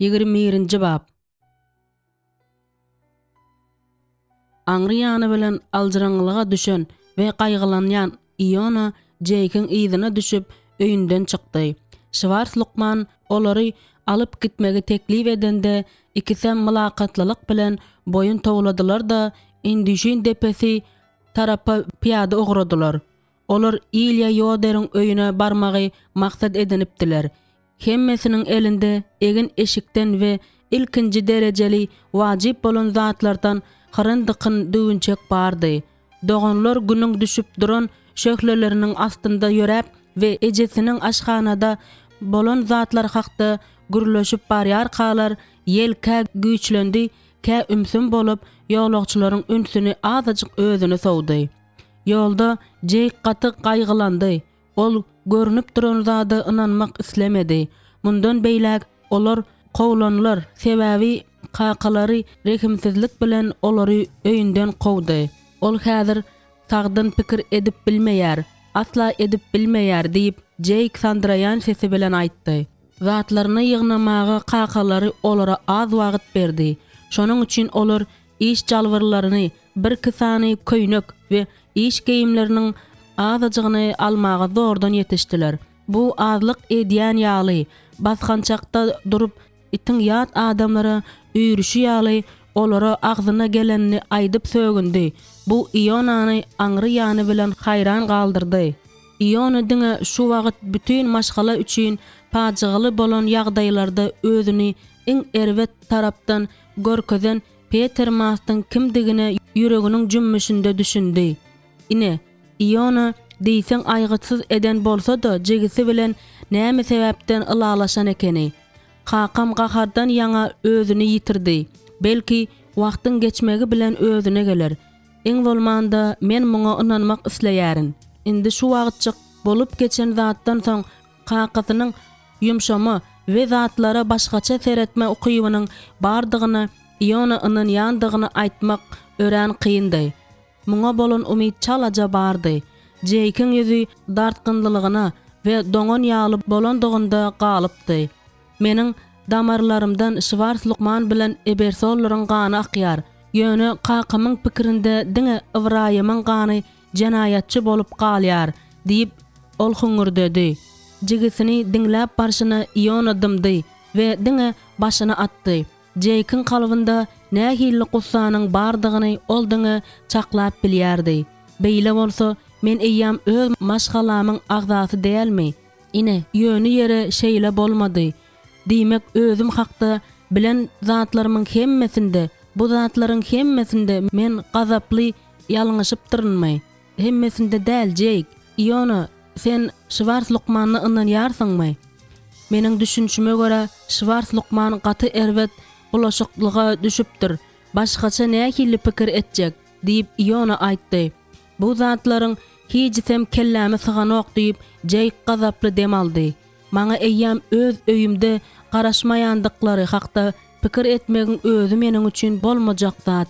21-nji bap. Aňry ýany bilen aljyraňňylyga düşen we gaýgylanýan Iona Jeýkiň yzyna düşüp, öýünden çykdy. Şwars lukman olary alyp gitmegi teklip edende, ikisem mylakatlylyk bilen boýun towladylar-da, Indüşin depesi tarapa pyýada ugradylar. Olar Ilýa Ýoderiň öýüne barmagy maksat edinipdiler. Hemmesiniň elinde egin-eşikden we ilkinji derejeli wajyp bolan zatlardan hyryn-dykyn düwünçek bardy. Doganlar günüň düşüp duran şöhleleriniň astynda ýöräp we ejesiniň aşhanada bolan zatlar hakda gürleşip barýarkalar, ýel kä güýçlendi, kä ümsüm bolup, ýolagçylaryň ünsüni azajyk özüne sowdy. Ýolda Jeýk gaty gaýgylandy. Ol görnüp duran zada ynanmak islemedi. Mundan beýläk olar kowlanlar, sebäbi kakalary rehimsizlik bilen olary öýünden kowdy. Ol häzir sagdyn pikir edip bilmeýär, asla edip bilmeýär, diýip, Jeýk sandyraýan sesi bilen aýtdy. Zatlaryny ýygnamaga kakalary olara az wagt berdi. Şonuň üçin olar iş jalbyrlaryny, birki sany köýnek we iş geýimleriniň azajygyny almaga zordan ýetişdiler. Bu azlyk edýän ýaly, basgançakda durup, itiň ýat adamlara üýrüşi ýaly, olara agzyna gelenini aýdyp sögündi. Bu Ionany aňry ýany bilen haýran galdyrdy. Iona diňe şu wagt bütin maşgala üçin pajygaly bolan ýagdaýlarda özüni iň erbet tarapdan görkezen Peter Mastyň kimdigine ýüreginiň jümmüşinde düşündi. Ine, Iona diýseň aýgytsyz eden bolsa-da jigisi bilen näme sebäpden ylalaşan ekeni. Kakam gahardan ýaňa özüni ýitirdi. Belki, wagtyň geçmegi bilen özüne geler. Iň bolmanda men muňa ynanmak isleýärin. Indi şu wagtjyk bolup geçen zatdan soň kakasynyň ýumşama we zatlara başgaça seretme ukybynyň bardygyna Iona ynanýandygyny aýtmak örän kyndy. Muňa bolan umyt çalaja bardy. Jeýkiň ýüzi dartgynlylygyna we doňan ýaly bolandygynda galypdy. Meniň damarlarymdan Şwars lukman bilen Ebersollaryň gany akýar. Ýöne kakamyň pikirinde diňe Ybraýymyň gany jenaýatçy bolup galýar, diýip, ol hüňňürdedi. Jigisini diňläp barşyna Iona dymdy we diňe başyny atdy. Jeýkiň kalbynda nähili gussanyň bardygyny ol diňe çaklap bilýärdi. Beýle bolsa, men eýýäm öz maşgalamyň agzasy dälmi? Ine, ýöne ýere şeýle bolmady. Diýmek, özüm hakda bilen zatlarymyň hemmesinde, bu zatlaryň hemmesinde men gazaply ýalňyşypdyrynmy? Hemmesinde däl, Jeýk. Iona, sen Şwars lukmanyna ynanýarsyňmy? Meniň düşünişime görä, Şwars lukman gaty erbet bulaşyklyga düşüpdir. Başgaça nähili pikir etjek? diýip, Iona aýtdy. Bu zatlaryň hijisem kelläme syganok, diýip, Jeýk gazaply dem aldy. Maňa eýýäm öz öýümde garaşmaýandyklary hakda pikir etmegiň özi meniň üçin bolmajak zat.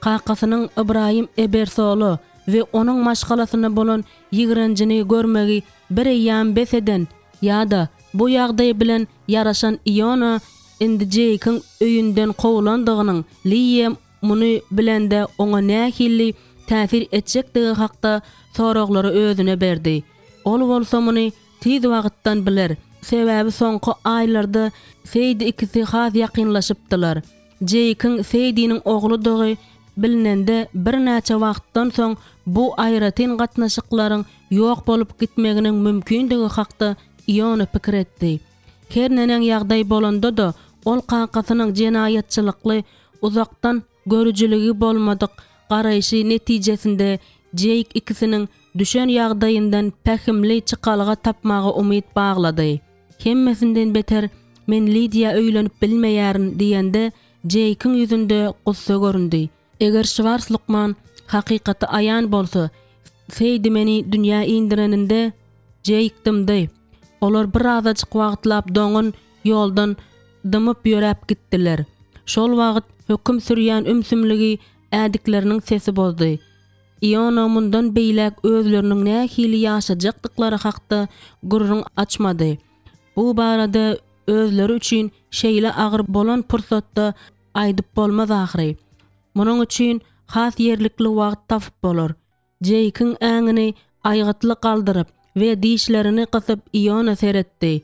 Kakasynyň Ybraýym Ebersola we onuň maşgalasyna bolan ýigrenjini görmegi bireýýäm bes eden ýa-da bu ýagdaý bilen ýaraşan Iona indi Jeýkiň öýünden kowulandygynyň Liýe muny bilende oňa nähili täsir etjekdigi hakda soraglary özüne berdi. Ol bolsa muny tiz wagtdan biler, sebäbi soňky aýlarda Seýdi ikisi has ýakynlaşypdylar. Jeýkiň Seýdiniň ogludygy bilnende birnäçe wagtdan soň bu aýratyn gatnaşyklaryň ýok bolup gitmeginiň mümkindigi hakda Iona pikir etdi. Her neneň ýagdaý bolanda-da, ol kakasynyň jenaýatçylykly, uzakdan görüjiligi bolmadyk garaýşy netijesinde Jeýk ikisiniň düşen ýagdaýyndan pähimli çykalga tapmaga umyt baglady. Hemmesinden beter, men Lidiýa öýlenip bilmeýärin diýende, Jeýkiň ýüzünde gussa göründi. Eger Şwars lukman hakykaty aýan bolsa, Seýdi meni dünýä indireninde, Jeýk dymdy. Olar birazajyk wagtlap doňan ýoldan dymyp ýöräp gitdiler. Şol wagt höküm sürýän ümsümligi ädikleriniň sesi bozdy. Iona mundan beýläk özleriniň nähili ýaşajakdyklary hakda gürrüň açmady. Bu barada. özleri üçin şeýle agyr bolan pursatda aýdyp bolmaz ahyry. Munuň üçin has ýerlikli wagt tapyp bolar. Jeýkiň äňini aýgytly galdyryp we dişlerini gysyp Iona seretdi.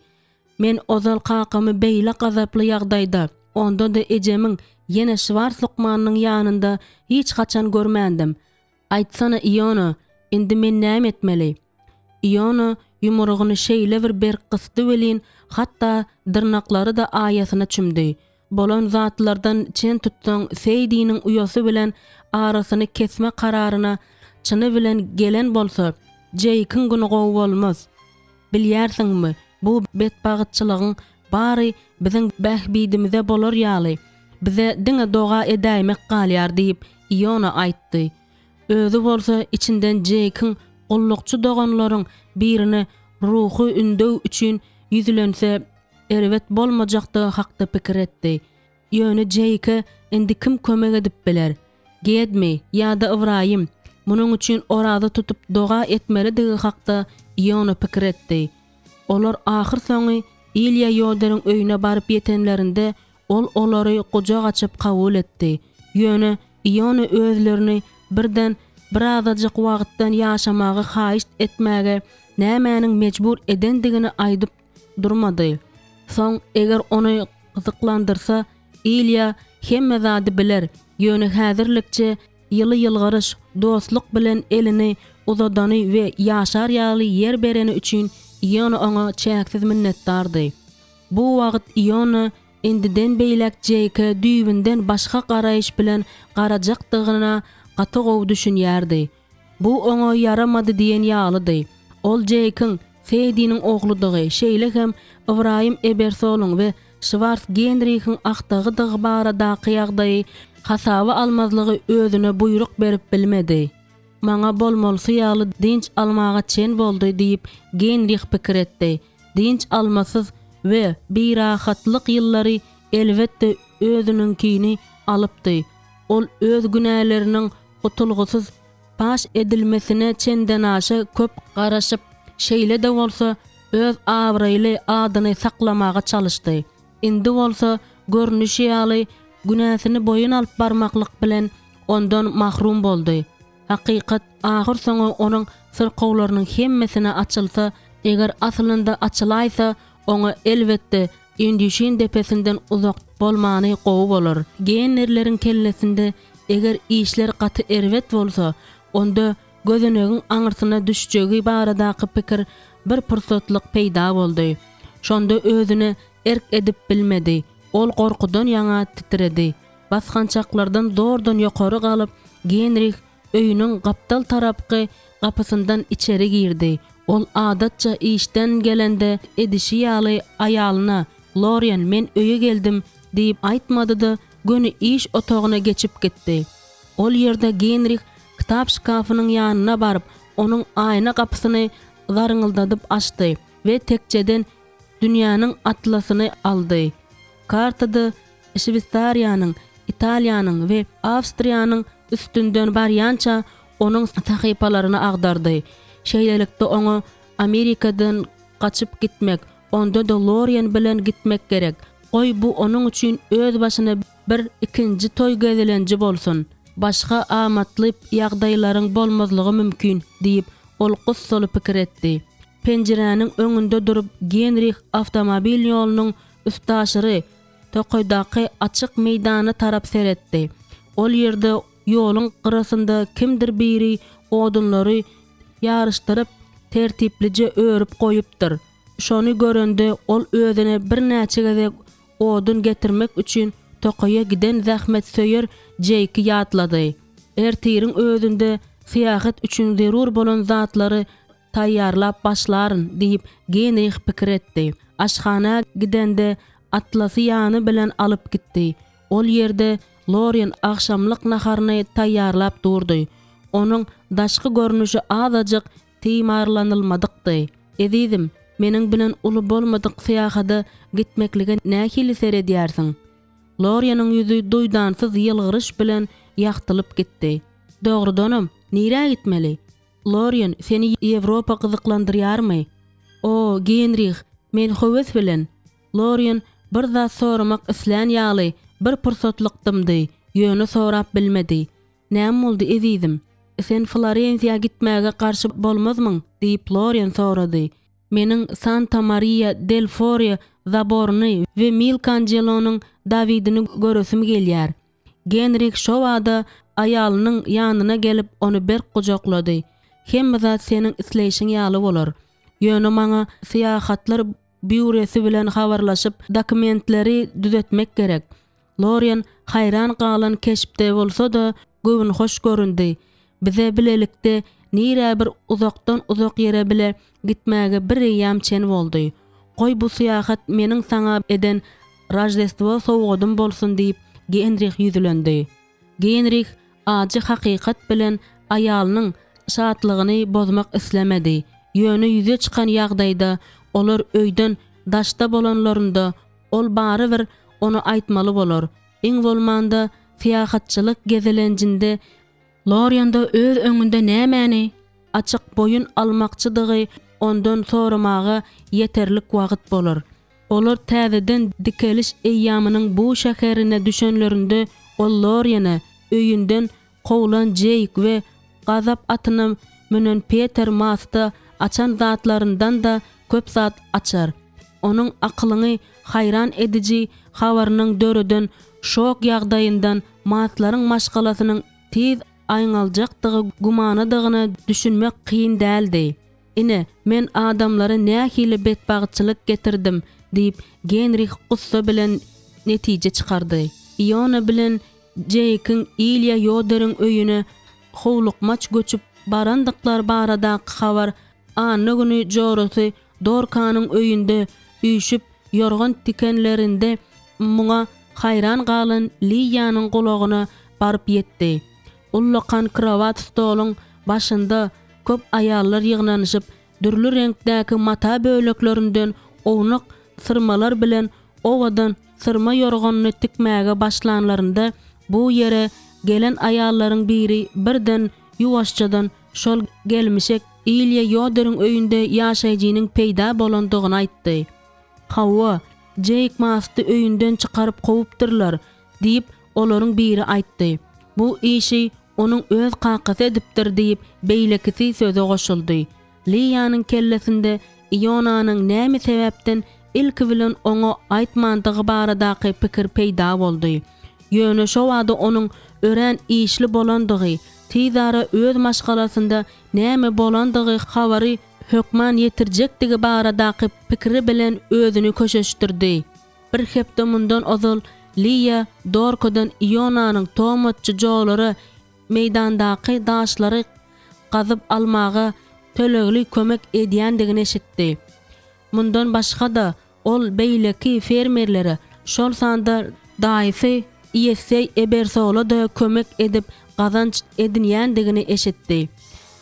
Men ozal kakamy beýle gazaply ýagdaýda, onda-da ejemiň ýene Şwars lukmanynyň ýanynda hiç haçan görmändim. Aýtsana, Iona, indi men näme etmeli? Iona ýumrugyny şeýle bir berk gysdy welin, hatda dyrnaklary-da aýasyna çümdi. Bolan zatlardan çen tutsaň, Seýdiniň uýasy bilen arasyny kesme kararyna çyny bilen gelen bolsa, Jeýkiň güni gowy bolmaz. Bilýärsiňmi, bu betbagytçylygyň bary biziň bähbidimize bolar ýaly, bize diňe doga edäýmek galýar diýip, Iona aýtdy. Özi bolsa içinden Jeýkiň gullukçy doganlaryň birine ruhy ündew üçin ýüzlense erbet bolmajakdygy hakda pikir etdi. Ýöne Jeýke indi kim kömek edip biler? Gedmi ýa-da Ybraýym? Munuň üçin oraza tutup doga etmelidigi hakda Iona pikir etdi. Olar ahyrsoňy Ilýa Ýoderiň öýüne baryp ýetenlerinde, ol olary gujak açyp kabul etdi. Ýöne Iona özlerini birden birazajyk wagtdan ýaşamagy haýyşt etmäge nämäniň mejbur edendigini aýdyp durmady. Soň, eger ony gyzyklandyrsa, Ilýa hemme zady biler, ýöne häzirlikçe ýyly ýylgyryş, dostluk bilen elini uzadany we ýaşar ýaly ýer bereni üçin Iona oňa çäksiz minnetdardy. Bu wagt Iona indiden beýläk Jeýke düýbünden başga garaýyş bilen garajakdygyna gaty gowy düşünýärdi. Bu oňa ýaramady diýen ýalydy. Ol Jeýkiň Seýdiniň ogludygy, şeýle hem Ybraýym Ebersolyň we Şwars Genrihiň agtagydygy baradaky ýagdaýy hasaba almazlygy özüne buýruk berip bilmedi. Maňa bolmalysy ýaly dynç almaga çen boldy diýip, Genrih pikir etdi. Dynç almasyz we birahatlyk ýyllary elbetde özüniňkini alypdy. Ol öz günäleriniň gutulgysyz paş edilmesine çendenaşa köp garaşyp, şeýle-de bolsa, öz abraýly adyny saklamaga çalyşdy. Indi bolsa, görnüşi ýaly, günäsini boýun alyp barmaklyk bilen, ondan mahrum boldy. Hakykat ahyrsoňy onuň syrkawlarynyň hemmesine açylsa, eger aslynda açylaýsa, oňa, elbetde, Indüşin depesinden uzak bolmany gowy bolar. Gennerleriň kellesinde eger işler gaty erbet bolsa, onda gözenegiň aňyrsyna düşjegi baradaky pikir bir pursatlyk peýda boldy. Şonda özüne erk edip bilmedi. Ol gorkudan ýaňa titredi. Basgançaklardan zordan ýokary galyp, Genrih öýüniň gapdal tarapky gapysyndan içeri girdi. Ol adatça işden gelende edişi ýaly aýalyna, Lorien, men öýe geldim diýip aýtmady-da, göni iş otagyna geçip gitdi. Ol ýerde Genrih kitap şkafynyň ýanyna baryp, onuň aýna gapysyny zarňyldadyp açdy we tekjeden dünýäniň atlasyny aldy. Kartada Şweýsariýanyň, Italiýanyň we Awstriýanyň üstünden barýança onuň sahypalaryny agdardy. Şeýlelikde oňa Amerikadan gaçyp gitmek, onda-da Lorien bilen gitmek gerek. Goý bu onuň üçin öz başyna bir ikinji toý gezelenji bolsun. Başga amatly ýagdaýlaryň bolmazlygy mümkin, diýip, ol gussaly pikir etdi. Penjiräniň öňünde durup Genrih awtomobil ýolunyň üstaşyry tokaýdaky açyk meýdana tarap seretdi. Ol ýerde ýoluň gyrasynda kimdir biri odunlary ýaryşdyryp, tertiplije örüp goýupdyr. Şony görende ol özüne birnäçe gezek odun getirmek üçin tokaýa giden zähmetsöýer Jeýki ýatlady. Ertiriň özünde syýahat üçin zerur bolan zatlary taýýarlap başlaryn diýip, Genrih pikir etdi. Aşhana gidende atlasy ýany bilen alyp gitdi. Ol ýerde Lorien agşamlyk naharyny taýýarlap durdy. Onuň daşky görnüşi azajyk timarlanylmadykdy. Ezizim, meniň bilen uly bolmadyk syýahada gitmeklige nähili seredýärsiň? Lorieniň ýüzi duýdansyz ýylgyryş bilen ýagtylyp gitdi. Dogrudanam, nirä gitmeli? Lorien, seni Ýewropa gyzyklandyrýarmy? O, Genrih, men höwes bilen. Lorien bir zat soramak islän ýaly bir pursatlyk dymdy, ýöne sorap bilmedi. Näme boldy, ezizim? Sen Florensiýa gitmäge garşy bolmazmyň? diýip, Lorien sorady. Meniň Santa Mariýa del Fore zaboryny we Milkanjelonyň Dawidini göresim gelýär. Genrih şobada aýalynyň ýanyna gelip, ony berk gujaklady. Hemme zat seniň isleýşiň ýaly bolar. Ýöne maňa syýahatlar býuresi bilen habarlaşyp, dokumentleri düzetmek gerek. Lorien haýran galan keşpde bolsa-da, göwünhoş göründi. Bize bilelikde nirä bir uzakdan-uzak ýere bile gitmäge bireýýäm çen boldy. Goý bu syýahat meniň saňa eden Roždestwo sowgadym bolsun diýip, Genrih ýüzlendi. Genrih ajy hakykat bilen aýalynyň şatlygyny bozmak islemedi. Ýöne ýüze çykan ýagdaýda olar öýden daşda bolanlarynda ol barybir ony aýtmaly bolar. Iň bolmanda syýahatçylyk gezelenjinde Lorianda öz öňünde nämäni açyk boýun almakçydygy ondan soramaga ýeterlik wagt bolar. Olar täzeden dikeliş eýýamynyň bu şäherine düşenlerinde ol Loriene öýünden kowlan Jeýk we gazap atyna münen Peter Masta açan zatlaryndan-da köp zat açar. Onuň akylyňy haýran ediji habarynyň döreden şok ýagdaýyndan Maslaryň maşgalasynyň tiz aýňaljakdygy gümanadygyna düşünmek kyn däldi. Ine, men adamlara nähili betbagtçylyk getirdim, diýip, Genrih gussa bilen netije çykardy. Iona bilen Jeýkiň Ilýa Ýoderiň öýüne howlukmaç göçüp barandyklary baradaky habar anna güni jorasy Dorkanyň öýünde üýşüp ýorgan tikenlerinde muňa haýran galan Liýanyň gulagyna baryp ýetdi. Ullakan krowat stoluň başynda köp aýallar ýygnanyşyp, dürli reňkdäki mata böleklerinden ownuk syrmalar bilen owadan syrma ýorganyny tikmäge başlanlarynda bu ýere gelen aýallaryň biri birden ýuwaşjadan şol gelmişek Ilýa Ýoderiň öýünde ýaşaýjynyň peýda bolandygyny aýtdy. Hawa, Jeýk Masty öýünden çykaryp kowupdyrlar, diýip, olaryň biri aýtdy. Bu işi onuň öz kakasy edipdir, diýip, beýlekisi söze goşuldy. Liýanyň kellesinde Ionanyň näme sebäpden ilki bilen oňa aýtmandygy baradaky pikir peýda boldy. Ýöne şo bada onuň örän işli bolandygy, tizara öz maşgalasynda näme bolandygy habary hökman ýetirjekdigi baradaky pikiri bilen özüni köşeşdirdi. Bir hepde mundan ozal Liýa Dorkadan Ionanyň tomaçy Jolara meýdandaky daşlary gazyp almaga tölegli kömek edýändigini eşitdi. Mundan başga-da, ol beýleki fermerlere, şol sanda daýysy Iýesseý Ebersola-da kömek edip gazanç edinýändigini eşitdi.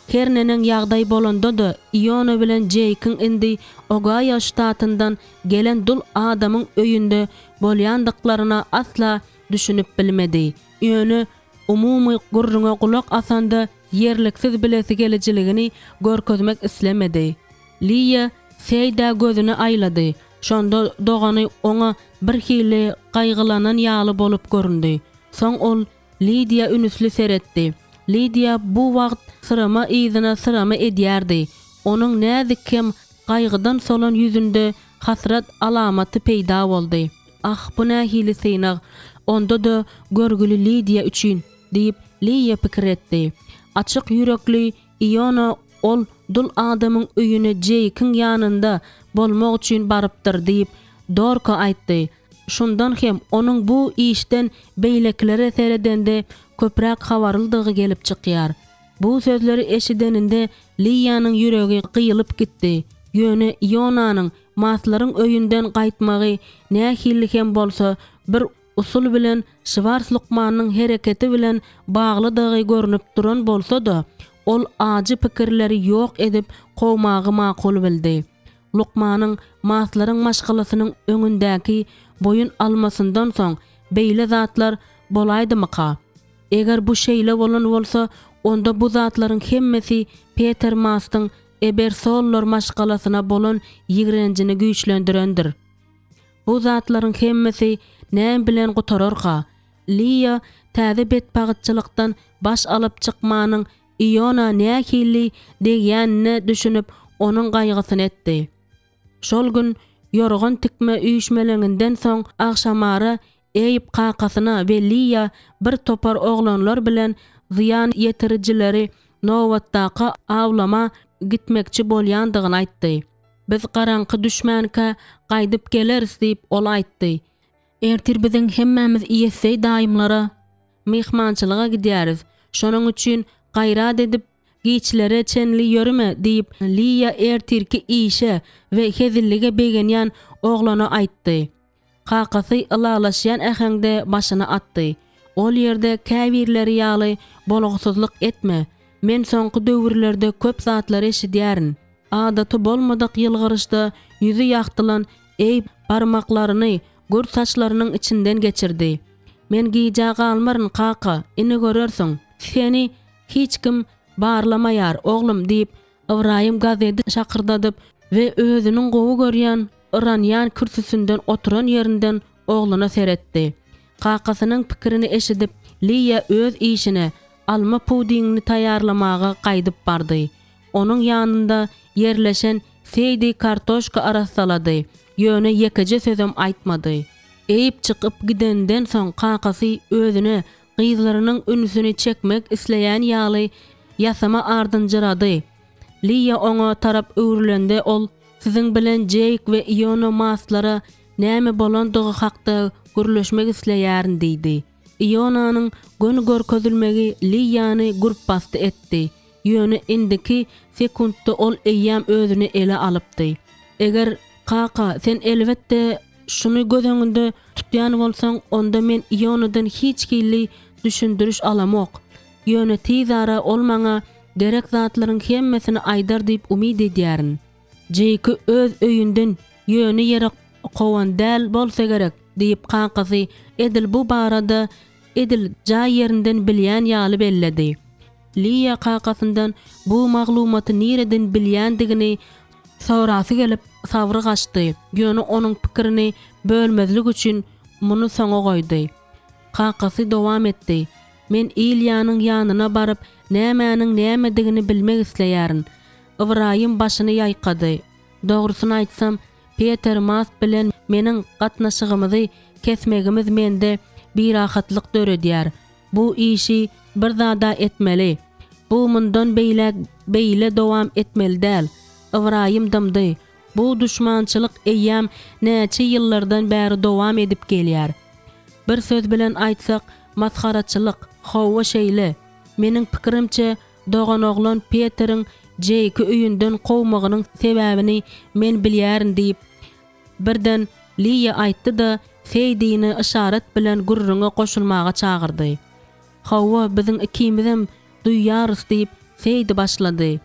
Her neneň ýagdaý bolanda-da, Iona bilen Jeýkiň indi Ogaýo ştatyndan gelen dul adamyň öýünde bolýandyklaryna asla düşünip bilmedi. Ýöne umumy gürrüňe gulak asanda ýerliksiz bilesigelijiligini görkezmek islemedi. Liýa Seýdä gözüni aýlady. Şonda dogany oňa birhili gaýgylanan ýaly bolup göründi. Soň ol Lidiýa ünüsli seretdi. Lidiýa bu wagt syrama yzyna syrama edýärdi. Onuň näzik hem gaýgydan solan ýüzünde hasrat alamaty peýda boldy. Ah, bu nähili synag, onda-da görgüli Lidiýa üçin! diýip, Liýa pikir etdi. Açyk ýürekli Iona ol dul adamyň öýüne Jeýkiň ýanynda bolmak üçin barypdyr diýip, Dorka aýtdy. Şundan hem onuň bu işden beýlekilere seredende köpräk habarlydygy gelip çykýar. Bu sözleri eşideninde Liýanyň ýüregi gyýylyp gitdi. Ýöne Ionanyň Maslaryň öýünden gaýtmagy nähili hem bolsa bir usul bilen Şwars lukmanyň hereketi bilen baglydygy görnüp duran bolsa-da, ol ajy pikirleri ýok edip kowmagy makul bildi. Lukmanyň Maslaryň maşgalasynyň öňündäki boýun almasyndan soň beýle zatlar bolaýdymyka? Eger bu şeýle bolan bolsa, onda bu zatlaryň hemmesi Peter Mastyň Ebersollar maşgalasyna bolan ýigrenjini güýçlendirendir. Bu zatlaryň hemmesi näme bilen gutararka? Liýa täze betbagytçylykdan baş alyp çykmanyň Iona nähili degýänine düşünip, onuň gaýgysyny etdi. Şol gün ýorgan tikme üýşmeleňinden soň agşamara Eýb kakasyna we Liýa bir topar oglanlar bilen zyýan ýetirijileri nobatdaky awlama gitmekçi bolýandygyny aýtdy. Biz garaňky düşmänkä gaýdyp geleris diýip, ol aýtdy. Ertir biziň hemmämiz Iýesseý daýymlara myhmançylyga gidýäris. Şonuň üçin gaýrat edip, giçlere çenli ýörüme, diýip, Liýa ertirki işe we hezillige begenýän oglana aýtdy. Kakasy ylalaşýan äheňde başyny atdy. Ol ýerde käbirleri ýaly bolgusyzlyk etme. Men soňky döwürlerde köp zatlary eşidýärin. Adaty bolmadyk ýylgyryşda ýüzi ýagtylan Eýb barmaklaryny gür saçlarynyň içinden geçirdi. Men gijä galmaryn, kaka, indi görersiň. Seni hiç kim barlamaýar, oglum, diýip, Ybraýym gazedi şakyrdadyp we özüniň gowy görýän yranýan kürsüsinden oturan ýerinden ogluna seretdi. Kakasynyň pikirini eşidip, Liýa öz işine, alma pudingini taýýarlamaga gaýdyp bardy. Onuň ýanynda ýerleşen Seýdi kartoşka arassalady, ýöne ýekeje sözem aýtmady. Eýip çykyp gidenden soň kakasy özüne gyzlarynyň ünsüni çekmek isleýän ýaly ýasama ardynjyrady. Liýa oňa tarap öwrülende ol, Siziň bilen Jeýk we Iona Mastlara näme bolandygy hakda gürleşmek isleýärin diýdi. Ionanyň göni görkezilmegi Liýany gürpbasdy etdi. Ýöne indiki sekuntda ol eýýäm özüni ele alypdy. Eger, kaka, sen elbetde şuny göz öňünde tutýan bolsaň, onda men Ionadan hiç hili düşündiriş alamok. Ýöne tizara ol maňa gerek zatlaryň hemmesini aýdar diýip umyt edýärin. Jeýki öz öýünden ýöne ýere kowan däl bolsa gerek, diýip, kakasy edil bu barada edil jaý ýerinden bilýän ýaly belledi. Liýa kakasyndan bu maglumaty nireden bilýändigini sorasy gelip, sabry gaçdy, ýöne onuň pikirini bölmezlik üçin muny soňa goýdy. Kakasy dowam etdi, Men Ilýanyň ýanyna baryp, nämäniň nämedigini bilmek isleýärin. Ybraýym başyny ýaýkady. Dogrusyny aýtsam, Peter Mast bilen meniň gatnaşygymyzy kesmegimiz mende birahatlyk döredýär. Bu işi bir zada etmeli. Bu mundan beýläk beýle dowam etmeli däl. Ybraýym dymdy. Bu duşmançylyk eýýäm näçe ýyllardan bäri dowam edip gelýär. Bir söz bilen aýtsak, masgaraçylyk. Hawa, şeýle. Meniň pikirimçe, doganoglan Peteriň Jeýki öýünden kowmagynyň sebäbini men bilýärin diýip, birden Liýa aýtdy-da, Seýdini yşarat bilen gürrüňe goşulmaga çagyrdy. Hawa, biziň ikimizem duýýarys diýip, Seýdi başlady.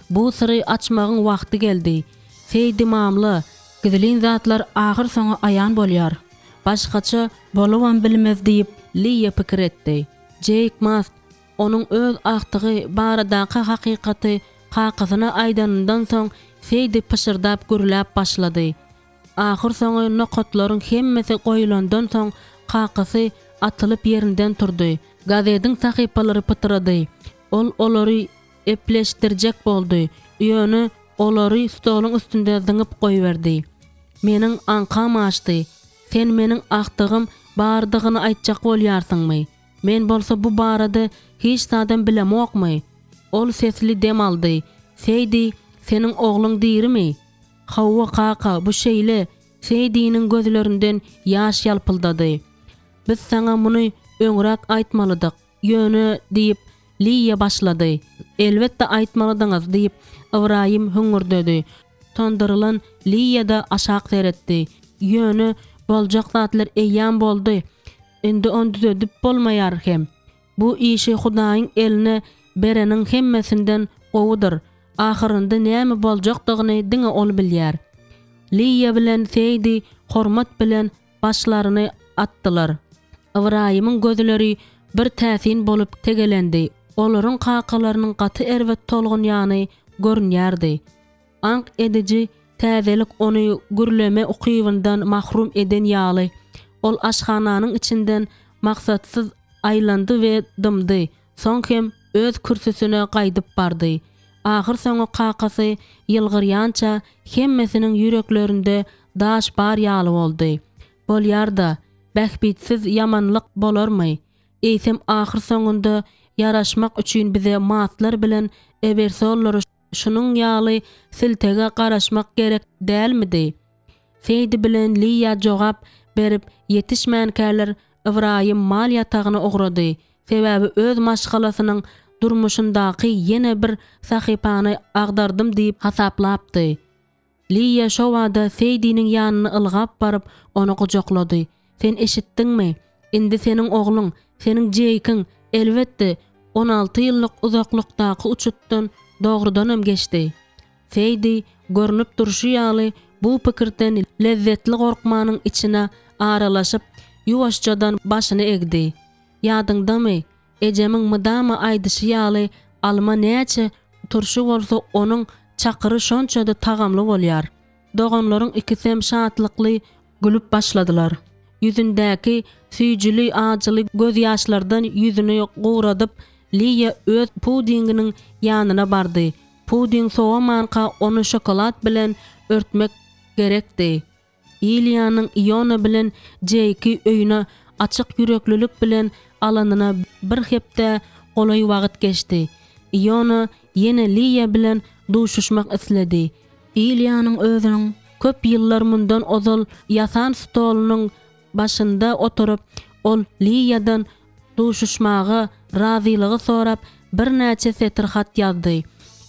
Bu syry açmagyň wagty geldi. Seýdi mamla, Gizlin zatlar ahyrsoňy aýan bolýar. Başgaça bolubam bilmez diýip, Liýa pikir etdi. Jeýk Mast onuň öz agtygy baradaky hakykaty kakasyna aýdanyndan soň Seýdi pyşyrdap gürläp başlady. Ahyrsoňy nokatlaryň hemmesi goýulandan soň kakasy atylyp ýerinden turdy. Gazediň sahypalary pytrady. Ol olary epleşdirjek boldy, ýöne olary stoluň üstünde zyňyp goýberdi. Meniň aňkam aşdy. Sen meniň agtygym bardygyny aýtjak bolýarsyňmy? Men bolsa bu barada hiç zadam bilemokmy? Ol sesli dem aldy. Seýdi, seniň ogluň dirimi? Hawa, kaka, bu şeýle, Seýdiniň gözlerinden ýaş ýalpyldady. Biz saňa muny öňräk aýtmalydyk. Ýöne, diýip, Liýa başlady. Elbetde aýtmalydyňyz, diýip, Ybraýym hüňňürdedi. Utandyrylan Liýa-da aşak seretdi. Ýöne, boljak zatlar eýýäm boldy. Indi ony düzedip bolmaýar hem. Bu işi Hudaýyň eline bereniň hemmesinden gowudyr. Ahyrynda näme boljakdygyny diňe Ol bilýär. Liýa bilen Seýdi hormat bilen başlaryny atdylar. Ybraýymyň gözleri bir täsin bolup tegelendi. Olaryň kakalarynyň gaty erbet tolgunýany görünýärdi. Aňk ediji. Täzelik ony gürleme ukybyndan mahrum eden ýaly. Ol aşhananyň içinden maksatsyz aýlandy we dymdy, soň hem öz kürsüsine gaýdyp bardy. Ahyrsoňy kakasy ýylgyrýança hemmesiniň ýüreklerinde daş bar ýaly boldy. Bolýar-da, bähbitsiz ýamanlyk bolarmy? Eýsem ahyrsoňunda ýaraşmak üçin bize matlar bilen ebersollary şunuň ýaly siltege garaşmak gerek dälmidi? Seýdi bilen Liýa jogap berip ýetişmänkäler Ybraýym mal ýatagyna ugrady, sebäbi öz maşgalasynyň durmuşyndaky ýene bir sahypany agdardym diýip hasaplapdy. Liýa şo bada Seýdiniň ýanyna ylgap baryp, ony gujaklady. Sen eşitdiňmi? Indi seniň ogluň, seniň Jeýkiň, elbetde, 16 ýyllyk uzaklykdaky uçutdan dogrudanam geçdi. Seýdi, görnüp durşy ýaly, bu pikirden lezzetli gorkmanyň içine aralaşyp, ýuwaşjadan başyny egdi. Ýadyňdamy, Ejemiň mydama aýdyşy ýaly, alma näçe turşy bolsa, onuň çakyry şonça-da tagamly bolýar. Doganlaryň ikisem şatlykly gülüp başladylar. Ýüzündäki süýjüli-ajyly gözýaşlardan ýüzüni guradyp, Liýa öz pudinginiň ýanyna bardy. Puding sowamanka ony şokolad bilen örtmek gerekdi. Ilýanyň Iona bilen Jeýki öýüne açyk ýüreklilik bilen alanyna bir hepdä golaý wagt geçdi. Iona ýene Liýa bilen duşuşmak isledi. Ilýanyň özüniň köp ýyllar mundan ozal ýasan stolunyň başynda oturyp, ol Liýadan duşuşmaga razylygy sorap birnäçe setir hat ýazdy.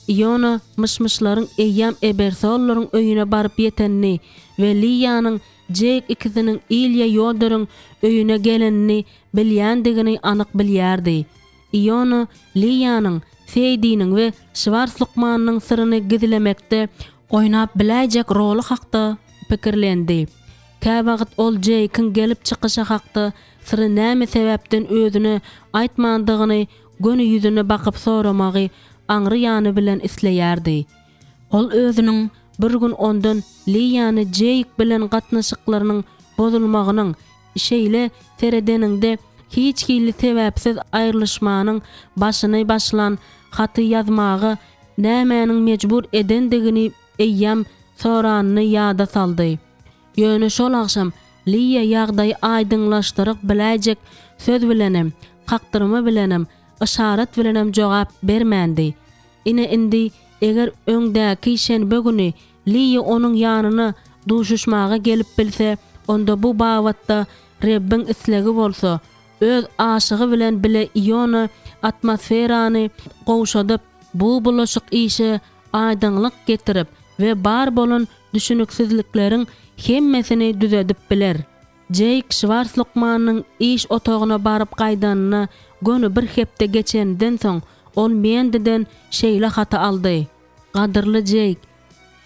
Iona myş-myşlaryň eýýäm Ebersollaryň öýüne baryp ýetenini we Liýanyň Jeýk ikisiniň Ilýa Ýoderiň öýüne gelenini bilýändigini anyk bilýärdi. Iona Liýanyň, Seýdiniň we Şwars lukmanynyň syryny gizlemekde oýnap biläýjek roly hakda pikirlendi. Käwagt ol Jeýkiň gelip çykyşy hakda syry näme sebäpden özüne aýtmandygyny göni ýüzüne bakyp soramagy aňry ýany bilen isleýärdi. Ol özüniň bir gün ondan Liýany Jeýk bilen gatnaşyklarynyň bozulmagynyň, şeýle seredeniňde hiç hili sebäpsiz aýrylyşmanyň başyny başlan haty ýazmaga nämäniň mejbur edendigini eýýäm soranyny ýada saldy. Ýöne şol agşam Liýa ýagdaýy aýdyňlaşdyryp biläýjek söz bilenem, kakdyrma bilenem, yşarat bilenem jogap bermändi. Ine indi, eger öňdäki şenbe güni Liýa onuň ýanyna duşuşmaga gelip bilse, onda bu babatda Rebbiň islegi bolsa, öz aşygy bilen bile Iona atmosferany gowşadyp, bu bulaşyk işe aýdyňlyk getirip we bar bolan düşüniksizlikleriň hemmesini düzedip biler. Jeýk Şwars lukmanyň iş otagyna baryp gaýdanyna göni bir hepde geçeninden soň, ol Mendiden şeýle haty aldy, Gadyrly Jeýk,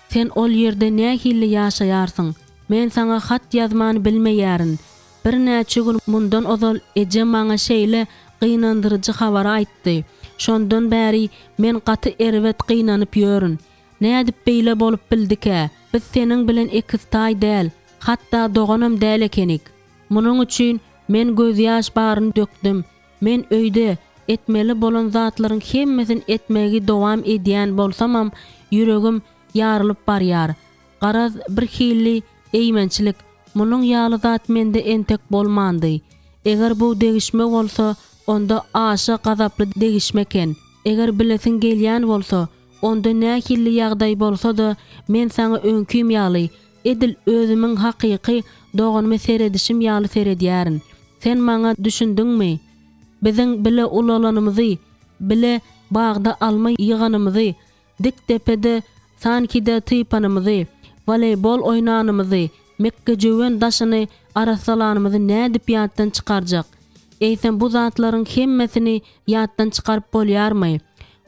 sen ol ýerde nähili ýaşaýarsyň? Men saňa hat ýazman bilmeýärin. Birnäçe gün mundan ozal ejem maňa şeýle gynandyryjy habary aýtdy. Şondan bäri men gaty erbet gynanyp ýörün. Nädip beýle bolup bildikä? Biz seniň bilen ekiztaý däl, hatda doganam däl ekenik. Munuň üçin men gözýaş baryny dökdüm. Men öýde etmeli bolan zatlaryň hemmesini etmegi dowam edýän bolsamam, ýüregim ýarylyp barýar. Garaz, birhili eýmençilik, munuň ýaly zat mende entek bolmandy. Eger bu degişme bolsa, onda aşa gazaply degişme eken. Eger bilesiň gelýän bolsa, onda nähili ýagdaý bolsa-da, men saňa öňkim ýaly, edil özümiň hakyky doganyma seredişim ýaly seredýärin. Sen maňa düşündiňmi? Biziň bile ulalanymyzy, bile bagda alma ýyganymyzy, Dik depede sankide typanymyzy, woleýbol oýnanymyzy, mekgejöwen daşyny arassalanymyzy nädip ýatdan çykarjak? Eýsem bu zatlaryň hemmesini ýatdan çykaryp bolýarmy?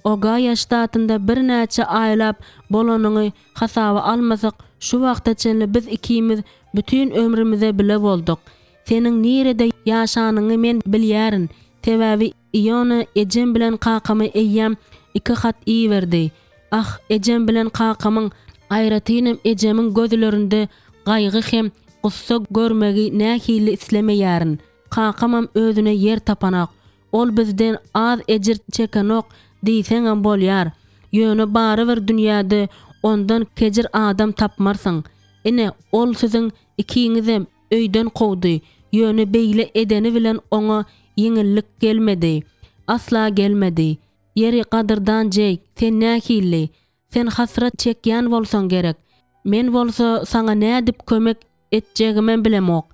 Ogaýa ştatynda birnäçe aýlap bolanyňy hasaba almasak, şu wagta çenli biz ikimiz bütin ömrümize bile bolduk. Seniň nirede ýaşanyňy men bilýärin, sebäbi Iona ejem bilen kakama eýýäm iki hat iberdi. Ah, ejem bilen kakamyň. Aýratynam ejemiň gözlerinde gaýgy hem gussa görmegi nähili islemeýärin. Kakamam özüne ýer tapanok. Ol bizden az ejir çekenok diýseňem bolýar. Ýöne barybir dünýäde ondan kejir adam tapmarsyň. Ine, ol siziň ikiňizem öýden kowdy, ýöne beýle edeni bilen oňa ýeňillik gelmedi. Asla gelmedi. Ýeri, gadyrdan Jeýk, sen nähili? Sen hasrat çekýän bolsaň gerek. Men bolsa saňa nädip kömek etjegimem bilemok.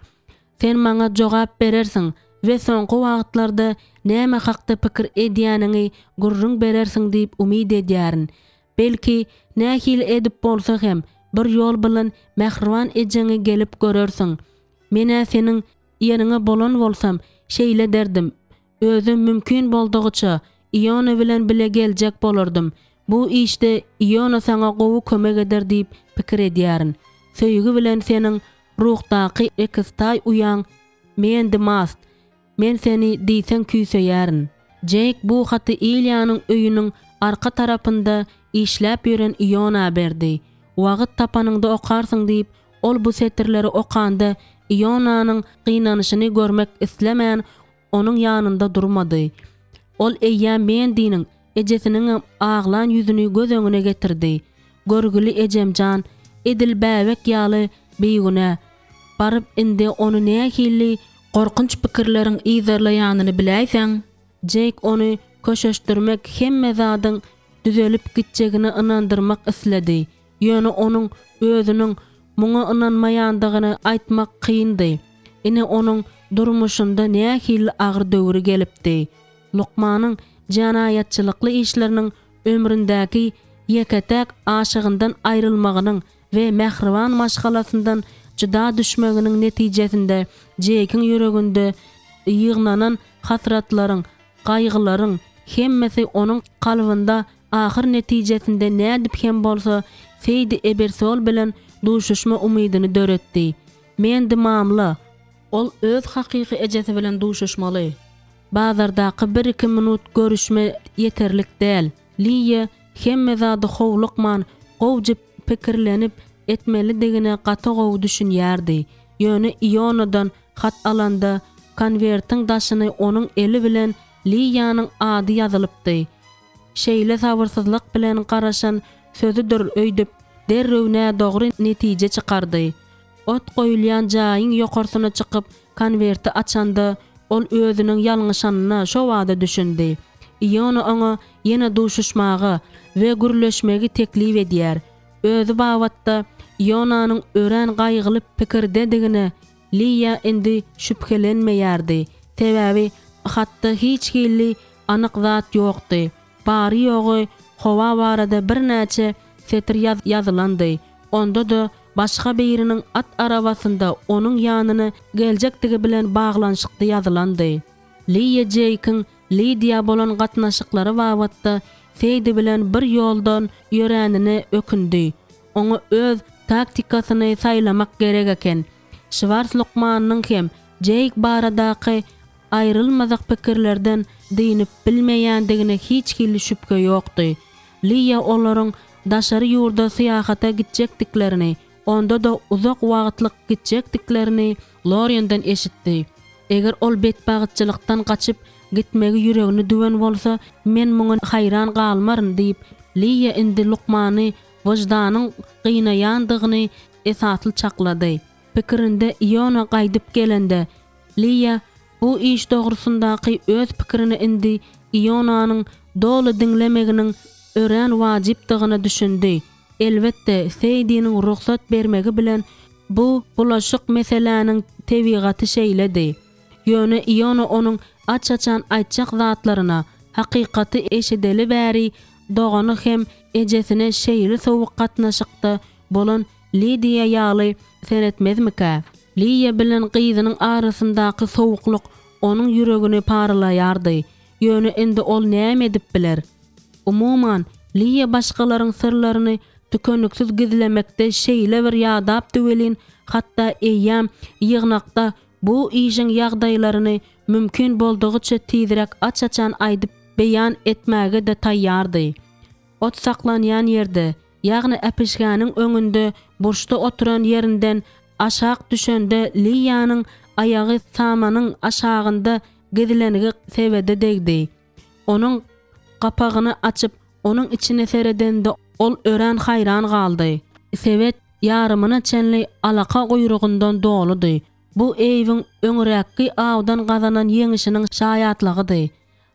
Sen maňa jogap berersiň we soňky wagtlarda näme hakda pikir edýäniňi gürrüň berersiň diýip umyt edýärin. Belki, nähili edip bolsa hem, bir ýol bilen mähriban ejeňi gelip görersiň. Men-ä seniň ýeriňe bolan bolsam, şeýle derdim. Özüm mümkin boldugyça, Iona bilen bile geljek bolardym. Bu işde Iona saňa gowy kömek eder diýip pikir edýärin. Söýgi bilen seniň ruhdaky ekiztaý uýaň Mendi Mast. Men seni diýseň küýseýärin. Jeýk bu haty Ilýanyň öýüniň arka tarapynda işläp ýören Iona berdi. Wagt tapanyňda okarsyň diýip, ol bu setirleri okanda Ionanyň gynanyşyny görmek islemän, onuň ýanynda durmady. Ol eýýäm Mendiniň ejesiniňem aglan ýüzüni göz öňüne getirdi. Görgüli ejem jan, edil bäbek ýaly bigünä. Baryp indi ony nähili Gorkunç pikirleriň yzarlaýanyny biläýseň. Jeýk ony köşeşdirmek, hemme zadyň düzelip gitjegine ynandyrmak isledi. Ýöne onuň özüniň muňa ynanmaýandygyny aýtmak kyndy. Ine onuň durmuşynda nähili agyr döwri gelipdi. Lukmanyň jenaýatçylykly işleriniň ömründäki ýeke-täk aşygyndan aýrylmagynyň we mähriban maşgalasyndan jyda düşmeginiň netijesinde Jeýkiň ýüreginde ýygnanan hasratlaryň, gaýgylaryň hemmesi onuň kalbynda ahyr netijesinde nädip hem bolsa Seýdi Ebersol bilen duşuşma umydyny döretdi. Mendi mamla. Ol öz hakyky ejesi bilen duşuşmaly. Bazardaky bir-iki minut görüşme ýeterlik däl. Liýa hemme zady howlukman, gowja pikirlenip etmelidigine gaty gowy düşünýärdi. Ýöne Ionadan hat alanda, konwertiň daşyny onuň eli bilen Liýanyň ady ýazylypdy. Şeýle sabyrsyzlyk bilen garaşan sözüdir öýdüp, derrew nädogry netije çykardy. Ot goýulýan jaýyň ýokarsyna çykyp, konwerti açanda, ol özüniň ýalňyşanyna şobada düşündi. Iona oňa ýene duşuşmaga we gürleşmegi teklip edýär. Özi babatda Ionanyň örän gaýgyly pikirdedigine Liýa indi şübhelenmeýärdi, sebäbi hatda hiç hili anyk zat ýokdy. Bary-ýogy howa barada birnäçe setir ýazylandy, onda-da başga biriniň at arabasynda onuň ýanyna geljekdigi bilen baglanyşykly ýazylandy. Liýa Jeýkiň Lidiýa bolan gatnaşyklary babatda Seýdi bilen bir ýoldan ýöränine ökündi. Oňa öz taktikasyny saýlamak gerek eken. Şwars lukmanynyň hem Jeýk baradaky aýrylmazak pikirlerden dynyp bilmeýändigine hiç hili şübhe ýokdy. Liýa olaryň daşary ýurda syýahata gitjekdiklerini, onda-da uzak wagtlyk gitjekdiklerini Lorenden eşitdi. Eger ol betbagytçylykdan gaçyp gitmegi ýüregine düwen bolsa, men muňa haýran galmaryn diýip, Liýa indi lukmany wyždanyň gynaýandygyny esasly çaklady. Pikirinde Iona gaýdyp gelende, Liýa bu iş dogrusyndaky öz pikirini indi Ionanyň doly diňlemeginiň örän wajypdygyna düşündi. Elbetde, Seýdiniň rugsat bermegi bilen bu bulaşyk meseläniň tebigaty şeýledi. Ýöne Iona onuň aç-açan aýtjak zatlaryna, hakykaty eşideli bäri dogany hem ejesine şeýle sowuk gatnaşykda bolan Lidiýa ýaly seretmezmikä? Liýa bilen gyzynyň arasyndaky sowuklyk onuň ýüregini paralaýardy. Ýöne indi ol näme edip biler? Umuman, Liýa başgalaryň syrlaryny tükeniksiz gizlemekde şeýle bir ýadapdy welin, hatda eýýäm ýygnakda bu işiň ýagdaýlaryny mümkin boldugyça tizräk aç-açan aýdyp beýan etmäge-de taýýardy. Ot saklanýan ýerde. ýagny äpişgäniň öňünde burçda oturan ýerinden aşak düşende Liýanyň aýagy samanyň aşagynda gizlengi sebede degdi. Onuň gapagyny açyp, onuň içine seredende ol örän haýran galdy. Sebet ýarymyna çenli alaka guýrugyndan doludy. Bu Eýwiň öňräkki awdan gazanan ýeňişiniň şaýatlygydy.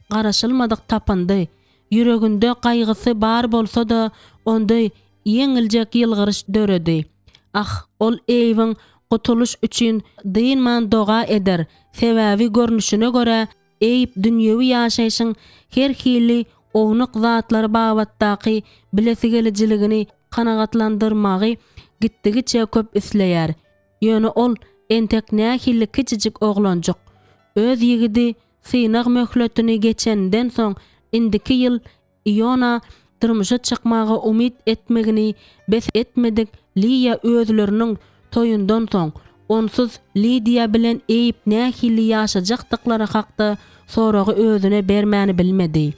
Garaşylmadyk tapyndy. Ýüreginde gaýgysy bar bolsa-da, onda ýeňiljek ýylgyryş döredi. Ah, ol Eýwiň gutulyş üçin dynman doga eder, sebäbi görnüşine görä, Eýb dünýewi ýaşaýşyň her hili ownuk zatlary babatdaky bilesigelijiligini kanagatlandyrmagy gitdigiçe köp isleýär. Ýöne ol entek nähili kiçijik oglanjyk. Öz ýigidi synag möhletini geçeninden soň indiki ýyl Iona durmuşa çykmaga umyt etmegini bes etmedik Liýa özleriniň toýundan soň, onsuz Lidiýa bilen Eýb nähili ýaşajakdyklary hakda soragy özüne bermäni bilmedi.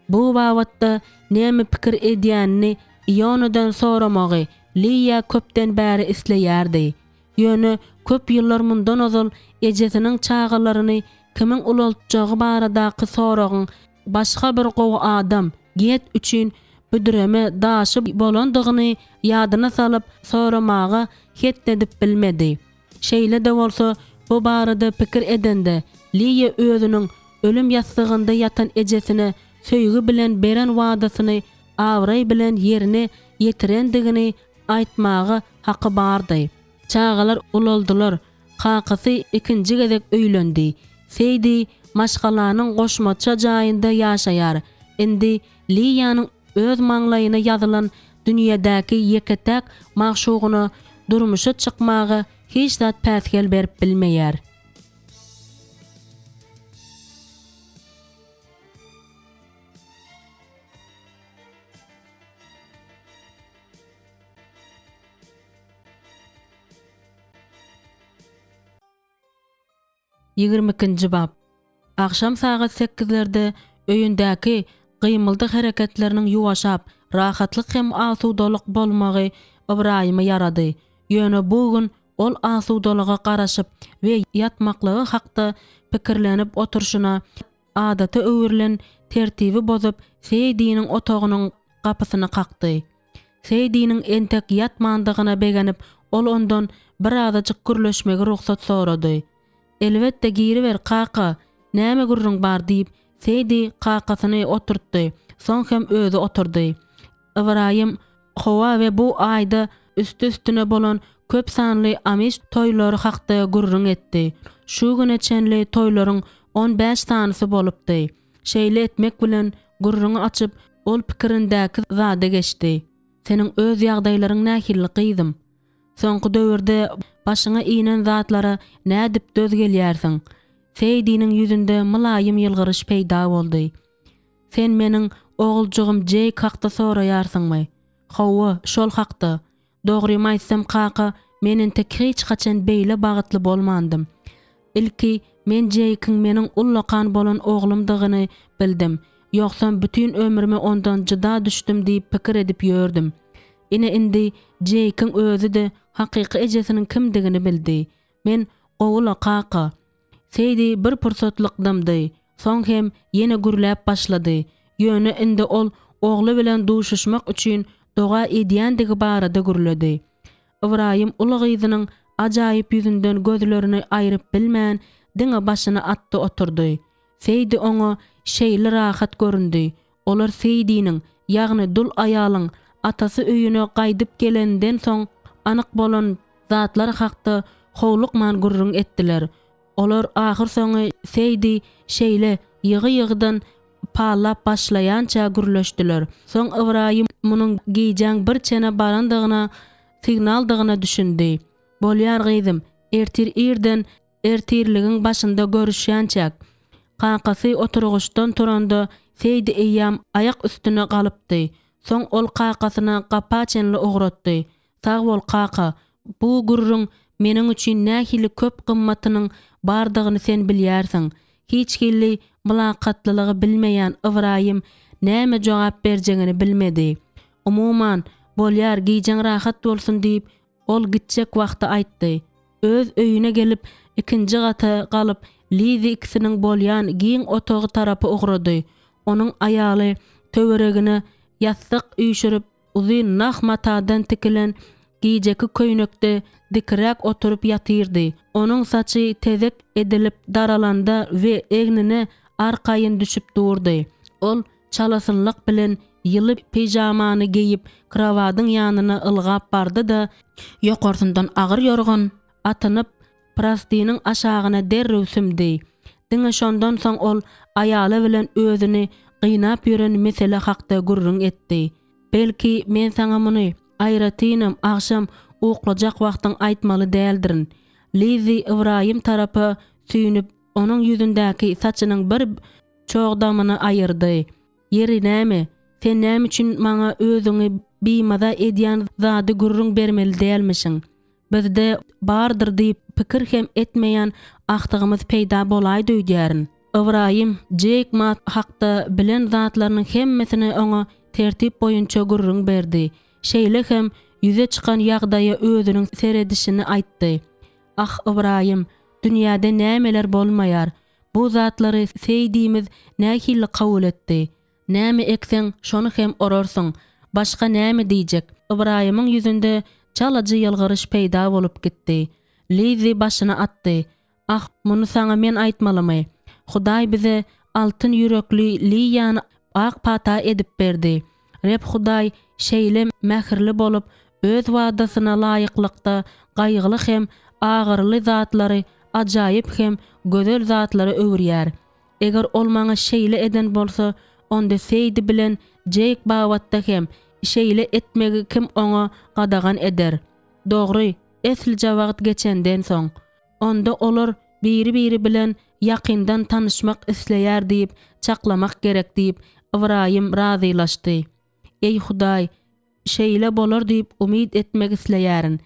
Bu babatda näme pikir edýänini Ionadan soramagy Liýa köpden bäri isleýärdi. Ýöne köp ýyllar mundan ozal ejesiniň çagalaryny kimiň ulaltjagy baradaky soragyň başga bir gowy adam, Get üçin büdreme daşy bolandygyny ýadyna salyp soramaga het edip bilmedi. Şeýle-de bolsa, bu barada pikir edende, Liýa özüniň ölüm ýassygynda ýatan ejesine söýgi bilen beren wadasyny abraý bilen ýerine ýetirendigini aýtmaga haky bardy. Çagalar ulaldylar, kakasy ikinji gezek öýlendi. Seýdi maşgalanyň goşmaça jaýynda ýaşaýar. Indi Liýanyň öz maňlaýyna ýazylan dünýedäki ýeke-täk magşugyna durmuşa çykmaga hiç zat päsgel berip bilmeýär. 22-nji bap. Agşam sagat sekizlerde öýündäki gymyldy-hereketleriniň ýuwaşap, rahatlyk hem asudalyk bolmagy Ybraýyma ýarady. Ýöne bu gün ol asudalyga garaşyp we ýatmaklygy hakda pikirlenip oturyşyna adata öwrülen tertibi bozup, Seýdiniň otagynyň gapysyny kakdy. Seýdiniň entek ýatmandygyna begenip, ol ondan birazajyk gürleşmegi rugsat sorady. Elbetde giriber, kaka, näme gürrüň bar diýip, Seýdi kakasyny oturtdy, soň hem özi oturdy. Ybraýym howa we bu aýda üsti-üstüne bolan köp sanly amiş toýlary hakda gürrüň etdi. Şu güne çenli toýlaryň 15 sanysy bolupdy. Şeýle etmek bilen gürrüňi açyp, ol pikirindäki zada geçdi. Seniň öz ýagdaýlaryň nähili, gyzym? Soňky döwürde başyňa inen zatlara nädip döz gelýärsiň? Seýdiniň ýüzünde mylaýym ýylgyryş peýda boldy. Sen meniň oguljygym Jeýk hakda soraýarsyňmy? Hawa, şol hakda. Dogrymy aýtsam, kaka, men entek hiç haçan beýle bagtly bolmandym. Ilki men Jeýkiň meniň ullakan bolan oglumdygyny bildim. Ýogsam bütin ömrüme ondan jyda düşdüm diýip pikir edip ýördüm. Ine indi Jeýkiň özi-de hakyky ejesiniň kimdigini bildi. Men gowy-la, kaka. Seýdi bir pursatlyk dymdy. Soň hem ýene gürläp başlady. Ýöne indi ol ogly bilen duşuşmak üçin doga edýändigi barada gürledi. Ybraýym uly gyzynyň ajaýyp ýüzünden gözlerini aýryp bilmän, diňe başyny atdy oturdy. Seýdi oňa şeýle rahat göründi. Olar Seýdiniň, ýagny dul aýalyň atasy öýüne gaýdyp gelenden soň anyk bolan zatlar hakda howlukman gürrüň etdiler. Olar ahyrsoňy Seýdi şeýle ýygy-ýygydan pallap başlaýança gürleşdiler. Soň Ybraýym munuň gijäň bir çene barandygyna, signaldygyna düşündi. Bolýar gyzym, ertir irden Ertirligiň başynda görüşýänçäk, kakasy oturgyçdan turanda Seýdi eýýäm aýak üstüne galypdy. Soň ol kakasyna gapa çenli ugratdy. Sag bol, kaka. Bu gürrüň meniň üçin nähili köp gymmatynyň bardygyny sen bilýärsiň. Hiç hili mylakatlylygy bilmeýän Ybraýym näme jogap berjegini bilmedi. Umuman, Bolýar, gijäň rahat bolsun diýip, ol gitjek wagty aýtdy. Öz öýüne gelip, ikinji gata galyp, Lizi ikisiniň bolýan giň otagy tarapa ugrady. Onuň aýaly töweregine ýassyk üýşürip, uzyn nah matadan tikilen gijeki köýnekde dikiräk oturyp ýatyrdy. Onuň saçy tezek edilip daralanda we egnine arkaýyn düşüp durdy. Ol çalasynlyk bilen ýyly pižamany geýip, krowadyň ýanyna ylgap bardy-da, Ýokarsyndan agyr ýorgan. Atynyp, prostynyň aşagyna derrew sümdi. Diňe şondan soň ol aýaly bilen özüni gynap ýören mesele hakda gürrüň etdi. Belki, men saňa muny, aýratynam, agşam uklajak wagtyň aýtmaly däldirin. Lizzi Ybraýym tarapa süýnüp, onuň ýüzündäki saçynyň bir çogdamyny aýyrdy. Ýeri näme, sen näme üçin maňa özüňi bimaza edýän zady gürrüň bermeli dälmişiň? Bizde bardyr diýip pikir hem etmeýän agtygymyz peýda bolaýdy öýdýärin. Ybraýym Jeýk Ma hakda bilen zatlarynyň hemmesini oňa tertip boýunça gürrüň berdi. Şeýle hem ýüze çykan ýagdaýa özüniň seredişini aýtdy. Ah, Ybraýym, dünýäde nämeler bolmaýar. Bu zatlary Seýdimiz nähili kabul etdi? Näme ekseň, şony hem orarsyň. Başga näme diýjek? Ybraýymyň ýüzünde çalaja ýylgyryş peýda bolup gitdi. Lizzi başyny atdy. Ah, muny saňa men aýtmalymy? Hudaý bize altyn ýürekli Liýany ak pata edip berdi. Reb Hudaý şeýle mähirli bolup, Öz wadasyna laýyklykda gaýgyly hem agyryly zatlary ajaýyp hem gözel zatlara öwürýär. Eger ol maňa şeýle eden bolsa, onda Seýdi bilen Jeýk babatda hem şeýle etmegi kim oňa gadagan eder? Dogry, eslije wagt geçenden soň. Onda olar biri-biri bilen ýakyndan tanyşmak isleýär diýip çaklamak gerek diýip, Ybraýym razylaşdy. Eý, Hudaý, şeýle bolar diýip umyt etmek isleýärin.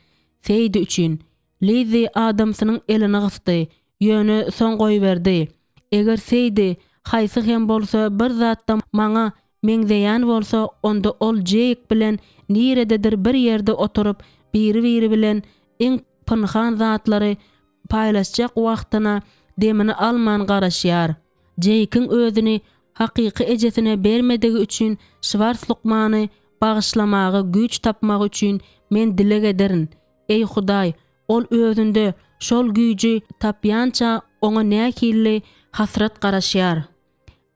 Seýdi üçin. Lizzi adamsynyň elini gysdy, ýöne soň goýberdi. Eger Seýdi haýsy hem bolsa bir zatda maňa meňzeýän bolsa, onda ol Jeýk bilen nirededir bir ýerde oturyp, biri-biri bilen iň pynhan zatlary paýlaşjak wagtyna demini alman garaşýar. Jeýkiň özüni hakyky ejesine bermedigi üçin Şwars lukmany bagyşlamaga güýç tapmagy üçin men dileg ederin. Eý Hudaý, ol özünde şol güýji tapýança oňa nähilli hasrat garaşýar.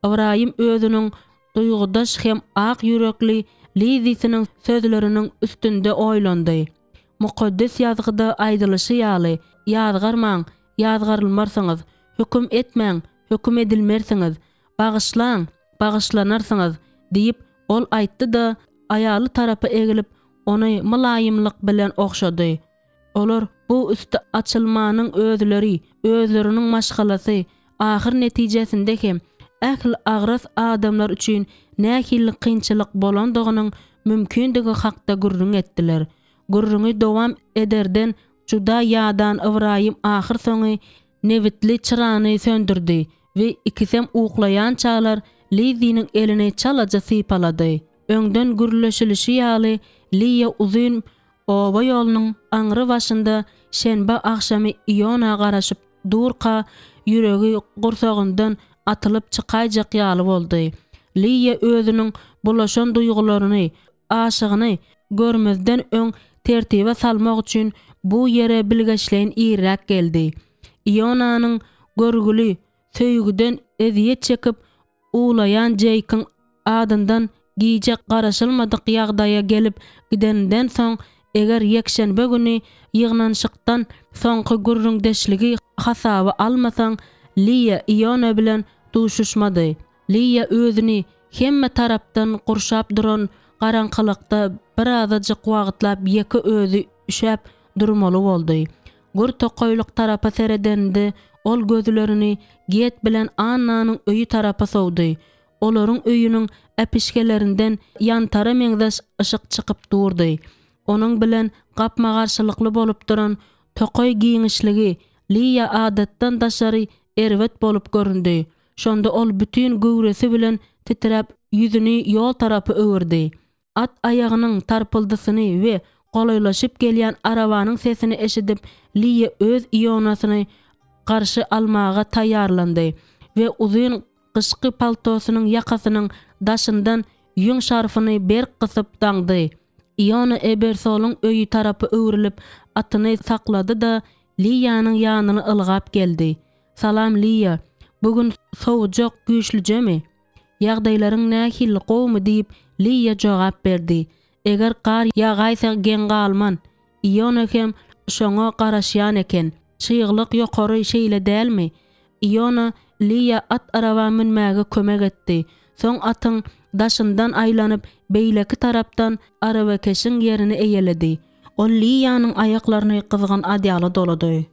Ybraýym özüniň duýgudaş hem ak ýürekli Lizisiniň sözleriniň üstünde oýlandy. Mukaddes Ýazgyda aýdylyşy ýaly, Ýazgarmaň, ýazgarylmarsyňyz, höküm etmäň, höküm edilmersiňiz, bagyşlaň, bagyşlanarsyňyz diýip, ol aýtdy-da, aýaly tarapa egilip, ony mylaýymlyk bilen ogşady. Olar bu üsti açylmanyň özleri, özleriniň maşgalasy, ahyr netijesinde hem ähli agras adamlar üçin nähili kynçylyk bolandygynyň mümkindigi hakda gürrüň etdiler. Gürrüňi dowam ederden juda ýadan Ybraýym ahyrsoňy nebitli çyrany söndürdi we ikisem uklaýançalar Lizziniň elini çalaja sypalady. Öňden gürleşilişi ýaly, Liýa uzyn oba ýolunyň aňry başynda şenbe agşamy Iona garaşyp durka, ýüregi gursagyndan atylyp çykaýjak ýaly boldy. Liýa özüniň bulaşan duýgularyny, aşygyny görmezden öň tertibe salmak üçin bu ýere bilgeşleýin irräk geldi. Ionanyň görgüli söýgüden ezýet çekip uwlaýan Jeýkiň adyndan gije garaşylmadyk ýagdaýa gelip gideninden soň, eger ýekşenbe güni ýygnanyşykdan soňky gürrüňdeşligi hasaba almasaň, Liýa Iona bilen duşuşmady. Liýa özüni hemme tarapdan gurşap duran garaňkylykda birazajyk wagtlap ýeke özi üşäp durmaly boldy. Gür tokaýlyk tarapa seredeninde ol gözlerini Get bilen Annanyň öýi tarapa sowdy. Olaryň öýüniň äpişgelerinden ýantara meňzeş yşyk çykyp durdy. Onuň bilen gapma-garşylykly bolup duran tokaý giňişligi Liýa adatdan daşary erbet bolup göründi. Şonda ol bütin göwresi bilen titräp ýüzüni ýol tarapa öwürdi. At aýagynyň tarpyldysyny we golaýlaşyp gelýän arabanyň sesini eşidip, Liýa öz Ionasyny garşy almaga taýýarlandy we uzyn gyşky paltosynyň ýakasynyň daşyndan ýüň şarfyny berk gysyp daňdy. Iona Ebersolyň öýi tarapa öwrülip, atyny saklady-da, Liýanyň ýanyna ylgap geldi. Salam, Liýa. Bu gün sowujak güýçlüjemi? Ýagdaýlaryň nähili, gowumy? diýip, Liýa jogap berdi. Eger gar ýagaýsa geň galman. Iona hem şoňa garaşýan eken. Çyglyk ýokary, şeýle dälmi? Iona Liýa at araba münmäge kömek etdi. Soň atyň daşyndan aýlanyp, beýleki tarapdan arabakeşiň ýerini eýeledi. Ol Liýanyň aýaklaryny gyzgyn adýala dolady.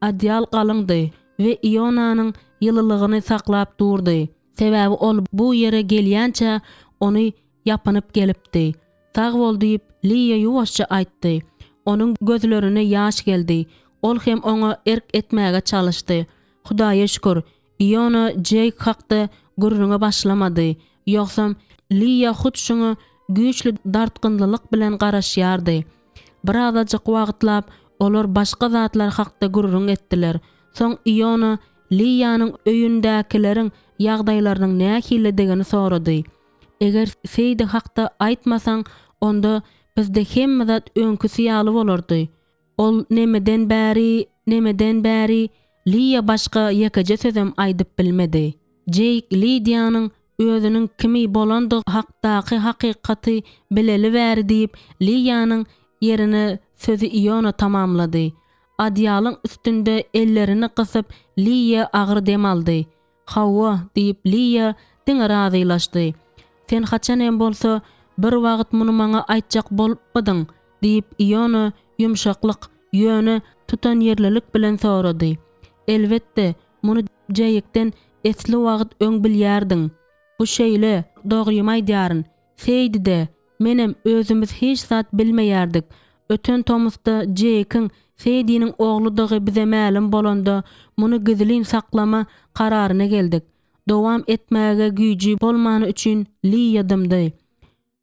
Adýal galyňdy we Ionanyň ýylylygyny saklap durdy. Sebäbi ol bu ýere gelýänçä ony ýapynyp gelipdi. Sag bol diýip, Liýa ýuwaşja aýtdy. Onuň gözlerine ýaş geldi. Ol hem oňa erk etmäge çalyşdy. Hudaýa şükür, Iona Jeýk hakda gürrüňe başlamady. Ýogsam, Liýa hut şuňa güýçli dartgynlylyk bilen garaşýardy. Birazajyk wagtlap olar başga zatlar hakda gürrüň etdiler. Soň Iona Liýanyň öýündäkileriň ýagdaýlarynyň nähilidigini sorady. Eger Seýdi hakda aýtmasaň, onda bizde hemme zat öňküsi ýaly bolardy. Ol nemeden bäri, nemeden bäri Liýa başga ýekeje sözem aýdyp bilmedi. Jeýk Lidiýanyň özüniň kimi bolandygy hakdaky hakykaty bileli bäri diýip, Liýanyň ýerine sözi Iona tamamlady. Adýalyň üstünde ellerini gysyp Liýa agyr dem aldy. Hawa, diýip, Liýa diňe razylaşdy. Sen haçan hem bolsa bir wagt muny maňa aýtjak bolupmydyň? diýip, Iona ýumşaklyk, ýöne tutanýerlilik bilen sorady. Elbetde, muny Jeýkden esli wagt öň bilýärdiň. Bu şeýle, dogrymy aýdýaryn. Seýdi-de, menem özümiz hiç zat bilmeýärdik. Öten tomusda Jeýkiň Seýdiniň ogludygy bize mälim bolanda, muny gizlin saklama kararyna geldik. Dowam etmäge güýji bolmany üçin Liýa dymdy.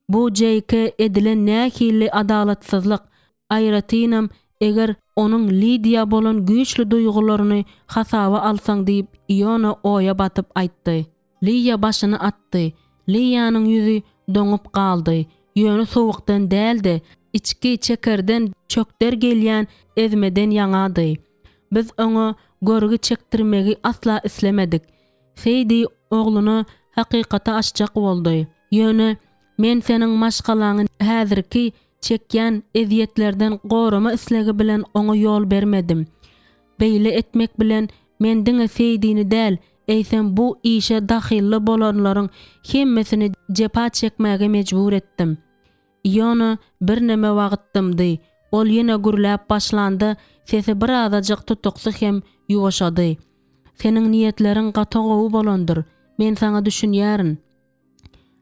Bu Jeýke edilen nähili adalatsyzlyk, aýratynam eger onuň Lidiýa bolan güýçli duýgularyny hasaba alsaň diýip Iona oýa batyp aýtdy. Liýa başyny atdy. Liýanyň ýüzi doňup galdy. Ýöne sowukdan däl-de, içki çekerden çökder gelýän ezmeden ýaňady. Biz oňa görgi çekdirmegi asla islemedik. Seýdi ogluna hakykaty açjak boldy. Ýöne men seniň maşgalaňy häzirki çekýän ezýetlerden gorama islegi bilen oňa ýol bermedim. Beýle etmek bilen men diňe Seýdini däl, eýsem bu işe dahylly bolanlaryň hemmesini jepa çekmäge mejbur etdim. Iona birneme wagt dymdy. Ol ýene gürläp başlanda sesi birazajyk tutuksy hem ýuwaşady. Seniň niýetleriň gaty gowy bolandyr. Men saňa düşünýärin.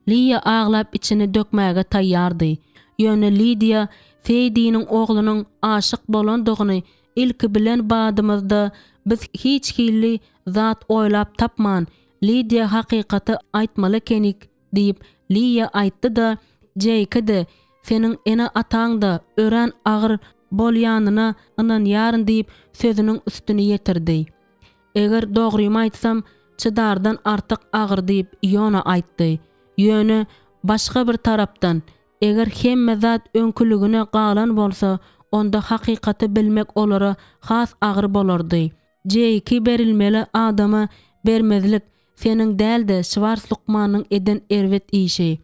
Liýa aglap içini dökmäge taýýardy. Ýöne Lidiýa Seýdiniň oglunyň aşyk bolandygyny ilki bilen badymyzda biz hiç hili zat oýlap tapman, Lidiýa hakykaty aýtmaly ekenik diýip, Liýa aýtdy-da, Jeýke-de, seniň ene-ataň-da örän agyr bolýanyna ynanýaryn diýip, sözüniň üstüni ýetirdi. Eger dogrymy aýtsam, çydardan artyk agyr diýip, Iona aýtdy. Ýöne, başga bir tarapdan, eger hemme zat öňküligine galan bolsa, onda hakykaty bilmek olara has agyr bolardy. Jeýki berilmeli adama bermezlik, seniň däl-de, Şwars lukmanyň eden erbet işi.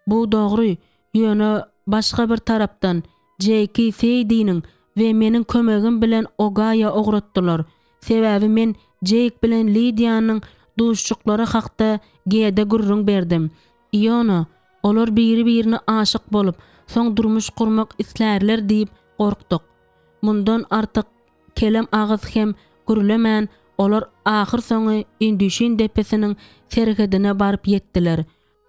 Bu dogry, ýöne başga bir tarapdan, Jeýki Seýdiniň we meniň kömegim bilen Ogaýa ugratdylar. Sebäbi men Jeýk bilen Lidiýanyň duşuşyklary hakda G-de gürrüň berdim. Iona, olar biri-birine aşyk bolup, soň durmuş gurmak islärler diýip gorkduk. Mundan artyk kelem agyz hem gürlemän, olar ahyrsoňy Indüşin depesiniň serhedine baryp ýetdiler.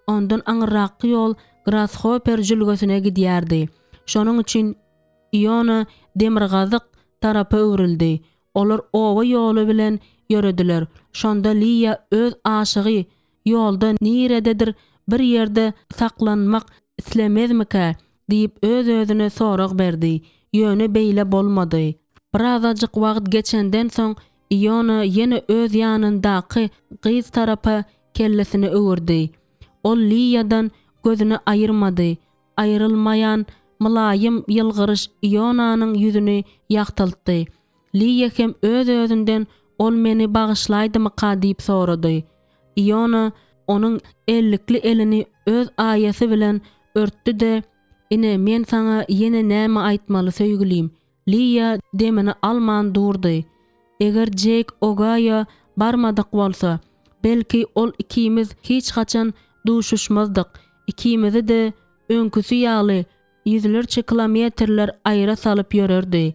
Ondan aňyrrakky ýol Grashoper jülgesine gidýärdi. Şonuň üçin Iona demirgazyk tarapa öwrüldi. Olar oba ýoly bilen ýörediler. Şonda Liýa öz aşygy ýolda nirededir bir ýerde saklanmak. islemezmikä diýip öz-özüne sorag berdi. Ýöne beýle bolmady. Birazajyk wagt geçenden soň Iona ýene öz ýanyndaky gyz tarapa kellesini öwürdi. Ol Liýadan gözüni aýyrmady. Aýrylmaýan mylaýym ýylgyryş Ionanyň ýüzüni ýagtyltdy. Liýa hem öz-özünden ol meni bagyşlaýdymyka diýip sorady. Iona onuň ellikli elini öz aýasy bilen örtdi-de, Ine, men saňa ýene näme aýtmaly, söýgülim? Liýa demini alman durdy. Eger Jeýk Ogaýa barmadyk bolsa, belki, ol ikimiz hiç haçan duşuşmazdyk, ikimizi-de öňküsi ýaly ýüzlerçe kilometrler aýra salyp ýörerdi.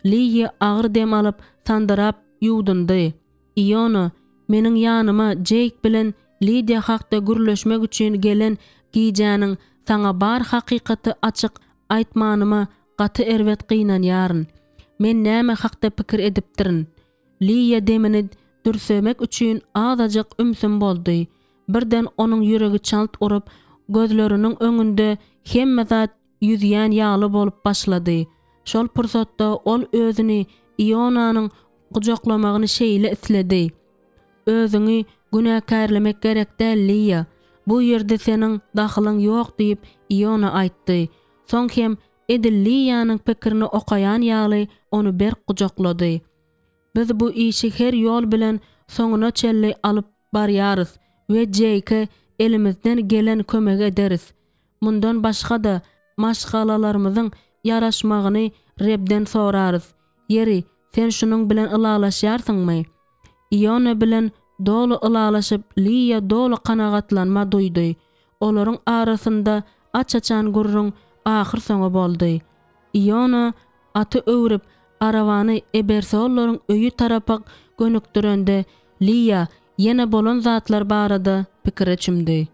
Liýa agyr dem alyp, sandyrap ýuwdundy. Iona, meniň ýanyma Jeýk bilen Lidiýa hakda gürleşmek üçin gelen gijäniň saňa bar hakykaty açyk aýtmanyma gaty erbet gynanýaryn. Men näme hakda pikir edipdirin? Liýa demini dürsemek üçin azajyk ümsüm boldy. Birden onuň ýüregi çalt urup, gözleriniň öňünde hemme zat ýüzýän ýaly bolup başlady. Şol pursatda ol özüni Ionanyň gujaklamagyny şeýle isledi. Özüňi günäkärlemek gerek däl, Liýa. Bu ýerde seniň dahylyň ýok diýip, Iona aýtdy. Soň hem edil Liýanyň pikirini okaýan ýaly ony berk gujaklady. Biz bu işi her ýol bilen soňuna çenli alyp barýarys we Jeýke elimizden gelen kömegi ederis. Mundan başga-da, maşgalalarymyzyň ýaraşmagyny Rebden sorarys. Ýeri, sen şunuň bilen ylalaşýarsyňmy? Iona bilen doly ylalaşyp, Liýa doly kanagatlanma duýdy. Olaryň arasynda aç-açan gürrüň ahyrsoňy boldy. Iona aty öwrüp, arabany Ebersollaryň öýi tarapa gönükdirende, Liýa ýene bolan zatlar barada pikire çümdi.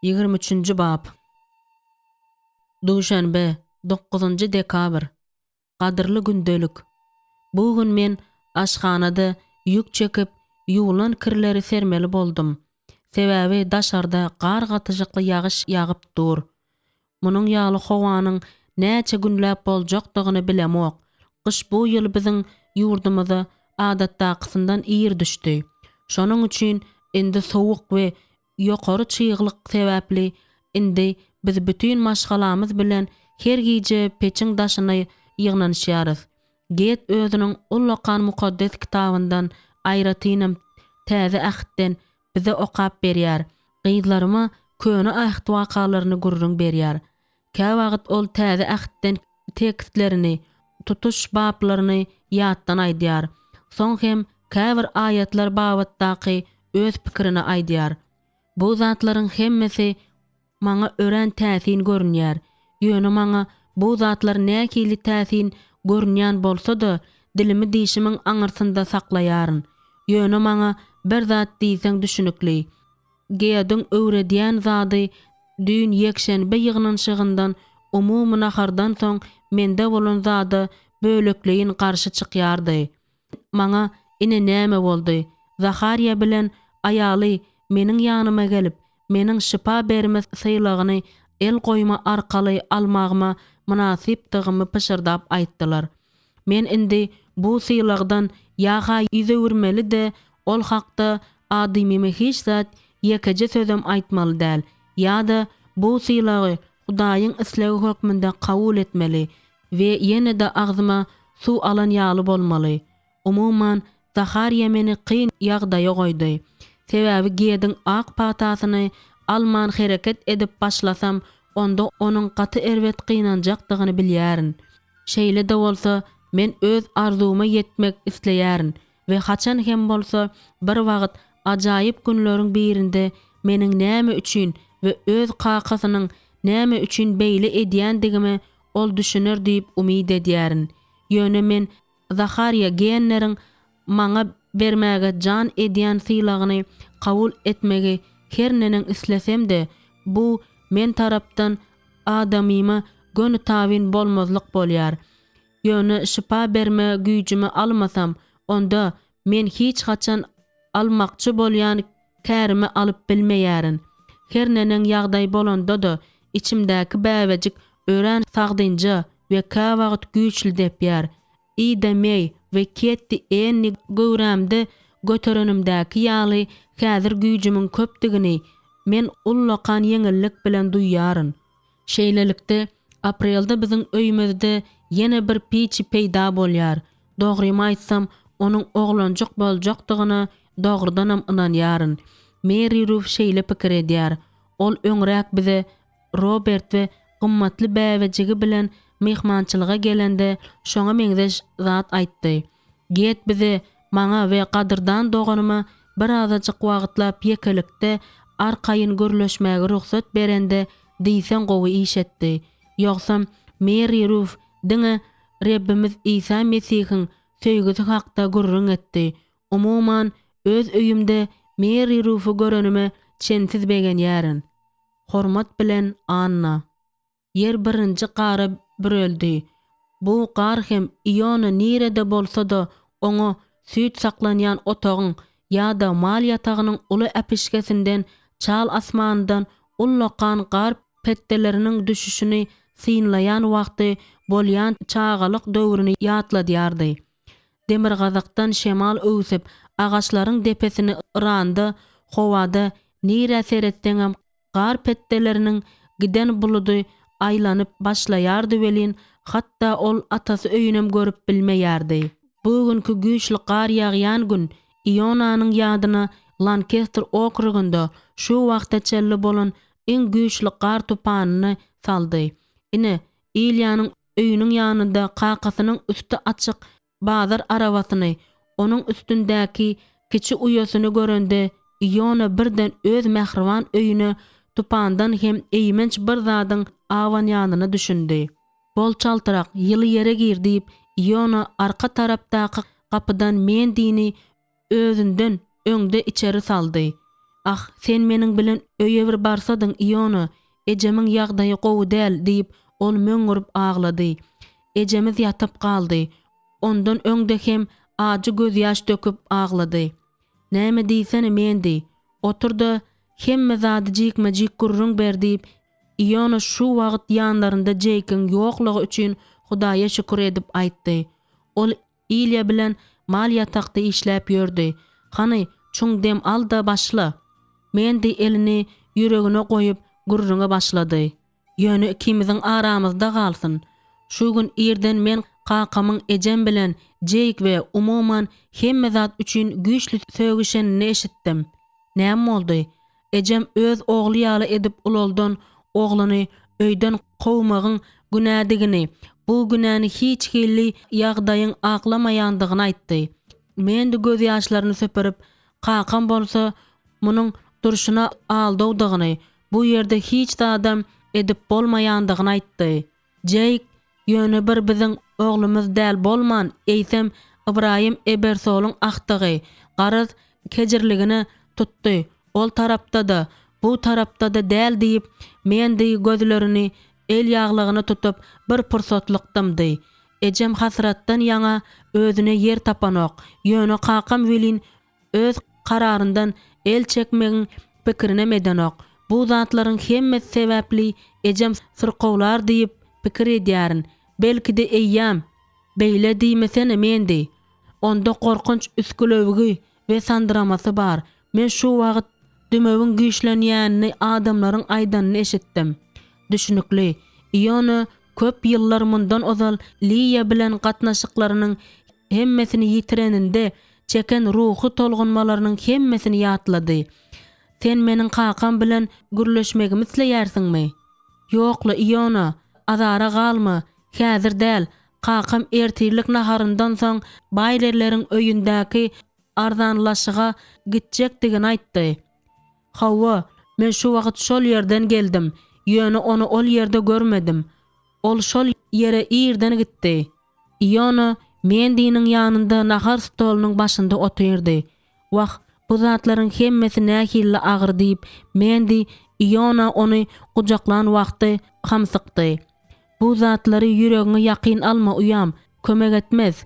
23-nji bap. Duşenbe, dokuzynjy dekabr. Gadyrly gündelik. Bu gün men aşhanada ýük çekip, ýuwlan kirleri sermeli boldum. Sebäbi daşarda gar gatyşykly ýagyş ýagyp dur. Munuň ýaly howanyň näçe günläp boljakdygyny bilemok. Gyş bu ýyl biziň ýurdumyza adatdakysyndan ir düşdi. Şonuň üçin indi sowuk we ýokary çyglyk sebäpli indi biz bütin maşgalamyz bilen her gije peçiň daşyna ýygnanyşýarys. Get özüniň ullakan mukaddes kitabyndan, aýratynam Täze Ähtden bize okap berýär. Gyzlaryma Köne Äht wakalaryny gürrüň berýär. Käwagt ol Täze Ähtden tekstlerini, tutuş baplaryny ýatdan aýdýar. Soň hem käbir aýatlar babatdaky öz pikirini aýdýar. Bu zatlaryň hemmesi maňa örän täsin görünýär. Ýöne maňa bu zatlar nähili täsin görünýän bolsa-da, dilimi dişimiň aňyrsynda saklaýaryn. Ýöne maňa bir zat diýseň düşünikli. Geodiň öwredýän zady düýn ýekşenbe ýygnanyşygyndan umumy nahardan soň mende bolan zada bölekleýin garşy çykýardy. Maňa ine näme boldy. Zaharýa bilen aýaly meniň ýanyma gelip, meniň şypa berme sylagyny el goýma arkaly almagyma mynasypdygymy pyşyrdap aýtdylar. Men indi bu sylagdan ýa-ha ýüz öwürmeli-de, ol hakda adymyma hiç zat, ýekeje sözem aýtmaly däl, ýa-da bu sylagy Hudaýyň islegi hökmünde kabul etmeli we ýene-de agzyma suw alan ýaly bolmaly. Umuman, Zaharýa meni kyn ýagdaýa goýdy. Sebäbi Gediň ak patasyny alman hereket edip başlasam, onda onuň gaty erbet gynanjakdygyny bilýärin. Şeýle-de bolsa, men öz arzuwyma ýetmek isleýärin we haçan hem bolsa bir wagt ajaýyp günleriň birinde meniň näme üçin we öz kakasynyň näme üçin beýle edýändigime ol düşüner diýip umyt edýärin. Ýöne men Zaharýa Genneriň maňa bermäge jan edýän sylagyny kabul etmegi her neneň islesem-de, bu men tarapdan adamyma göni tabyn bolmazlyk bolýar. Ýöne şypa berme güýjümi almasam, onda men hiç haçan almakçy bolýan kärimi alyp bilmeýärin. Her neneň ýagdaý bolanda-da, içimdäki bäbejik örän sagdynja we käwagt güýçli depýär. Ida Meý we Ketti Enni göwrämde göterenimdäki ýaly häzir güýjümiň köpdügini men ullakan ýeňillik bilen duýýaryn. Şeýlelikde, aprelde biziň öýümizde ýene bir piçi peýda bolýar. Dogrymy aýtsam, onuň oglanjyk boljakdygyna dogrudanam ynanýaryn. Meri Ruf şeýle pikir edýär. Ol öňräk bize Robert we gymmatly bäbejigi bilen myhmançylyga gelende şoňa meňzeş zat aýtdy. Get bize, maňa we gadyrdan doganyma birazajyk wagtlap ýekelikde arkaýyn gürleşmäge rugsat berende diýseň gowy iş etdi. Ýogsam Meri Ruf diňe Rebbimiz Isa Mesihiň söýgüsi hakda gürrüň etdi. Umuman, öz öýümde Meri Rufy görenime çensiz begenýärin. Hormat bilen, Anna. Ýer birinji gara büreldi. Bu gar hem Iona nirede bolsa-da oňa süýt saklanýan otagyň ýa-da mal ýatagynyň uly äpişgesinden çal asmandan ullakan gar petdeleriniň düşüşini synlaýan wagty bolýan çagalyk döwrüni ýatladýardy. Demirgazykdan şemal öwsüp, agaçlaryň depesini yranda, howada nirä seretseňem gar petdeleriniň giden buludy aýlanyp başlaýardy welin, hatda ol atasy öýünem görüp bilmeýärdi. Bu günki güýçli gar ýagýan gün Ionanyň ýadyna Lankester okrugynda şu wagta çenli bolan iň güýçli gar tupanyny saldy. Ine, Ilýanyň öýüniň ýanynda kakasynyň üsti açyk bazar arabasyny, onuň üstündäki kiçi uýasyny görende Iona birden öz mähriban öýüne tupandan hem eýmenç bir zadyň abanýanyna düşündi. Bol çaltrak, ýyly ýere gir diýip, Iona arka tarapdaky gapydan Mendini özünden öňde içeri saldy. Ah, sen meniň bilen öýe bir barsadyň, Iona, ejemiň ýagdaýy gowy däl, diýip, ol möňňürip aglady. Ejemiz ýatyp galdy. Ondan öň-de hem ajy gözýaş döküp aglady. Näme diýsene, Mendi? Otur-da, hemme zady jikme-jik gürrüň ber, diýip, Iona şu wagt ýanlarynda Jeýkiň ýoklugy üçin Hudaýa şükür edip aýtdy. Ol Ilýa bilen mal ýatakda işläp ýördi. Hany, çuň dem al-da başla! Mendi elini ýüregine goýup, gürrüňe başlady. Ýöne ikimiziň aramyzda galsyn. Şu gün irden men kakamyň ejem bilen Jeýk we umuman hemme zat üçin güýçli sögüşenini eşitdim. Näme boldy? Ejem öz ogly ýaly edip ulaldan ogluny öýden kowmagyň günädigini, bu günäni hiç hili ýagdaýyň aklamaýandygyny aýtdy. Mendi gözýaşlaryny süpürip, kakam bolsa munuň durşuna aldawdygyny, bu ýerde hiç zadam edip bolmaýandygyny aýtdy. Jeýk ýöne bir biziň oglumyz däl bolman, eýsem, Ybraýym Ebersolyň agtygy, garaz, kejirligine tutdy, ol tarapda-da, bu tarapda-da däl diýip, Mendi gözlerini elýaglygyna tutup, bir pursatlyk dymdy. Ejem hasratdan ýaňa özüne ýer tapanok, ýöne kakam welin Öz kararyndan el çekmegiň pikirinem edenok. Bu zatlaryň hemmesi sebäpli ejem syrkawlar diýip pikir edýärin. Belki-de eýýäm. Beýle diýmesene Mendi. Onda gorkunç üsgülewügi we sandyramasy bar. Men şu wagt dümewiň güýçlenýänini adamlaryň aýdanyny eşitdim. Düşnükli. Iona köp ýyllar mundan ozal Liýa bilen gatnaşyklarynyň hemmesini ýitireninde çeken ruhy tolgunmalarynyň hemmesini ýatlady. Sen meniň kakam bilen gürleşmegimi isleýärsiňmi? Ýok-la, Iona, azara galma, häzir däl, kakam ertirlik naharyndan soň Baýlerleriň öýündäki arzanlaşyga gitjekdigini aýtdy. Hawa, men şu wagt şol ýerden geldim, ýöne ony ol ýerde görmedim. Ol şol ýere irden gitdi. Iona Mendiniň ýanynda nahar stolunyň başynda otyrdy. Wah, bu zatlaryň hemmesi nähilli agyr diýip, Mendi Iona ony gujaklan wagty hamsykdy. Bu zatlary ýüregiňe ýakyn alma, uýam, kömek etmez.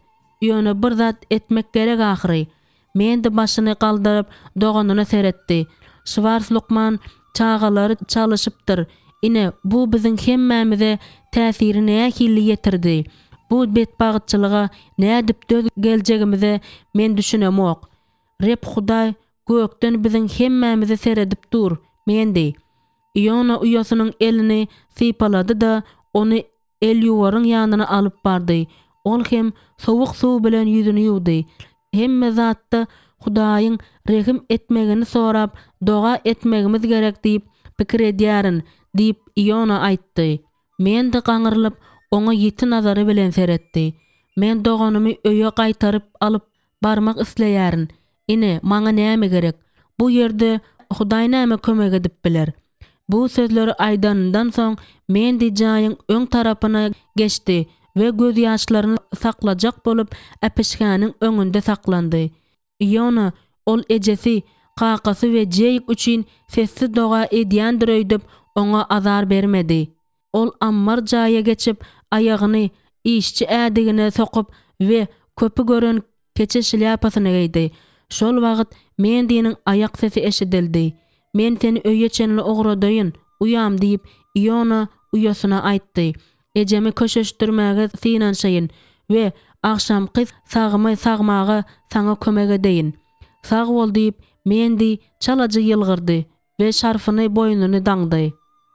Ýöne bir zat etmek gerek ahyry. Mendi başyny galdyryp, doganyna seretdi. Şwars lukman çagalary çalyşypdyr. Ine, bu biziň hemmämize täsiri nähili ýetirdi. Bu betbagtçylyga nädip döz geljegimize men düşünemok. Reb Hudaý gökden biziň hemmämize seredip dur, Mendi. Iona uýasynyň elini sypalady-da, ony Elýuwaryň ýanyna alyp bardy. Ol hem sowuk suw bilen ýüzüni ýuwdy. Hemme zatda Hudaýyň rehim etmegini sorap doga etmegimiz gerek diýip pikir edýärin, diýip, Iona aýtdy. Mendi gaňrylyp, oňa ýiti nazary bilen seretdi. Men doganymy öýe gaýtaryp alyp barmak isleýärin. Ine, maňa näme gerek? Bu ýerde Hudaý näme kömek edip biler? Bu sözleri aýdanyndan soň, Mendi jaýyň öň tarapyna geçdi we gözýaşlaryny saklajak bolup, äpişgäniň öňünde saklandy. Iona, ol ejesi, kakasy we Jeýk üçin sessiz doga edýändir öýdüp, oňa azar bermedi. Ol ammar jaýa geçip, aýagyny işçi ädigine sokup we köpi gören keçe şlýapasyny geýdi. Şol wagt Mendiniň aýak sesi eşidildi. Men seni öýe çenli ugradaýyn, uýam, diýip, Iona uýasyna aýtdy. Ejemi köşeşdirmäge synanyşaýyn we agşamky sagymy sagmaga saňa kömek edeýin. Sag bol, diýip, Mendi çalaja ýylgyrdy we şarfyny boýnuny daňdy.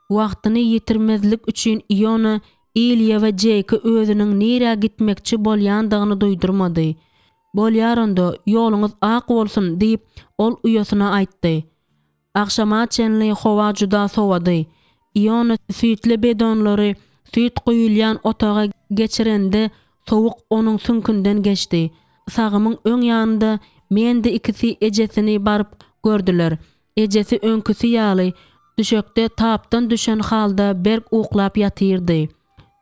Wagtyny ýitirmezlik üçin Iona Ilýa we Jeýke özüniň nirä gitmekçi bolýandygyny duýdurmady. Bolýar onda, ýoluňyz ak bolsun, diýip, ol uýasyna aýtdy. Agşama çenli howa juda sowady. Iona süýtli bedonlary süýt guýulýan otaga geçirende sowuk onuň süňkünden geçdi. Sagymyň öň ýanynda Mendi ikisi ejesini baryp gördüler. Ejesi öňküsi ýaly, düşekde tapdan düşen halda berk uklap ýatyrdy.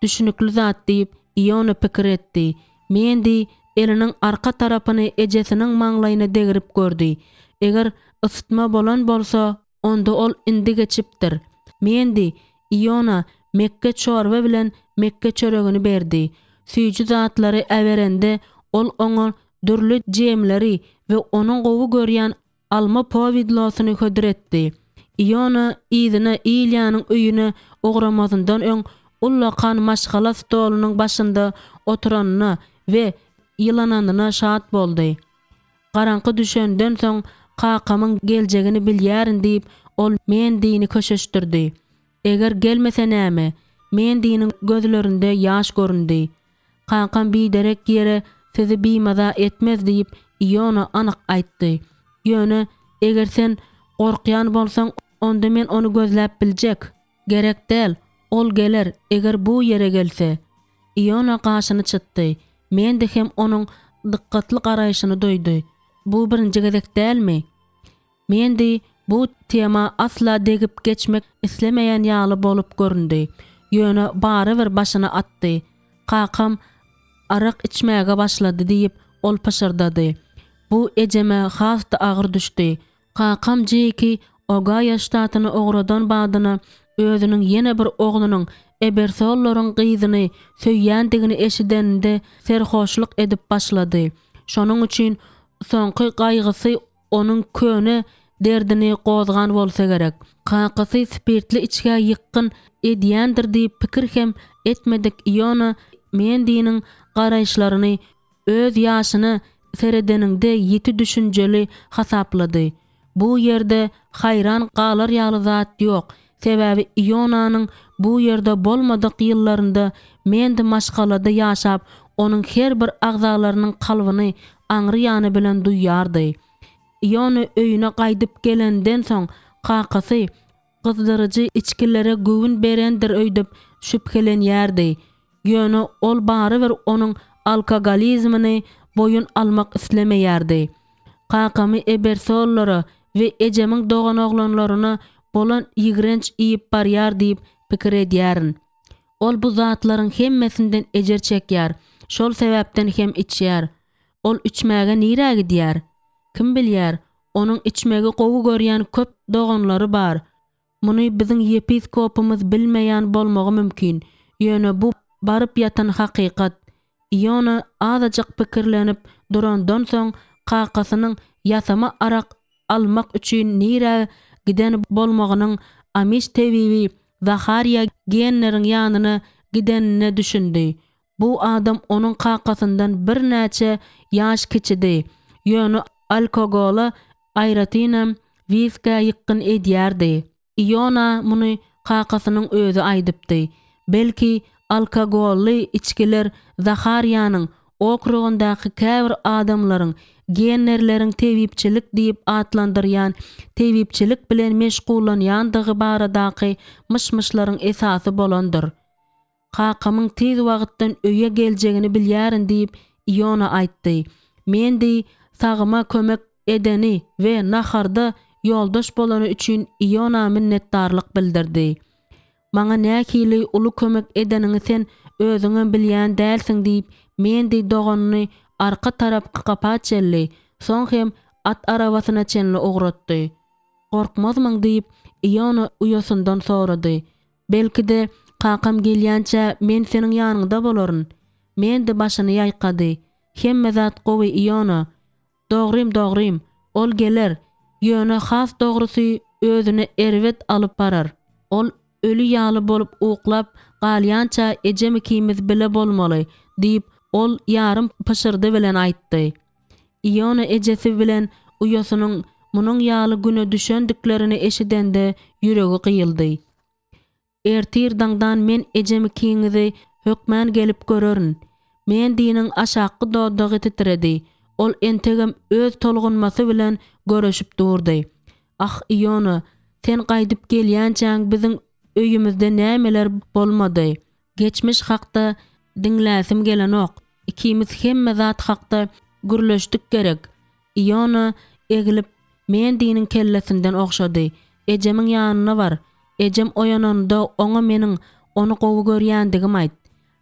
Düşnükli zat diýip, Iona pikir etdi. Mendi eliniň arka tarapyny ejesiniň maňlaýyna degrip gördi. Eger ysytma bolan bolsa, onda ol indi geçipdir. Mendi Iona mekge çorba bilen mekge çöregini berdi. Süýji zatlary äberende, ol oňa dürli jemleri we onuň gowy görýän alma powidlosyny hödür etdi. Iona yzyna Ilýanyň öýüne ugramazyndan öň ullakan maşgala stolunyň başynda oturanyna we ýylananyna şat boldy. Garaňky düşenden soň kakamyň geljegini bilýärin diýip, ol Mendini köşeşdirdi. Eger gelmese näme? Mendiniň gözlerinde ýaş göründi. Kakam biderek ýere sizi bimaza etmez diýip, Iona anyk aýtdy. Ýöne, eger sen gorkýan bolsaň, onda men ony gözläp biljek. Gerek däl, ol geler, eger bu ýere gelse. Iona gaşyny çytdy. Mendi hem onuň dykgatly garaýşyny duýdy. Bu birinji gezek dälmi? Mendi bu tema asla degip geçmek islemeýän ýaly bolup göründi. Ýöne barybir başyny atdy. Kakam arak içmäge başlady diýip, ol pyşyrdady. Bu ejeme has-da agyr düşdi. Kakam Jeýki Ogaýo ştatyna ugradan badyna özüniň ýene bir oglunyň Ebersollaryň gyzyny söýýändigini eşideninde serhoşlyk edip başlady. Şonuň üçin soňky gaýgysy onuň köne derdini gozgan bolsa gerek. Kakasy spirtli içgä ýykgyn edýändir diýip pikir hem etmedik Iona Mendiniň garaýyşlaryny öz ýaşyna seredeniňde ýiti düşünjeli hasaplady. Bu ýerde haýran galar ýaly zat ýok, sebäbi Ionanyň bu ýerde bolmadyk ýyllarynda Mendi maşgalada ýaşap, onuň her bir agzalarynyň kalbyny aňry ýany bilen duýýardy. Iona öýüne gaýdyp gelenden soň, kakasy gyzdyryjy içgilere göwün berendir öýdüp şübhelenýärdi. Ýöne ol barybir onuň alkogolizmini boýun almak islemeýärdi. Kakamy Ebersollara we ejemiň doganoglanlaryna bolan ýigrenç iýip barýar diýip pikir edýärin. Ol bu zatlaryň hemmesinden ejir çekýär, şol sebäpden hem içýär. Ol içmäge nirä gidýär? Kim bilýär, onuň içmegi gowy görýän köp doganlary bar. Muny biziň ýepiskopymyz bilmeýän bolmagy mümkin, ýöne bu baryp ýatan hakykat. Iona azajyk pikirlenip durandan soň kakasynyň ýasama arak almak üçin nirä giden bolmagynyň amiş tebibi Zahariýa Genneriň ýanyna gidenine düşündi. Bu adam onuň kakasyndan birnäçe ýaş kiçidi, ýöne alkogola, aýratynam wiskä ýykgyn edýärdi. Iona muny kakasynyň özi aýdypdy. Belki, alkogolly içgiler Zahariýanyň okrugyndaky käbir adamlaryň Gennerleriň tebipçilik diýip atlandyrýan tebipçilik bilen meşgullanýandygy baradaky myş-myşlaryň esasy bolandyr. Kakamyň tiz wagtdan öýe geljegini bilýärin diýip, Iona aýtdy. Mendi sagyma kömek edeni we naharda ýoldaş bolany üçin Iona minnetdarlyk bildirdi. Maňa nähili uly kömek edeniňi sen özüňem bilýän dälsiň diýip, Mendi doganyny arka tarapky gapa çenli, soň hem at arabasyna çenli ugratdy. Gorkmazmyň diýip, Iona uýasyndan sorady. Belki-de, kakam gelýänçä men seniň ýanyňda bolaryn. Mendi başyny ýaýkady. Hemme zat gowy, Iona. Dogrym, dogrym. Ol geler. Ýöne has dogrusy özüni erbet alyp barar. Ol öli ýaly bolup uklap galýança ejem ikimiz bile bolmaly, diýip, ol ýarym pyşyrdy bilen aýtdy. Iona ejesi bilen uýasynyň munuň ýaly güne düşendiklerini eşidende ýüregi gyýyldy. Ertir daňdan men ejem ikiňizi hökmän gelip görerin. Mendiniň aşakky dodagy titredi. Ol entegem öz tolgunmasy bilen göreşip durdy. Ah, Iona, sen gaýdyp gelýänçäň biziň öýümizde nämeler bolmady. Geçmiş hakda diňläsim gelenok. Ikimiz hemme zat hakda gürleşdik gerek? Iona eglip, Mendiniň kellesinden ogşady. Ejemiň ýanyna bar. Ejem oýananda oňa meniň ony gowy görýändigimi aýt.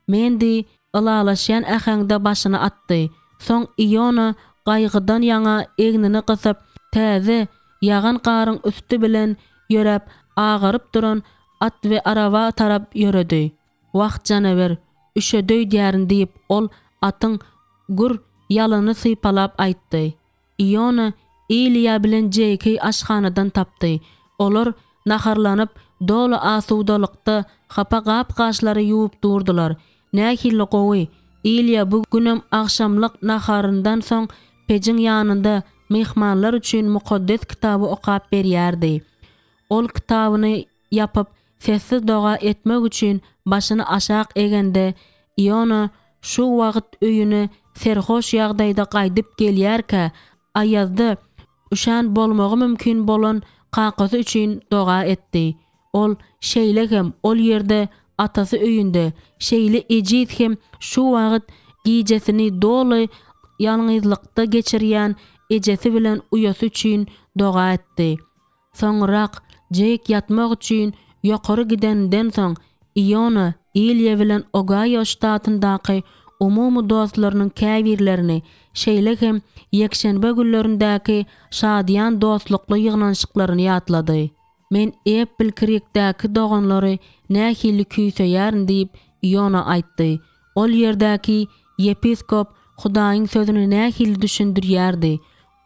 Mendi ylalaşýan äheňde başyny atdy. Soň Iona gaýgydan ýaňa egnini gysyp, täze ýagan garyň üsti bilen ýöräp, agaryp duran at we araba tarap ýöredi. Wah, janawer, üşedi öýdýärin diýip, ol atyň gür ýalyny sypalap aýtdy. Iona Iliýa bilen Jeýki aşhanadan tapdy. Olar naharlanyp, doly asudalykda hapa gap-gaçlary ýuwup durdular. Nähili gowy! Iliýa bu günem agşamlyk naharyndan soň pejiň ýanynda myhmanlar üçin Mukaddes Kitaby okap berýärdi. Ol kitabyny ýapyp, sessiz doga etmek üçin başyny aşak egende, Iona şu wagt öýüne serhoş ýagdaýda gaýdyp gelýärkä, aýazda üşän bolmagy mümkin bolan kakasy üçin doga etdi. Ol, şeýle hem, ol ýerde, atasy öýünde, şeýle ejiz hem şu wagt gijesini doly ýalňyzlykda geçirýän ejesi bilen uýasy üçin doga etdi. Soňrak, Jeýk ýatmak üçin ýokary gideninden soň, Iona Ilýa bilen Ogaýo ştatyndaky umumy dostlarynyň käbirlerini, şeýle hem ýekşenbe günlerindäki şadyýan dostlukly ýygnanyşyklaryny ýatlady. Men Eppl-Krikdäki doganlary nähili küýseýärin diýip, Iona aýtdy. Ol ýerdäki ýepiskop Hudaýyň Sözüni nähili düşündirýärdi.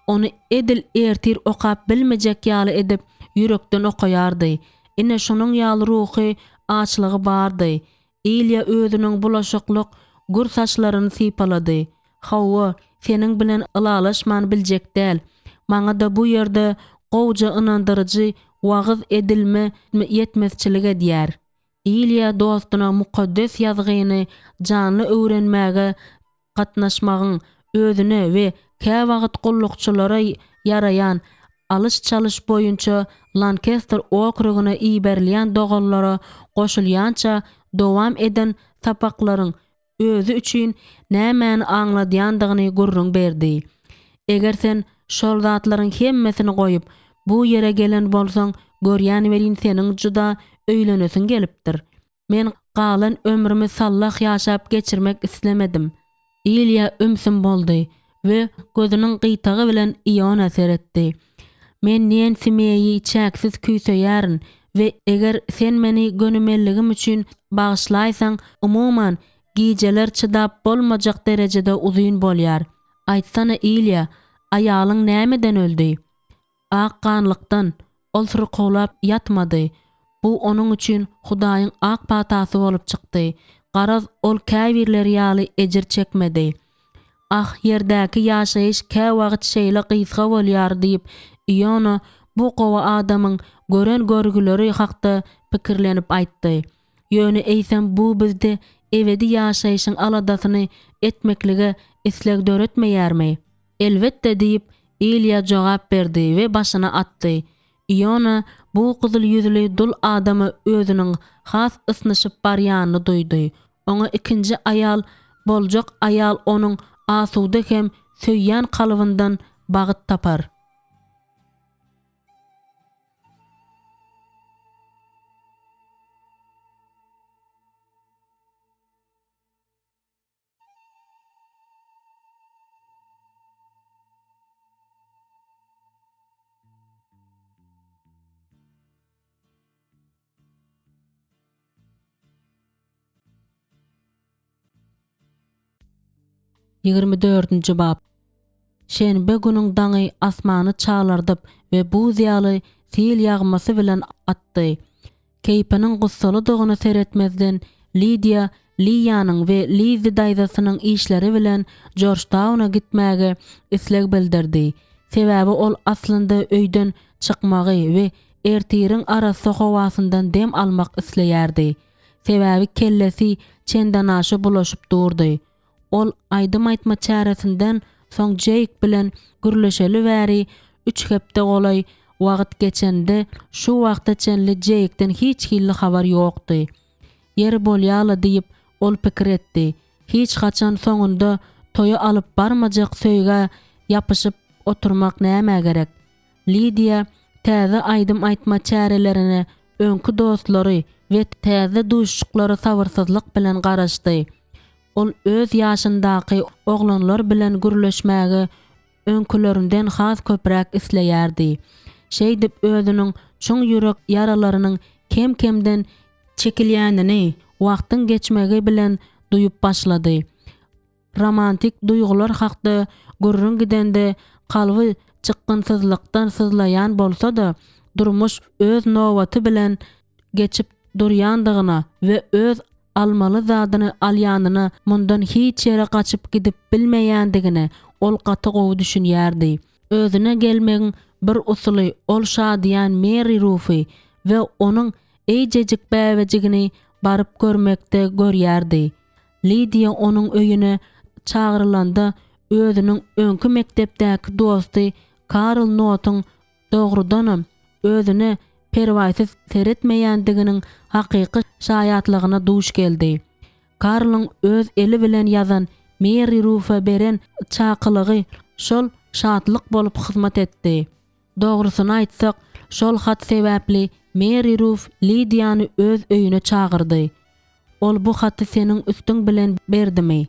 Ony edil ertir okap bilmejek ýaly edip ýürekden okaýardy. Ine şonuň ýaly ruhy açlygy bardy. Ilýa özüniň bulaşyklyk gür saçlaryny sypalady. Hawa, seniň bilen ylalaşman biljek däl. Maňa-da bu ýerde gowja ynandyryjy wagyz edilme ýetmezçilik edýär. Ilýa dostuna Mukaddes Ýazgyny janly öwrenmäge gatnaşmagyň özüne we käwagt gullukçylara ýaraýan alyş-çalyş boýunça Lankester okrugyna iberilýän doganlara goşulýança dowam eden sapaklaryň özi üçin nämäni aňladýandygyny gürrüň berdi. Eger sen şol zatlaryň hemmesini goýup, bu ýere gelen bolsaň, görýän welin seniň juda öýlenesiň gelipdir. Men galan ömrümi sallah ýaşap geçirmek islemedim. Ilýa ümsüm boldy we gözüniň gyýtagy bilen Iona seretdi. Men Nensi Meýi çäksiz küýseýärin we eger sen meni gönümelligim üçin bagyşlaýsaň, umuman, Gijeler çydap bolmajak derejede uzyn bolýar. Aýtsana Ilýa, aýalyň nämeden öldi? Ak ganlykdan, ol syrkawlap ýatmady. Bu onuň üçin Hudaýyň ak patasy bolup çykdy. Garaz, ol käbirleri ýaly ejir çekmedi. Ah, ýerdäki ýaşaýyş käwagt şeýle gysga bolýar diýip, Iona bu gowy adamyň gören görgüleri hakda pikirlenip aýtdy. Ýöne eýsem bu bizde ebedi ýaşaýşyň aladasyny etmeklige isleg döretmeýärmi? Elbetde diýip, Ilýa jogap berdi we başyny atdy. Iona bu gyzyl ýüzli dul adama özüniň has ysnyşyp barýanyny duýdy. Oňa ikinji aýal boljak aýal onuň asuda hem söýýän kalbyndan bagt tapar. 24-nji bap. Şenbe günüň daňy asmany çalardyp we buz ýaly sil ýagmasy bilen atdy. Keýpiniň gussalydygyna seretmezden, Lidiýa Liýanyň we Lizzi daýzasynyň işleri bilen Jorjtauna gitmäge isleg bildirdi. Sebäbi ol aslynda öýden çykmagy we ertiriň arassa howasyndan dem almak isleýärdi. Sebäbi kellesi çendenaşa bulaşyp durdy. Ol aýdym aýtma çäresinden soň Jeýk bilen gürleşeli bäri üç hepdä golaý wagt geçende şu wagta çenli Jeýkden hiç hilli habar ýokdy. Ýeri bolýa-la diýip, ol pikir etdi. Hiç haçan soňunda toýa alyp barmajak söýgä ýapyşyp oturmak nämä gerek? Lidiýa täze aýdym aýtma çärelerine öňki dostlary we täze duşuşyklara sabyrsyzlyk bilen garaşdy. Ol öz ýaşyndaky oglanlar bilen gürleşmäge öňkülerinden has köpräk isleýärdi. Şeýdip özüniň çuň ýürek ýaralarynyň kem-kemden çekilýänini wagtyň geçmegi bilen duýup başlady. Romantik duýgular hakda gürrüň gidende kalby çykgynsyzlykdan syzlaýan bolsa-da, durmuş öz nobaty bilen geçip durýandygyna we öz almaly zadyny alýanyna mundan hiç ýere gaçyp gidip bilmeýändigine ol gaty gowy düşünýärdi. Özüne gelmegiň bir usuly ol şadyýan Meri Rufy we onuň eýjejik bäbejigini baryp görmekde görýärdi. Lidiýa onuň öýüne çagyrylanda özüniň öňki mekdepdäki dosty Karl Notuň dogrudanam özüne perwaýsyz seretmeýändiginiň hakyky şaýatlygyna duş geldi. Karlyň öz eli bilen ýazan Meri Rufa beren çakylygy şol şatlyk bolup hyzmat etdi. Dogrusyny aýtsak, şol hat sebäpli Meri Ruf Lidiýany öz öýüne çagyrdy. Ol bu haty seniň üstüň bilen berdimi?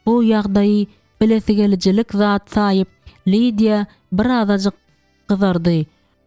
Bu ýagdaýy bilesigelijilik zat saýyp, Lidiýa birazajyk gyzardy.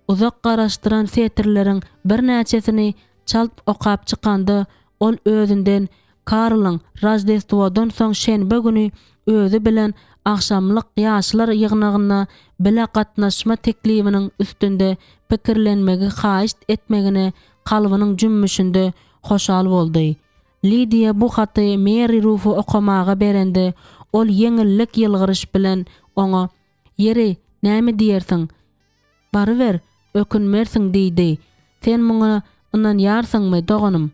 Uzak garaşdyran setirleriň birnäçesini çalt okap çykanda, ol özünden Karlyň Roždestwodan soň şenbe güni özi bilen agşamlyk ýaşlar ýygnagyna bile gatnaşma teklibiniň üstünde pikirlenmegi haýyşt etmegine kalbynyň jümmüşinde hoşal boldy. Lidiýa bu haty Meri Rufa okamaga berende, ol ýeňillik ýylgyryş bilen oňa, Ýeri, näme diýersiň? Baryber, ökünmersiň diýdi. Sen muňa ynanýarsyňmy, doganym?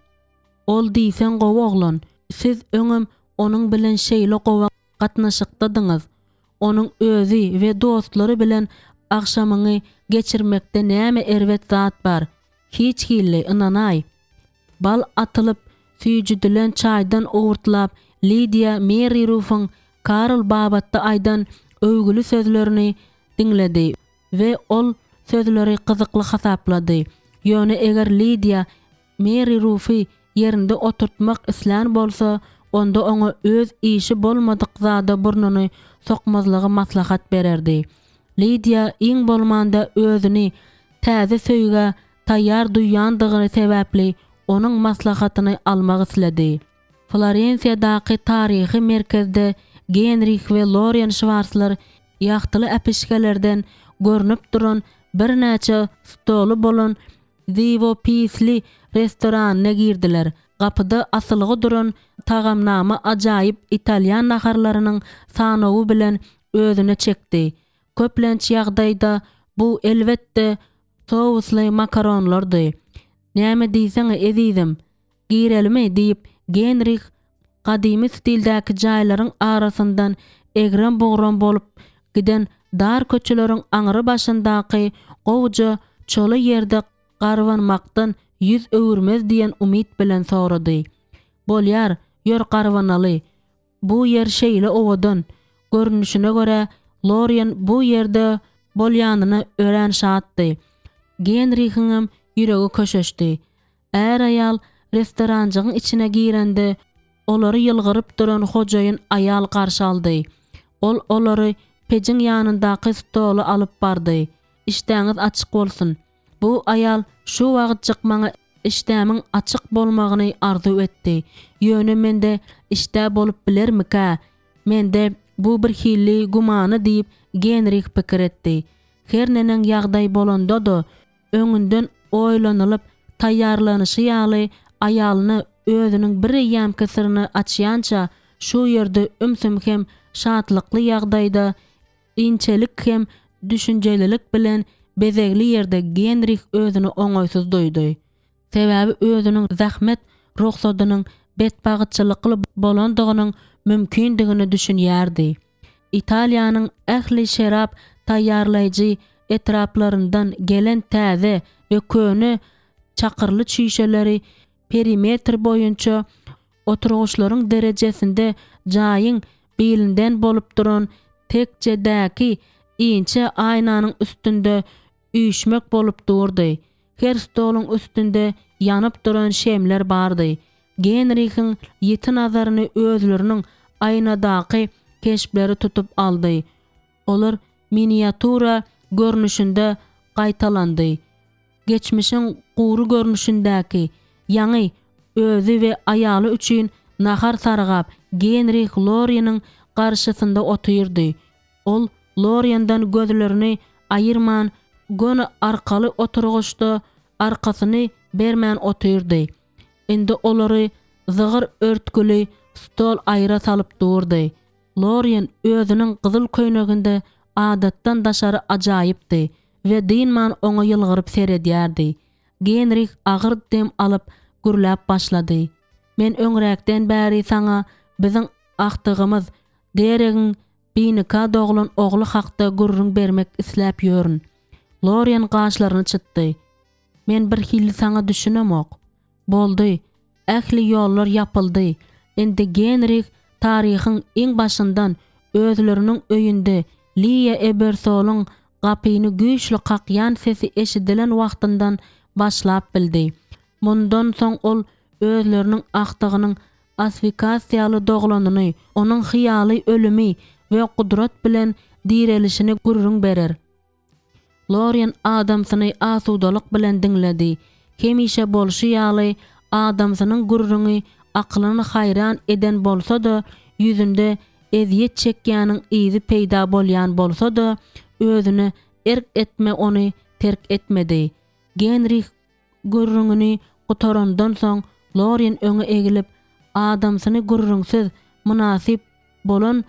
Ol diýseň gowy oglan. Siz öňem onuň bilen şeýle gowy gatnaşykdadyňyz. Onuň özi we dostlary bilen agşamyňy geçirmekde näme erbet zat bar? Hiç hili, ynanaý. Bal atylyp süýjüdilen çaýdan owurtlap, Lidiýa Meri Rufuň Karl babatda aýdan öwgüli sözlerini diňledi we ol sözleri gyzykly hasaplady. Ýöne eger Lidiýa Meri Rufy ýerinde oturtmak islän bolsa, onda oňa öz işi bolmadyk zada burnuny sokmazlygy maslahat bererdi. Lidiýa iň bolmanda özüni täze söýgä taýýar duýýandygy sebäpli onuň maslahatyny almak isledi. Florensiýadaky taryhy merkezde Genrih we Lorien Şwarslar ýagtyly äpişgelerden görnüp duran birnäçe stoly bolan Ziwopisli restoranyna girdiler. Gapyda asylgy duran tagamnama ajaýyp italýan naharlarynyň sanawy bilen özüne çekdi. Köplenç ýagdaýda bu, elbetde, sously makaronlardy. Näme diýseň, ezizim? Girelimi? diýip, Genrih gadymy stildäki jaýlaryň arasyndan egrem-bugram bolup giden dar köçeleriň aňry başyndaky gowuja çola ýerde garbanmakdan ýüz öwürmez diýen umyt bilen sorady. Bolýar, ýör garbanaly. Bu ýer şeýle owadan. Görnüşine görä, Lorien bu ýerde bolýanyna örän şatdy. Genrihiňem ýüregi köşeşdi. Är-aýal restoranjygyň içine girende, olary ýylgyryp duran hojaýyn aýal garşy aldy. Ol olary pejiň ýanyndaky stola alyp bardy. Işdäňiz açyk bolsun. Bu aýal şu wagtjyk maňa işdämiň açyk bolmagyny arzuw etdi. Ýöne mende işdä bolup bilermikä? Mende bu birhili gümana diýip, Genrih pikir etdi. Her neneň ýagdaý bolanda-da, öňünden oýlanylyp taýýarlanyşy ýaly aýalyna özüniň bireýýämki syryny açýança şu ýerde ümsüm hem şatlykly ýagdaýda inçelik hem düşünjelilik bilen bezegli ýerde Genrih özüni oňaýsyz duýdy. Sebäbi özüniň zähmet rugsadynyň betbagytçylykly bolandygynyň mümkindigine düşünýärdi. Italiýanyň ähli şerap taýýarlaýjy etraplaryndan gelen täze we köne çakyrly çüýşeleri perimetr boýunça oturgyçlaryň derejesinde jaýyň bilinden bolup duran tekjedäki inçe aýnanyň üstünde üýşmek bolup durdy. Her stoluň üstünde ýanyp duran şemler bardy. Genrihiň ýiti nazaryny özleriniň aýnadaky keşpleri tutup aldy. Olar miniatura görnüşinde gaýtalandy. Geçmişiň gury görnüşindäki, ýaňy özi we aýaly üçin nahar sargap, Genrih Loriniň garşysynda otyrdy. Ol Lorienden gözlerini aýyrman, göni arkaly oturgyçda arkasyny bermän otyrdy. Indi olary zygyr örtgüli stol aýra salyp durdy. Lorien özüniň gyzyl köýneginde adatdan daşary ajaýypdy we dynman oňa ýylgyryp seredýärdi. Genrih agyr dem alyp, gürläp başlady. Men öňräkden bäri saňa biziň agtygymyz Deregiň binika doglan ogly hakda gürrüň bermek isläp ýörün. Lorien gaşlaryny çytdy. Men birhili saňa düşünemok. Boldy. Ähli ýollar ýapyldy. Indi Genrih taryhyň iň başyndan özleriniň öýünde Liýa Ebersolyň gapyny güýçli kakýan sesi eşidilen wagtyndan başlap bildi. Mundan soň ol özleriniň agtygynyň asfikasiýaly doglanyny, onuň hyýaly ölümi we gudrat bilen direlişini gürrüň berer. Lorien adamsyny asudalyk bilen diňledi. Hemişe bolşy ýaly, adamsynyň gürrüňi akylyny haýran eden bolsa-da, ýüzünde ezýet çekýäniň yzy peýda bolýan bolsa-da, özüne erk etme ony terk etmedi. Genrih Gürrüňini gutarandan soň, Lorien öňe egilip, adamsyny gürrüňsiz mynasyp bolan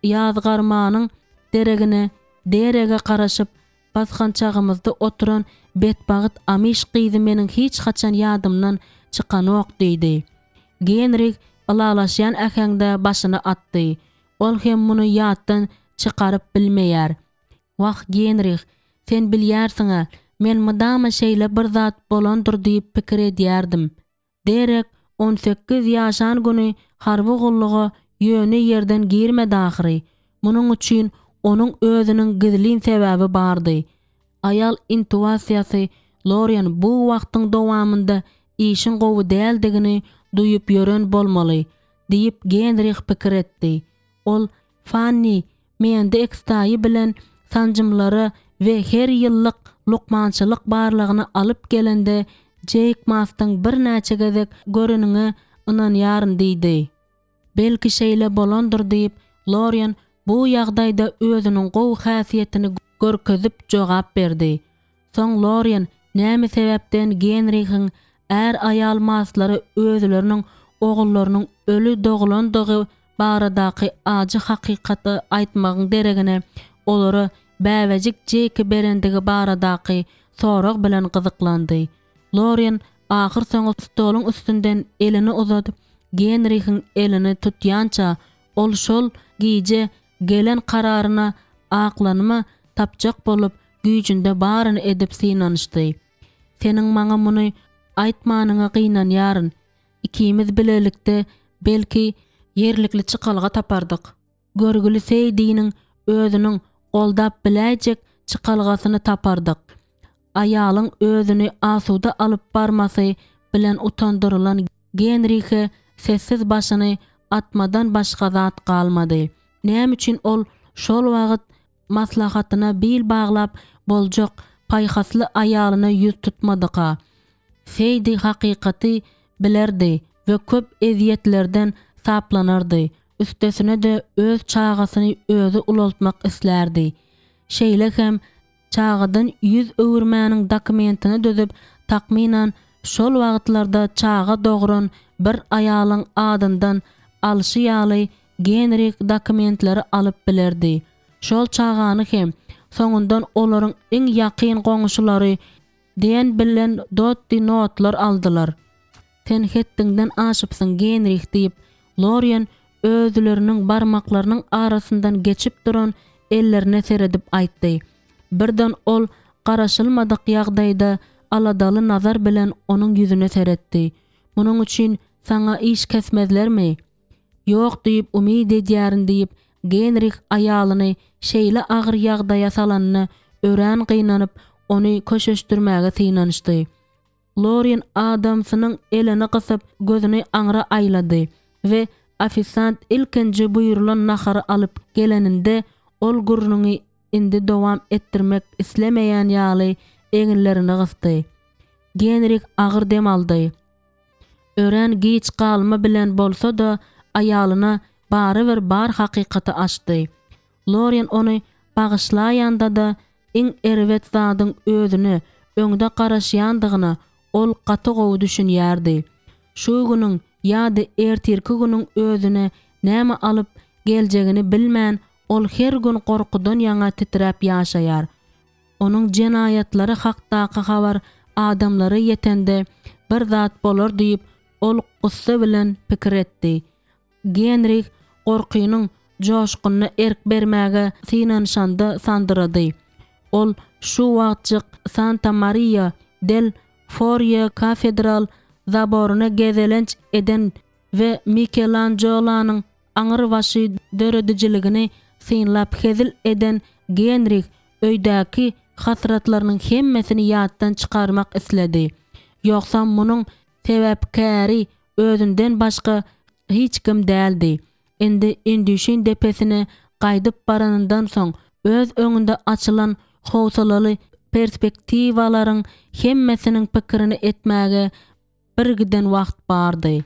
ýazgarmanyň deregine Derege garaşyp, basgançagymyzda oturan betbagt amiş gyzy meniň hiç haçan ýadymdan çykanok diýdi. Genrih ylalaşýan äheňde başyny atdy. Ol hem muny ýatdan çykaryp bilmeýär. Wah, Genrih, sen bilýärsiň-ä, men mydama şeýle bir zat bolandyr diýip pikir edýärdim. Derek 18 ýaşan güni harby gulluga ýöne ýerden girmedi ahyry. Munuň üçin onuň özüniň gizlin sebäbi bardy. Aýal intuasiýasy Lorien bu wagtyň dowamynda işiň gowy däldigini duýup ýören bolmaly, diýip Genrih pikir etdi. Ol Fanni Mende ekstaýy bilen sanjymlara we her ýyllyk lukmançylyk barlagyna alyp gelende Jeýk Mastyň birnäçe gezek göreniňe ynanýaryn diýdi. Belki şeýle bolandyr diýip, Lorien bu ýagdaýda özüniň gowy häsiýetini görkezip jogap berdi. Soň Lorien näme sebäpden Genrihiň är-aýal Maslara özleriniň ogullarynyň öli dogulandygy baradaky ajy hakykaty aýtmagyň deregine olara bäbejik Jeki berendigi baradaky sorag bilen gyzyklandy. Lorien ahyrsoňy stoluň üstünden elini uzadyp, Genrihiň elini tutýança, ol şol gije gelen kararyna aklanma tapjak bolup, güýjünde baryny edip synanyşdy. Seniň maňa muny aýtmanyňa gynanýaryn. Ikimiz bilelikde, belki, ýerlikli çykalga tapardyk. Görgüli Seýdiniň özüniň goldap biläýjek çykalgasyny tapardyk. Aýalyň özüni asuda alyp barmasy bilen utandyrylan Genrihe sessiz başyny atmadan başga zat galmady. Näme üçin ol şol wagt maslahatyna bil baglap boljak paýhasly aýalyna ýüz tutmadyka? Seýdi hakykaty bilerdi we köp ezýetlerden saplanardy, üstesine-de öz çagasyny özi ulaltmak islärdi. Şeýle hem çagadan ýüz öwürmäniň dokumentini düzüp, takmynan şol wagtlarda çaga dogran bir aýalyň adyndan alşy ýaly Genrik dokumentleri alyp bilerdi. Şol çagany hem soňundan olaryň iň ýakyn goňşulary Den bilen Dotti Notlar aldylar. Sen hetdiňden aşypsyň, Genrih, diýip, Lorien özleriniň barmaklarynyň arasyndan geçip duran ellerine seredip aýtdy. Birden ol garaşylmadyk ýagdaýda aladaly nazar bilen onuň ýüzüne seretdi. Munuň üçin saňa iş kesmezlermi? Ýok diýip umyt edýärin diýip, Genrih aýalyny şeýle agyr ýagdaýa salanyna örän gynanyp, ony köşeşdirmäge synanyşdy. Lorin adamsynyň elini gysyp, gözüni aňra aýlady we ofisant ilkinji buýrulan nahary alyp geleninde, ol gürrüňi indi dowam etdirmek islemeýän ýaly eginlerini gysdy. Genrih agyr dem aldy. Örän giç galma bilen bolsa-da, aýalyna barybir bar hakykaty açdy. Lorien ony bagyşlaýanda-da, iň erbet zadyň özüne öňde garaşýandygyna ol gaty gowy düşünýärdi. Şu günüň ýa-da ertirki günüň özüne näme alyp geljegini bilmän, ol her gün gorkudan ýaňa titräp ýaşaýar. Onuň jenaýatlary hakdaky habar adamlara ýetende bir zat bolar diýip, ol gussa bilen pikir etdi. Genrih gorkynyň joşgunyna erk bermäge synanyşanda sandyrady. Ol şu wagtjyk Santa Mariýa del Forýe kafedral zaboryna gezelenç eden we Mikelanjolanyň aňrybaşy döredijiligini synlap hezil eden Genrih öýdäki hasratlarynyň hemmesini ýatdan çykarmak isledi. Ýogsam munuň sebäpkäri özünden başga hiç kim däldi. Indi Indüşin depesine gaýdyp baranyndan soň, öz öňünde açylan howsalaly perspektiwalaryň hemmesiniň pikirini etmäge birgiden wagt bardy.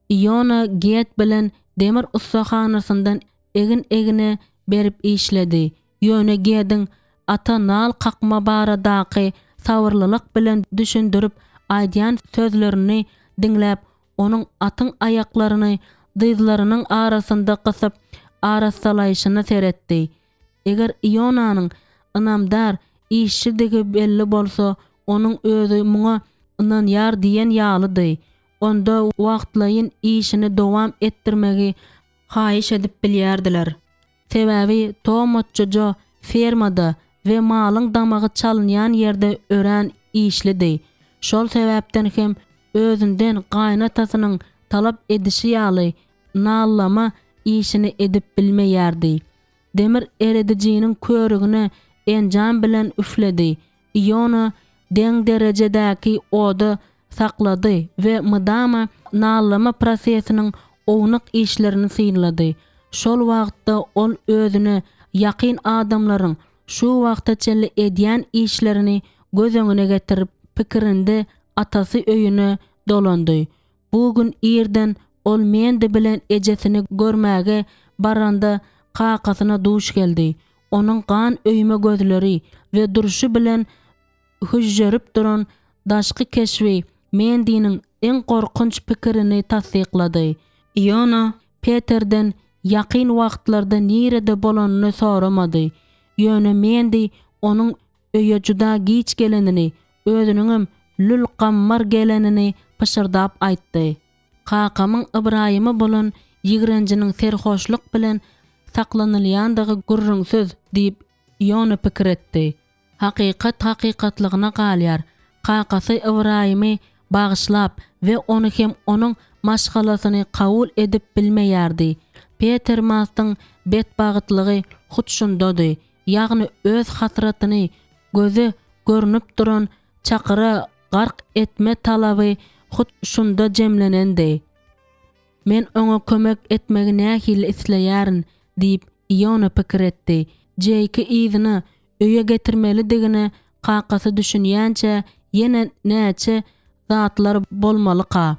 Iona Get bilen demir ussahanasyndan egin-egne berip işledi. Ýöne Gediň ata nal kakma baradaky sabyrlylyk bilen düşündirip aýdýan sözlerini diňläp, onuň atyň aýaklaryny dyzlarynyň arasynda gysyp arassalaýşyna seretdi. Eger Ionanyň ynamdar işçidigi belli bolsa, onuň özi muňa ynanýar diýen ýalydy. Onda wagtlaýyn işini dowam etdirmegi haýyş edip bilýärdiler. Sebäbi Tomatçy Jo fermada we malyň damagy çalynýan ýerde örän işlidi. Şol sebäpden hem özünden gaýynatasynyň talap edişi ýaly nallama işini edip bilmeýärdi. Demir eredijiniň körügine enjam bilen üfledi Iona deň derejedäki oda saklady we mydama nallama prosesiniň ownuk işlerini synlady. Şol wagtda ol özüne ýakyn adamlaryň şu wagta çenli edýän işlerini göz öňüne getirip, pikirinde atasy öýüne dolandy. Bu gün irden ol Mendi bilen ejesini görmäge baranda kakasyna duş geldi. Onuň gan öýme gözleri we durşy bilen hüžžerip duran daşky keşbi Mendiniň iň gorkunç pikirini tassyklady. Iona Peterden ýakyn wagtlarda nirede bolanyny soramady. Ýöne Mendi onuň öýe juda giç gelenini, özüniňem lül-gammar gelenini pyşyrdap aýtdy. Kakamyň Ybraýyma bolan ýigrenjiniň serhoşlyk bilen saklanylýandygy gürrüňsiz, diýip, Iona pikir etdi. Hakykat hakykatlygyna galýar. Kakasy Ybraýymy bagyşlap we ony hem onuň maşgalasyny kabul edip bilmeýärdi. Peter Mastyň betbagytlygy hut şundady, ýagny öz hasratyny göze görnüp duran çakyra gark etme talaby hut şunda jemlenendi. Men oňa kömek etmegi nähili isleýärin, diýip, Iona pikir etdi. Jeýki yzyna, öýe getirmelidigine kakasy düşünýänçä ýene näçe zatlar bolmalyka?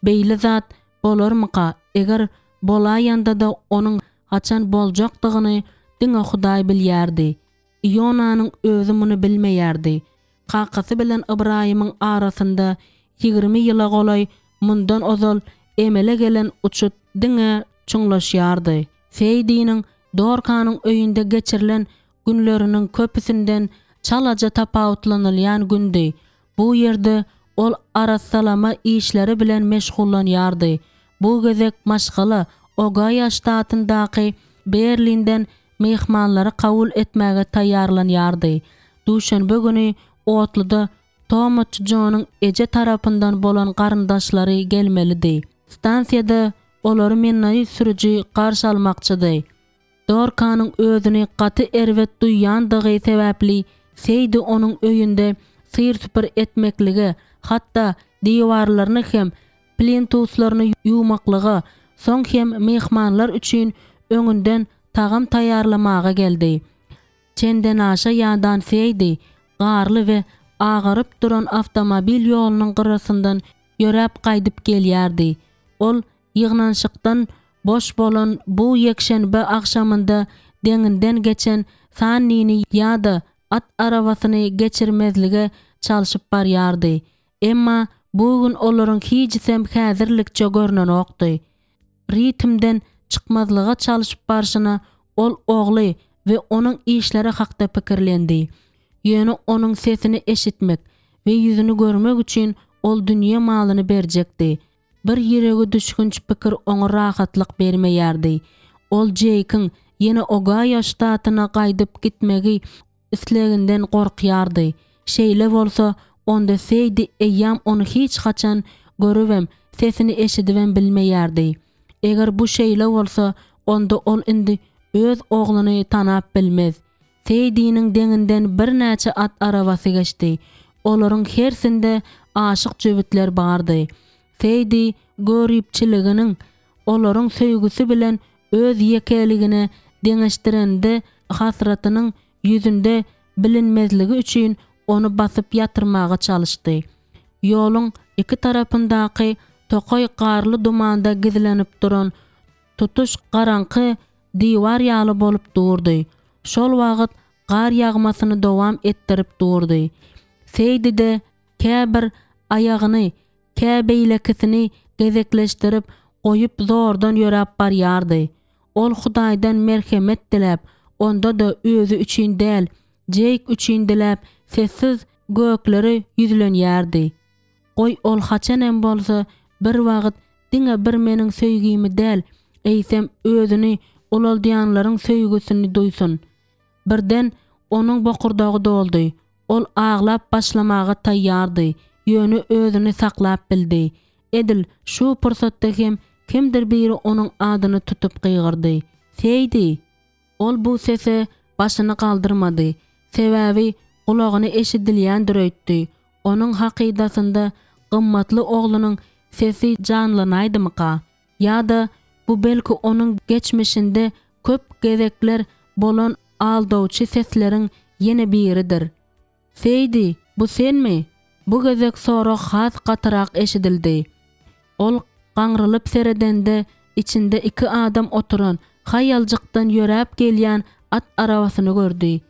Beýle zat bolarmyka? Eger bolaýanda-da onuň haçan boljakdygyny diňe Hudaý bilýärdi. Ionanyň özi muny bilmeýärdi. Kakasy bilen Ybraýymyň arasynda 20 ýyla golaý mundan ozal emele gelen uçut diňe çuňlaşýardy. Seýdiniň Dorkanyň öýünde geçirilen günleriniň köpüsinden çalaja tapawutlanylýan gündi. Bu ýerde ol arassalama işleri bilen meşgullanýardy. Bu gezek maşgala Ogaýa ştatyndaky Berlinden myhmanlary kabul etmäge taýýarlanýardy. Duşenbe güni otluda Tomaç Jonyň eje tarapyndan bolan garyndaşlary gelmelidi. Stansiýada olary mennoit sürüji garşy almakçydy. Dorkanyň özüni gaty erbet duýýandygy sebäpli Seýdi onuň öýünde syr-süpür etmeklige, hatda diwarlaryny hem plintuslaryny ýuwmaklyga, soň hem myhmanlar üçin öňünden tagam taýýarlamaga geldi. Çendenaşa ýadan Seýdi garly we agaryp duran awtomobil ýolunyň gyrasyndan ýöräp gaýdyp gelýärdi. Ol ýygnanyşykdan boş bolan bu ýekşenbe agşamynda deňinden geçen Sannini ýa-da at arabasyny geçirmezlige çalşyp barýardy. Emma bu gün olaryň hijisem häzirlikçe görnenokdy. Ritmden çykmazlyga çalşyp barşyna ol ogly we onuň işleri hakda pikirlendi. Ýöne onuň sesini eşitmek we ýüzüni görmek üçin ol dünýe malyny berjekdi. Bir ýüregi düşgünç pikir oňa rahatlyk bermeýärdi. Ol Jeýkiň ýene Ogaýo ştatyna gaýdyp gitmegi isleginden gorkýardy. Şeýle bolsa, onda Seýdi eýýäm ony hiç haçan görübem, sesini eşidibem bilmeýärdi. Eger bu şeýle bolsa, onda ol indi öz ogluny tanap bilmez. Seýdiniň deňinden birnäçe at arabasy geçdi. Olaryň hersinde aşyk jübütler bardy. Seýdi göripçiliginiň olaryň söýgüsi bilen öz ýekeligine deňeşdirende hasratynyň ýüzünde bilinmezligi üçin ony basyp ýatyrmaga çalyşdy. Ýoluň iki tarapyndaky tokaý garly dumanda gizlenip duran tutuş garaňky diwar ýaly bolup durdy. Şol wagt gar ýagmasyny dowam etdirip durdy. Seýdi-de kä bir aýagyny, kä beýlekisini gezekleşdirip goýup zordan ýöräp barýardy. Ol Hudaýdan merhemet diläp, onda-da özi üçin däl, Jeýk üçin diläp, sessiz göklere ýüzlenýärdi. Goý, ol haçan hem bolsa bir wagt diňe bir meniň söýgimi däl, eýsem, özüni ulaldýanlaryň söýgüsini duýsun. Birden onuň bokurdagy doldy. Ol aglap başlamaga taýýardy, ýöne özüni saklap bildi. Edil şu pursatda hem kimdir biri onuň adyny tutup gygyrdy, Seýdi! Ol bu sese başyny galdyrmady, sebäbi gulagyna eşidilýändir öýtdi. Onuň hakydasynda gymmatly oglunyň sesi janlanaýdymyka? Ýa-da bu belki onuň geçmişinde köp gezekler bolan aldawçy sesleriň ýene biridir. Seýdi, bu senmi? Bu gezek sorag has gatyrak eşidildi. Ol gaňrylyp seredende, içinde iki adam oturan, haýaljykdan ýöräp gelýän at arabasyny gördi.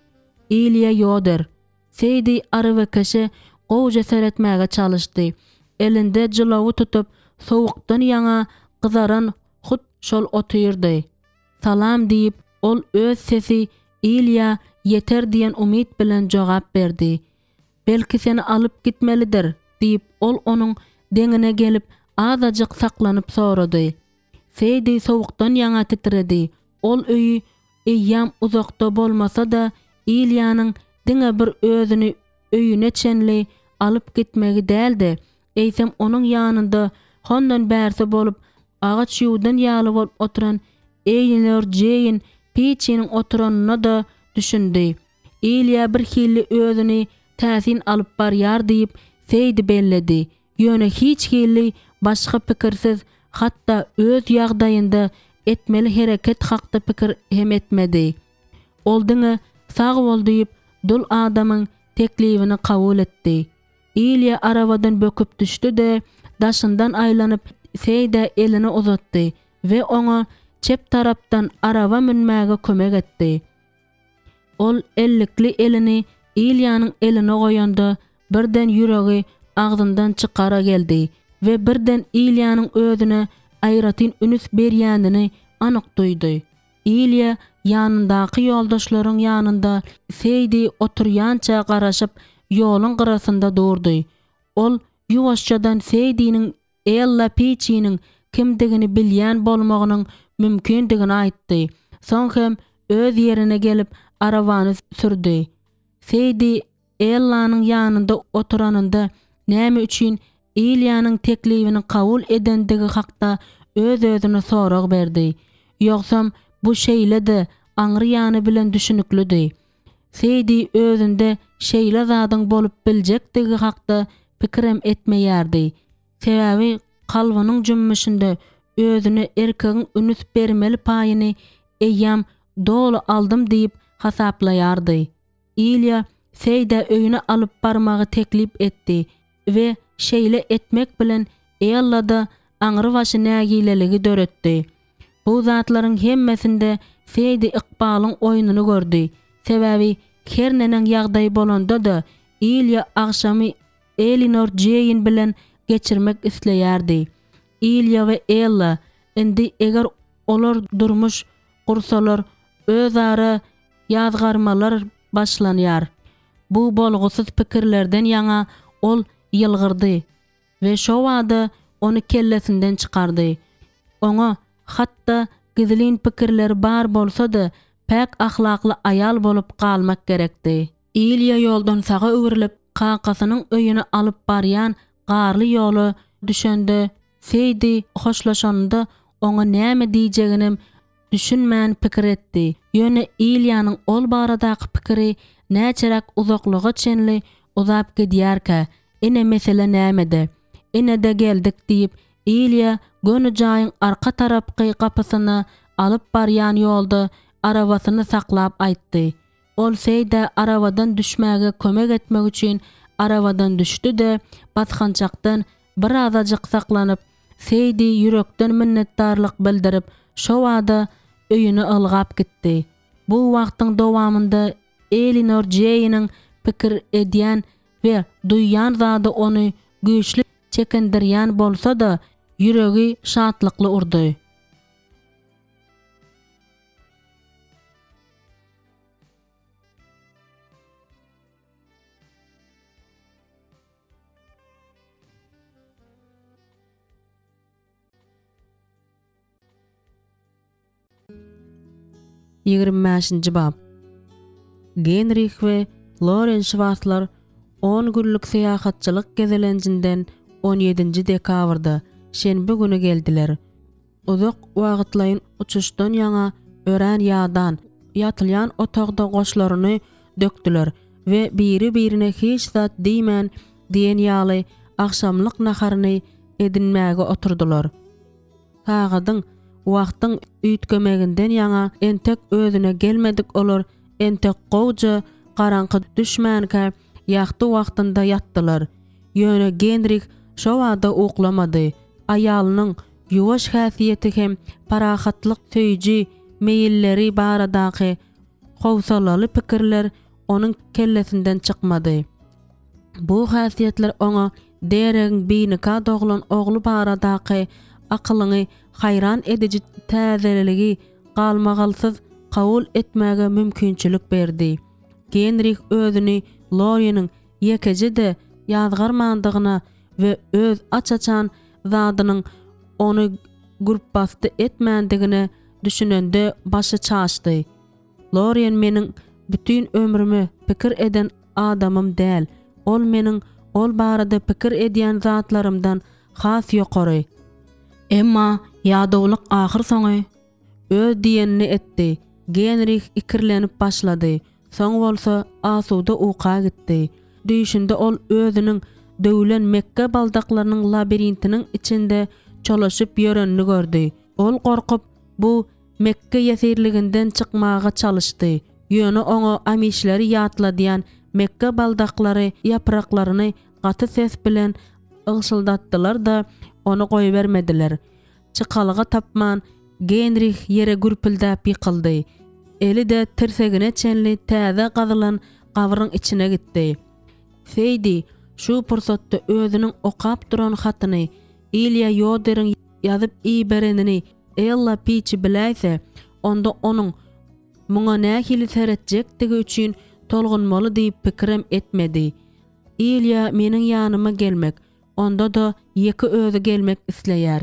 Ilýa Ýoder. Seýdi arabakeşe gowuja seretmäge çalyşdy. Elinde jylawy tutup, sowukdan ýaňa gyzaran hut şol otyrdy. Salam diýip, ol öz sesi Ilýa ýeter diýen umyt bilen jogap berdi. Belki seni alyp gitmelidir? diýip, ol onuň deňine gelip, azajyk saklanyp sorady. Seýdi sowukdan ýaňa titredi. Ol öýi eýýäm uzakda bolmasa-da, Ilýanyň diňe bir özüni öýüne çenli alyp gitmegi däl-de, eýsem onuň ýanynda hondan bärsi bolup, agaç ýuwdan ýaly bolup oturan Eýlinor Jeýn Piçiniň oturanyna-da düşündi. Ilýa birhili özüni täsin alyp barýar diýip, Seýdi belledi. Ýöne hiç hili başga pikirsiz, hatda öz ýagdaýynda etmeli hereket hakda pikir hem etmedi. Ol diňe sag bol diýip, dul adamyň teklibini kabul etdi. Ilýa arabadan böküp düşdi-de, daşyndan aýlanyp, Seýdä elini uzatdy we oňa çep tarapdan araba münmäge kömek etdi. Ol ellikli elini Ilýanyň eline goýanda, birden ýüregi agzyndan çykara geldi we birden Ilýanyň özüne aýratyn ünüs berýänini anyk duýdy. Ilýa ýanyndaky ýoldaşlaryň ýanynda Seýdi oturýança garaşyp, ýoluň gyrasynda durdy. Ol ýuwaşjadan Seýdiniň Ella Piçiniň kimdigini bilýän bolmagynyň mümkindigini aýtdy. Soň hem öz ýerine gelip, arabany sürdi. Seýdi Ellanyň ýanynda oturanynda näme üçin Ilýanyň teklibini kabul edendigi hakda öz-özüne sorag berdi. Ýogsam bu şeýle-de aňry ýany bilen düşüniklidi. Seýdi özünde şeýle zadyň bolup biljekdigi hakda pikirem etmeýärdi. Sebäbi kalbynyň jümmüşinde özüne erkegiň ünüs bermeli paýyny eýýäm doly aldym diýip hasaplaýardy. Ilýa Seýdä öýüne alyp barmagy teklip etdi we şeýle etmek bilen Ellada aňrybaşy nägileligi döretdi. Bu zatlaryň hemmesinde Seýdi ykbalyň oýnuny gördi, sebäbi her neneň ýagdaý bolanda-da Ilýa agşamy Elinor Jeýn bilen geçirmek isleýärdi. Ilýa we Ella indi eger olar durmuş gursalar özara ýazgarmalar başlanýar. Bu bolgusyz pikirlerden ýaňa ol ýylgyrdy we şobada ony kellesinden çykardy. Oňa, hatda gizlin pikirleri bar bolsa-da, päk ahlakly aýal bolup galmak gerekdi. Ilýa ýoldan saga öwrülip, kakasynyň öýüne alyp barýan garly ýola düşende, Seýdi hoşlaşanynda oňa näme diýjeginem düşünmän pikir etdi. Ýöne Ilýanyň ol baradaky pikiri näçeräk uzaklyga çenli uzap gidýärkä? Ine mesele nämede? Ine-de geldik diýip, Ilýa göni jaýyň arka tarapky gapysyna alyp barýan ýolda arabasyny saklap aýtdy. Ol Seýdä arabadan düşmäge kömek etmek üçin arabadan düşdi-de, basgançakdan birazajyk saklanyp, Seýdi ýürekden minnetdarlyk bildirip, şobada öýüne ylgap gitdi. Bu wagtyň dowamynda Elinor Jeýniň pikir edýän we duýýan zady ony güýçli çekindirýän bolsa-da, ýüregi şatlykly urdy. 25-nji bap. Genrih we Loren Şwarslar on günlük syýahatçylyk gezelenjinden on ýedinji dekabrda, şenbe güni geldiler. Uzak wagtlaýyn uçuşdan ýaňa örän ýadan, ýatylýan otagda goşlaryny dökdüler we biri-birine hiç zat diýmän diýen ýaly agşamlyk naharyny edinmäge oturdylar. Sagadyň, wagtyň üýtgemeginden ýaňa entek özüne gelmedik olar entek gowja garaňky düşmänkä ýagty wagtynda ýatdylar. Ýöne Genrih şobada uklamady. Aýalynyň ýuwaş häsiýeti hem parahatlyk söýüji meýilleri baradaky howsalaly pikirler onuň kellesinden çykmady. Bu häsiýetler oňa Deregiň binika doglan ogly baradaky akylyňy haýran ediji täzeligi galmagalsyz kabul etmäge mümkinçilik berdi. Genrih özüni Loriniň ýekeje-de ýazgarmandygyna we öz aç-açan zadynyň ony gürpbasdy etmändigine düşünende başy çaşdy. Lorien meniň bütin ömrüme pikir eden adamym däl, ol meniň ol barada pikir edýän zatlarymdan has ýokary. Emma ýadawlyk ahyrsoňy. Öz diýenini etdi. Genrih ikirlenip başlady, soň bolsa asuda uka gitdi. Düýşünde ol özüniň döwlen mekge baldaklarynyň labirintiniň içinde çolaşyp ýörenini gördi. Ol gorkup, bu Mekge ýesirliginden çykmaga çalyşdy, ýöne oňa amişleri ýatladýan mekge baldaklary ýapraklaryny gaty ses bilen ygşyldatdylar-da, ony goýbermediler. Çykalga tapman, Genrih ýere gürpüldäp ýykyldy. Eli-de tirsegine çenli täze gazylan gabryň içine gitdi. Seýdi şu pursatda özüniň okap duran hatyny Ilýa Ýoderiň ýazyp iberenini Ella Piçi biläýse, onda onuň muňa nähili seretjekdigi üçin tolgunmaly diýip pikirem etmedi. Ilýa meniň ýanyma gelmek, onda-da ýeke özi gelmek isleýär.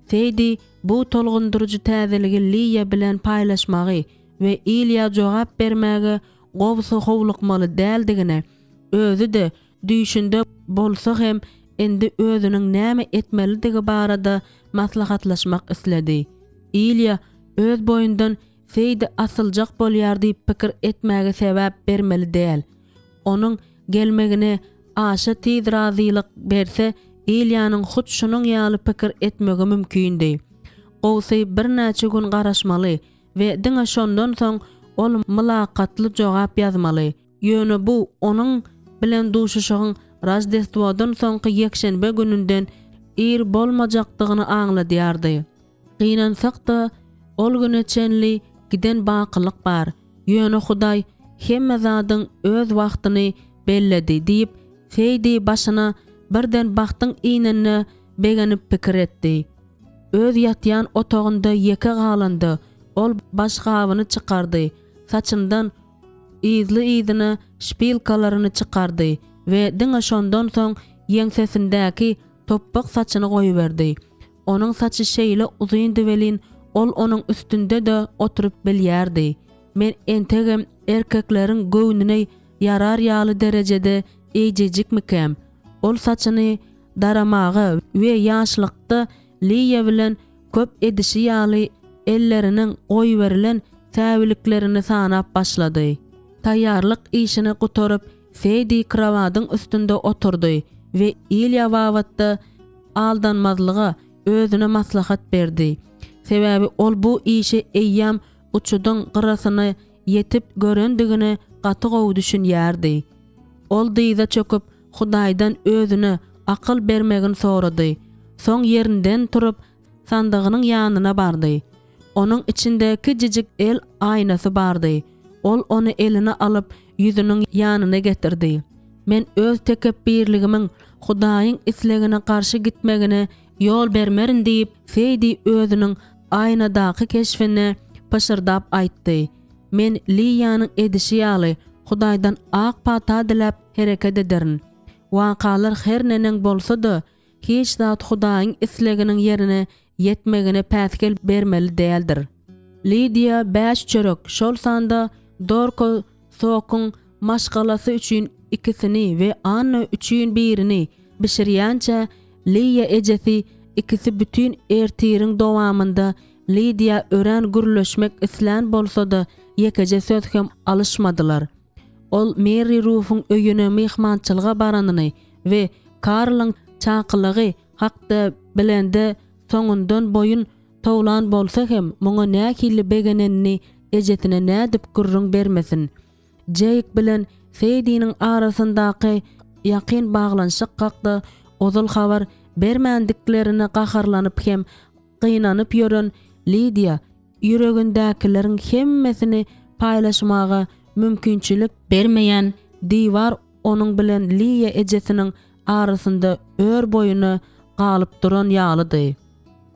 Seýdi bu tolgundyryjy täzeligi Liýa bilen paýlaşmagy we Ilýa jogap bermäge gowusy howlukmaly däldigine, özi-de Düýşünde bolsa hem indi özüniň näme etmelidigi barada maslahatlaşmak isledi. Ilýa öz boýundan Seýdi asyljak bolýar diýip pikir etmäge sebäp bermeli däl. Onuň gelmegine aşa tiz razylyk berse Ilýanyň hut şunuň ýaly pikir etmegi mümkindi. Gowusy birnäçe gün garaşmaly we diňe şondan soň ol mylakatly jogap ýazmaly. Ýöne bu onuň bilen duşuşygyň Roždestwodan soňky ýekşenbe gününden ir bolmajakdygyny aňladýardy. Gynansak-da, ol güne çenli giden bakylyk bar. Ýöne Hudaý hemme zadyň öz wagtyny belledi diýip, Seýdi başyna birden bagtyň inenine begenip pikir etdi. Öz ýatýan otagynda ýeke galanda, ol başgabyny çykardy, saçyndan yzly-yzyna şpilkalaryny çykardy we diňe şondan soň ýeňsesindäki topbak saçyny goýberdi. Onuň saçy şeýle uzyndy welin, ol onuň üstünde-de oturyp bilýärdi. Men entegem erkekleriň göwnüne ýarar ýaly derejede eýjejikmikäm? Ol saçyny daramaga we ýaşlykda Liýa bilen köp edişi ýaly elleriniň goýberilen säwliklerini sanap başlady. Taýýarlyk işini gutaryp, Seýdi krowadyň üstünde oturdy we Ilýa babatda aldanmazlyga özüne maslahat berdi. Sebäbi ol bu işi eýýäm uçudyň gyrasyna ýetip görendigine gaty gowy düşünýärdi. Ol dyza çöküp, Hudaýdan özüne akyl bermegini sorady. Soň ýerinden turup, sandygynyň ýanyna bardy. Onuň içinde kiçijik el aýnasy bardy. Ol ony eline alyp, ýüzüniň ýanyna getirdi. Men öz tekepbirligimiň Hudaýyň islegine garşy gitmegine ýol bermerin diýip, Seýdi özüniň aýnadaky keşbine pyşyrdap aýtdy. Men Liýanyň edişi ýaly, Hudaýdan ak pata diläp hereket ederin. Wakalar her neneň bolsa-da, hiç zat Hudaýyň isleginiň ýerine ýetmegine päsgel bermeli däldir. Lidiýa bäş çörek, şol sanda Dorko Sokuň maşgalasy üçin ikisini we Anna üçin birini bişirýänçä, Liýa ejesi ikisi bütin ertiriň dowamynda Lidiýa örän gürleşmek islän bolsa-da, ýekeje söz hem alyşmadylar. Ol Merri Rufuň öýüne myhmançylyga baranyny we Karlyň çakylygy hakda bilende soňundan boýun towlan bolsa hem muňa nähili begenenini ejesine nädip gürrüň bermesin. Jeýk bilen Seýdiniň arasyndaky ýakyn baglanyşyk hakda ozal habar bermändiklerine gaharlanyp hem gynanyp ýören Lidiýa ýüregindäkileriň hemmesini paýlaşmaga mümkinçilik bermeýän diwar onuň bilen Liýa ejesiniň arasynda ör boýuna galyp duran ýalydy.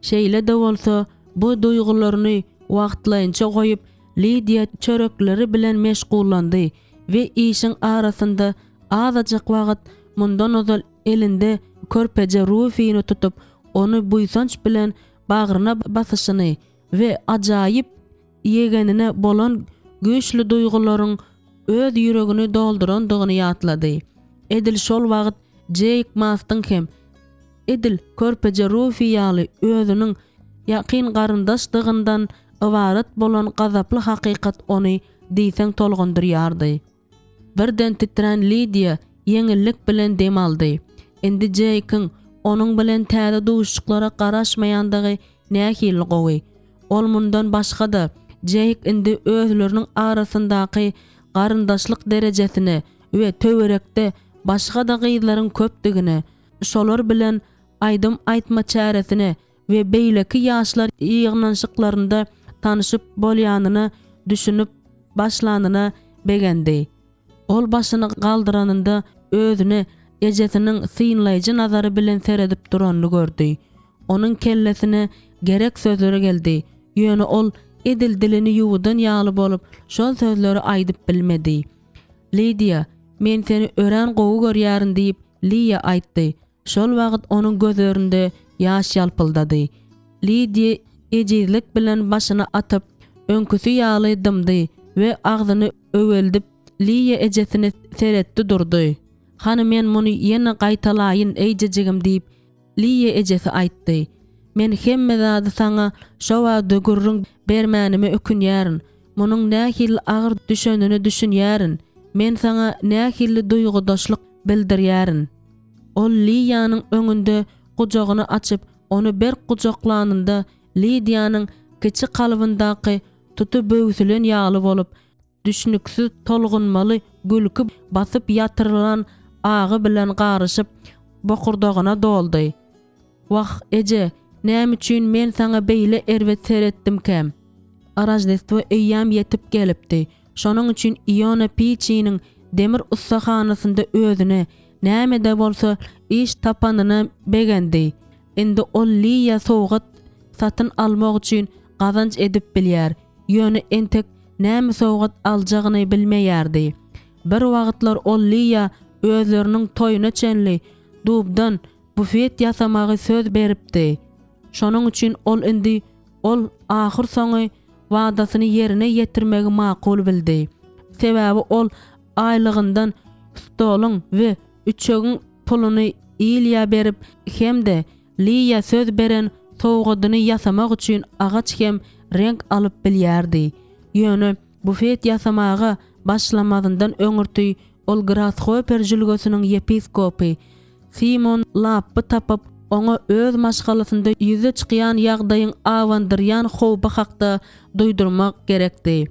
Şeýle-de bolsa, bu duýgularyny wagtlaýynça goýup, Lidiýa çörekleri bilen meşgullandy we işiň arasynda azajyk wagt mundan ozal elinde körpeje Rufini tutup, ony buýsanç bilen bagryna basyşyny we ajaýyp ýegenine bolan güýçli duýgularyň öz ýüregini doldurandygyny ýatlady. Edil şol wagt Jeýk Mastyň hem, edil körpeje Rufi ýaly özüniň ýakyn garyndaşdygyndan ybarat bolan gazaply hakykat ony diýseň tolgundyrýardy. Birden titrän Lidiýa ýeňillik bilen dem aldy. Indi Jeýkiň onuň bilen täze duşuşyklara garaşmaýandygy nähili gowy. Ol mundan başga-da, Jeýk indi özleriniň arasyndaky garyndaşlyk derejesine we töwerekde başga-da gyzlaryň köpdügine, şolar bilen aýdym aýtma çäresine we beýleki ýaşlar ýygnanyşyklarynda tanyşyp bolýanyna düşünip başlanyna begendi. Ol başyny galdyranynda özüne ejesiniň synlaýjy nazary bilen seredip duranyny gördi. Onuň kellesine gerek sözleri geldi, ýöne ol edil dilini ýuwudan ýaly bolup şol sözleri aýdyp bilmedi. Lidiýa, men seni örän gowy görýärin diýip, Liýa aýtdy. Şol wagt onuň gözlerinde ýaş ýalpyldady. Lidiýa ejizlik bilen başyny atyp, öňküsi ýaly dymdy we agzyny öweldip, Liýa ejesine seretdi durdy. Hany men muny ýene gaýtalaýyn, eýjejigim diýip, Liýa ejesi aýtdy. Men hemme zady saňa şo wagtda gürrüň bermänime ökünýärin. Munuň nähili agyr düşenine düşünýärin. Men saňa nähili duýgudaşlyk bildirýärin. Ol Liýanyň öňünde gujagyny açyp, ony berk gujaklanynda Lidiýanyň kiçi kalbyndaky tuty böwsülen ýaly bolup, düşnüksiz tolgunmaly gülki basyp ýatyrylan agy bilen garyşyp, bokurdagyna doldy. Wah, eje, näme üçin men saňa beýle erbet seretdimkäm? Roždestwo eýýäm ýetip gelipdi. Şonuň üçin Iona Piçiniň demir ussahanasynda özüne, näme-de bolsa, iş tapanyna begendi. Indi ol Liýa sowgat satyn almak üçin gazanç edip bilýär, ýöne entek näme sowgat aljagyny bilmeýärdi. Bir wagtlar ol Liýa özleriniň toýuna çenli dubdan bufet ýasamagy söz beripdi. Şonuň üçin ol indi ol ahyrsoňy wadasyny ýerine ýetirmegi makul bildi. Sebäbi ol aýlygyndan stoluň we üçegiň puluny Ilýa berip hem-de Liýa söz beren sowgadyny ýasamak üçin agaç hem reňk alyp bilýärdi. Ýöne bufet ýasamaga başlamazyndan öňürti ol Grashoper jülgesiniň ýepiskopy Simon Lappy tapyp, oňa öz maşgalasynda ýüze çykýan ýagdaýyň abandyrýan howpy hakda duýdurmak gerekdi.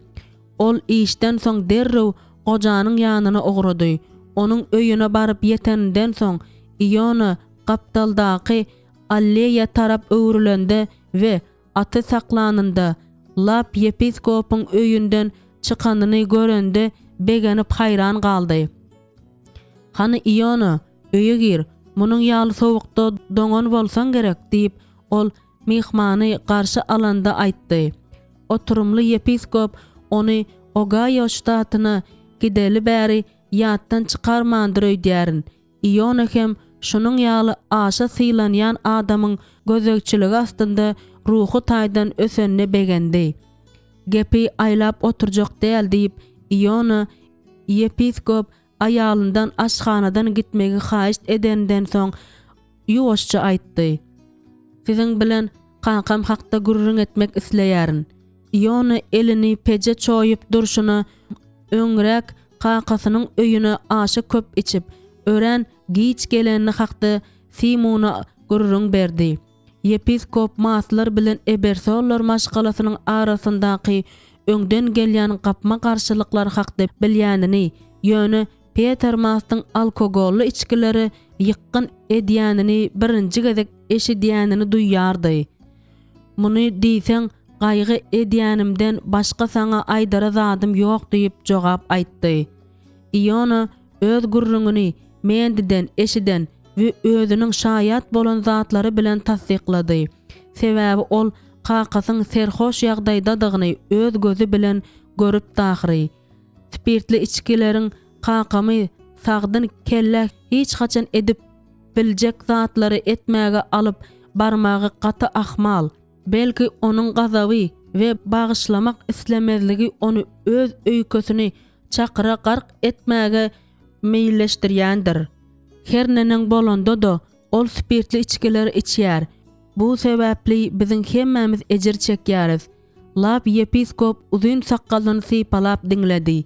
Ol işden soň derrew gojanyň ýanyna ugrady. Onuň öýüne baryp ýeteninden soň, Iona gapdaldaky alleýa tarap öwrülende we aty saklanynda, Lapp ýepiskopyň öýünden çykanyny görende begenip haýran galdy. Hany Iona, öýe gir, munuň ýaly sowukda doňan bolsaň gerek, diýip, ol myhmany garşy alanda aýtdy. Oturymly ýepiskop ony Ogaýo ştatyna gideli bäri ýatdan çykarmandyr öýdýärin. Iona hem şunuň ýaly aşa sylanýan adamyň gözegçiligi astynda ruhy taýdan ösenine begendi. Gepi aýlap oturjak däl, diýip, Iona ýepiskop aýalyndan aşhanadan gitmegi haýyşt edeninden soň ýuwaşja aýtdy. Siziň bilen kakam hakda gürrüň etmek isleýärin. Iona elini peje çoýup durşuna öňräk kakasynyň öýüne aşa köp içip, örän giç gelenini hakda Simuna gürrüň berdi. Ýepiskop Maslar bilen Ebersollar maşgalasynyň arasyndaky öňden gelýän gapma-garşylyklar hakda bilýänini, ýöne Peter Mastyň alkogolly içgilere ýykgyn edýänini birinji gezek eşidýänini duýýardy. Muny diýseň gaýgy edýänimden başga saňa aýdara zadym ýok diýip jogap aýtdy. Iona öz gürrüňini Mendiden eşiden we özüniň şaýat bolan zatlary bilen tassyklady. Sebäbi ol kakasyň serhoş ýagdaýdadygyny öz gözi bilen görüpdi ahyry. Spirtli içgileriň kakamy sagdyn kellä hiç haçan edip biljek zatlary etmäge alyp barmagy gaty ahmal. Belki onuň gazaby we bagyşlamak islemezligi ony öz öýkesini çakyra gark etmäge meýilleşdirýändir. Her neneň bolanda-da, ol spirtli içgileri içýär. Bu sebäpli biziň hemmämiz ejir çekýäris. Lap ýepiskop uzyn sakgalyny sypalap diňledi.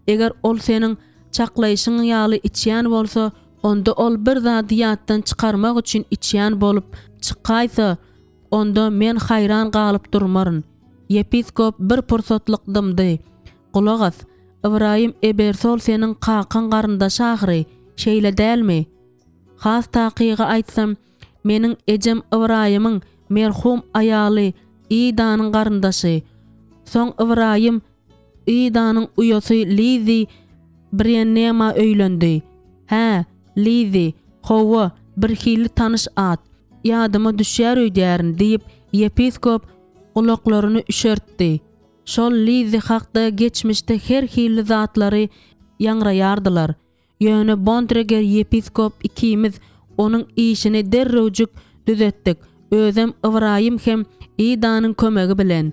Eger ol seniň çaklaýşyň ýaly içýän bolsa, onda ol bir zady ýatdan çykarmak üçin içýän bolup çykaýsa, onda men haýran galyp durmaryn. Ýepiskop bir pursatlyk dymdy. Gulak as, Ybraýym Ebersol seniň kakaň garyndaşy ahyry, şeýle dälmi? Has takygy aýtsam, meniň ejem Ybraýymyň merhum aýaly Idanyň garyndaşy. Soň Ybraýym Idanyň uýasy Lizzi Brennema öýlendi. Hä, Lizzi, hawa, birhili tanyş at. Ýadyma düşýär öýdýärin, diýip, ýepiskop gulaklaryny üşertdi. Şol Lizzi hakda geçmişde her hili zatlary ýaňraýardylar. Ýöne Bontreger ýepiskop ikimiz onuň işini derrewjik düzetdik, özem Ybraýym hem Idanyň kömegi bilen.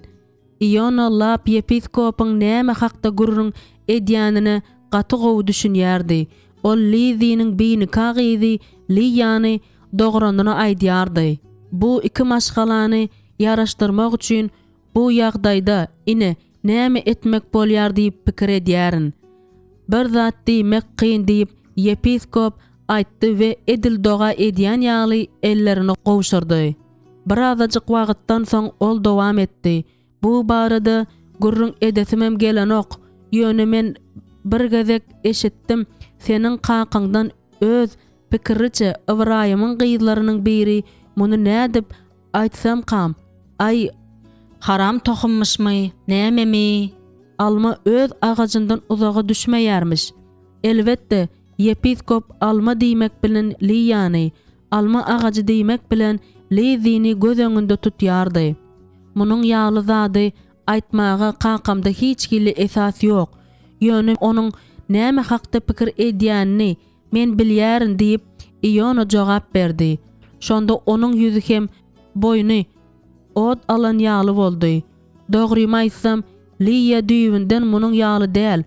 Iona Lap ýepiskopyň näme hakda gürrüň edýänine gaty gowy düşünýärdi. Ol Lizziniň binika gyzy Liýany dogranyny aýdýardy. Bu iki maşgalany ýaraşdyrmak üçin Bu ýagdaýda, ine, näme etmek bolýar diýip pikir edýärin. Bir zat diýmek kyn diýip, ýepiskop aýtdy we edil doga edýän ýaly ellerini gowşurdy. Birazajyk wagtdan soň ol dowam etdi, Bu barada gürrüň edesimem gelenok, ýöne men bir gezek eşitdim, seniň kakaňdan öz pikiriçe Ybraýymyň gyzlarynyň biri muny nädip Aýtsamkam, aý, Haram tohummyşmy, nämemi? Alma öz agajyndan uzaga düşmeýärmiş. Elbetde, ýepiskop alma diýmek bilen Liýany, alma agajy diýmek bilen Lizzini göz öňünde tutýardy. Munuň ýaly zady aýtmaga kakamda hiç hili esas ýok. Ýöne onuň näme hakda pikir edýänini Men bilýärin, diýip, Iona jogap berdi. Şonda onuň ýüzi hem boýny ot alan ýaly boldy. Dogrymy aýtsam, Liýa düýbünden munuň ýaly däl.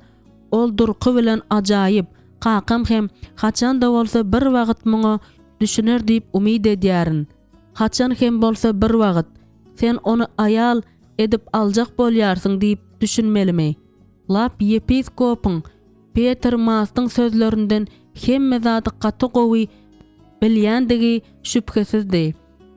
Ol durky bilen ajaýyp. Kakam hem haçan-da bolsa bir wagt muňa düşüner diýip umyt edýärin. Haçan hem bolsa bir wagt, sen ony aýal edip aljak bolýarsyň diýip düşünmelimi? Lap ýepiskopyň Peter Mastyň sözlerinden hemme zady gaty gowy bilýändigi şübhesizdi.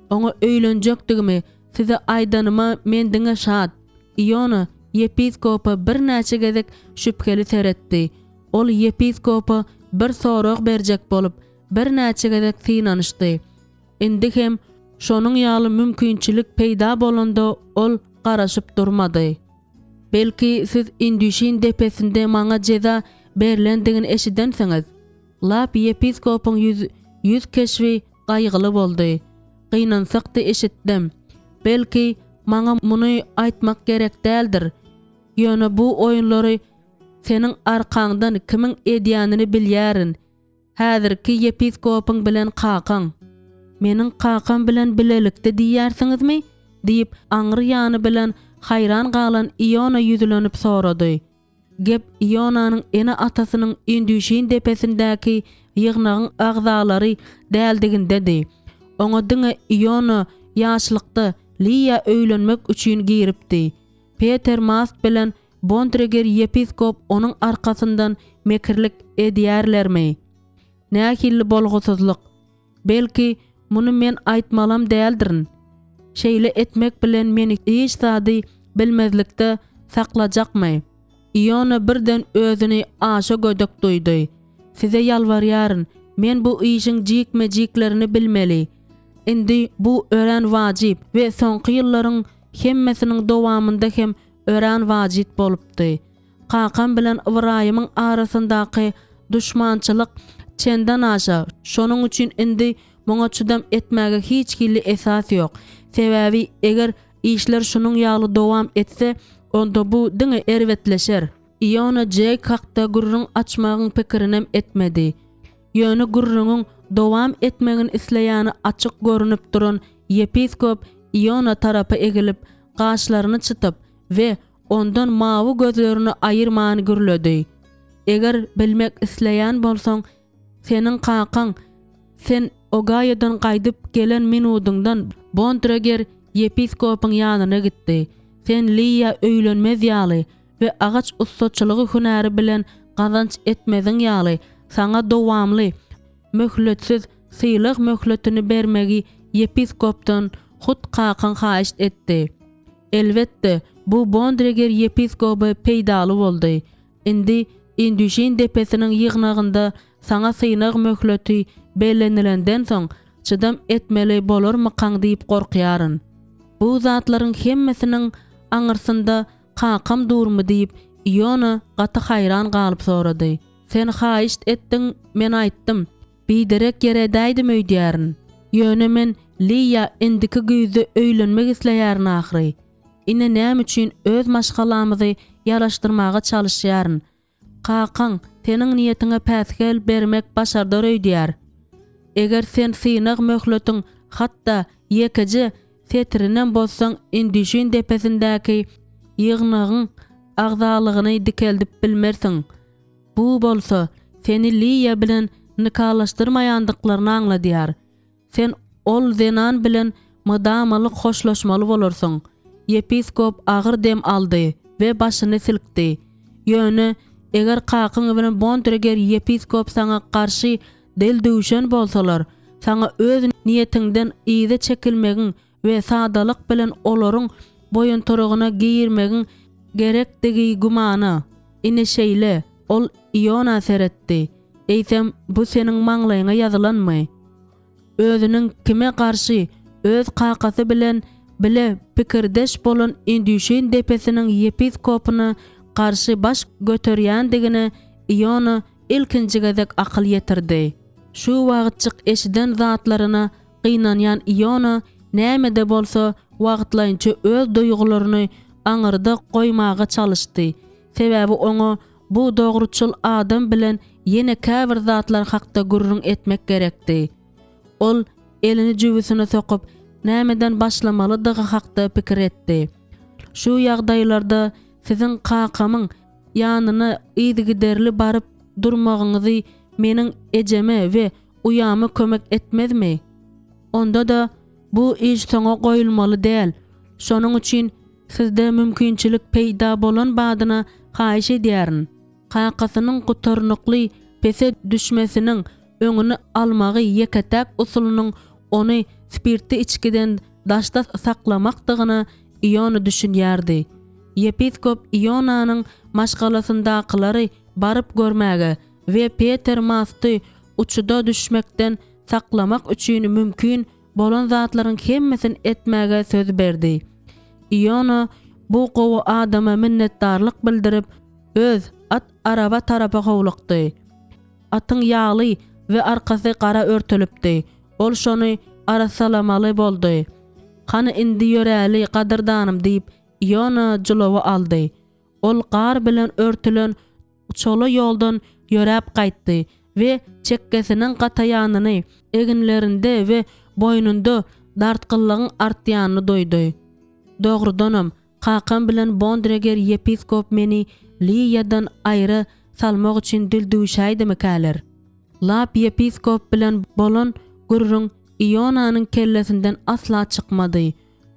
Oňa öýlenjekdigimi size aýdanyma men diňe şat. Iona ýepiskopa birnäçe gezek şübheli seretdi. Ol ýepiskopa bir sorag berjek bolup, birnäçe gezek synanyşdy. Indi hem şonuň ýaly mümkinçilik peýda bolanda ol garaşyp durmady. Belki, siz Indüşin depesinde maňa jeza berlendigini eşidensiňiz? Lap ýepiskopyň ýüz ýüz keşbi gaýgyly boldy. Gynansak-da eşitdim. Belki, maňa muny aýtmak gerek däldir. Ýöne bu oýunlary seniň arkaňdan kimiň edýänini bilýärin. Häzirki ýepiskopyň bilen kakaň. Meniň kakam bilen bilelikde diýýärsiňizmi? diýip, aňry ýany bilen haýran galan Iona ýüzlenip sorady. Gep Ionanyň ene-atasynyň Indüşin depesindäki ýygnagyň agzalary däldigindedi. Oňa diňe Iona ýaşlykda Liýa öýlenmek üçin giripdi. Peter Mast bilen Bontreger ýepiskop onuň arkasyndan mekirlik edýärlermi? Nähili bolgusyzlyk! Belki, muny men aýtmalam däldirin. Şeýle etmek bilen meni hiç zady bilmezlikde saklajakmy? Iona birden özüni aşa gödek duýdy. Size ýalbarýaryn, Men bu işiň jikme-jiklerini bilmeli. Indi bu örän wajyp we soňky ýyllaryň hemmesiniň dowamynda hem örän wajyp bolupdy. Kakam bilen Ybraýymyň arasyndaky duşmançylyk çendenaşa, şonuň üçin indi muňa çydam etmäge hiç hili esas ýok. Sebäbi eger işler şunuň ýaly dowam etse, onda bu diňe erbetleşer. Iona Jeýk hakda gürrüň açmagyň pikirinem etmedi. Ýöne gürrüňiň dowam etmegini isleýäni açyk görnüp duran ýepiskop Iona tarapa egilip, gaşlaryny çytyp we ondan mawy gözlerini aýyrman gürledi. Eger bilmek isleýän bolsaň, seniň kakaň sen Ogaýodan gaýdyp gelen minudyňdan Bontreger ýepiskopyň ýanyna gitdi. Sen Liýa öýlenmez ýaly we agaç ussaçylygy hünäri bilen gazanç etmeziň ýaly, saňa dowamly, möhletsiz sylag möhletini bermegi ýepiskopdan hut kakaň haýyşt etdi. Elbetde, bu Bondreger ýepiskoba peýdaly boldy. Indi Indüşin depesiniň ýygnagynda saňa synag möhleti bellenilenden soň, çydam etmeli bolarmykaň diýip gorkýaryn. Bu zatlaryň hemmesiniň aňyrsynda kakam durmy diýip, Iona gaty haýran galyp sorady. Sen haýyşt etdiň, men aýtdym. Biderek ýer edäýdim öýdýärin. Ýöne men Liýa indiki güýzde öýlenmek isleýärin ahyry. Ine näme üçin öz maşgalamyzy ýaraşdyrmaga çalyşýaryn. Kakaň seniň niýetiňe päsgel bermek başardar öýdýär. Eger sen synag möhletiň hatda ýekeje setirinem bozsaň Indüşin depesindäki ýygnagyň agzalygyny dikeldip bilmersiň. Bu bolsa, seni Liýa bilen nikalaşdyrmaýandyklaryny aňladýar. Sen ol zenan bilen mydamalyk hoşlaşmaly bolarsyň. Ýepiskop agyr dem aldy we başyny silkdi. Ýöne, eger kakyň bilen Bontreger ýepiskop saňa garşy dil düwşen bolsalar, saňa öz niýetiňden yza çekilmegiň we sadalyk bilen olaryň boýuntyrygyna girmegiň gerekdigi gümana. Ine şeýle, ol Iona seretdi. Eýsem, bu seniň maňlaýyňa ýazylanmy? Özüniň kime garşy, öz kakasy bilen bile pikirdeş bolan Indüşin depesiniň ýepiskopyna garşy baş göterýändigine Iona ilkinji gezek akyl ýetirdi. Şu wagtjyk eşiden zatlaryna gynanýan Iona näme-de bolsa wagtlaýynça öz duýgularyny aňyrda goýmaga çalyşdy, sebäbi oňa bu dogruçyl adam bilen ýene käbir zatlar hakda gürrüň etmek gerekdi. Ol elini jübüsine sokup, nämeden başlamalydygy hakda pikir etdi. Şu ýagdaýlarda siziň kakamyň ýanyna yzygiderli baryp durmagyňyzy meniň ejeme we uýama kömek etmezmi? Onda-da bu iş soňa goýulmaly däl. Şonuň üçin sizde mümkinçilik peýda bolan badyna haýyş edýärin. Kakasynyň gutarnykly pese düşmesiniň öňüni almagy ýeke-täk usulynyň ony spirtli içgiden daşda saklamakdygyna Iona düşünýärdi. Ýepiskop Ionanyň maşgalasyndakylary baryp görmäge we Peter Masty uçuda düşmekden saklamak üçin mümkin bolan zatlaryň hemmesini etmäge söz berdi. Iona bu gowy adama minnetdarlyk bildirip, öz at araba tarapa howlukdy. Atyň ýagly we arkasy gara örtülipdi. Ol şony arassalamaly boldy. Hany indi ýöräli, gadyrdanym, diýip, Iona jylawy aldy. Ol gar bilen örtülen çola ýoldan ýöräp gaýtdy we çekgesiniň gataýanyny, eginlerinde we boýnunda dartgynlygyň artýanyny duýdy. Dogrudanam, kakam bilen Bondreger ýepiskop meni Liýadan aýra salmak üçin dil düwşäýdimikäler? Lap ýepiskop bilen bolan gürrüň Ionanyň kellesinden asla çykmady.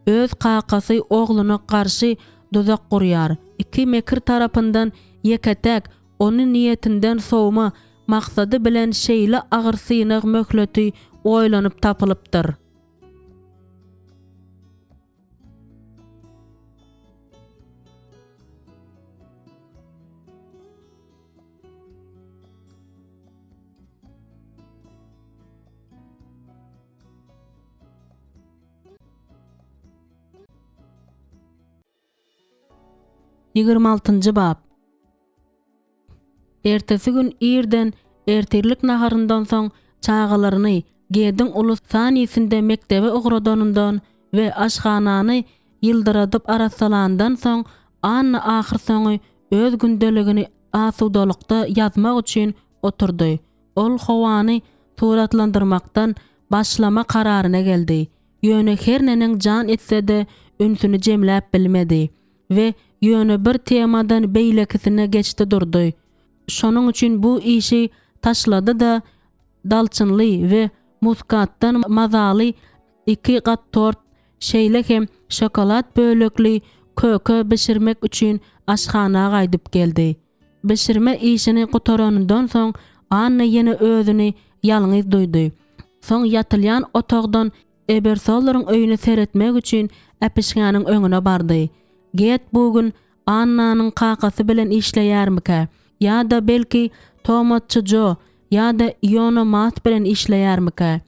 Öz kakasy ogluna garşy duzak gurýar. Iki mekir tarapyndan ýeke-täk ony niýetinden sowma maksady bilen şeýle agyr synag möhleti oýlanyp tapylypdyr. 26-njy bap. Ertesi gün irden ertirlik naharyndan soň çagalaryny Gediň uly sanisinde mekdebe ugradanyndan we aşhanany ýyldyradyp arassalandan soň Anna ahyrsoňy öz gündeligini asudalykda ýazmak üçin oturdy. Ol howany suratlandyrmakdan başlama kararyna geldi. Ýöne her neneň jan etse-de ünsüni jemläp bilmedi we ýöne bir temadan beýlekisine geçdi durdy. Şonuň üçin bu işi taşlady-da, dalçynly we muskatdan mazaly iki gat tort, şeýle hem şokolad bölekli köke bişirmek üçin aşhana gaýdyp geldi. Bişirme işini gutaranyndan soň Anna ýene özüni ýalňyz duýdy. Soň ýatylýan otagdan Ebersollaryň öýüne seretmek üçin äpişgäniň öňüne bardy. Get bu gün Annanyň kakasy bilen işleýärmikä? Ýa-da belki Tomatçy Jo ýa-da Iona Mat bilen işleýärmikä?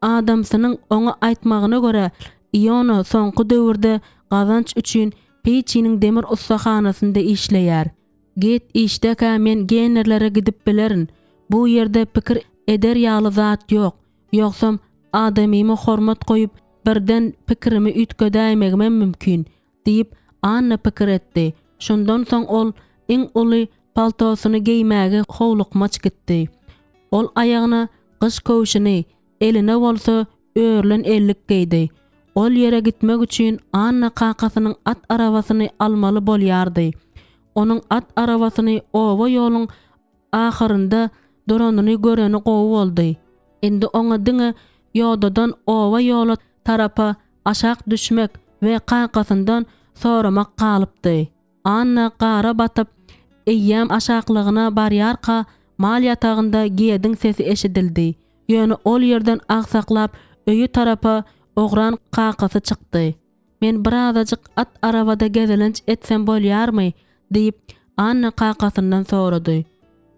Adamsynyň oňa aýtmagyna görä, Iona soňky döwürde gazanç üçin Peýçiniň demir ussahanasynda işleýär. Git, işdekä men Gennerlere gidip bilerin. Bu ýerde pikir eder ýaly zat ýok. Ýogsam, adamyma hormat goýup, birden pikirimi üýtgedäýmegimem mümkin, diýip, Anna pikir etdi. Şundan soň ol iň uly paltosyny geýmäge howlukmaç gitdi. Ol aýagyna gyş köwşüni, eline bolsa örülen ellik geýdi. Ol ýere gitmek üçin Anna kakasynyň at arabasyny almaly bolýardy. Onuň at arabasyny oba ýoluň ahyrynda duranyny göreni gowy boldy. Indi oňa diňe ýodadan oba ýola tarapa aşak düşmek we kakasyndan soramak galypdy. Anna gara batyp, eýýäm aşaklygyna barýarka, mal ýatagynda Gediň sesi eşidildi. Ýöne ol ýerden agsaklap öýi tarapa ugran kakasy çykdy. Men birazajyk at arabada gezelenç etsem bolýarmy? diýip, Anna kakasyndan sorady.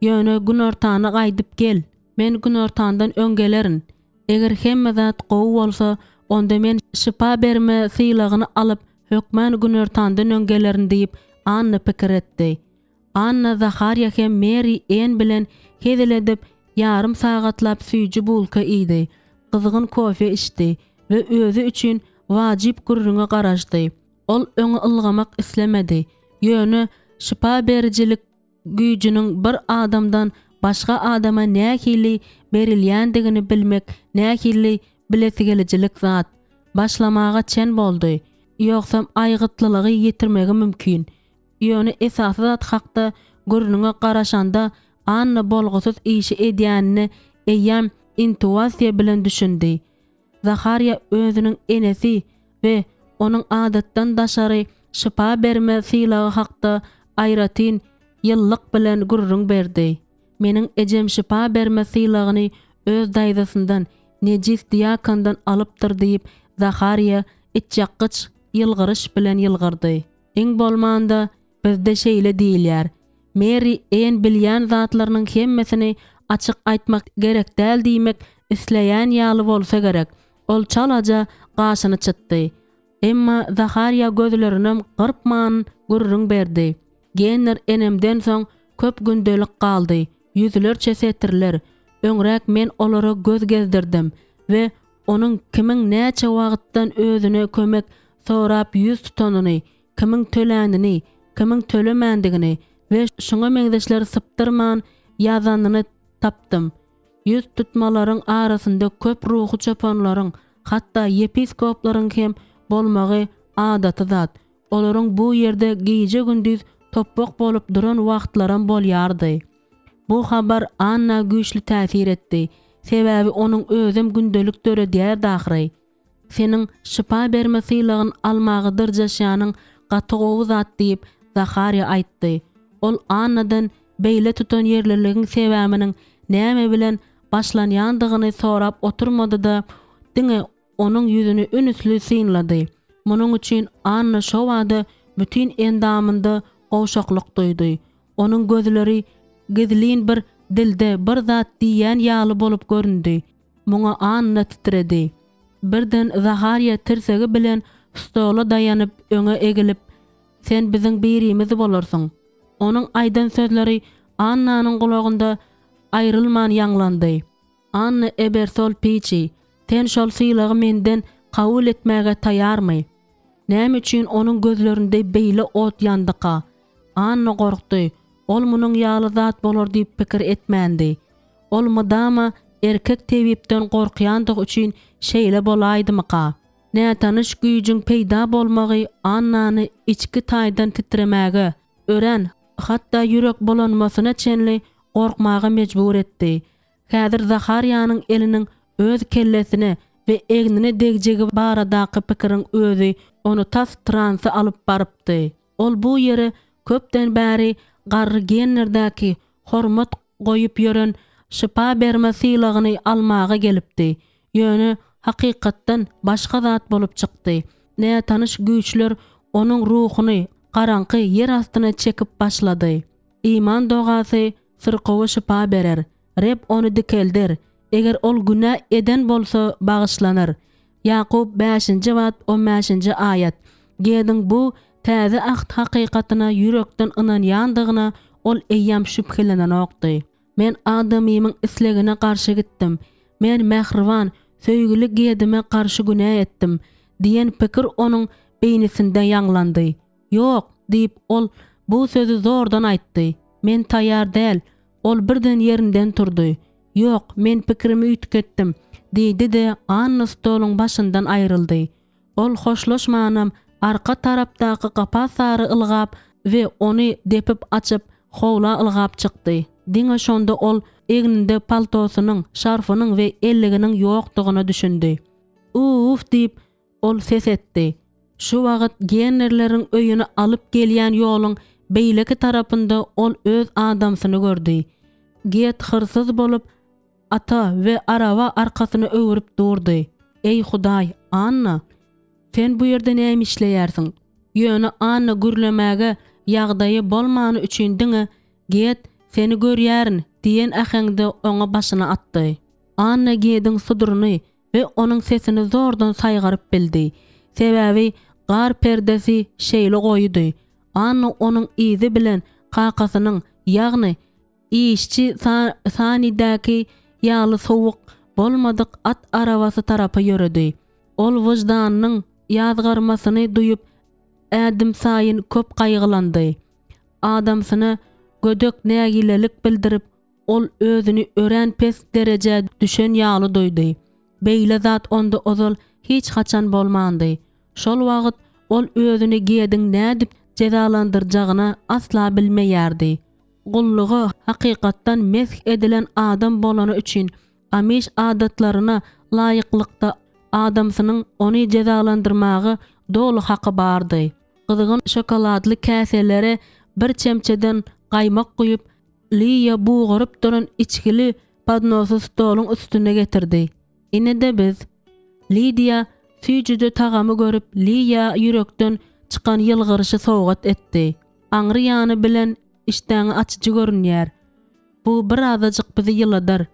Ýöne günortana gaýdyp gel. Men günortandan öň gelerin. Eger hemme zat gowy bolsa, onda men şypa berme sylagyny alyp, hökman günortandan öň gelerin diýip, Anna pikir etdi. Anna Zaharýa hem Meri Enn bilen hezil edip, ýarym sagatlap süýji bulka iýdi, gyzgyn kofe içdi we özi üçin wajyp gürrüňe garaşdy. Ol öňe ylgamak islemedi, ýöne şypa berijilik güýjüniň bir adamdan başga adama nähili berilýändigini bilmek nähili bilesigelijilik zat. Başlamaga çen boldy, ýogsam aýgytlylygy ýitirmegi mümkin. Ýöne esasy zat hakda gürrüňe garaşanda Anna bolgusyz işi edýänine eýýäm intuasiýa bilen düşündi. Zaharýa özüniň enesi we onuň adatdan daşary şypa berme sylagy hakda aýratyn ýyllyk bilen gürrüň berdi. Meniň ejem şypa berme sylagyny öz daýzasyndan, nejis diakondan alypdyr diýip, Zaharýa içýakgyç ýylgyryş bilen ýylgyrdy. Iň bolmanda, bizde şeýle diýilýär. Meri Enn bilýän zatlarynyň hemmesini açyk aýtmak gerek däl diýmek isleýän ýaly bolsa gerek, ol çalaja gaşyny çytdy. Emma Zaharýa gözlerinem gyrpman gürrüň berdi. Genner enemden soň köp gündelik galdy, ýüzlerçe setirler. Öňräk men olara göz gezdirdim we onuň kimiň näçe wagtdan özüne kömek sorap ýüz tutanyny, kimiň tölänini, kimiň tölemändigini we şuňa meňzeşleri sypdyrman ýazanyny tapdym. Ýüz tutmalaryň arasynda köp ruhy çopanlaryň, hatda ýepiskoplaryň hem bolmagy adaty zat. Olaryň bu ýerde gije-gündiz topbak bolup duran wagtlaram bolýardy. Bu habar Anna güýçli täsir etdi, sebäbi onuň özem gündelik döredýärdi ahyry. Seniň şypa berme sylagyny almaga dyrjaşýanyň gaty gowy zat diýip, Zaharýa aýtdy. Ol Annadan beýle tutanýerliligiň sebäbiniň näme bilen başlanýandygyny sorap oturmady-da, diňe onuň ýüzüni ünüsli synlady. Munuň üçin Anna şobada bütin endamynda gowşaklyk duýdy. Onuň gözleri gizlin bir dilde bir zat diýýän ýaly bolup göründi. Muňa Anna titredi. Birden Zaharýa tirsegi bilen stola daýanyp öňe egilip. Sen biziň birimiz bolarsyň. Onuň aýdan sözleri Annanyň gulagynda aýrylman ýaňlandy. Anna Ebersol Piçi, sen şol sylagy menden kabul etmäge taýarmy? Näme üçin onuň gözlerinde beýle ot ýandyka? Anna gorkdy, ol munuň ýaly zat bolar diýip pikir etmändi. Ol mydama erkek tebipden gorkýandygy üçin şeýle bolaýdymyka? Nätanyş güýjüň peýda bolmagy Annany içki taýdan titremäge, örän, hatda ýürek bulanmasyna çenli gorkmaga mejbur etdi. Häzir Zaharýanyň eliniň öz kellesine we egnine degjegi baradaky pikiriň özi ony tas transa alyp barypdy. Ol bu ýere köpden bäri garry Gennerdäki hormat goýup ýören şypa berme sylagyny almaga gelipdi. Ýöne hakykatdan başga zat bolup çykdy. Nätanyş güýçler onuň ruhuny garaňky ýer astyna çekip başlady. Iman dogasy syrkawa şypa berer. Reb ony dikelder. Eger ol günä eden bolsa, bagyşlanar. Ýakup bäşinji bap on bäşinji aýat. Gediň bu Täze Äht hakykatyna ýürekden ynanýandygyna ol eýýäm şübhelenenokdy. Men adamymyň islegine garşy gitdim. Men mähriban, söýgüli Gedime garşy günä etdim diýen pikir onuň beýnisinde ýaňlandy. Ýok, diýip, ol bu sözi zordan aýtdy. Men taýýar däl. Ol birden ýerinden turdy. Ýok, men pikirimi üýtgetdim, diýdi-de, Anna stoluň başyndan aýryldy. Ol hoşlaşmanam arka tarapdaky gapa sary ylgap we ony depip açyp, howla ylgap çykdy. Diňe şonda ol egninde paltosynyň, şarfynyň we elliginiň ýokdugyna düşündi. U-uf diýip, ol ses etdi. Şu wagt Gennerleriň öýüne alyp gelýän ýoluň beýleki tarapynda ol öz adamsyny gördi. Get hyrsyz bolup, ata we araba arkasyny öwrüp durdy. Eý, Hudaý, Anna! Sen bu ýerde näme işleýärsiň? Ýöne Anna gürlemäge ýagdaýy bolmany üçin diňe, Get, seni görýärin diýen äheňde oňa başyny atdy. Anna Gediň suduryny we onuň sesini zordan saýgaryp bildi. Sebäbi gar perdesi şeýle goýudy. Anna onuň yzy bilen kakasynyň, ýagny işçi Sanidäki ýaly sowuk bolmadyk at arabasy tarapa ýöredi. Ol wyždanynyň ýazgarmasyny duýup, ädimsaýyn köp gaýgylandy. Adamsyna gödek nägilelik bildirip, Ol özüni örän pes derejä düşen ýaly duýdy. Beýle zat onda ozal hiç haçan bolmandy. Şol wagt ol özüni Gediň nädip jezalandyrjagyny asla bilmeýärdi. Gulluga hakykatdan mesh edilen adam bolany üçin Amiş adatlaryna laýyklykda adamsynyň ony jezalandyrmaga doly haky bardy. Gyzgyn şokoladly käselere bir çemçeden gaýmak guýup, Liýa bugaryp duran içgili podnosy stoluň üstüne getirdi. Ine-de biz. Lidiýa süýjüje tagamy görüp Liýa ýürekden çykan ýylgyryşy sowgat etdi. Aňry ýany bilen işdäňi açyjy görünýär. Bu birazajyk bizi ýyladar.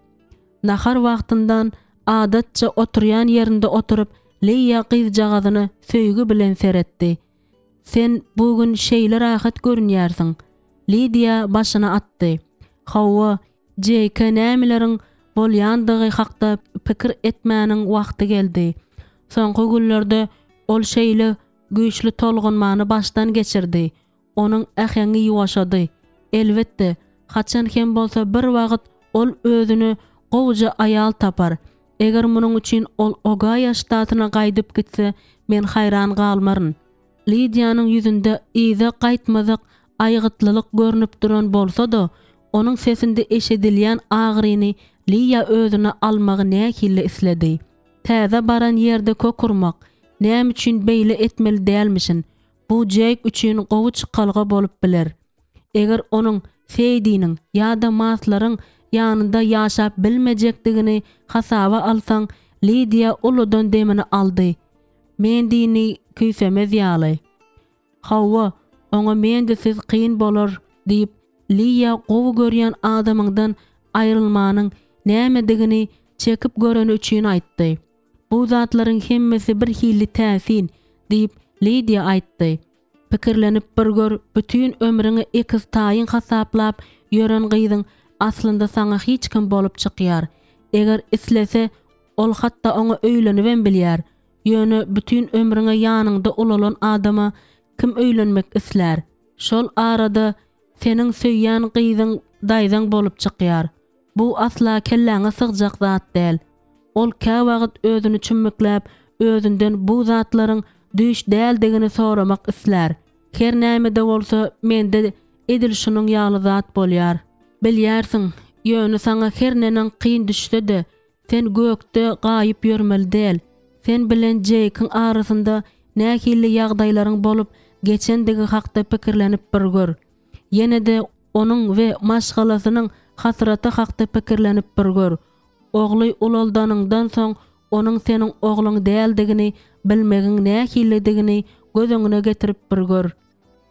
Nahar wagtyndan adatça oturýan ýerinde oturyp Liýa gyzjagazyna söýgi bilen seretdi. Sen bu gün şeýle rahat görünýärsiň. Lidiýa başyny atdy. Hawa, Jeýke nämeleriň bolýandygy hakda pikir etmäniň wagty geldi. Soňky günlerde ol şeýle güýçli tolgunmany başdan geçirdi. Onuň äheňi ýuwaşady. Elbetde, haçan hem bolsa bir wagt ol özüne gowuja aýal tapar. Eger munuň üçin ol Ogaýa ştatyna gaýdyp gitse, men haýran galmaryn. Lidiýanyň ýüzünde yza gaýtmazak aýgytlylyk görnüp duran bolsa-da, onuň sesinde eşidilýän agyryny Liýa özüne almagy nähili isledi. Täze baran ýerde kök urmak, näme üçin beýle etmeli dälmişin? Bu Jeýk üçin gowy çykalga bolup biler. Eger onuň Seýdiniň ýa-da Maslaryň ýanynda ýaşap bilmejekdigini hasaba alsaň, Lidiýa uludan demini aldy. Mendini küýsemez ýaly. Hawa, oňa Mendisiz kyn bolar, diýip, Liýa gowy görýän adamyňdan aýrylmanyň nämedigini çekip göreni üçin aýtdy. Bu zatlaryň hemmesi bir hili täsin, diýip, Lidiýa aýtdy. Pikirlenip bir gör, bütin ömrüňi ekiztaýyň hasaplap ýören gyzyň aslynda saňa hiç kim bolup çykýar. Eger islese, ol hatda oňa öýlenibem bilýär. Ýöne bütin ömrüňe ýanyňda ulalan adama kim öýlenmek islär? Şol arada seniň söýýän gyzyň daýzaň bolup çykýar. Bu asla kelläňe sygjak zat däl. Ol käwagt özüni çümmükläp, özünden bu zatlaryň düýş däldigini soramak islär. Her näme-de bolsa, mende edil şunuň ýaly zat bolýar. Bilýärsiň, ýöne saňa her neneň kyn düşse-de, sen gökde gaýyp ýörmeli däl. Sen bilen Jeýkiň arasynda nähili ýagdaýlaryň bolup geçendigi hakda pikirlenip bir gör. Ýene-de onuň we maşgalasynyň hasraty hakda pikirlenip bir gör. Ogly ulaldanyňdan soň onuň seniň ogluň däldigini bilmegiň nähilidigini göz öňüne getirip bir gör.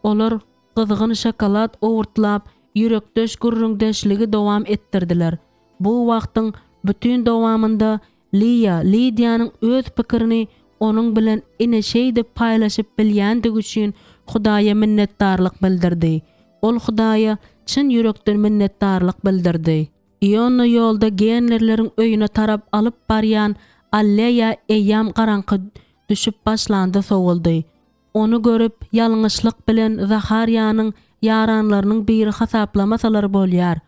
Olar gyzgyn şokolad owurtlap, ýürekdeş gürrüňdeşligi dowam etdirdiler. Bu wagtyň bütin dowamynda Liýa Lidiýanyň öz pikirini onuň bilen ine şeýdip paýlaşyp bilýändigi üçin Hudaýa minnetdarlyk bildirdi. Ol Hudaýa çyn ýürekden minnetdarlyk bildirdi. Ionna ýolda Genlerleriň öýüne tarap alyp barýan alleýa eýýäm garaňky düşüp başlanda sowuldy. Ony görüp, ýalňyşlyk bilen Zaharýanyň ýaranlarynyň biri hasaplamasalar bolýar.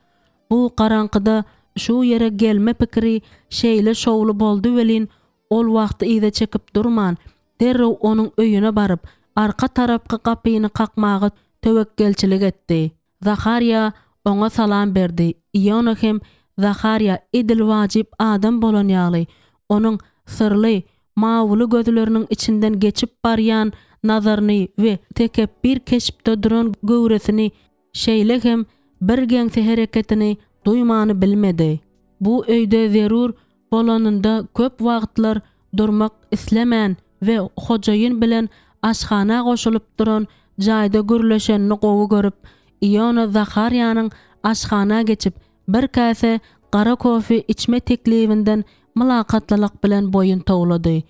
Bu garaňkyda şu ýere gelme pikiri şeýle şowly boldy welin, ol wagty yza çekip durman, derrew onuň öýüne baryp, arka tarapky gapyny kakmaga töwekgelçilik etdi. Zaharýa oňa salam berdi, Iona hem Zaharýa edil wajyp adam bolan ýaly, onuň syrly, mawuly gözleriniň içinden geçip barýan nazaryny we tekepbir keşpde duran göwresini, şeýle hem birgeňsi hereketini duýmany bilmedi. Bu öýde zerur bolanynda köp wagtlar durmak islemän we hojaýyn bilen aşhana goşulyp duran jaýda gürleşenini gowy görüp, Iona Zaharýanyň aşhana geçip, bir käse gara kofe içme teklibinden mylakatlylyk bilen boýun towlady.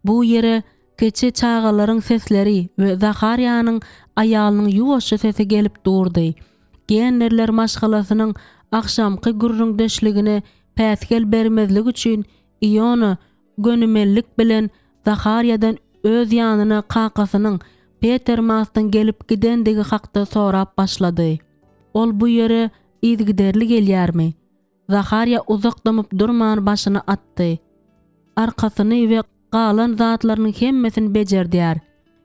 Bu ýere kiçi çagalaryň sesleri we Zaharýanyň aýalynyň ýuwaşja sesi gelip durdy. Gennerler maşgalasynyň agşamky gürrüňdeşligine päsgel bermezlik üçin Iona gönümellik bilen Zaharýadan öz ýanyna kakasynyň Peter Mastyň gelip gidendigi hakda sorap başlady. Ol bu ýere yzygiderli gelýärmi? Zaharýa uzak dymyp durman başyny atdy. Arkasyny we galan zatlarynyň hemmesini bejerdýär.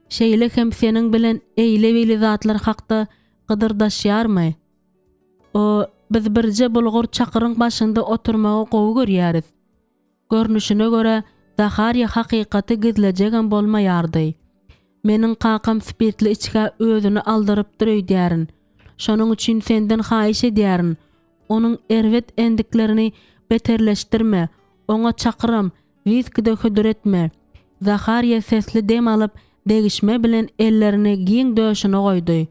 Şeýle hem seniň bilen eýle-beýle zatlar hakda gydyrdaşýarmy? O, biz birje bulgur çakyryň başynda oturmagy gowy görýäris. Görnüşine görä, Zaharýa hakykaty gizlejegem bolmaýardy. Meniň kakam spirtli içgä özüni aldyrypdyr öýdýärin. Şonuň üçin senden haýyş edýärin, onuň erbet endiklerini beterleşdirme, oňa çakyram, wiski-de hödür etme. Zaharýa sesli dem alyp, degişme bilen ellerini giň döşüne goýdy.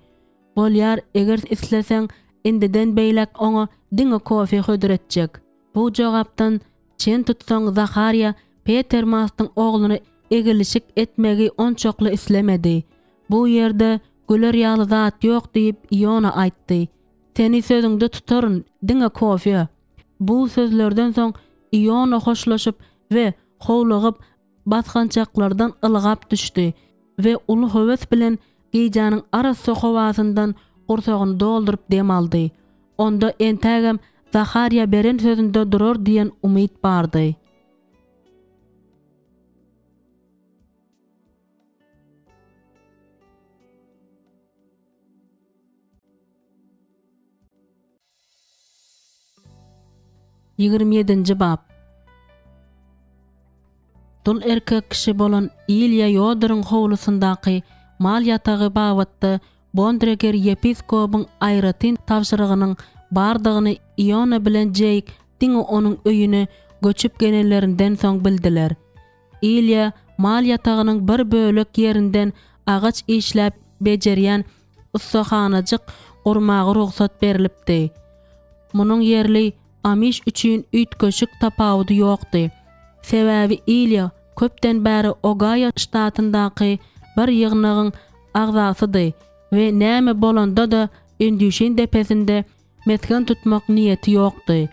Bolýar, eger isleseň, indiden beýläk oňa diňe kofe hödür etjek. Bu jogapdan çen tutsaň, Zaharýa Peter Mastyň ogluna egilişik etmegi onçakly islemedi. Bu ýerde güler ýaly zat ýok diýip, Iona aýtdy. Seni sözüňde tutaryn, diňe kofe. Bu sözlerden soň Iona hoşlaşyp we howlugyp basgançaklardan ylgap düşdi we uly höwes bilen gijäniň arassa howasyndan gursagyny dolduryp dem aldy. Onda entägem Zaharýa beren sözünde durar diýen umyt bardy. 27-nji bap. Dul erkek kişi bolan Ilýa Ýodoryň howlusyndaky mal ýatagy babatda Bondreger ýepiskobyň aýratyn tabşyrygynyň bardygyny Iona bilen Jeýk diňe onuň öýüne göçüp gelenlerinden soň bildiler. Ilýa mal ýatagynyň bir bölek ýerinden agaç işläp bejerýän ussahanajyk gurmaga rugsat berlipdi. Munuň ýerli Amiş üçin üýtgeşik tapawudy ýokdy. Sebäbi Ilýa köpden bäri Ogaýo ştatyndaky bir ýygnagyň. agzasydy we näme bolanda-da Indüşin depesinde mesgen tutmak niýeti ýokdy.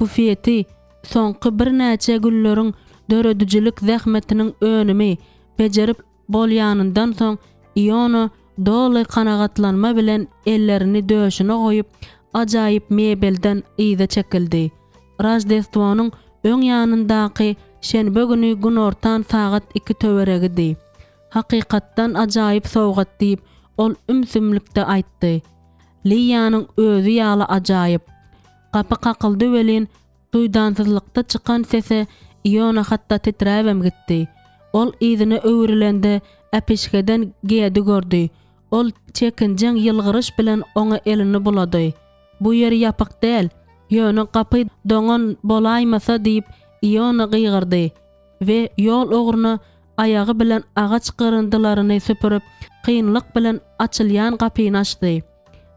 Bufeti soňky birnäçe günleriň döredijilik zähmetiniň önümi bejerip bolýanyndan soň Iona doly kanagatlanma bilen ellerini döşüne goýup, ajaýyp mebelden yza çekildi. Roždestwonyň öň ýanyndaky şenbe güni günortan sagat iki töweregidi. Hakykatdan ajaýyp sowgat diýip, ol ümsümlikde aýtdy. Liýanyň özi ýaly ajaýyp. Gapy kakyldy welin, Duýdansyzlykda çykan sese Iona hatda titräbem gitdi. Ol yzyna öwrülende äpişgeden Gedi gördi. Ol çekinjeň ýylgyryş bilen oňa elini bulady. Bu ýer ýapyk däl, ýöne gapy doňan bolaýmasa diýip, Iona gygyrdy we ýol ugruna aýagy bilen agaç gyryndylaryny süpürip, kynlyk bilen açylýan gapyny açdy.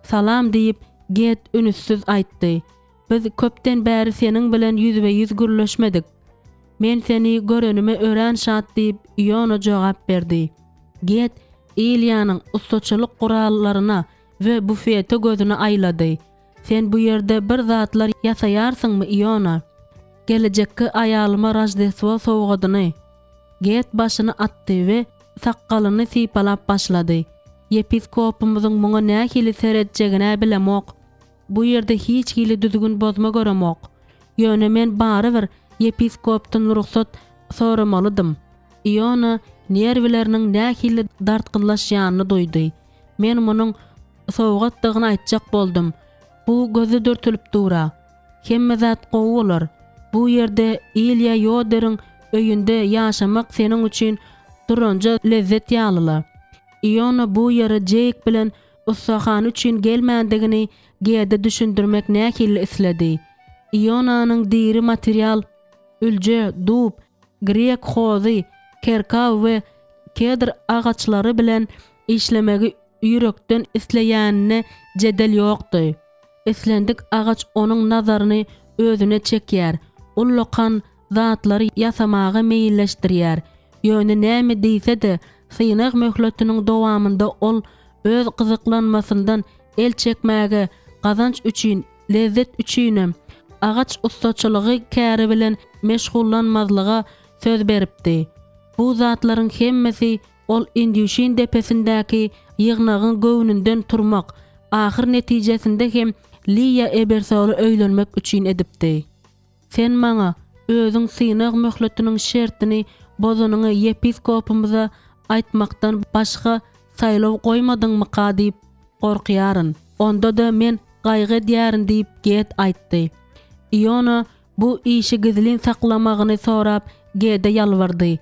Salam diýip, Ged ünüssiz aýtdy. Biz köpden bäri seniň bilen ýüzbe-ýüz gürleşmedik. Men seni görenime örän şat diýip, Iona jogap berdi. Ged Ilýanyň ussaçylyk gurallaryna we bufete gözüni aýlady. Sen bu ýerde bir zatlar ýasaýarsyňmy, Iona? Gelejekki aýalyma roždestwo sowgadyny. Ged başyny atdy we sakgalyny sypalap başlady. Ýepiskopymyzyň muňa nähili seretjegin-ä bilemok. Bu ýerde hiç hili düzgün bozma göremok. Ýöne men barybir ýepiskopdan rugsat soramalydym. Iona nerwileriniň nähili dartgynlaşýanyny duýdy. Men munuň sowgatdygyny aýtjak boldum. Bu göze dürtülip dur-a. Hemme zat gowy bolar. Bu ýerde Ilýa Ýoderiň öýünde ýaşamak seniň üçin duranja lezzet ýaly-la. Iona bu ýere Jeýk bilen Ussahana üçin gelmändigini Gede düşündirmek nähili isledi. Ionanyň diri material, ülje, dub, grek hozy, kerkaw we kedr agaçlary bilen işlemegi ýürekden isleýänine jedel ýokdy. Islendik agaç onuň nazaryny özüne çekýär, ullakan zatlary ýasamagy meýilleşdirýär. Ýöne näme diýse-de, synag möhletiniň dowamynda ol öz gyzyklanmasyndan el çekmäge, gazanç üçin, lezzet üçinem, agaç ussaçylygy käri bilen meşgullanmazlyga söz beripdi. Bu zatlaryň hemmesi ol Indýuşin depesindäki ýygnagyň göwnünden turmak, ahyr netijesinde hem Liýa Ebersola öýlenmek üçin edipdi. Sen maňa özüň synag möhletiniň şertini bozanyňy ýepiskopymyza aýtmakdan başga saýlaw goýmadyňmyka diýip gorkýaryn. Onda-da men gaýgy edýärin diýip Ged aýtdy. Iona bu işi gizlin saklamagyny sorap Gede ýalbardy.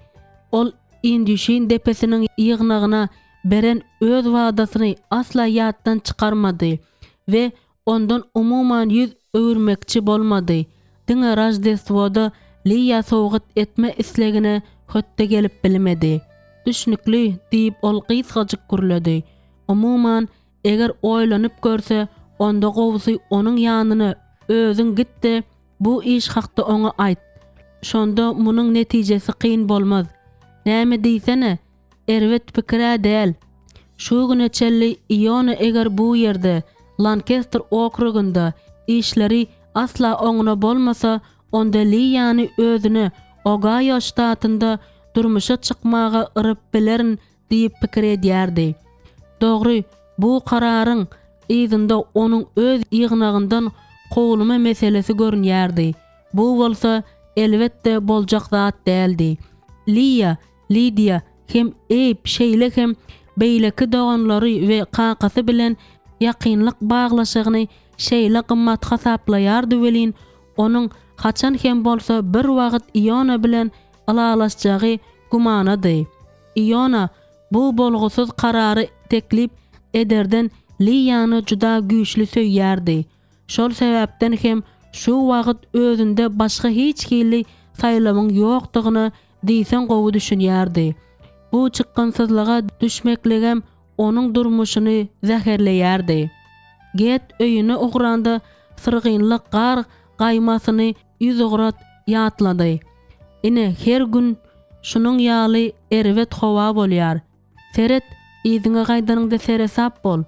Ol Indüşin depesiniň ýygnagyna beren öz wadasyny asla ýatdan çykarmady we Ondan umuman ýüz öwürmekçi bolmady, diňe Roždestwoda Liýa sowgat etme islegine hötde gelip bilmedi. Düşnükli, diýip, ol gysgajyk gürledi. Umuman, eger oýlanyp görse, onda gowusy onuň ýanyna özüň git-de, bu iş hakda oňa aýt. Şonda munuň netijesi kyn bolmaz. Näme diýsene, Erbet pikir-ä däl. Şu güne çenli Iona eger bu ýerde, Lankester okrugynda, işleri asla oňuna bolmasa, onda Liýany özüne Ogaýo ştatynda durmuşa çykmaga yryp bilerin diýip pikir edýärdi. Dogry, bu kararyň yzynda onuň öz ýygnagyndan kowulma meselesi görünýärdi. Bu bolsa, elbetde, boljak zat däldi. Liýa Lidiýa hem Eýb şeýle hem beýleki doganlary we kakasy bilen ýakynlyk baglaşygyny şeýle gymmat hasaplaýardy welin, onuň haçan hem bolsa bir wagt Iona bilen ylalaşjagy gümanady. Iona bu bolgusyz karary teklip ederden Liýany juda güýçli söýýärdi. Şol sebäpden hem şu wagt özünde başga hiç hili saýlawyň ýokdugyna diýseň gowy düşünýärdi. Bu çykgynsyzlyga düşmekligem onuň durmuşyny zäherleýärdi. Ged öýüne ugranda syrgynly gar gaýmasyny ýüzugra ýatlady. Ine, her gün şunuň ýaly erbet howa bolýar. Seret, Yzyňa gaýdanyňda seresap bol.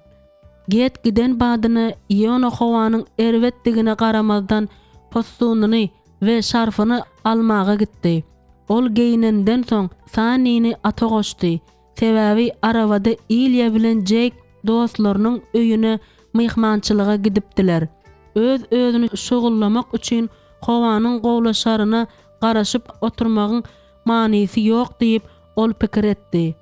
Get giden badyna Iona howanyň erbetdigine garamazdan possunyny we şarfyny almaga gitdi. Ol geýnenden soň Sannini ata goşdy. Sebäbi arabada Ilýa bilen Jeýk dostlarynyň öýüne myhmançylyga gidipdiler. Öz-özüni şugullamak üçin howanyň gowlaşaryna garaşyp oturmagyň manysy ýok diýip, ol pikir etdi.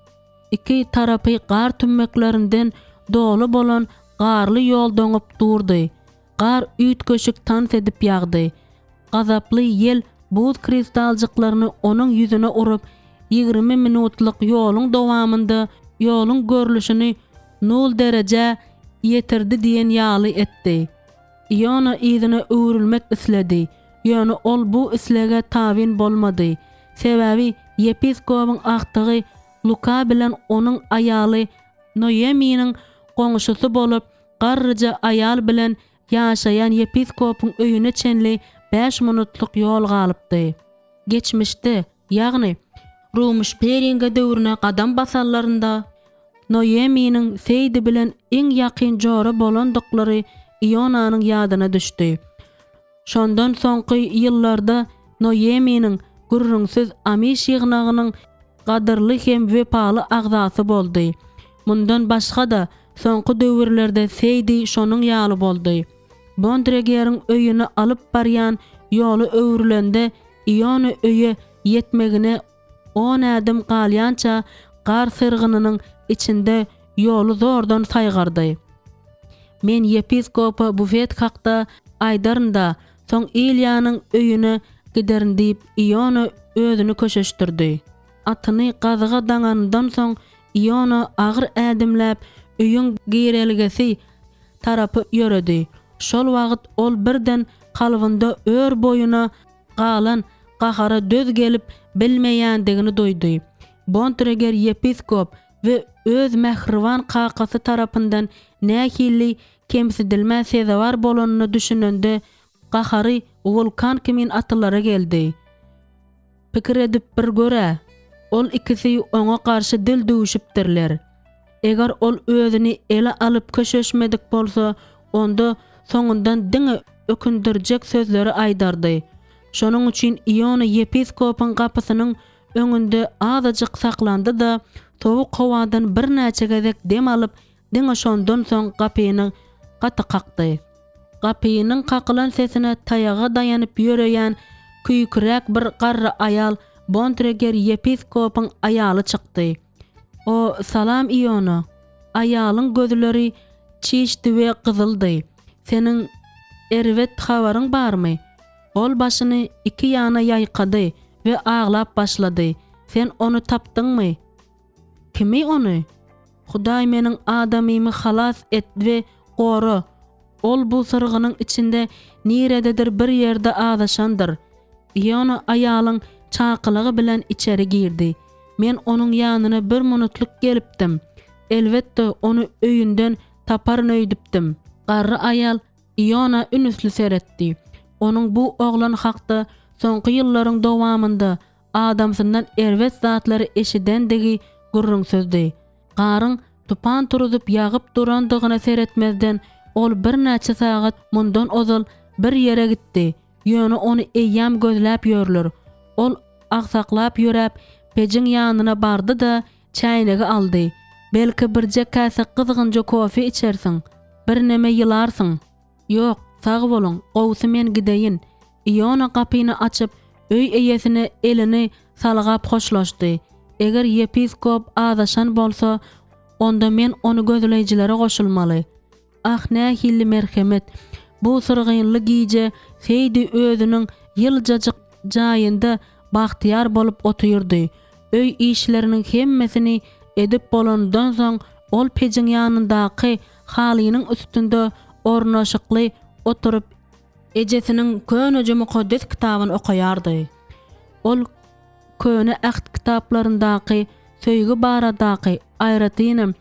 Iki tarapy gar tümmeklerinden doly bolan garly ýol doňup durdy. Gar üýtgeşik tans edip ýagdy. Gazaply ýel buz kristaljyklaryny onuň ýüzüne urup, 20 minutlyk ýoluň dowamynda ýoluň görlüşini nul derejä ýetirdi diýen ýaly etdi. Iona yzyna öwrülmek isledi, ýöne ol bu islege tabyn bolmady. Sebäbi ýepiskobyň agtygy Luka bilen onuň aýaly Noýeminiň goňşusy bolup, garryja aýal bilen ýaşaýan ýepiskopyň öýüne çenli bäş minutlyk ýol galypdy. Geçmişde, ýagny Rumyş-Peringa döwrüne gadam basanlarynda, Noýeminiň Seýdi bilen iň ýakyn jora bolandyklary Ionanyň ýadyna düşdi. Şondan soňky ýyllarda Noýeminiň gürrüňsiz Amiş ýygnagynyň gadyrly hem wepaly agzasy boldy. Mundan başga-da, soňky döwürlerde Seýdi şonuň ýaly boldy. Bondregeriň öýüne alyp barýan ýoly öwrülende Iona öýe ýetmegine on ädim galýança gar syrgynynyň içinde ýoly zordan saýgardy. Men ýepiskopa bufet hakda aýdaryn-da, soň Ilýanyň öýüne giderin diýip, Iona özüni köşeşdirdi. Atyny gazyga daňanyndan soň, Iona agyr ädimläp, öýüň girelgesi tarapa ýöredi. Şol wagt ol birden kalbynda ör boýuna galan gahara döz gelip bilmeýändigini duýdy. Bontreger ýepiskop we öz mähriban kakasy tarapyndan nähili kemsidilmä sezewar bolanyna düşünende, gahary wulkan kimin atylara geldi. Pikir edip bir gör-ä, ol ikisi oňa garşy dil düwüşipdirler. Eger ol özüni ele alyp köşeşmedik bolsa, onda soňundan diňe ökündirjek sözleri aýdardy. Şonuň üçin Iona ýepiskopyň gapysynyň öňünde azajyk saklandy-da, sowuk howadan birnäçe gezek dem alyp, diňe şondan soň gapyny gaty kakdy. Gapynyň kakylan sesine taýaga daýanyp ýöreýän küýküräk bir garry aýal Bontreger ýepiskopyň aýaly çykdy. O, Salam, Iona! Aýalyň gözleri çişdi we gyzyldy. Seniň erbet habaryň barmy? Ol başyny iki ýana ýaýkady we aglap başlady. Sen ony tapdyňmy? Kimi ony? Hudaý meniň adamymy halas et we gora. Ol bu syrgynyň içinde nirededir bir ýerde azaşandyr. Iona aýalyň çakylygy bilen içeri girdi. Men onuň ýanyna bir minutlyk gelipdim. Elbetde, ony öýünden taparyn öýdüpdim. Garry aýal Iona ünüsli seretdi. Onuň bu oglan hakda soňky ýyllaryň dowamynda adamsyndan erbet zatlary eşidendigi gürrüňsizdi. Garyň tupan turuzyp ýagyp durandygyna seretmezden, ol birnäçe sagat mundan ozal bir ýere gitdi, ýöne ony eýýäm gözläp ýörler. Ol agsaklap ýöräp, pejiň ýanyna bardy-da, çäýnegi aldy. Belki birje käse gyzgynja kofe içersiň, birneme ýylarsyň. Ýok, sag boluň, gowusy men gideýin. Iona gapyny açyp, öý eýesine elini salgap hoşlaşdy. Eger ýepiskop azaşan bolsa, onda men ony gözleýjilere goşulmaly. Ah, nähili merhemet! Bu syrgynly gije Seýdi özüniň ýyljajyk jaýynda bagtyýar bolup otyrdy. Öý işleriniň hemmesini edip bolanyndan soň, ol pejiň ýanyndaky halynyň üstünde ornaşykly oturyp, ejesiniň köneje mukaddes kitabyny okaýardy. Ol Köne Äht kitaplaryndaky söýgi baradaky, aýratynam,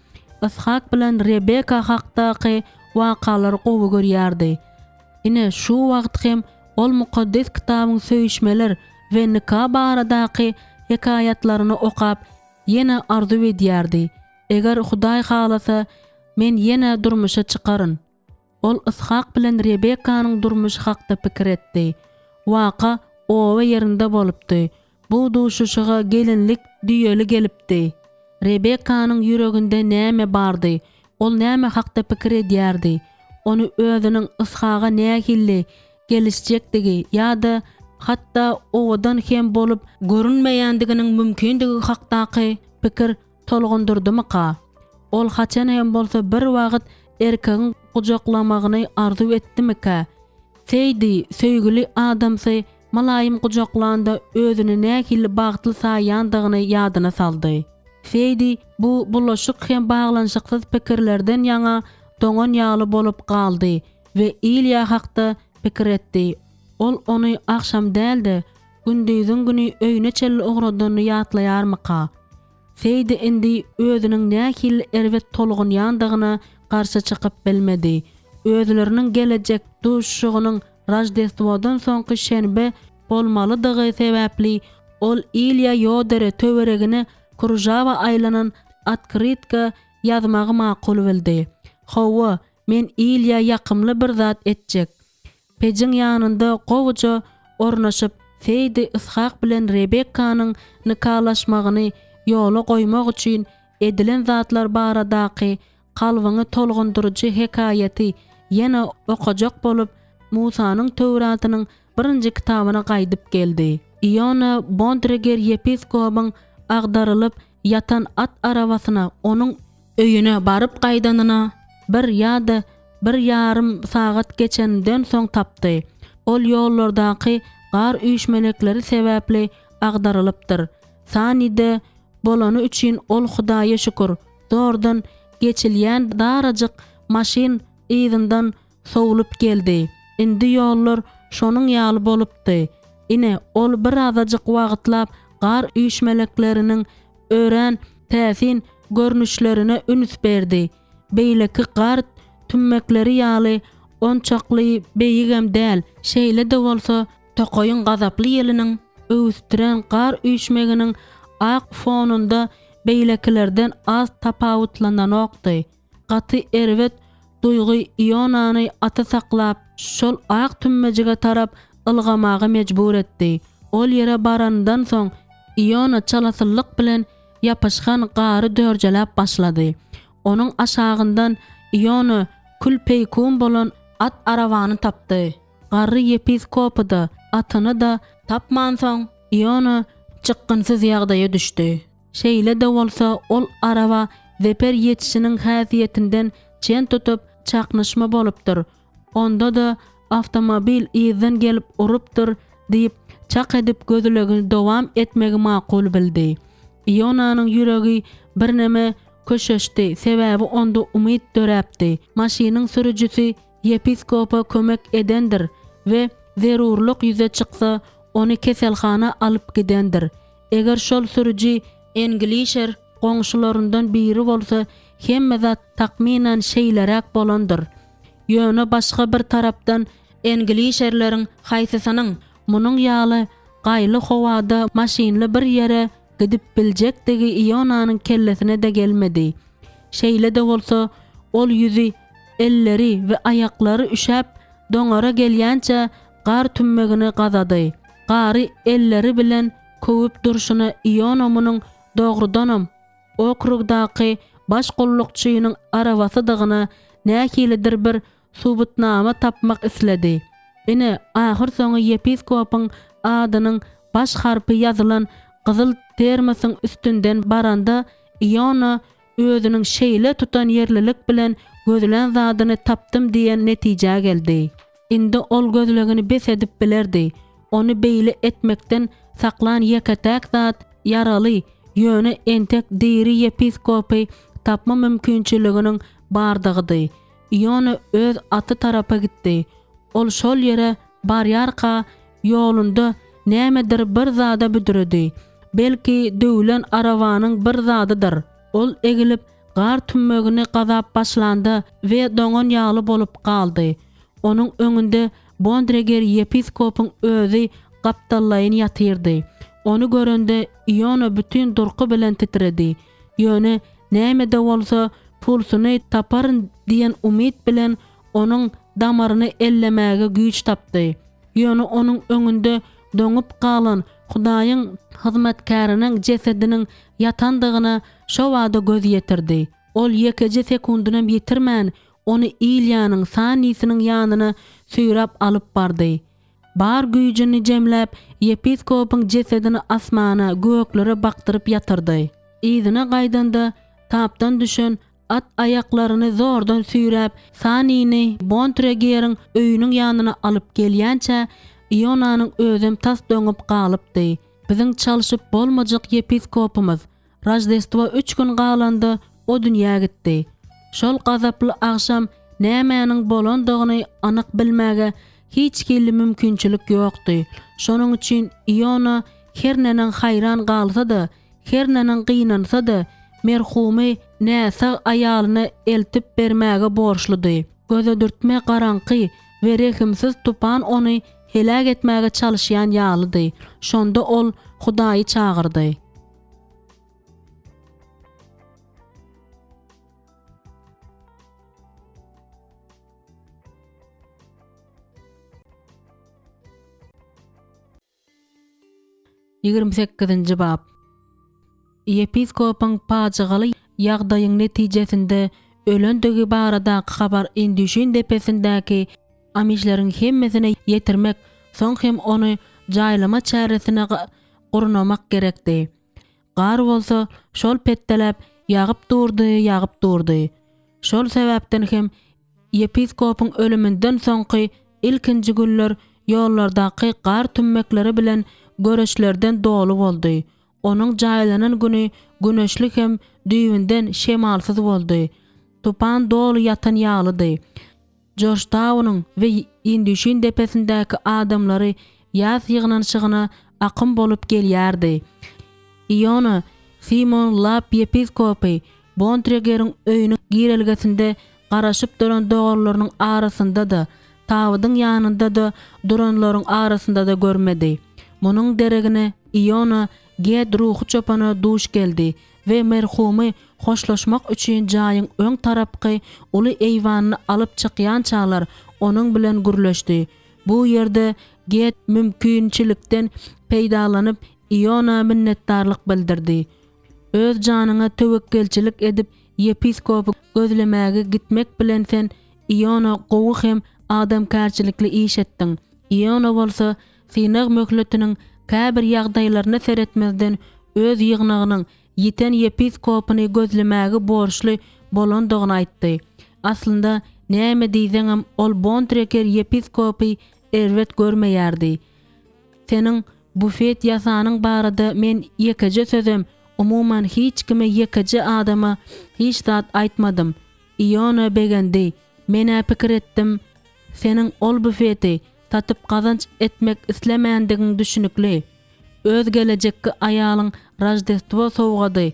Yshak bilen Rebeka hakdaky wakalary gowy görýärdi. Ine, şu wagt hem ol Mukaddes Kitabyň söýüşmeler we nika baradaky hekaýatlaryny okap, ýene arzuw edýärdi. Eger Hudaý halasa, men ýene durmuşa çykaryn. Ol Yshak bilen Rebekanyň durmuşy hakda pikir etdi. Waka oba ýerinde bolupdy. Bu duşuşyga gelinlik düýeli gelipdi. Rebekanyň ýüreginde näme bardy? Ol näme hakda pikir edýärdi? Ony özüniň Yshaga nähili gelişjekdigi ýa-da hatda owadan hem bolup görünmeýändiginiň mümkindigi hakdaky pikir tolgundyrdymyka? Ol haçan hem bolsa bir wagt erkegiň gujaklamagyny arzuw etdimikä? Seýdi söýgüli adamsy mylaýym gujaklanda özüni nähili bagtly saýýandygyny ýadyna saldy. Seýdi bu bulaşyk hem baglanyşyksyz pikirlerden ýaňa doňan ýaly bolup galdy we Ilýa hakda pikir etdi. Ol ony agşam däl-de, gündiziň güni öýüne çenli ugradanyny ýatlaýarmyka? Seýdi indi özüniň nähili erbet tolgunýandygyna garşy çykyp bilmedi. Özleriniň gelejek duşuşygynyň Roždestwodan soňky şenbe bolmalydygy sebäpli, ol Ilýa Ýodere töweregine kružawa aýlanan otkrytka ýazmagy makul bildi. Hawa, men Ilýa ýakymly bir zat etjek. Pejiň ýanynda gowuja ornaşyp, Seýdi Yshak bilen Rebekkanyň nikalaşmagyny ýola goýmak üçin edilen zatlar baradaky kalbyňy tolgundyryjy hekaýaty ýene okajak bolup, Musanyň Töwratynyň birinji kitabyna gaýdyp geldi. Iona Bondreger ýepiskopyň agdarylyp ýatan at arabasyna onuň öýüne baryp gaýdanyna bir ýa-da bir ýarym sagat geçeninden soň tapdy. Ol ýollardaky gar üýşmelekleri sebäpli agdarylypdyr. Sanide bolany üçin ol Hudaýa şükür, zordan geçilýän darajyk maşyn yzyndan sowlup geldi. Indi ýollar şonuň ýaly bolupdy. Ine, ol birazajyk wagtlap gar üýşmelekleriniň örän täsin görnüşlerine üns berdi. Beýleki gar tümmekleri ýaly onçakly beýigem däl, şeýle-de bolsa, tokaýyň gazaply ýeliniň öwüsdiren gar üýşmeginiň ak fonunda beýlekilerden az tapawutlananokdy. Gaty erbet duýgy Ionany aty saklap, şol ak tümmejige tarap ylgamaga mejbur etdi. Ol ýere baranyndan soň, Iona çalasynlyk bilen ýapyşgan gary dörjeläp başlady. Onuň aşagyndan Iona kül-peýkun bolan at arabany tapdy. Garry ýepiskopy-da, atyny-da tapmansoň, Iona çykgynsyz ýagdaýa düşdi. Şeýle-de bolsa, ol araba zeper ýetişiniň häsiýetinden çen tutup, çaknyşma bolupdyr. Onda-da awtomobil yzdan gelip urupdyr diýip, çak edip gözlegini dowam etmegi makul bildi. Ionanyň ýüregi birneme köşeşdi, sebäbi onda umyt döräpdi. Maşynyň sürüjisi ýepiskopa kömek edendir we zerurlyk ýüze çyksa, ony keselhana alyp gidendir. Eger şol sürüji Englişer goňşularyndan biri bolsa, hemme zat takmynan şeýleräk bolandyr. Ýöne başga bir tarapdan Englişerleriň haýsysynyň munuň ýaly gaýly howada maşynly bir ýere gidip biljekdigi Ionanyň kellesine-de gelmedi. Şeýle-de bolsa, ol ýüzi, elleri we aýaklary üşäp doňara gelýänçä gar tümmegini gazady. Gary elleri bilen köwüp durşuna Iona munuň dogrudanam okrugdaky baş gullukçynyň arabasydygyna nähilidir bir subutnama tapmak isledi. Ine, ahyrsoňy ýepiskopyň adynyň baş harpy ýazylan gyzyl termosyň üstünden baranda Iona özüniň şeýle tutanýerlilik bilen gözlän zadyny tapdym diýen netijä geldi. Indi ol gözlegini bes edip bilerdi. Ony beýle etmekden saklan ýeke-täk zat ýaraly, ýöne entek diri ýepiskopy tapma mümkinçiliginiň bardygydy. Iona öz aty tarapa gitdi. Ol şol ýere barýarka ýolunda nämedir bir zada büdredi. Belki, döwlen arabanyň bir zadydyr. Ol egilip, gar tümmegini gazap başlanda we doňan ýaly bolup galdy. Onuň öňünde Bondreger ýepiskopyň özi gapdallaýyn ýatyrdy. Ony görende Iona bütin durky bilen titredi. Ýöne. Näme-de bolsa, pulsuny taparyn diýen umyt bilen onuň damaryny ellemäge güýç tapdy. Ýöne onuň öňünde doňup galan Hudaýyň hyzmatkäriniň jesediniň ýatandygyna şobada göz ýetirdi. Ol ýekeje sekundynam ýitirmän, ony Ilýanyň Sannisiniň ýanyna süýräp alyp bardy. Bar güýjüni jemläp, ýepiskopyň jesedini asmana, göklere bakdyryp ýatyrdy. Yzyna gaýdanda, tapdan düşen at aýaklaryny zordan süýräp, Sannini Bontregeriň öýüniň ýanyna alyp gelýänçä, Ionanyň özem tas doňup galypdy. Biziň çalşyp bolmajak ýepiskopymyz, Roždestwo üç gün galanda o dünýä gitdi. Şol gazaply agşam nämäniň bolandygyny anyk bilmäge hiç hili mümkinçilik ýokdy. Şonuň üçin Iona her neneň haýran galsa-da, her neneň gynansa-da, merhumy näsag aýalyna eltip bermäge borçludy. Gözedürtme garaňky we rehimsiz tupan ony heläk etmäge çalyşýan ýalydy. Şonda ol Hudaýy çagyrdy. 28-nji bap. Ýepiskopyň pajygaly ýagdaýyň netijesinde ölendigi baradaky habar Indüşin depesindäki amişleriň hemmesine ýetirmek, soň hem ony jaýlama çäresine gurnamak gerekdi. Gar bolsa şol petdeläp ýagyp durdy, ýagyp durdy. Şol sebäpden hem ýepiskopyň ölüminden soňky ilkinji günler ýollardaky gar tümmekleri bilen göreçlerden doly boldy. Onuň jaýlanan güni güneşli hem düýbünden şemalsyz boldy. Tupan doly ýatan ýalydy. Jorjtaunyň we Indüşin depesindäki adamlary ýas ýygnanyşygyna akym bolup gelýärdi. Iona Simon Lap ýepiskopy Bontregeriň öýüniň girelgesinde garaşyp duran doganlarynyň arasynda-da, tabydyň ýanynda-da duranlaryň arasynda-da görmedi. Munuň deregine Iona Ged ruhy çopana duş geldi we merhumy hoşlaşmak üçin jaýyň öň tarapky uly eýwanyna alyp çykýançalar onuň bilen gürleşdi. Bu ýerde Ged mümkinçilikden peýdalanyp Iona minnetdarlyk bildirdi. Öz janyňa töwekgelçilik edip ýepiskopy gözlemäge gitmek bilen sen Iona gowy hem adamkärçilikli iş etdiň. Iona bolsa synag möhletiniň käbir ýagdaýlaryna seretmezden öz ýygnagynyň ýiten ýepiskopyny gözlemäge borçly bolandygyny aýtdy. Aslynda, näme diýseňem ol Bontreker ýepiskopy erbet görmeýärdi. Seniň bufet ýasanyň barada men ýekeje sözem, umuman hiç kime ýekeje adama hiç zat aýtmadym. Iona begendi. Men-ä pikir etdim, seniň ol bufeti satyp gazanç etmek islemändigiň düşnükli. Öz gelejekki aýalyň roždestwo sowgady.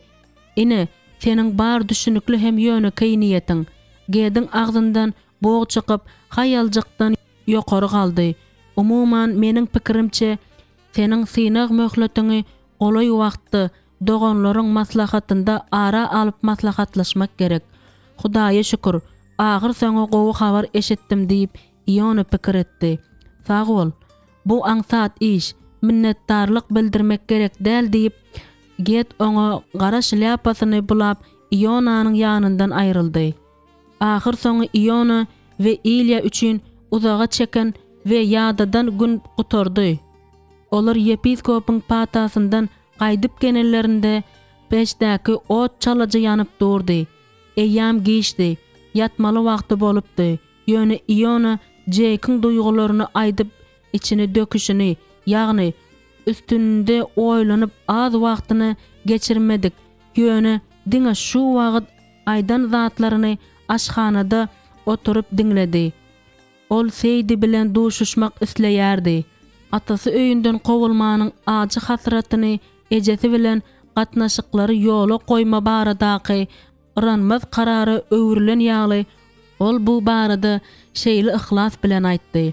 Ine, seniň bar düşnükli hem ýönekeý niýetiň. Gediň agzyndan bog çykyp, haýaljykdan ýokary galdy. Umuman, meniň pikirimçe, seniň synag möhletiňi golaý wagtda doganlaryň maslahatynda ara alyp maslahatlaşmak gerek. Hudaýa şükür, ahyrsoňy gowy habar eşitdim diýip, Iona pikir etdi. Sag bol. Bu aňsat iş. Minnetdarlyk bildirmek gerek däl diýip, Ged oňa gara şlýapasyny bulap, Ionanyň ýanyndan aýryldy. Ahyrsoňy Iona we Ilýa üçin uzaga çeken we ýadadan gün gutardy. Olar ýepiskopyň patasyndan gaýdyp gelenlerinde peçdäki ot çalaja ýanyp durdy. Eýýäm giçdi. Ýatmaly wagty bolupdy. Ýöne Iona Jeýkiň duýgularyny aýdyp içini döküşini, ýagny üstünde oýlanyp az wagtyny geçirmedik, ýöne diňe şu wagt aýdan zatlaryny aşhanada oturyp diňledi. Ol Seýdi bilen duşuşmak isleýärdi. Atasy öýünden kowulmanyň ajy hasratyny ejesi bilen gatnaşyklary ýola goýma baradaky yranmaz karara öwrülen ýaly ol bu barada şeýle yhlas bilen aýtdy.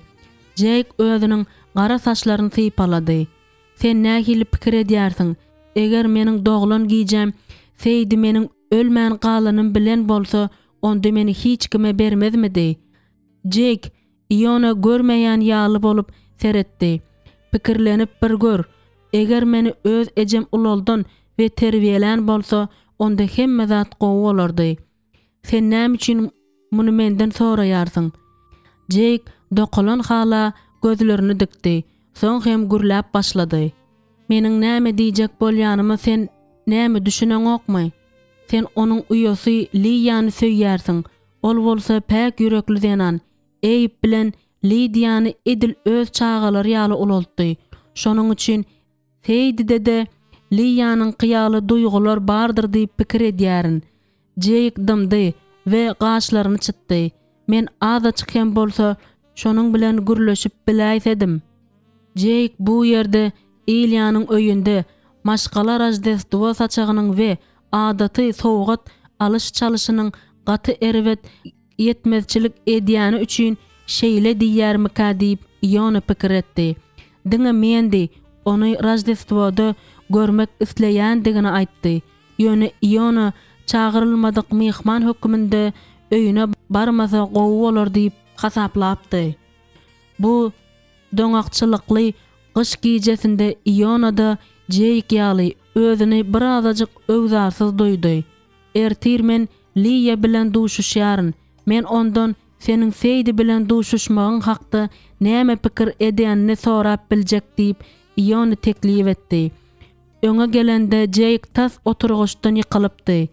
Jeýk özüniň gara saçlaryny sypalady. Sen nähili pikir edýärsiň, eger meniň doglan gijäm Seýdi meniň. Ölmän galanym bilen bolsa, onda meni hiç kime bermezmidi? Jeýk Iona görmeýän ýaly bolup seretdi. Pikirlenip bir gör, eger meni öz ejem ulaldan we terbiýelän bolsa, onda hemme zat gowy bolardy. Sen näme üçin muny menden soraýarsyň? Jeýk dokalan hala gözlerini dikdi, soň hem gürläp başlady. Meniň näme diýjek bolýanyma sen näme düşüneňokmy? Sen onuň uýasy Liýany söýýärsiň, ol bolsa päk ýürekli zenan, Eýb bilen Lidiýany edil öz çagalary ýaly ulaltdy. Şonuň üçin Seýdide-de Liýanyňky ýaly duýgular bardyr diýip pikir edýärin. Jeýk dymdy we gaşlaryny çytdy. Men azajyk hem bolsa şonuň bilen gürleşip biläýsedim. Jeýk bu ýerde Ilýanyň öýünde maşgala roždestwo saçagynyň we adaty sowgat alyş-çalyşynyň gaty erbet ýetmezçilik edýäni üçin şeýle diýýärmikä diýip Iona pikir etdi. Diňe Mendi ony Roždestwoda görmek isleýändigini aýtdy. Ýöne Iona çagyrylmadyk myhman hökmünde öýüne barmasa gowy bolar diýip hasaplapdy. Bu doňakçylykly gyş gijesinde Iona-da Jeýk ýaly özüni birazajyk öwzarsyz duýdy. Ertir men Liýa bilen duşuşýaryn. Men ondan seniň Seýdi bilen duşuşmagyň hakda näme pikir edenini sorap biljek diýip, Ioni teklip etdi. Öňe gelende Jeýk tas oturgyçdan ýykylypdy.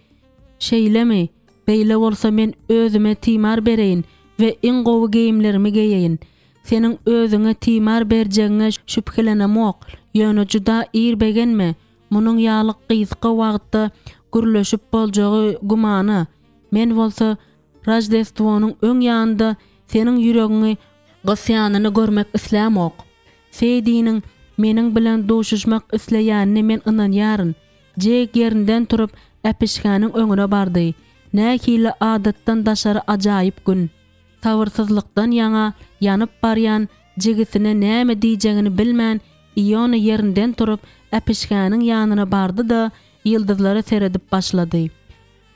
Şeýlemi? Beýle bolsa men özüme timar bereýin we iň gowy geýimlerimi geýeýin. Seniň özüňe timar berjegiňe şübhelenemok, ýöne juda ir begenme, Munuň ýaly gysga wagtda gürleşip boljagy gümana. Men bolsa Roždestwonyň öň ýanynda seniň ýüregiňi gysýanyny görmek islämok. Seýdiniň meniň bilen duşuşmak isleýänine men ynanýaryn. Jeýk ýerinden turup, äpişgäniň öňüne bardy. Nähili adatdan daşary ajaýyp gün! Sabyrsyzlykdan ýaňa ýanyp barýan jigisine näme diýjegini bilmän, Iona ýerinden turup, äpişgäniň ýanyna bardy-da, ýyldyzlara seredip başlady.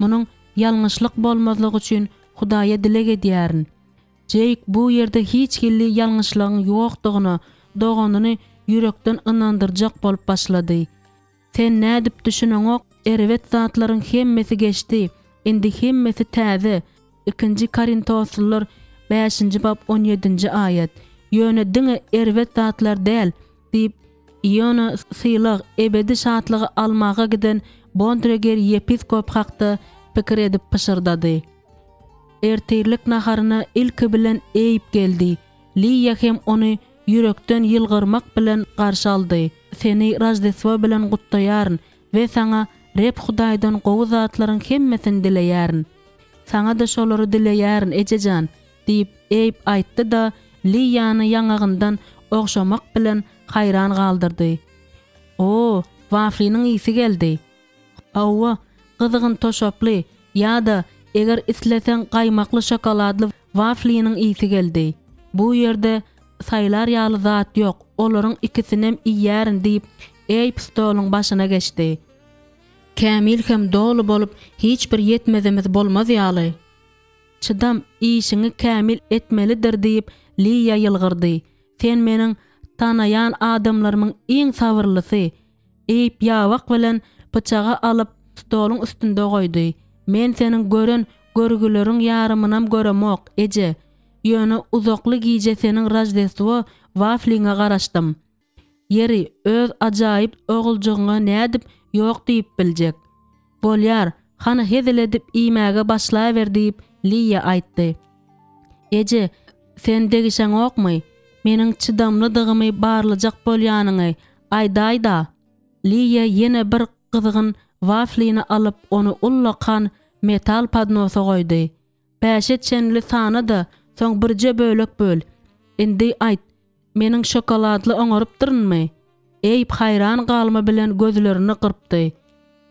Munuň ýalňyşlyk bolmazlygy üçin Hudaýa dileg edýärin. Jeýk bu ýerde hiç hili ýalňyşlygyň ýokdugyna doganyny ýürekden ynandyrjak bolup başlady. Sen nädip düşüneňok, erbet zatlaryň hemmesi geçdi, indi hemmesi täze, Ikinji Korintoslylar bäşinji bap on ýedinji aýat. Ýöne diňe erbet zatlar däl, diýip, Iona sylag, ebedi şatlygy almaga giden Bontreger ýepiskop hakda pikir edip pyşyrdady. Ertirlik naharyna ilki bilen Eýb geldi. Liýa hem ony ýürekden ýylgyrmak bilen garşy aldy. Seni Roždestwo bilen gutlaýaryn we saňa Reb Hudaýdan gowy zatlaryň hemmesini dileýärin. Saňa-da şolary dileýärin, eje jan, diýip, Eýb aýtdy-da, Liýany ýaňagyndan ogşamak bilen haýran galdyrdy. O, wafliniň ysy geldi. Hawa, gyzgyn toşaply ýa-da, eger isleseň, gaýmakly şokoladly wafliniň ysy geldi. Bu ýerde saýlar ýaly zat ýok, olaryň ikisinem iýýärin, diýip, Eýb stoluň başyna geçdi. Kämil hem doly bolup, hiç bir ýetmezimiz bolmaz ýaly. Çydam işiňi kämil etmelidir, diýip, Liýa ýylgyrdy. Sen meniň tanaýan adamlarymyň iň sabyrlysy. Eýp ýabak bilen pyçagy alyp, stoluň üstünde goýdy. Men seniň gören görgüleriň ýarymynam göremok, eje. Ýöne uzakly gije seniň roždestwo wafliňe garaşdym. Ýeri, öz ajaýyp oguljygyňa nädip ýok diýip biljek? Bolýar, hany hezil edip iýmäge başlaber diýip, Liýa aýtdy. Eje, sen degişeňokmy? Meniň çydamlydygymy barlajak bolýanyňy aýdaý-da! Liýa ýene bir gyzgyn waflini alyp, ony ullakan metal podnosa goýdy. Bäşe çenli sana-da, soň birje bölek böl. Indi aýt, meniň şokoladly oňarypdyrynmy? Eýb haýran galma bilen gözlerini gyrpdy.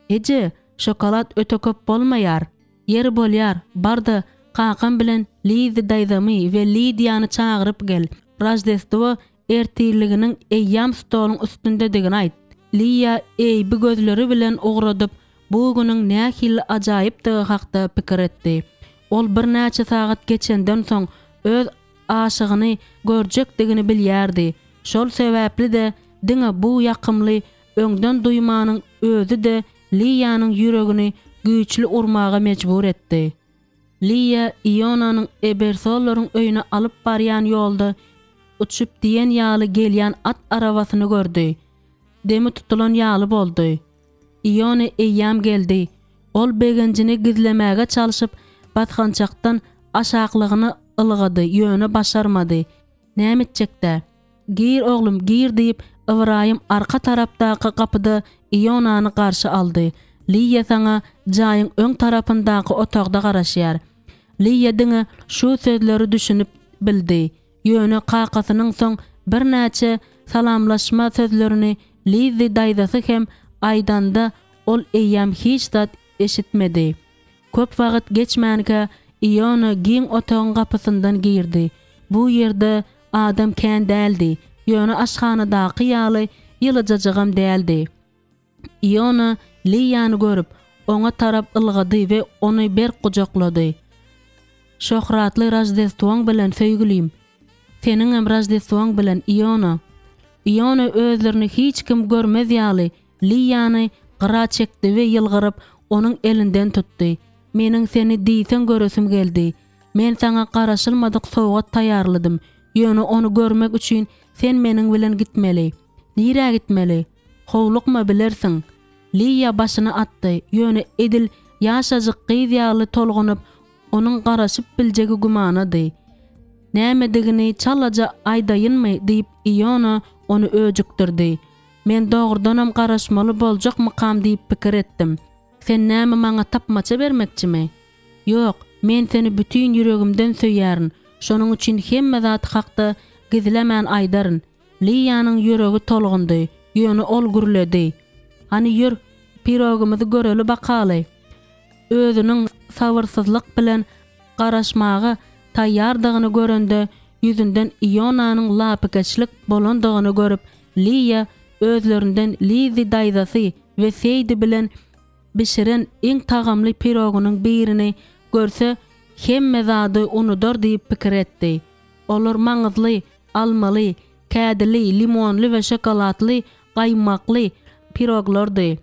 Eje, şokolad öte köp bolmaýar. Ýeri bolýar, bar-da, kakam bilen Lizzi daýzamy we Lidiýany çagyryp gel. Roždestwo ertirliginiň eýýäm stoluň üstündedigini aýt. Liýa Eýbi gözleri bilen ugradyp, bu günüň nähili ajaýypdygy hakda pikir etdi. Ol birnäçe sagat geçenden soň öz aşygyny görjekdigini bilýärdi. Şol sebäpli-de diňe bu ýakymly öňden duýmanyň özi-de Liýanyň ýüregini güýçli urmaga mejbur etdi. Liýa Ionanyň Ebersollaryň öýüne alyp barýan ýolda uçup diýen ýaly gelýän at arabasyny gördi. Demi tutulan ýaly boldy. Iona eýýäm geldi. Ol begenjini gizlemäge çalşyp, basgançakdan aşaklygyna ylgady, ýöne başarmady. Näme etjek-dä? Gir, oglum, gir, diýip, Ybraýym arka tarapdaky gapyda Ionany garşy aldy. Liýa saňa jaýyň öň tarapyndaky otagda garaşýar. Liýa diňe şu sözleri düşünip bildi. Ýöne kakasynyň soň birnäçe salamlaşma sözlerini Lizzi daýzasy hem aýdanda ol eýýäm hiç zat eşitmedi. Köp wagt geçmänkä Iona giň otagyň gapysyndan girdi. Bu ýerde adam kän däldi, ýöne aşhanadaky ýaly ýylyjajygam däldi. Iona Liýany görüp, oňa tarap ylgady we ony berk gujaklady. Şöhratly Roždestwoň bilen, söýgülim! Seniňem Roždestwoň bilen, Iona! Iona özlerini hiç kim görmez ýaly, Liýany gyra çekdi we ýylgyryp, onuň elinden tutdy. Meniň seni diýseň göresim geldi. Men saňa garaşylmadyk sowgat taýýarladym, ýöne ony görmek üçin sen meniň bilen gitmeli. Nirä gitmeli? Howlukma, bilersiň. Liýa başyny atdy, ýöne edil ýaşajyk gyz ýaly tolgunyp, onuň garaşyp biljegi gümanady. Nämedigini çalaja aýdaýynmy, diýip, Iona ony öjükdirdi. Men dogrudanam garaşmaly boljakmykam diýip pikir etdim. Sen näme maňa tapmaça bermekçimi? Ýok, men seni bütin ýüregimden söýýärin, şonuň üçin hemme zat hakda gizlemän aýdaryn. Liýanyň ýüregi tolgundy, ýöne ol gürledi. Hany ýör, pirogymyzy göreli bakaly. Özüniň sabyrsyzlyk bilen garaşmaga taýýardygyny görende, ýüzünden Ionanyň lapykeçlik bolandygyny görüp, Liýa özlerinden Lizzi daýzasy we Seýdi bilen bişiren iň tagamly pirogynyň birini görse, hemme zady unudar diýip pikir etdi. Olar maňyzly, almaly, kädili, limonly we şokoladly gaýmakly piroglardy.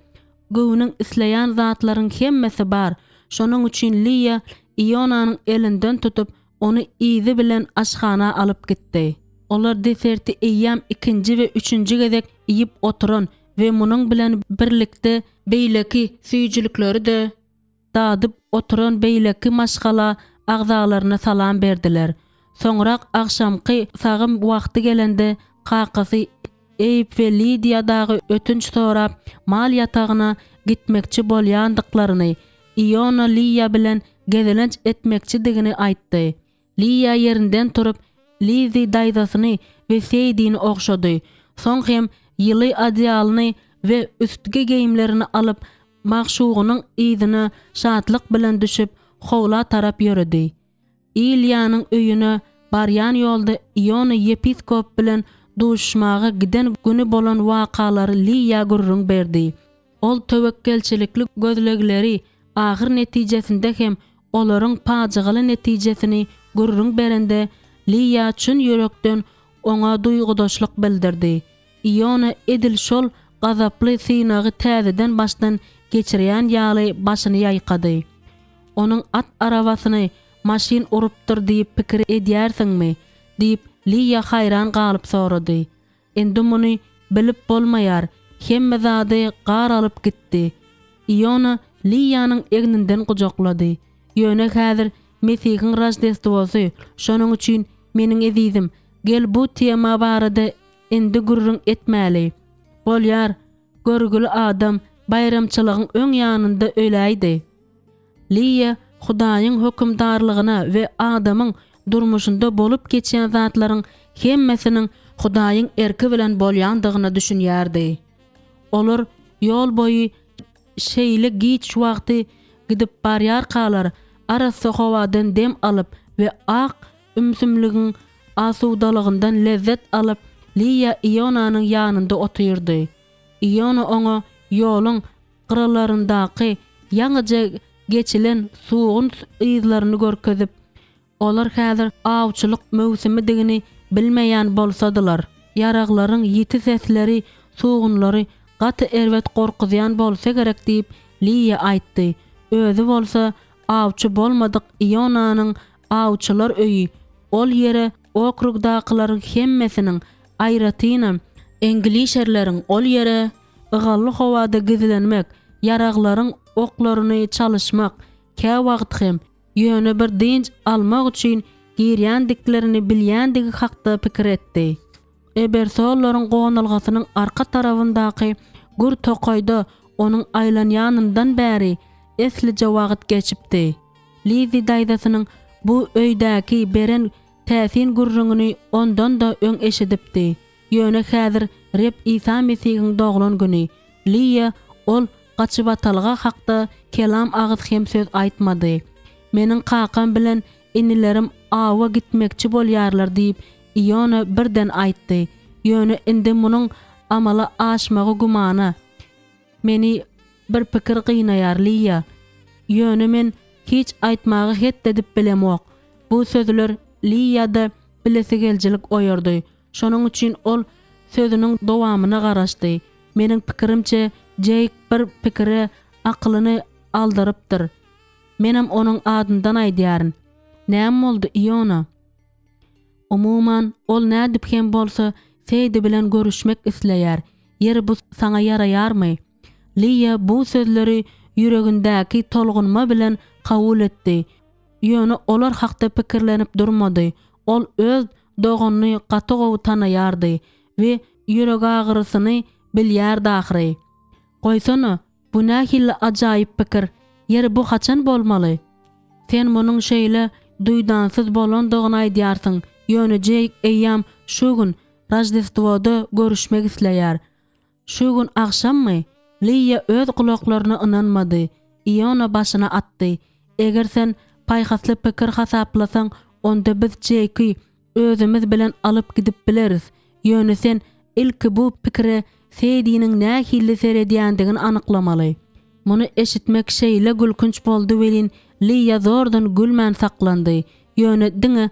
Göwnüň isleýän zatlaryň hemmesi bar. Şonuň üçin Liýa Ionanyň elinden tutup, ony yzy bilen aşhana alyp gitdi. Olar deserti eýýäm ikinji we üçünji gezek iýip oturan we munuň bilen birlikde beýleki süýjülikleri-de dadyp oturan beýleki maşgala agzalaryna salam berdiler. Soňrak agşamky sagym wagty gelende kakasy Eýb we Lidiýa dagy ötünç sorap mal ýatagyna gitmekçi bolýandyklaryny, Iona Liýa bilen gezelenç etmekçidigini aýtdy. Liýa ýerinden turup, Lizzi daýzasyny we Seýdini ogşady. Soň hem ýyly odýalyny we üstki geýimlerini alyp, magşugynyň yzyna şatlyk bilen düşüp, howla tarap ýöredi. Ilýanyň öýüne barýan ýolda Iona ýepiskop bilen duşuşmaga giden güni bolan wakalary Liýa gürrüň berdi. Ol töwekgelçilikli gözlegleri, ahyr netijesinde hem olaryň pajygaly netijesini gürrüň berende, Liýa çyn ýürekden oňa duýgudaşlyk bildirdi. Iona edil şol gazaply synagy täzeden başdan geçirýän ýaly başyny ýaýkady. Onuň at arabasyny maşyn urupdyr diýip pikir edýärsiňmi? diýip, Liýa haýran galyp sorady. Indi muny bilip bolmaýar, hemme zady gar alyp gitdi. Iona Liýanyň egninden gujaklady. Ýöne häzir Mesihiň Roždestwosy, şonuň üçin, meniň ezizim, gel bu tema barada indi gürrüň etmäli. Bolýar, görgüli adam baýramçylygyň öň ýanynda öläýdi. Liýa Hudaýyň hökümdarlygyna we adamyň durmuşynda bolup geçýän zatlaryň hemmesiniň Hudaýyň erki bilen bolýandygyna düşünýärdi. Olar ýol boýy şeýle giç wagty gidip barýarkalar, arassa howadan dem alyp we ak ümsümligiň asudalygyndan lezzet alyp, Liýa Ionanyň ýanynda otyrdy. Iona oňa ýoluň. gyralaryndaky ýaňyja geçilen sugun yzlaryny görkezip, Olar häzir awçylyk möwsümidigini bilmeýän bolsadylar, ýaraglaryň ýiti sesleri sugunlary gaty erbet gorkuzýan bolsa gerek diýip, Liýa aýtdy. Özi bolsa awçy bolmadyk Ionanyň awçylar öýi ol ýere okrugdakylaryň hemmesiniň, aýratynam, eňglişerleriň ol ýere ygally howada gizlenmek, ýaraglaryň oklaryny çalyşmak, käwagt hem, ýöne bir dynç almak üçin girýändiklerini bilýändigi hakda pikir etdi. Ebersollaryň gonalgasynyň arka tarabyndaky gür tokaýda onuň aýlanýanyndan bäri eslije wagt geçipdi. Lizzi daýzasynyň bu öýdäki beren täsin gürrüňini ondan-da öň eşidipdi. Ýöne häzir Reb Isa Mesihiň doglan güni. Liýa ol gaçybatalga hakda kelam agyz hem söz aýtmady. Meniň kakam bilen inilerim awa gitmekçi bolýarlar diýip, Iona birden aýtdy. Ýöne indi munuň amala aşmagy gümana. Meni bir pikir gynaýar, Liýa. Ýöne men hiç aýtmaga het edip bilemok. Bu sözler Liýada bilesigelijilik oýardy. Şonuň üçin ol sözüniň dowamyna garaşdy. Meniň pikirimçe, Jeýk bir pikire akylyny aldyrypdyr. Menem onuň adyndan aýdýaryn. Näme boldy, Iona? Umuman, ol nädip hem bolsa Seýdi bilen görüşmek isleýär. Ýeri bu saňa ýaraýarmy? Liýa bu sözleri ýüregindäki tolgunma bilen kabul etdi. Ýöne olar hakda pikirlenip durmady. Ol öz doganyny gaty gowy tanaýardy we ýüregagyrysyny bilýärdi ahyry. Goýsana, bu nähili ajaýyp pikir, ýeri bu haçan bolmaly? Sen munuň şeýle duýdansyz bolandygyny aýdýarsyň, ýöne Jeýk eýýäm şu gün, Roždestwoda görüşmek isleýär. Şu gün agşammy? Liýa öz gulaklaryna ynanmady. Iona başyny atdy. Eger sen paýhasly pikir hasaplasaň, onda biz Jeýki özümiz bilen alyp gidip bileris. Ýöne sen ilki bu pikire Seýdiniň nähili seredýändigini anyklamaly. Muny eşitmek şeýle gülkünç boldy welin, Liýa zordan gülmän saklandy. Ýöne diňe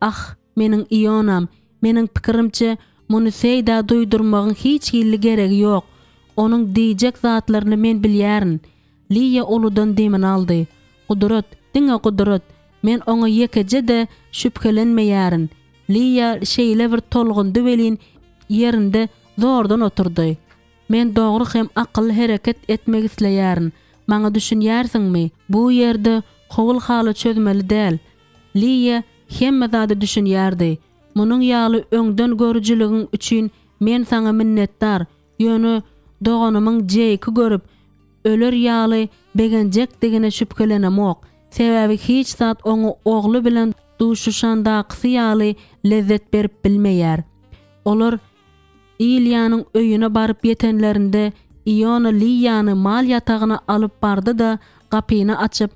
Ah, meniň Ionam, meniň pikirimçe, muny Seýdä duýdurmagyň hiç hili geregi ýok. Onuň diýjek zatlaryny men bilýärin. Liýa uludan demini aldy. Gudrat, diňe gudrat. Men oňa ýekeje-de şübhelenmeýärin. Liýa şeýle bir tolgundy welin, ýerinde zordan oturdy. Men dogry hem akylly hereket etmek isleýärin. Maňa düşünýärsiňmi? Bu ýerde howul-hala çözmeli däl. Liýa hemme zada düşünýärdi. Munuň ýaly öňden görüjiligiň üçin men saňa minnetdar, ýöne doganymyň Jeýki görüp, öler ýaly begenjekdigine şübhelenemok, sebäbi hiç zat oňa ogly bilen duşuşandakysy ýaly lezzet berip bilmeýär. Olar Ilýanyň öýüne baryp ýetenlerinde Iona Liýany mal ýatagyna alyp bardy-da, gapyny açyp,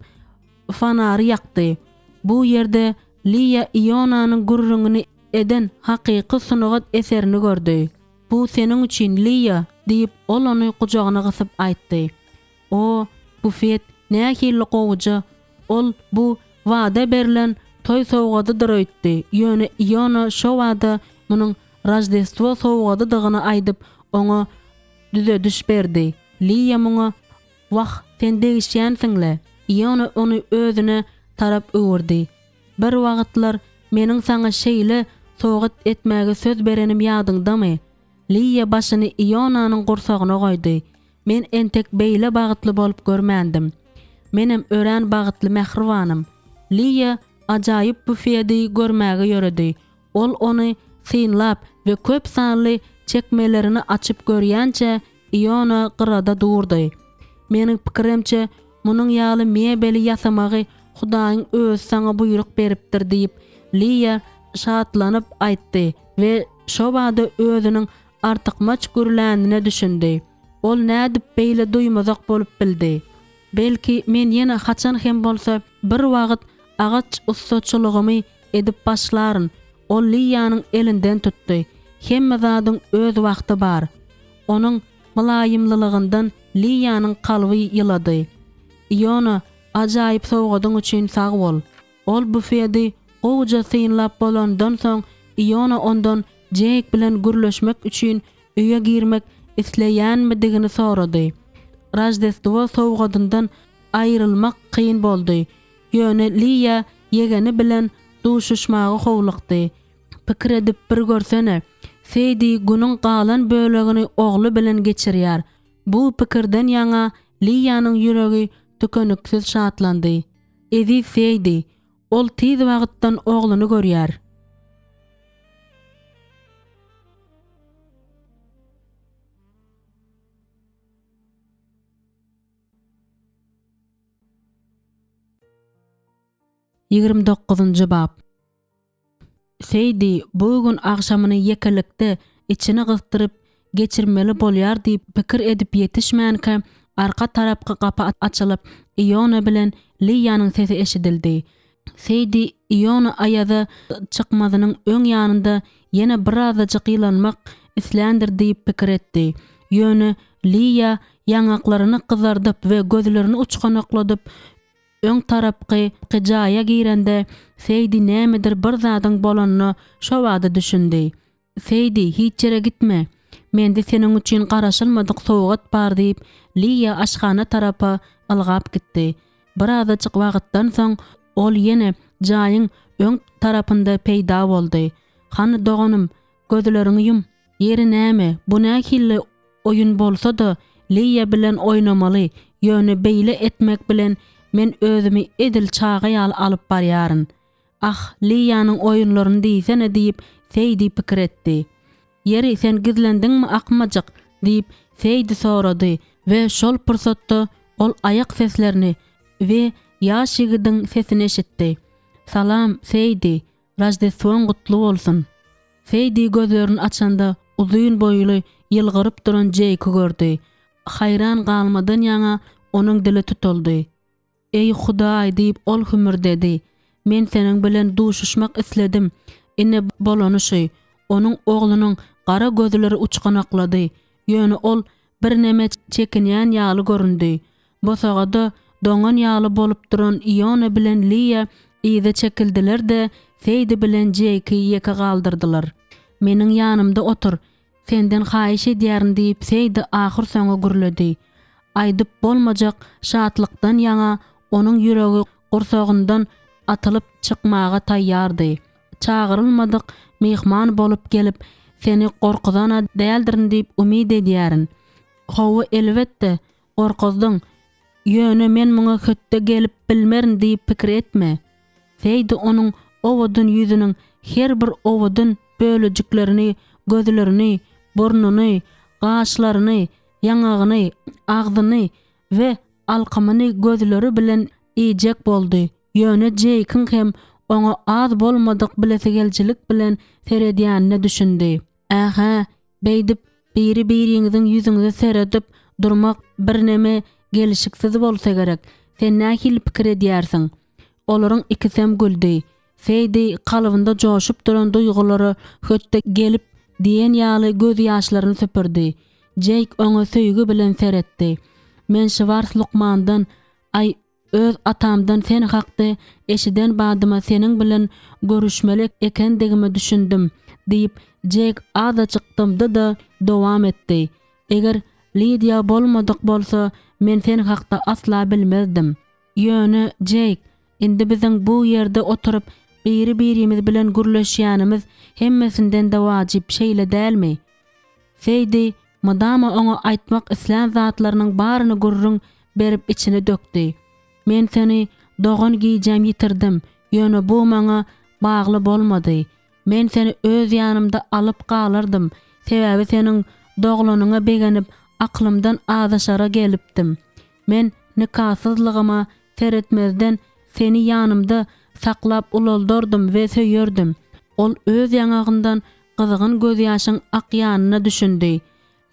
fonary ýakdy. Bu ýerde Liýa Ionanyň gürrüňini eden hakyky sungat eserini gördi. Bu seniň üçin, Liýa, diýip, ol ony gujagyna gysyp aýtdy. O, bufet nähili gowuja! Ol bu wada berlen toý sowgadydyr öýtdi, ýöne Iona şo bada munuň Roždestwo sowgadydygyny aýdyp, oňa düzediş berdi. Liýa muňa Wah, sen degişýänsiň-le! Iona ony özüne tarap öwürdi. Bir wagtlar meniň saňa şeýle sowgat etmäge söz berenim ýadyňdamy? Liýa başyny Ionanyň gursagyna goýdy. Men entek beýle bagtly bolup görmändim. Menem örän bagtly, mähribanym. Liýa ajaýyp bufedi görmäge ýöredi. Ol ony synlap we köp sanly çekmelerini açyp görýänçä Iona gyrada durdy. Meniň pikirimçe, munuň ýaly mebeli ýasamagy Hudaýyň özi saňa buýruk beripdir diýip, Liýa şatlanyp aýtdy we şobada özüniň artykmaç gürlänine düşündi. Ol nädip beýle duýmazak bolup bildi? Belki, men ýene haçan hem bolsa bir wagt agaç ussaçylygymy edip başlaryn. Ol Liýanyň elinden tutdy. Hemme zadyň öz wagty bar. Onuň mylaýymlylygyndan. Liýanyň kalby ýylady. Iona, ajaýyp sowgadyň üçin sag bol. Ol bufedi gowuja synlap bolandan soň, Iona ondan Jeýk bilen gürleşmek üçin öýe girmek isleýänmidigini sorady. Roždestwo sowgadyndan aýrylmak kyn boldy. Ýöne Liýa ýegeni bilen duşuşmaga howlukdy. Pikir edip bir görsene, Seýdi günüň galan bölegini ogly bilen geçirýär. Bu pikirden ýaňa Liýanyň ýüregi tükeniksiz şatlandy. Eziz Seýdi, ol tiz wagtdan ogluny görýär. 29-njy bap. Seýdi bu gün agşamyny ýekelikde içini gysdyryp geçirmeli bolýar diýip pikir edip ýetişmänkä, arka tarapky gapy açylyp, Iona bilen Liýanyň sesi eşidildi. Seýdi Iona aýaza çykmazynyň öň ýanynda ýene birazajyk ýylanmak isländir diýip pikir etdi. Ýöne Liýa ýaňaklaryny gyzardyp we gözlerini uçganakladyp, öň tarapky jaýa girende, Seýdi nämedir bir zadyň bolanyna şobada düşündi. Seýdi, hiç ýere gitme. Mende seniň üçin garaşylmadyk sowgat bar diýip, Liýa aşhana tarapa ylgap gitdi. Birazajyk wagtdan soň ol ýene jaýyň öň tarapynda peýda boldy. Hany doganym, gözleriňi ýum. Ýeri näme, bu nähili oýun bolsa-da, Liýa bilen oýnamaly, ýöne beýle etmek bilen men özümi edil çaga ýaly alyp barýaryn. Ah, Liýanyň oýunlaryny diýsene diýip, Seýdi pikir etdi. Ýeri, sen gizlendiňmi, akmajyk? diýip, Seýdi sorady we şol pursatda ol aýak seslerini we ýaş ýigidiň sesini eşitdi. Salam, Seýdi, Roždestwoň gutly bolsun! Seýdi gözlerini açanda uzyn boýly, ýylgyryp duran Jeýki gördi. Haýran galmadan ýaňa onuň dili tutuldy. Eý, Hudaý, diýip, ol hümürdedi. Men seniň bilen duşuşmak isledim. Ine, bolany şu. Onuň oglunyň gara gözleri uçganaklady. Ýöne ol birneme çekinýän ýaly göründi. Bosagada doňan ýaly bolup duran Iona bilen Liýa yza çekildiler-de, Seýdi bilen Jeýki ýeke galdyrdylar. Meniň ýanymda otur, Senden haýyş edýärin diýip Seýdi ahyrsoňy gürledi. Aýdyp bolmajak şatlykdan ýaňa onuň ýüregi gursagyndan atylyp çykmaga taýýardy. Çagyrylmadyk myhman bolup gelip, seni gorkuzan-a däldirin diýip umyt edýärin. Hawa, elbetde, gorkuzdyň. Ýöne men muňa hötde gelip bilmerin diýip pikir etme. Seýdi onuň owadan ýüzüniň her bir owadan bölejiklerini, gözlerini, burnuny, gaşlaryny, ýaňagyny, agzyny we alkymyny gözleri bilen iýjek boldy, ýöne Jeýkiň hem oňa az bolmadyk bilesigelijilik bilen seredýänine düşündi. Ä-hä, Beýdip, biri-biriňiziň ýüzüňize seredip durmak birneme gelşiksiz bolsa gerek. Sen nähili pikir edýärsiň? Olaryň ikisem güldi. Seýdi kalbynda joşup duran duýgulara hötde gelip diýen ýaly gözýaşlaryny süpürdi. Jeýk oňa söýgi bilen seretdi. Men Şwars lukmandan, aý, Öz atamdan sen hakda eşiden badyma seniň bilen görüşmeli ekendigime düşündim, diýip, Jek azajyk dymdy-da, dowam etdi. Eger Lidiýa bolmadyk bolsa, men sen hakda asla bilmezdim. Ýöne, Jek, indi biziň bu ýerde oturyp, biri-birimiz bilen gürleşýänimiz hemmesinden-de wajyp, şeýle dälmi? Seýdi mydama oňa aýtmak islän zatlarynyň baryny gürrüň berip içini dökdi. Men seni dogan gijäm ýitirdim, ýöne bu maňa bagly bolmady. Men seni öz ýanymda alyp galardym, sebäbi seniň doglanyňa begenip aklymdan azaşara gelipdim. Men nikasyzlygyma seretmezden seni ýanymda saklap ulaldardym we söýerdim. Ol öz ýaňagyndan gyzgyn gözýaşyň akýanyna düşündi.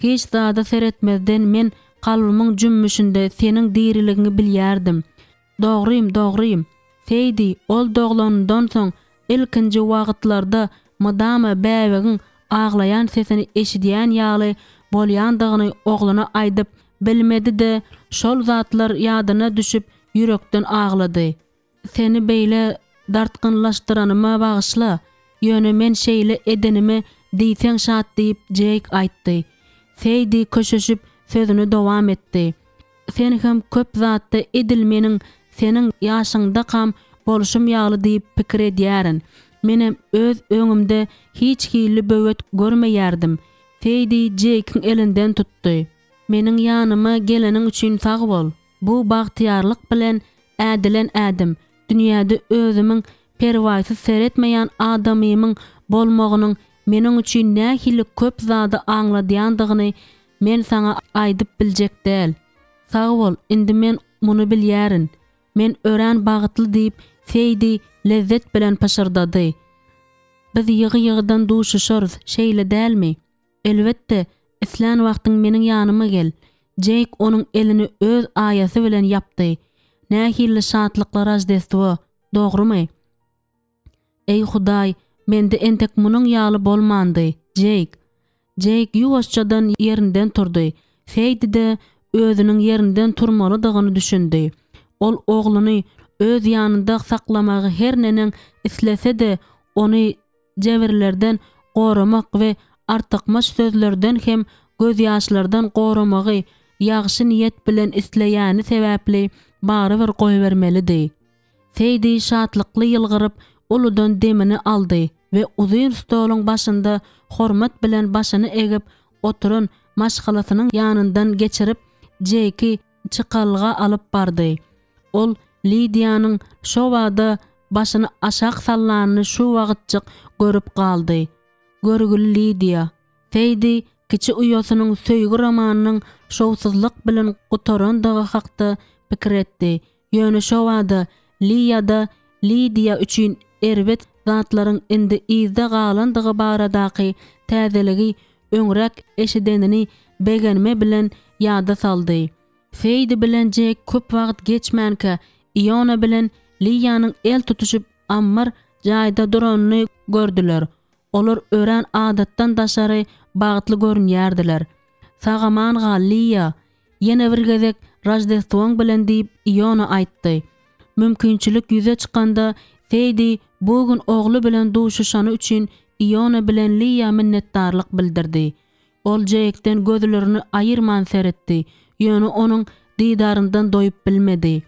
Hiç zada seretmezden men kalbymyň jümmüşinde seniň diriligiňi bilýärdim. Dogrym, dogrym. Seýdi, ol doglanyndan soň ilkinji wagtlarda mydama bäbegiň aglaýan sesini eşidýän ýaly bolýandygyny ogluna aýdyp. bilmedi-de, şol zatlar ýadyna düşüp ýürekden aglady. Seni beýle dartgynlaşdyranyma bagyşla, ýöne men şeýle edenime diýseň şat diýip Jeýk aýtdy. Seýdi köşeşip sözüni dowam etdi. Sen hem köp zatda edil meniň seniň ýaşyňdakam bolşum ýaly diýip pikir edýärin. Menem öz öňümde hiç hili böwet görmeýärdim. Seýdi Jeýkiň elinden tutdy. Meniň ýanyma geleniň üçin sag bol. Bu bagtyýarlyk bilen ädilen ädim, dünýäde özümiň perwaýsyz seretmeýän adamymyň bolmagynyň meniň üçin nähili köp zady aňladýandygyny men saňa aýdyp biljek däl. Sag bol, indi men muny bilýärin. Men örän bagtly diýip, Seýdi lezzet bilen pyşyrdady. Biz ýygy-ýygydan duşuşarys, şeýle dälmi? Elbetde, islän wagtyň meniň ýanyma gel. Jeýk onuň elini öz aýasy bilen ýapdy. Nähili şatlykly Roždestwo, dogrumy? Eý, Hudaý, mende entek munuň ýaly bolmandy, Jeýk. Jeýk ýuwaşjadan ýerinden turdy. Seýdi-de özüniň ýerinden turmalydygyny düşündi. Ol ogluny öz ýanynda saklamagy her neneň islese-de, ony jebirlerden goramak we artykmaç sözlerden hem gözýaşlardan goramagy ýagşy niýet bilen isleýäni sebäpli barybir goýbermelidi. Seýdi şatlykly ýylgyryp, uludan demini aldy we uzyn stoluň başynda hormat bilen başyny egip oturan maşgalasynyň ýanyndan geçirip, Jeýki çykalga alyp bardy. Ol Lidiýanyň şobada başyny aşak sallanyny şu wagtjyk görüp galdy. Görgüli Lidiýa. Seýdi kiçi uýasynyň söýgi romanynyň şowsuzlyk bilen gutarandygy hakda pikir etdi. Ýöne şobada Liýada Lidiýa üçin erbet zatlaryň indi yzda galandygy baradaky täzeligi öňräk eşidenini begenme bilen ýada saldy. Seýdi bilen Jek köp wagt geçmänkä Iona bilen Liýanyň el tutuşyp ammar jaýda duranyny gördüler. Olar örän adatdan daşary bagtly görünýärdiler. Sag-aman gal, Liýa! Ýene bir gezek Roždestwoň bilen diýip, Iona aýtdy. Mümkinçilik ýüze çykanda Seýdi bu gün ogly bilen duşuşany üçin Iona bilen Liýa minnetdarlyk bildirdi. Ol Jeýkden gözlerini aýyrman seretdi, ýöne onuň didaryndan doýup bilmedi.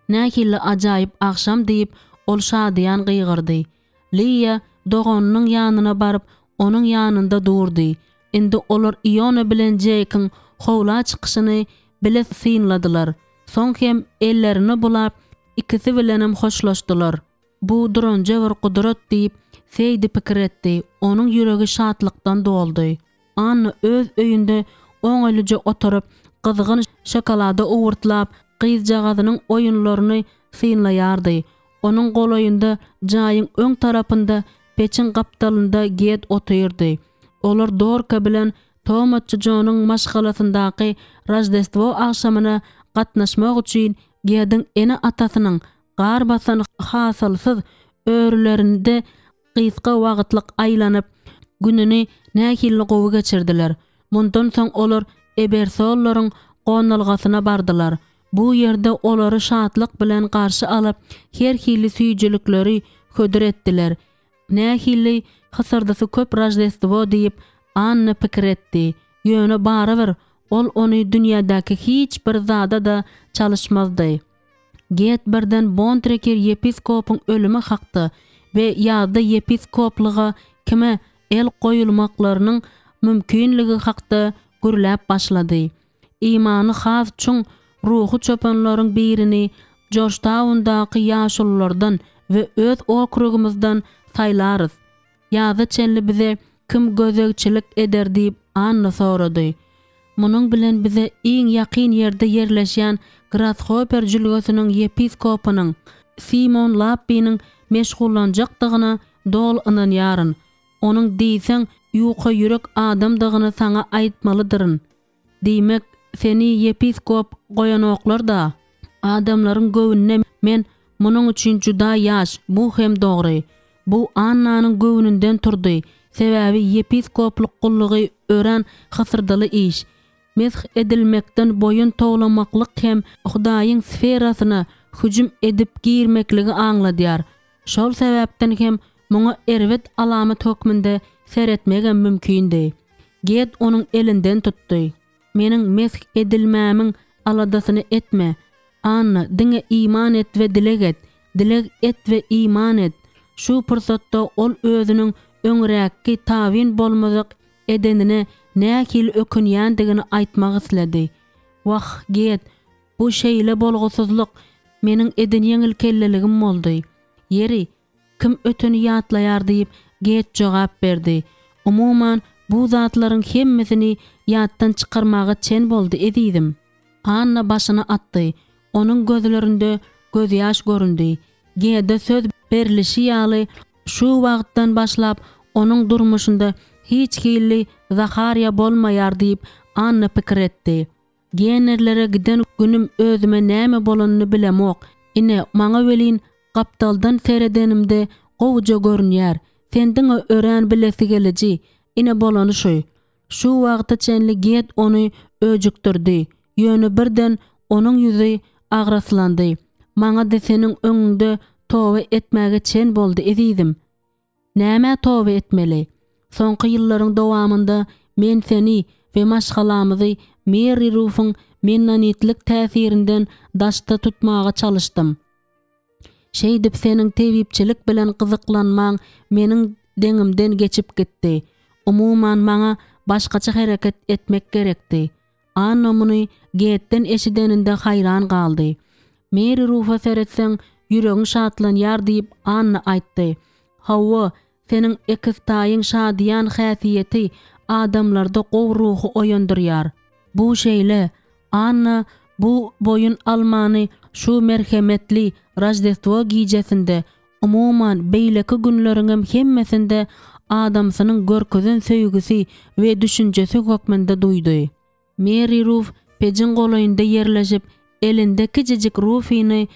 Nähili ajaýyp agşam diýip, ol şadyýan gygyrdy. Liýa doganynyň ýanyna baryp, onuň ýanynda durdy. Indi olar Iona bilen Jeýkiň howla çykyşyny bile synladylar. Soň hem ellerini bulap, ikisi bilenem hoşlaşdylar. Bu duranja bir gudrat diýip, Seýdi pikir etdi. Onuň ýüregi şatlykdan doldy. Anna öz öýünde oňaýlyja oturyp, gyzgyn şokolady owurtlap, gyzjagazynyň oýunlaryny synlaýardy. Onuň golaýynda, jaýyň öň tarapynda, peçiň gapdalynda Ged otyrdy. Olar Dorka bilen Tomaççy Jonuň maşgalasyndaky Roždestwo agşamyna gatnaşmak üçin Gediň ene-atasynyň gar basan hasylsyz örülerinde gysga wagtlyk aýlanyp, gününi nähili gowy geçirdiler. Mundan soň olar Ebersollaryň gonalgasyna bardylar. Bu ýerde olary şatlyk bilen garşy alyp, her hili süýjülikleri hödür etdiler. Nähili hysyrdysy köp Roždestwo diýip, Anna pikir etdi. Ýöne barybir ol ony dünýädäki hiç bir zada-da çalyşmazdy. Get birden Bontrekir ýepiskopyň ölümi hakda we ýazda ýepiskoplyga kime el goýulmaklarynyň mümkinligi hakda gürläp başlady. Imany has çuň ruhy çopanlaryň birini Jorjtaundaky ýaşululardan we öz okrugymyzdan saýlarys. Ýaza çenli bize kim gözegçilik eder diýip, Anna sorady. Munuň bilen bize iň ýakyn ýerde ýerleşýän Grashoper jülgesiniň ýepiskopynyň Simon Lappiniň meşgullanjakdygyna doly ynanýaryn. Onuň diýseň ýuka ýürek adamdygyny saňa aýtmalydyryn. Diýmek, seni ýepiskop goýanoklar-da? Adamlaryň göwnüne men munuň üçin juda ýaş, bu hem dogry. Bu Annanyň göwnünden turdy, sebäbi ýepiskoplyk gullugy örän hysyrdyly iş. Mesh edilmekden boýun towlamaklyk hem Hudaýyň sferasyna hüjüm edip girmekligi aňladýar. Şol sebäpden hem muňa erbet alamat hökmünde seretmegem mümkindi. Ged onuň elinden tutdy. Meniň mesh edilmämiň aladasyny etme. Anna, diňe iman et we dileg et. Dileg et we iman et. Şu pursatda ol özüniň öňräkki tabyn bolmazak edenine nähili ökünýändigini aýtmak isledi. Wah, Ged, bu şeýle bolgusyzlyk, meniň eden ýeňilkelleligim boldy. Ýeri, kim öteni ýatlaýar diýip, Ged jogap berdi. Umuman, bu zatlaryň hemmesini ýatdan çykarmaga çen boldy, ezizim. Anna başyny atdy. Onuň gözlerinde gözýaş göründi. Gede söz berlişi ýaly, şu wagtdan başlap onuň durmuşynda hiç hili Zahariýa bolmaýar diýip, Anna pikir etdi. Gennerlere giden günüm özüme näme bolanyny bilemok. Ine, maňa welin gapdaldan seredenimde gowuja görünýär. Sen diňe örän bilesigeliji. Ine bolany şu. Şu wagta çenli Ged ony öjükdirdi, ýöne birden onuň ýüzi agraslandy. Maňa-da seniň öňüňde toba etmäge çen boldy, ezizim. Nämä toba etmeli? Soňky ýyllaryň dowamynda men seni we maşgalamyzy Merri Rufuň mennonitlik täsirinden daşda tutmaga çalyşdym. Şeýdip seniň tebipçilik bilen gyzyklanmaň meniň deňimden geçip gitdi. Umuman maňa başgaça hereket etmek gerekdi. Anna muny Getden eşideninde haýran galdy. Meri Rufa seretseň ýüregiň şatlanýar diýip Anna aýtdy. Hawa, seniň ekiztaýyň şadyýan häsiýeti adamlarda gowy ruhy oýandyrýar. Bu şeýle, Anna bu boýun almany şu merhemetli Roždestwo gijesinde, umuman, beýleki günleriňem hemmesinde adamsynyň görkezen söýgüsi we düşünjesi hökmünde duýdy. Meri Ruf pejiň golaýynda ýerleşip, elinde kiçijik Rufini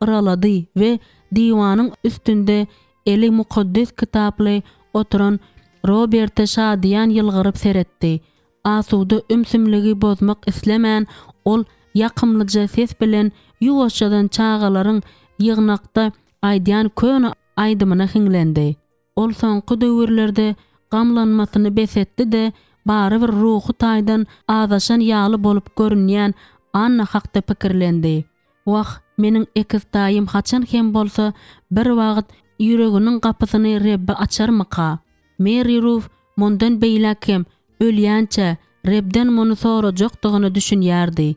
yralady we diwanyň üstünde eli mukaddes kitaply oturan Roberte şadyýan ýylgyryp seretdi. Asuda ümsümligi bozmak islemän, ol ýakymlyja ses bilen ýuwaşjadan çagalaryň ýygnakda aýdýan köne aýdymyna hiňlendi. Ol soňky döwürlerde gamlanmasyny bes etdi-de, barybir ruhy taýdan azaşan ýaly bolup görünýän Anna hakda pikirlendi. Wah, meniň ekiztaýym haçan hem bolsa bir wagt ýüreginiň gapysyny Rebbe açarmyka? Meri Ruf mundan beýläk hem ölýänçä Rebden muny sorajakdygyna düşünýärdi.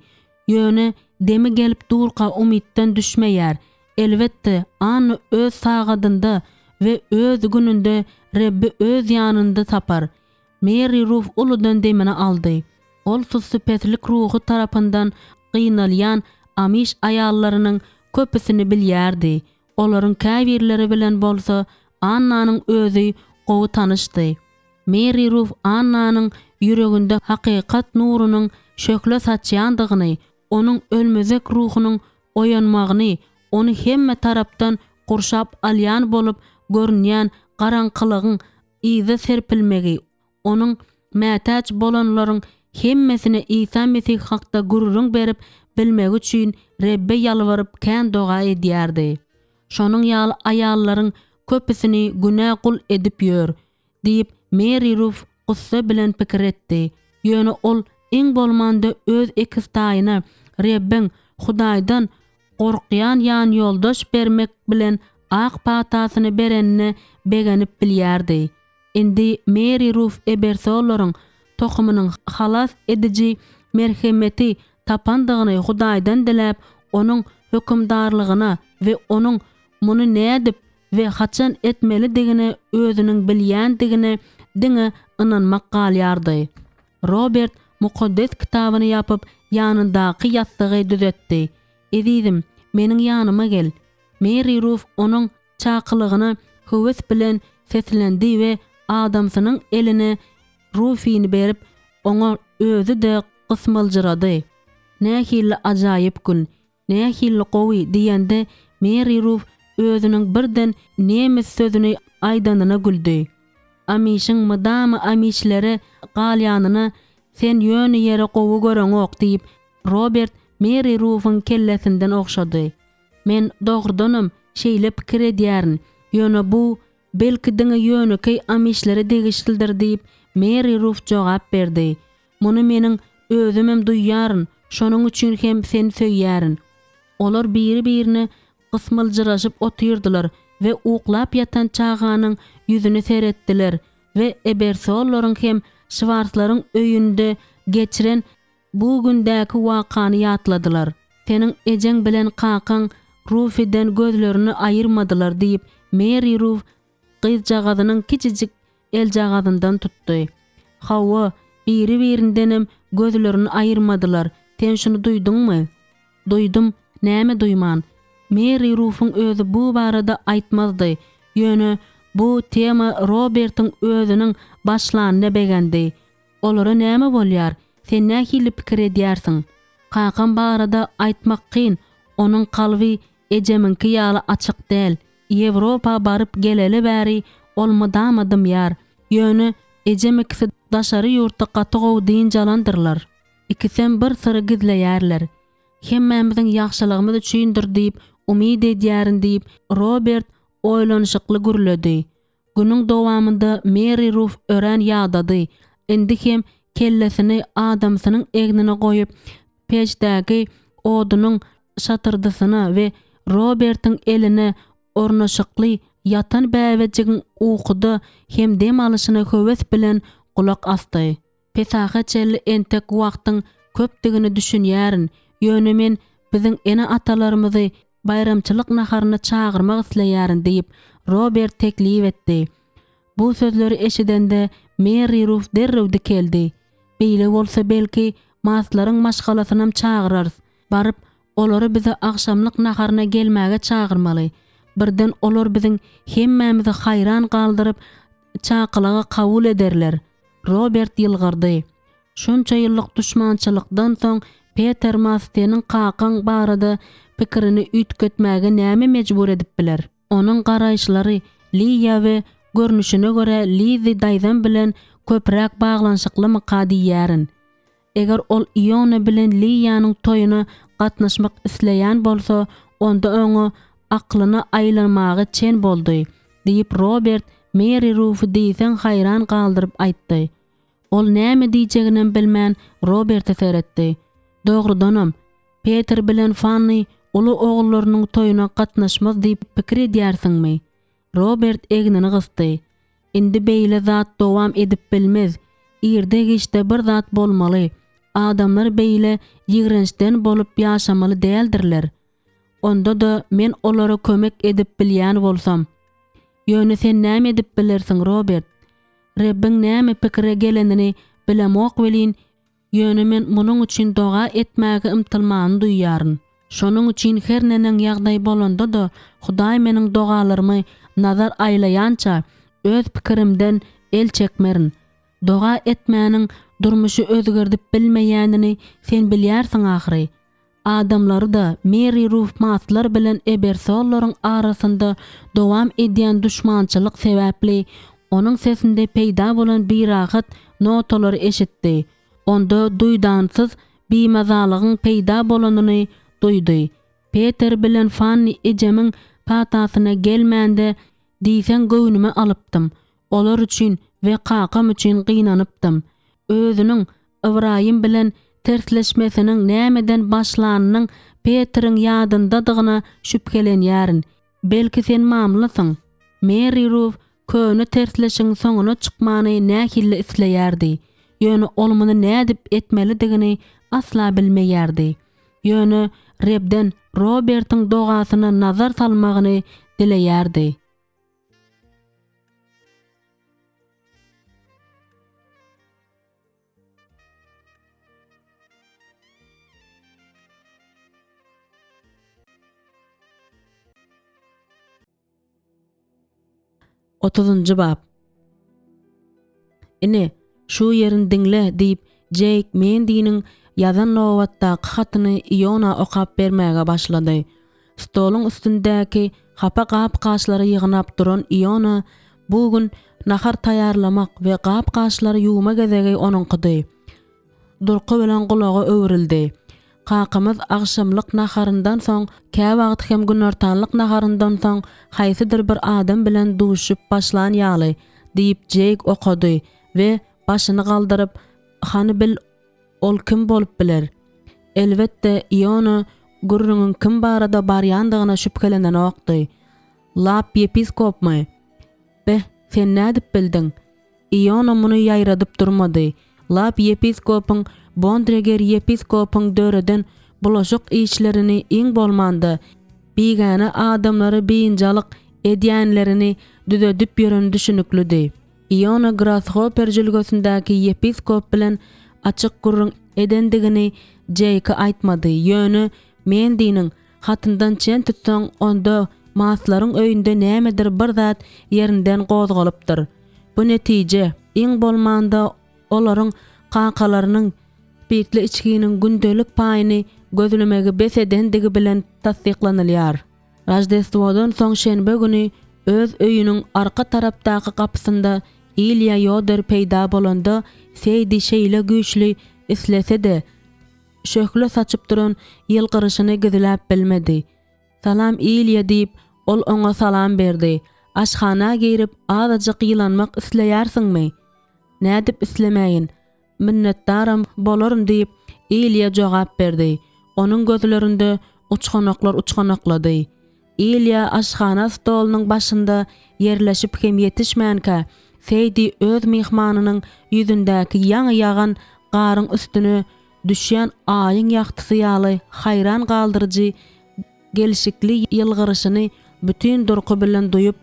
Ýöne demi gelip durka umytdan düşmeýär. Elbetde, Anna öz sagadynda we öz gününde Rebbi öz ýanynda tapar. Meri Ruf uludan demini aldy. Ol sussupeslik ruhy tarapyndan gynalýan amiş aýallarynyň köpüsini bilýärdi, olaryň käbirleri bilen bolsa Annanyň özi gowy tanyşdy. Meri Ruf Annanyň ýüreginde hakykat nurunyň şöhle saçýandygyny, onuň ölmezek ruhunyň oýanmagyny, ony hemme tarapdan gurşap alýan bolup görünýän garaňkylygyň yza serpilmegi, onuň mätäç bolanlaryň hemmesine Isa Mesih hakda gürrüň berip bilmegi üçin Rebbe ýalbaryp kän doga edýärdi. Şonuň ýaly aýallaryň köpüsini günä gul edip ýör, diýip, Meri Ruf gussa bilen pikir etdi. Ýöne ol iň bolmanda öz ekiztaýyna Rebbiň, Hudaýdan gorkýan ýanýoldaş bermek bilen ak patasyny berenine begenip bilýärdi. Indi Meri Ruf Ebersollaryň tohumynyň halas ediji merhemeti tapandygyny Hudaýdan diläp, Onuň hökümdarlygyna we Onuň muny nädip we haçan etmelidigine özüniň bilýändigine diňe ynanmak galýardy. Robert Mukaddes Kitabyny ýapyp, ýanyndaky ýassygy düzetdi. Ezizim, meniň ýanyma gel. Meri Ruf onuň çakylygyna höwes bilen seslendi we adamsynyň eline Rufini berip, oňa özi-de gysmyljyrady. Nähili ajaýyp gün! Nähili gowy! diýende, Meri Ruf özüniň birden nemes sözüni aýdanyna güldi. Amişiň mydama amişlere galýanyna. Sen ýöne ýere gowy göreňok, diýip, Robert Meri Rufuň kellesinden ogşady. Men, dogrudanam, şeýle pikir edýärin. Ýöne bu, belki, diňe ýönekeý amişlere degişlidir, diýip, Meri Ruf jogap berdi. Muny meniň özümem duýýaryn, şonuň üçin hem seni söýýärin. Olar biri-birine gysmyljyraşyp otyrdylar we uklap ýatan çaganyň ýüzüne seretdiler we Ebersollaryň hem Şwarslaryň öýünde geçiren bu gündäki wakany ýatladylar. Seniň ejeň bilen kakaň Rufiden gözlerini aýyrmadylar, diýip, Meri Ruf gyzjagazynyň kiçijik eljagazyndan tutdy. Hawa, biri-birindenem gözlerini aýyrmadylar. Sen şuny duýduňmy? Duýdum, näme duýman. Meri Rufuň özi bu barada aýtmazdy, ýöne bu tema Robertiň özüniň başlanyna begendi. Olara näme bolýar? Sen nähili pikir edýärsiň? Kakam barada aýtmak kyn, onuň kalby ejemiňki ýaly açyk däl. Ýewropa baryp geleli bäri ol mydama dymýar. Ýöne ejem ikisi daşary ýurtda gaty gowy dynç alandyrlar. Ikisem bir syry gizleýärler. Hemmämiziň ýagşylygymyz üçindir diýip umyt edýärin diýip, Robert oýlanyşykly gürledi. Günüň dowamynda Meri Ruf örän ýadady. Indi hem kellesini adamsynyň egnine goýup, peçdäki odunyň şatyrdysyna we Robertiň eline ornaşykly ýatan bäbejigiň ukuda hem dem alyşyna höwes bilen gulak asdy. Pesaha çenli entek wagtyň köpdügine düşünýärin, ýöne men biziň ene-atalarymyzy baýramçylyk naharyna çagyrmak isleýärin, diýip, Robert teklip etdi. Bu sözleri eşidende Merri Ruf derrew dikeldi. Beýle bolsa, belki, Maslaryň maşgalasynam çagyrarys. Baryp, olary bize agşamlyk naharyna gelmäge çagyrmaly. Birden olar biziň hemmämizi haýran galdyryp, çakylygy kabul ederler. Robert ýylgyrdy. Şunça ýyllyk duşmançylykdan soň Peter Mas seniň kakaň barada pikirini üýtgetmäge näme mejbur edip biler? Onuň garaýyşlary Liýa we görnüşine görä Lizzi daýzam bilen köpräk baglanyşyklymyka diýýärin. Eger ol Iona bilen Liýanyň toýuna gatnaşmak isleýän bolsa, onda oňa aklyna aýlanmagy çen boldy, diýip, Robert Meri Rufy diýseň haýran galdyryp aýtdy. Ol näme diýjeginem bilmän, Roberte seretdi. Dogrudanam, Peter bilen Fanni uly ogullarynyň toýuna gatnaşmaz diýip pikir edýärsiňmi? Robert egnini gysdy. Indi beýle zat dowam edip bilmez. Irde-giçde bir zat bolmaly. Adamlar beýle ýigrençden bolup ýaşamaly däldirler. Onda-da men olara kömek edip bilýän bolsam. Ýöne sen näme edip bilersiň, Robert? Rebbiň näme pikire gelenini bilemok welin, Ýöne men munuň üçin doga etmäge ymtylmany duýýaryn. Şonuň üçin her neneň ýagdaý bolanda-da, Hudaý meniň dogalarymy nazar aýlaýança, öz pikirimden el çekmerin. Doga etmäniň durmuşy özgerdip bilmeýänini sen bilýärsiň ahyry. Adamlary-da Meri Ruf Maslar bilen Ebersollaryň arasynda dowam edýän duşmançylyk sebäpli onuň sesinde peýda bolan birahat notalary eşitdi. Onda duýdansyz bimazalygyň peýda bolanyny duýdy. Peter bilen Fanni ejemiň patasyna gelmände diýseň göwnüme alypdym. Olar üçin we kakam üçin gynanypdym. Özüniň Ybraýym bilen tersleşmesiniň nämeden başlanynyň Petriň ýadyndadygyna şübhelenýärin. Belki sen mamlasyň? Meri Ruf köne tersleşigiň soňuna çykmany nähili isleýärdi. Ýöne ol muny nädip etmelidigini asla bilmeýärdi. Ýöne Rebden Robertiň dogasyna nazar salmagyny dileýärdi. Otuzynjy bap. Ine, şu ýerini diňle, diýip, Jeýk Mendiniň ýazan nobatdaky hatyny Iona okap bermäge başlady. Stoluň üstündäki hapa gap-gaçlary ýygnap duran Iona bu gün nahar taýýarlamak we gap-gaçlary ýuwma gezegi onuňkydy. durky bilen gulaga öwrüldi. Kakamyz agşamlyk naharyndan soň, käwagt hem günortanlyk naharyndan soň haýsydyr bir adam bilen duşup başlan ýaly, diýip, Jeýk okady we başyny galdyryp, Hany bil, ol kim bolup biler? Elbetde, Iona gürrüňiň kim barada barýandygyna şübhelenenokdy. Lap ýepiskopmy? Beh, sen nädip bildiň? Iona muny ýaýradyp durmady. Lap ýepiskopyň Bondreger ýepiskopyň döreden bulaşyk işlerini iň bolmanda, bigäne adamlary biynjalyk edýänlerini düzedip ýöreni düşüniklidi. Iona Grashoper jülgesindäki ýepiskop bilen açyk gürrüň edendigini Jeýke aýtmady, ýöne Mendiniň hatyndan çen tutsaň, onda Maslaryň öýünde nämedir bir zat ýerinden gozgalypdyr. Bu netije, iň bolmanda, olaryň kakalarynyň spirtli içginiň gündelik paýyny gözlemegi bes edendigi bilen tassyklanylýar. Roždestwodan soň şenbe güni öz öýüniň arka tarapdaky gapysynda Ilýa Ýoder peýda bolanda, Seýdi şeýle güýçli islese-de, şöhle saçyp duran ýylgyryşyny gizläp bilmedi. Salam, Ilýa, diýip, ol oňa salam berdi. Aşhana girip, azajyk ýylanmak isleýärsiňmi? Nädip islemäýin? Minnetdaram bolaryn, diýip, Ilýa jogap berdi. Onuň gözlerinde uçganaklar uçganaklady. Ilýa aşhana stolunyň başynda ýerleşip hem ýetişmänkä, Seýdi öz myhmanynyň ýüzündäki ýaňy ýagan garyň üstüne düşýän aýyň ýagtysy ýaly haýran galdyryjy gelşikli ýylgyryşyny bütin durky bilen duýup,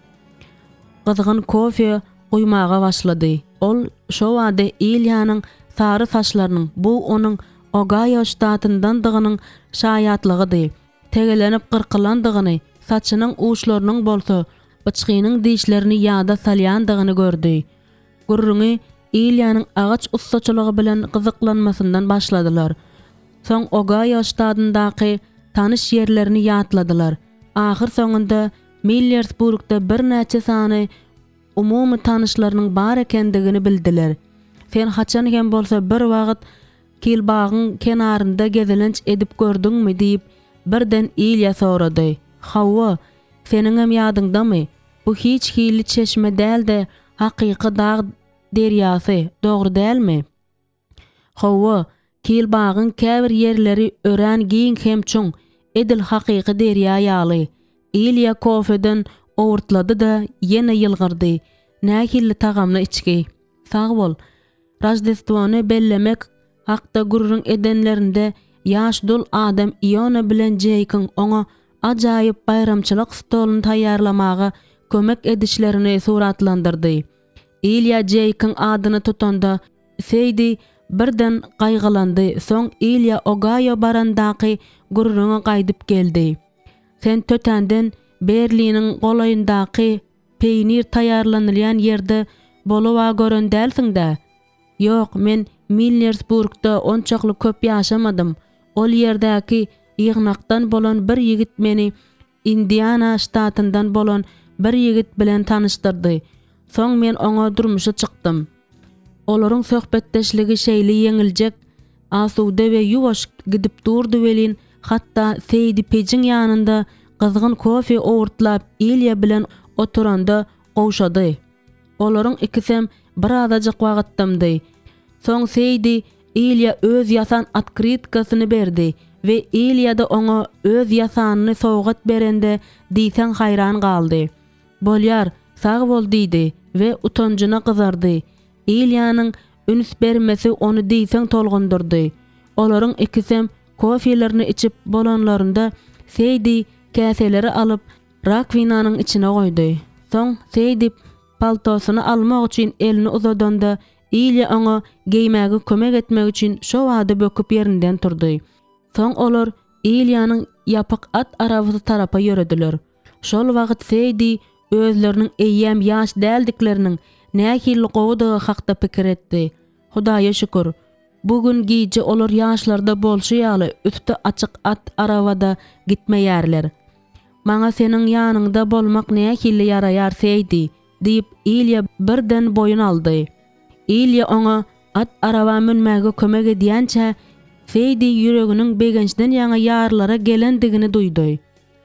gyzgyn kofe guýmaga başlady. Ol şobada Ilýanyň sary saçlarynyň, bu onuň Ogaýo ştatyndandygynyň şaýatlygydy. Tegelenip gyrkylandygyny, saçynyň uçlarynyň bolsa byçgynyň dişlerini ýada salýandygyny gördi. Gürrüňi Ilýanyň agaç ussaçylygy bilen gyzyklanmasyndan başladylar. Soň Ogaýo ştatyndaky tanyş ýerlerini ýatladylar. Ahyrsoňunda Millersburgda birnäçe sany umumy tanyşlarynyň bar ekendigini bildiler. Sen haçan hem bolsa bir wagt Kilbagyň kenarynda gezelenç edip gördüňmi? diýip, birden Ilýa sorady. Hawa. Seniňem ýadyňdamy? Bu hiç hili çeşme däl-de, hakyky dag derýasy, dogry dälmi? Hawa, Kilbagyň käbir ýerleri örän giň hem çuň, edil hakyky derýa ýaly. Ilýa kofeden owurtlady-da, ýene ýylgyrdy. Nähili tagamly içgi. Sag bol. Roždestwony bellemek hakda gürrüň edenlerinde ýaş dul adam Iona bilen Jeýkiň oňa ajaýyp baýramçylyk stoluny taýýarlamaga kömek edişlerini suratlandyrdy. Ilýa Jeýkiň adyny tutanda, Seýdi birden gaýgylandy, soň Ilýa Ogaýo barandaky gürrüňe gaýdyp geldi. Sen tötänden Berliniň golaýyndaky Peýnir taýýarlanylýan ýerde bolub-a gören dälsiň-dä? Ýok, men Millersburgda onçakly köp ýaşamadym. Ol ýerdäki ýygnakdan bolan bir ýigit meni Indiana ştatyndan bolan bir ýigit bilen tanyşdyrdy. Soň men oňa durmuşa çykdym. Olaryň söhbetdeşligi şeýle ýeňiljek, asuda we ýuwaş gidip durdy welin, hatda Seýdi pejiň ýanynda gyzgyn kofe owurtlap Ilýa bilen oturanda gowşady. Olaryň ikisem birazajyk wagt dymdy. Soň Seýdi Ilýa öz ýasan otkrytkasyny berdi we Ilýa-da oňa öz ýasanyny sowgat berende diýseň haýran galdy. Bolýar, sag bol diýdi we utanjyna gyzardy. Ilýanyň üns bermesi ony diýseň tolgundyrdy. Olaryň ikisem kofelerini içip bolanlarynda Seýdi käseleri alyp, rakwinanyň içine goýdy. Soň Seýdi paltosyny almak üçin elini uzadanda, Ilýa oňa geýmäge kömek etmek üçin şobada böküp ýerinden turdy. Soň olar Ilýanyň ýapyk at arabasy tarapa ýörediler. Şol wagt Seýdi özleriniň eýýäm ýaş däldikleriniň nähili gowudygy hakda pikir etdi. Hudaýa şükür, bu gün gije olar ýaşlarda bolşy ýaly üsti açyk at arabada gitmeýärler. Maňa seniň ýanyňda bolmak nähili ýaraýar, Seýdi, diýip, Ilýa birden boýun aldy. Ilýa oňa. At araba münmäge kömek edýänçä, Seýdi ýüreginiň begençden ýaňa ýarylara gelendigini duýdy.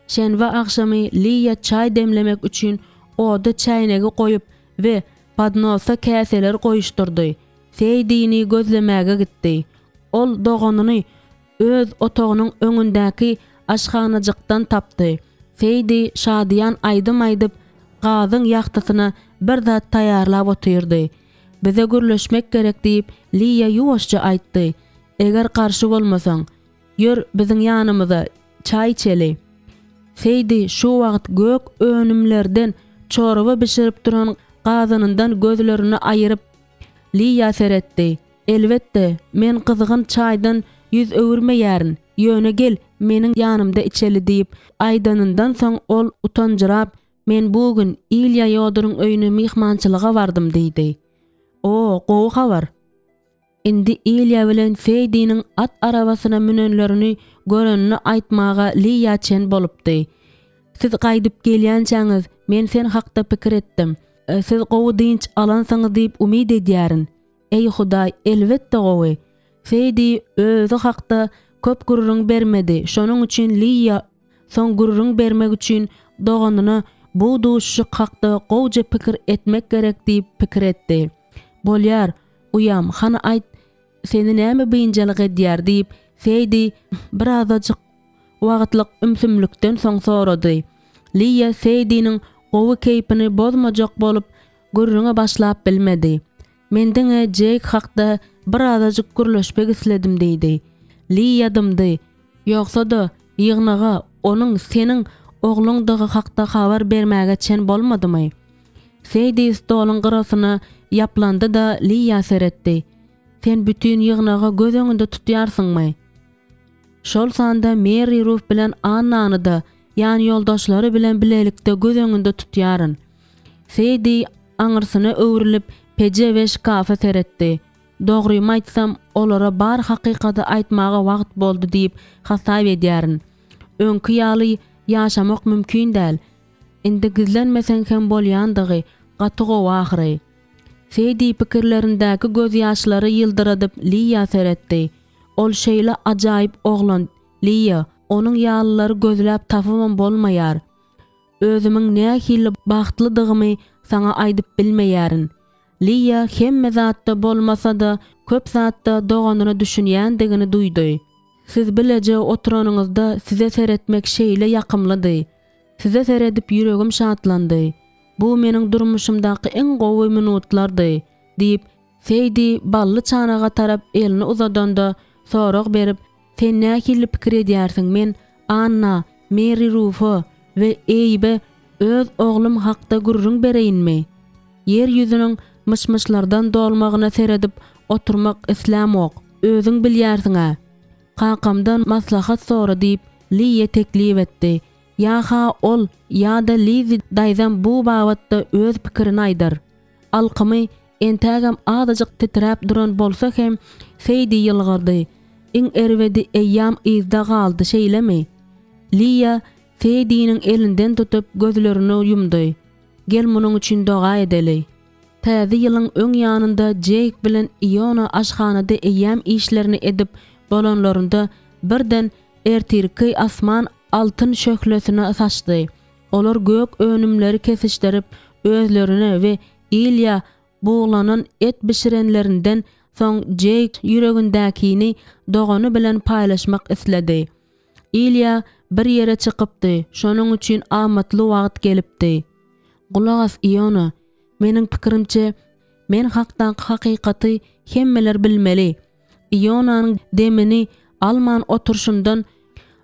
Şenbe agşamy Liýa çaý demlemek üçin oda çäýnegi goýup we podnosa käseleri goýuşdyrdy. Seýdini gözlemäge gitdi. Ol doganyny öz otagynyň öňündäki aşhanajykdan tapdy. Seýdi şadyýan aýdym aýdyp, gazyň ýagtysyna bir zat taýýarlap otyrdy. Bize gürleşmek gerek diýip, Liýa ýuwaşja aýtdy. Eger garşy bolmasaň, ýör biziň ýanymyza, çaý içeli. Seýdi şu wagt gök önümlerden çorba bişirip duran gazanyndan gözlerini aýyryp, Liýa seretdi. Elbetde, men gyzgyn çaýdan ýüz öwürmeýärin, ýöne gel, meniň ýanymda içeli diýip aýdanyndan soň ol utanjyrap, Men bu gün Ilýa Ýodoryň öýüne myhmançylyga bardym diýdi. O, gowy habar. Indi Ilýa bilen Seýdiniň at arabasyna münenlerini görenini aýtmaga Liýa çen bolupdy. Siz gaýdyp gelýänçäňiz, men sen hakda pikir etdim. Siz gowy dynç alansyňyz diýip umyt edýärin. Eý, Hudaý, elbetde gowy. Seýdi özi hakda köp gürrüň bermedi, şonuň üçin Liýa soň gürrüň bermek üçin doganyna bu duşuşyk hakda gowja pikir etmek gerek diýip pikir etdi. Bolýar, uýam, hany aýt, seni näme biynjalyk edýär diýip, Seýdi birazajyk wagtlyk ümsümlikden soň sorady. Liýa Seýdiniň gowy keýpini bozmajak bolup, gürrüňe başlap bilmedi. Men diňe Jeýk hakda birazajyk gürleşmek isledim diýdi. Liýa dymdy. Ýogsa-da, ýygnaga onuň seniň ogluňdygy hakda habar bermäge çen bolmadymy? Seýdi stoluň gyrasyna ýaplandy-da, Liýa seretdi. Sen bütin ýygnagy göz öňünde tutýarsyňmy? Şol sanda Merri Ruf bilen Annany-da ýanýoldaşlary bilen bilelikde göz öňünde tutýaryn. Seýdi aňyrsyna öwrülip, peje we şkafa seretdi. Dogrymy aýtsam, olara bar hakykaty aýtmaga wagt boldy diýip hasap edýärin. Öňki ýaly ýaşamak mümkin däl. Indi gizlenmeseň hem bolýandygy gaty gowy ahyry. Seýdi pikirlerindäki gözýaşlary ýyldyradyp Liýa seretdi. Ol şeýle ajaýyp oglan, Liýa, onuň ýalylary gözläp tapybam bolmaýar. Özümiň nähili bagtlydygymy saňa aýdyp bilmeýärin. Liýa hemme zatda bolmasa-da, köp zatda doganyna düşünýändigini duýdy. Siz bileje oturanyňyzda size seretmek şeýle ýakymlydy. Size seredip ýüregim şatlandy. Bu meniň durmuşymdaky iň gowy minutlardy, diýip, Seýdi bally çanaga tarap elini uzadanda, sorag berip, Sen nähili pikir edýärsiň, men Anna, Meri Rufa we Eýbe öz oglum hakda gürrüň bereýinmi? Ýer ýüzüniň myş-myşlardan dolmagyna seredip oturmak islämok, özüň bilýärsiň-ä. Kakamdan maslahat sora diýip, Liýe teklip etdi. Ýa-ha ol, ýa-da Lizzi daýzam bu babatda öz pikirini aýdar. Alkymy entägem azajyk titräp duran bolsa hem, Seýdi ýylgyrdy. Iň erbedi eýýäm yzda galdy, şeýlemi? Liýa Seýdiniň elinden tutup, gözlerini ýumdy. Gel munuň üçin doga edeli. Täze ýylyň öň ýanynda Jeýk bilen Iona aşhanada eýýäm işlerini edip bolanlarynda birden ertirki asman altyn şöhlesini saçdy. Olar gök önümleri kesişdirip, özlerine we Ilýa buglanan et bişirenlerinden soň Jeýk ýüregindäkini dogany bilen paýlaşmak isledi. Ilýa bir ýere çykypdy, şonuň üçin amatly wagt gelipdi. Gulak as, Iona, meniň pikirimçe, men hakdaky hakykaty hemmeler bilmeli. Ionanyň demini alman oturyşyndan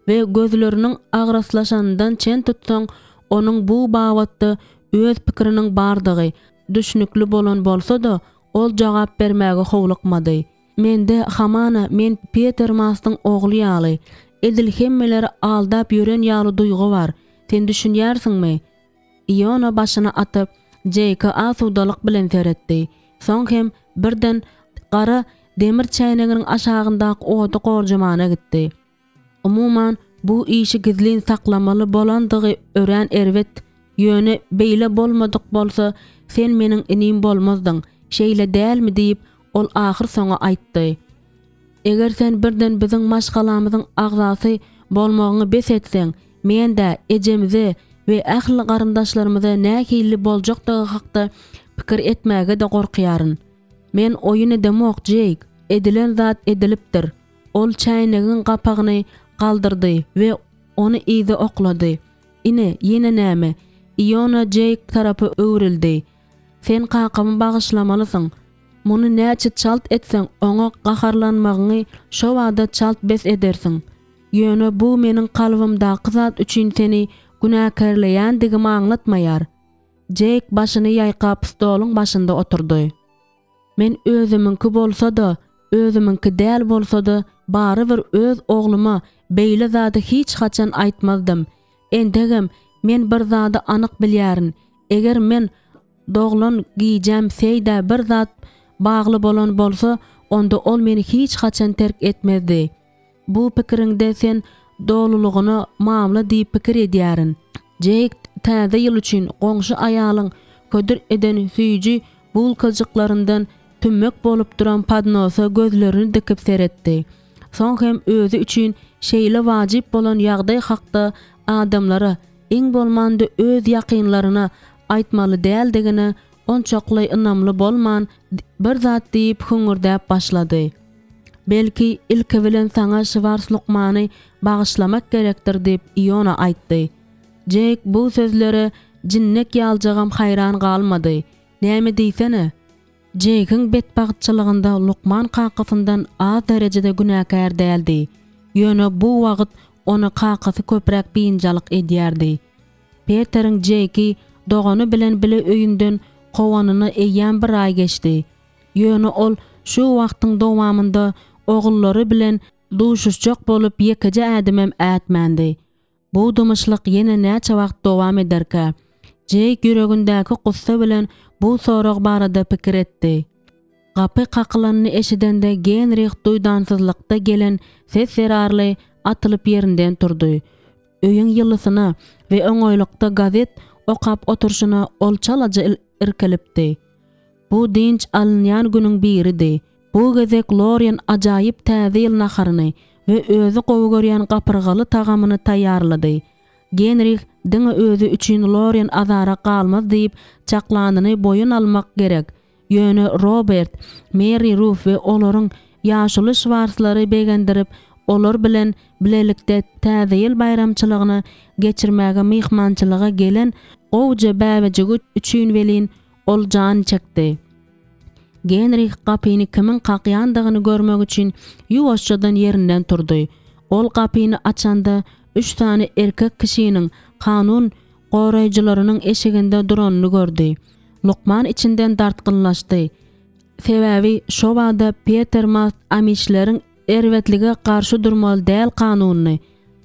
we gözleriniň agraslaşanyndan çen tutsaň, onuň bu babatda öz pikiriniň bardygy düşnükli bolan bolsa-da, ol jogap bermäge howlukmady. Mende hamana men Peter Mastyň ogly ýaly, edil hemmeleri aldap ýören ýaly duýgy bar. Sen düşünýärsiňmi? Iona başyny atyp, Jeýke asudalyk bilen seretdi. Soň hem birden gara demir çäýneginiň aşagyndaky ody gorjamana gitdi. Umuman, bu işi gizlin saklamaly bolandygy örän erbet, ýöne beýle bolmadyk bolsa, sen meniň inim bolmazdyň, şeýle dälmi diýip, ol ahyrsoňy aýtdy. Eger sen birden biziň maşgalamyzyň agzasy bolmagyňy bes etseň, men-dä ejemize we ähli garyndaşlarymyza nähili boljakdygy hakda pikir etmäge-de gorkýaryn. Men oýun edemok, Jeýk. Edilen zat edilipdir. Ol çäýnegiň gapagyny galdyrdy we ony yza oklady. Ine, ýene näme? Iona Jeýk tarapa öwrüldi. Sen kakamy bagyşlamalysyň. Muny näçe çalt etseň, oňa gaharlanmagyňy şobada çalt bes edersiň. Ýöne bu meniň kalbymdaky zat üçin seni günäkärleýändigimi aňlatmaýar. Jeýk başyny ýaýkap stoluň başynda oturdy. Men özümiňki bolsa-da, özümiňki däl bolsa-da, barybir öz ogluma beýle zady hiç haçan aýtmazdym. Entegem men bir zady anyk bilýärin, eger men doglan gijäm Seýdä bir zat bagly bolan bolsa, onda ol meni hiç haçan terk etmezdi. Bu pikiriňde sen dolulygyna mamla diýip pikir edýärin. Jeýk täze ýyl üçin goňşy aýalyň hödür eden süýji bulkajyklaryndan tümmek bolup duran podnosa gözlerini dikip seretdi. Soň hem özi üçin şeýle wajyp bolan ýagdaý hakda adamlara, iň bolmanda öz ýakynlaryna aýtmaly däldigine onçakly ynamly bolman, bir zat diýip hüňňürdäp başlady. Belki, ilki bilen saňa Şwars lukmany bagyşlamak gerekdir diýip, Iona aýtdy. Jeýk bu sözlere jinnek ýaljagam haýran galmady. Näme diýsene? Jeýkiň betbagtçylygynda lukman kakasyndan az derejede günäkär däldi. Ýöne bu wagt ony kakasy köpräk biynjalyk edýärdi. Peteriň Jeýki dogany bilen bile öýünden kowanyna eýýäm bir aý geçdi. Ýöne ol şu wagtyň dowamynda ogullary bilen duşuşjak bolup ýekeje ädimem ätmändi. Bu dymyşlyk ýene näçe wagt dowam ederkä? Jeýk ýüregindäki gussa bilen bu sorag barada pikir etdi. Gapy kakylanyny eşidende Genrih duýdansyzlykda gelen ses zerarly atylyp ýerinden turdy. Öýüň ýylysyna we oňaýlykda gazet okap oturyşyna ol çalaja irkilipdi. Bu dynç alynýan günüň biridi. Bu gezek Lorien ajaýyp Täze ýyl naharyny we özi gowy görýän gapyrgaly tagamyny taýýarlady. Genrih diňe özi üçin Lorien azara galmaz diýip çaklanyny boýun almak gerek. Ýöne Robert, Meri Ruf we olaryň ýaşuly Şwarslary begendirip, olar bilen bilelikde Täze ýyl baýramçylygyny geçirmäge myhmançylyga gelen gowuja bäbejigi üçin welin Ol jan çekdi. Genrih gapyny kimiň kakýandygyny görmek üçin ýuwaşjadan ýerinden turdy. Ol gapyny açanda üç sany erkek kişiniň kanun goraýjylarynyň eşiginde duranyny gördi. Lukman içinden dartgynlaşdy. Sebäbi şobada Peter Mast amişleriň erbetlige garşy durmaly däl kanunyny,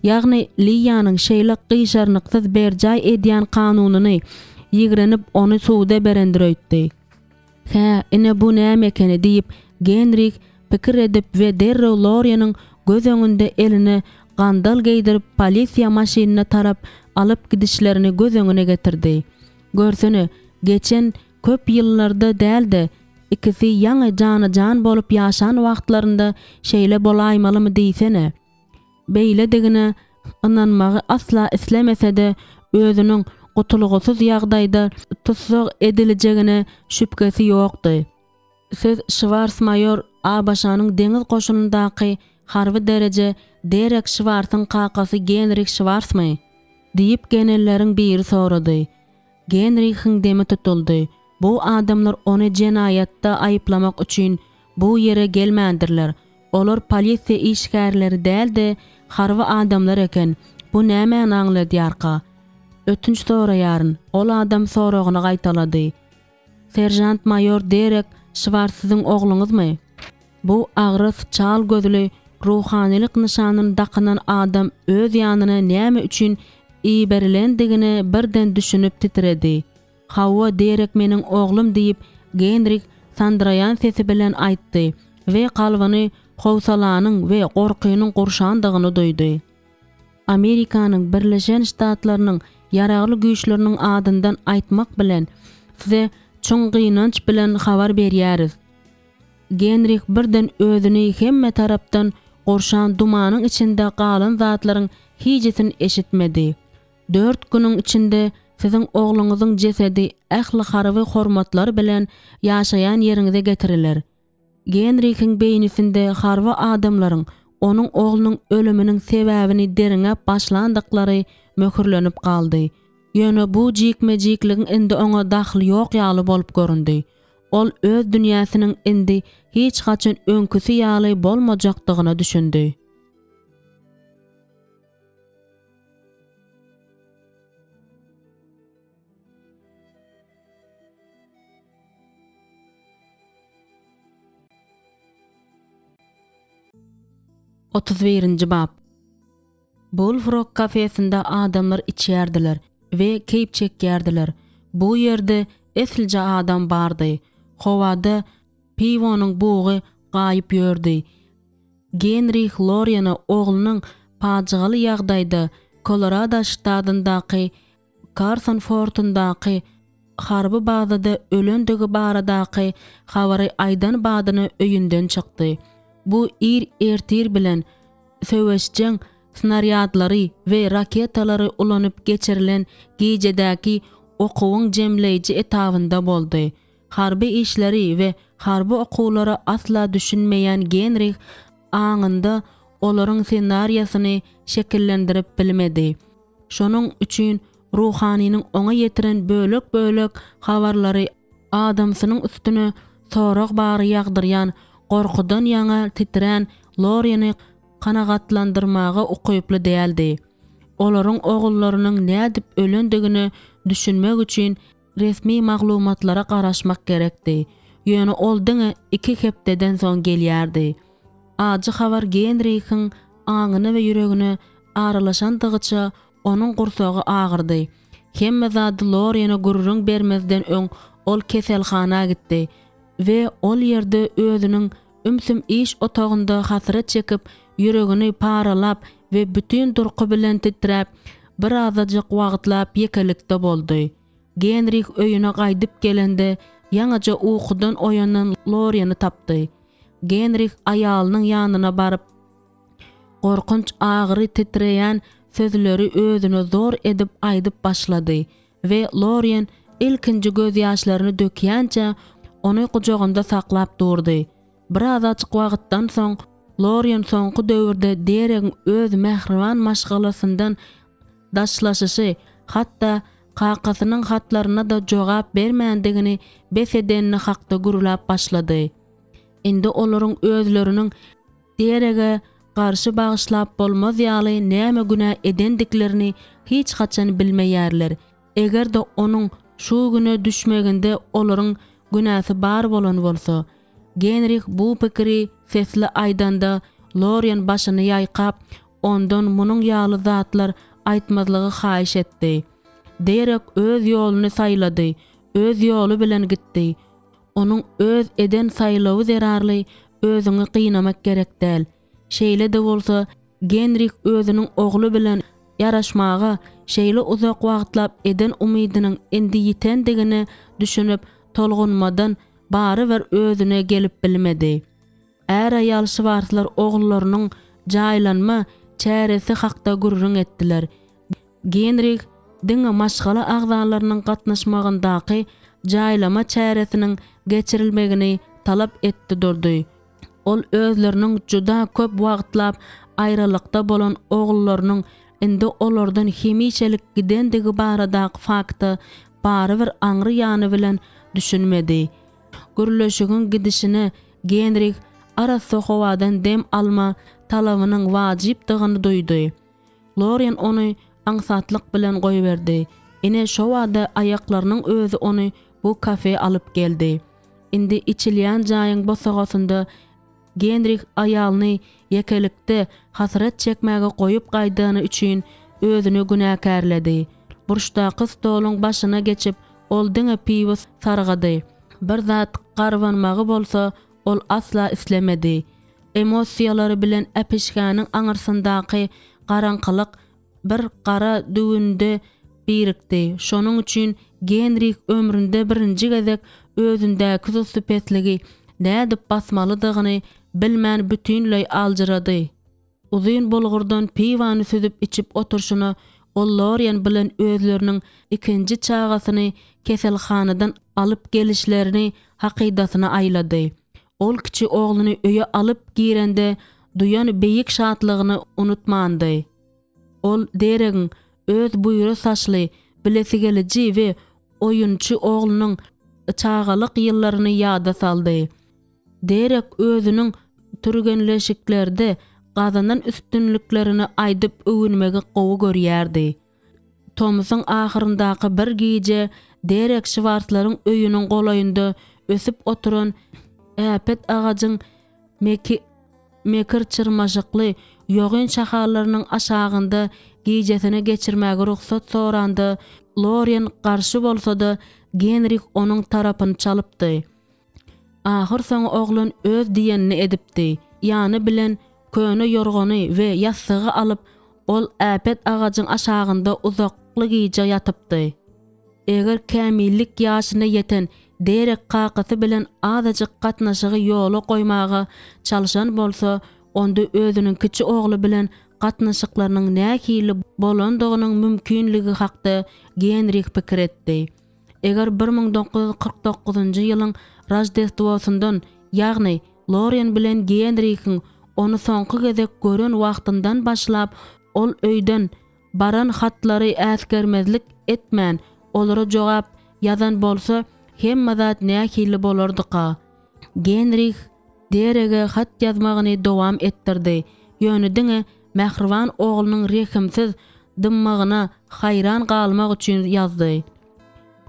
ýagny Liýanyň şeýle gyşarnyksyz berjaý edýän kanunyny ýigrenip ony suda berendir öýtdi. Hä, ine bu näme ekeni diýip, Genrih pikir edip we derrew Loriýanyň göz öňünde eline gandal geýdirip polisiýa maşynyna tarap alyp gidişlerini göz öňüne getirdi. Görsene, geçen Köp ýyllarda däl-de, ikisi ýaňy jana-jan bolup ýaşan wagtlarynda şeýle bolaýmalymy diýsene. Beýledigine ynanmagy asla islemese-de, özüniň gutulgysyz ýagdaýda tussag edilijegine şübhesi ýokdy. Siz Şwars maýor ABŞ-nyň deňiz goşunyndaky harby dereje Derek Şwarsyň kakasy Genrih Şwarsmy? diýip genelleriň biri sorady. Genrihiň demi tutuldy. Bu adamlar ony jenaýatda aýyplamak üçin bu ýere gelmändirler. Olar polisiýa işgärleri däl-de, harby adamlar eken. Bu nämäni aňladýarka? Ötünç soraýaryn, ol adam soragyny gaýtalady. Seržant-maýor Derek Şwars siziň ogluňyzmy? Bu agras, çal gözli, ruhanylyk nyşanyny dakynan adam öz ýanyna näme üçin iberilendigine birden düşünip titredi. Hawa, Derek meniň oglum diýip, Genrik sandyraýan sesi bilen aýtdy we kalbyny howsalanyň we gorkynyň gurşandygyny duýdy. Amerikanyň Birleşen Ştatlarynyň Ýaragly Güýçleriniň adyndan aýtmak bilen, size çuň gynanç bilen habar berýäris. Genrih birden özüni hemme tarapdan gurşan dumanyň içinde galan zatlaryň hijisini eşitmedi. Dört günüň içinde siziň ogluňyzyň jesedi ähli harby hormatlar bilen ýaşaýan ýeriňize getiriler. Genrihiň beýnisinde harby adamlaryň onuň oglunyň ölüminiň sebäbini derňäp başlandyklary möhürlenip galdy. Ýöne bu jikme-jikligiň indi oňa dahly ýok ýaly bolup göründi. Ol öz dünýäsiniň indi hiç haçan öňküsi ýaly bolmajakdygyna düşündi. 31-nji bap. Bullfrog kafesinde adamlar içýärdiler we keýp çekýärdiler. Bu ýerde eslije adam bardy. Howada piwonyň bugy gaýyp ýördi. Genrih Loriene oglunyň pajygaly ýagdaýda Kolorado ştatyndaky Karson fortundaky harby bazada ölendigi baradaky habary aýdan badyna öýünden çykdy. Bu ir ertir bilen söweşjeň snarýadlary we raketalary ulanyp geçirilen gijedäki okuwyň jemleýji etabynda boldy. Harby işleri we harby okuwlara asla düşünmeýän Genrih aňynda olaryň ssenariýasyny şekillendirip bilmedi. Şonuň üçin ruhanynyň oňa ýetiren bölek-bölek habarlary adamsynyň üstüne sorag bary ýagdyrýan gorkudan ýaňa titrän Lorini kanagatlandyrmaga ukyply däldi. Olaryň ogullarynyň nädip ölendigine düşünmek üçin resmi maglumatlara garaşmak gerekdi. Ýöne ol diňe iki hepdeden soň gelýärdi. Ajy habar Genrihiň aňyna we ýüregine aralaşandygyça onuň gursagy agyrdy. Hemme zady Loriene gürrüň bermezden öň ol keselhana gitdi we ol ýerde özüniň ümsüm iş otagynda hasrat çekip, ýüregini paralap we bütin durky bilen titräp, birazajyk wagtlap ýekelikde boldy. Genrih öýüne gaýdyp gelende, ýaňyja ukudan oýanan Lorieni tapdy. Genrih aýalynyň ýanyna baryp, gorkunç agyry titreýän sözleri özüne zor edip aýdyp başlady we Lorien ilkinji gözýaşlaryny dökýänçä ony gujagynda saklap durdy. Birazajyk wagtdan soň Lorien soňky döwürde Deregiň öz mähriban maşgalasyndan daşlaşyşy, hatda kakasynyň hatlaryna-da jogap bermändigini bes edenini hakda gürläp başlady. Indi olaryň özleriniň Derege garşy bagyşlap bolmaz ýaly näme günä edendiklerini hiç haçan bilmeýärler. Eger-de onuň şu güne düşmeginde olaryň günäsi bar bolan bolsa. Genrih bu pikiri sesli aýdanda Lorien başyny ýaýkap, ondan munuň ýaly zatlar aýtmazlygy haýyş etdi. Derek öz ýoluny saýlady, öz ýoly bilen gitdi. Onuň öz eden saýlawy zerarly özüňi gynamak gerek däl. Şeýle-de bolsa, Genrih özüniň ogly bilen ýaraşmaga şeýle uzak wagtlap eden umydynyň indi ýitendigine düşünip, tolgunmadan barybir özüne gelip bilmedi. Är-aýal Şwarslar ogullarynyň jaýlanma çäresi hakda gürrüň etdiler. Genrih diňe maşgala agzalarynyň gatnaşmagyndaky jaýlama çäresiniň geçirilmegini talap etdi durdy. Ol özleriniň juda köp wagtlap aýralykda bolan ogullarynyň indi olardan hemişelik gidendigi baradaky fakta barybir aňry ýany bilen düşünmedi. Gürleşigiň gidişine Genrih arassa howadan dem alma talabynyň wajypdygyny duýdy. Lorien ony aňsatlyk bilen goýberdi. Ine, şo bada aýaklarynyň özi ony bu kafe alyp geldi. Indi içilýän jaýyň bosagasynda Genrih aýalyny ýekelikde hasrat çekmäge goýup gaýdany üçin özüni günäkärledi. Burçdaky stoluň başyna geçip, ol diňe piwo sargady. Bir zat garbanmagy bolsa ol asla islemedi. Emosiýalary bilen äpişgäniň aňyrsyndaky garaňkylyk bir gara düwünde birikdi. Şonuň üçin Genrih ömründe birinji gezek özündäki sussupesligi. nädip basmalydygyny bilmän bütinleý aljyrady. Uzyn bulgurdan piwany süzüp içip oturyşyna ol Lorien bilen özleriniň ikinji çagasyny keselhanadan alyp gelişlerini hakydasyna aýlady. Ol kiçi ogluny öýe alyp girende duýan beýik şatlygyny unutmandy. Ol Deregiň öz buýra saçly, bilesigeliji we oýunçy oglunyň çagalyk ýyllaryny ýada saldy. Derek özüniň türgenleşiklerde gazanan üstünliklerini aýdyp öwünmegi gowy görýärdi. Tomusyň ahyryndaky bir gije Derek Şwarslaryň öýüniň golaýynda ösüp oturan äpet agajyň meki mekir çyrmaşykly ýogyn şahalarynyň aşagynda gijesini geçirmäge rugsat soranda, Lorien garşy bolsa-da, Genrih onuň tarapyny çalypdy. Ahyrsoňy oglan öz diýenini edipdi. Ýany bilen köne ýorgany we ýassygy alyp, ol äpet agajyň aşagynda uzakly gije ýatypdy. Eger kämillik ýaşyna ýeten Derek kakasy bilen azajyk gatnaşygy ýola goýmaga çalşan bolsa, onda özüniň kiçi ogly bilen gatnaşyklarynyň nähili bolandygynyň mümkinligi hakda Genrih pikir etdi. Eger 1949-njy ýylyň Roždestwosyndan, ýagny Loren bilen Genrihiň ony soňky gezek gören wagtyndan başlap ol öýden baran hatlary äsgermezlik etmän olara jogap ýazan bolsa, hemme zat nähili bolardyka? Genrih Derege hat ýazmagyny dowam etdirdi, ýöne diňe mähriban oglunyň rehimsiz dymmagyna haýran galmak üçin ýazdy.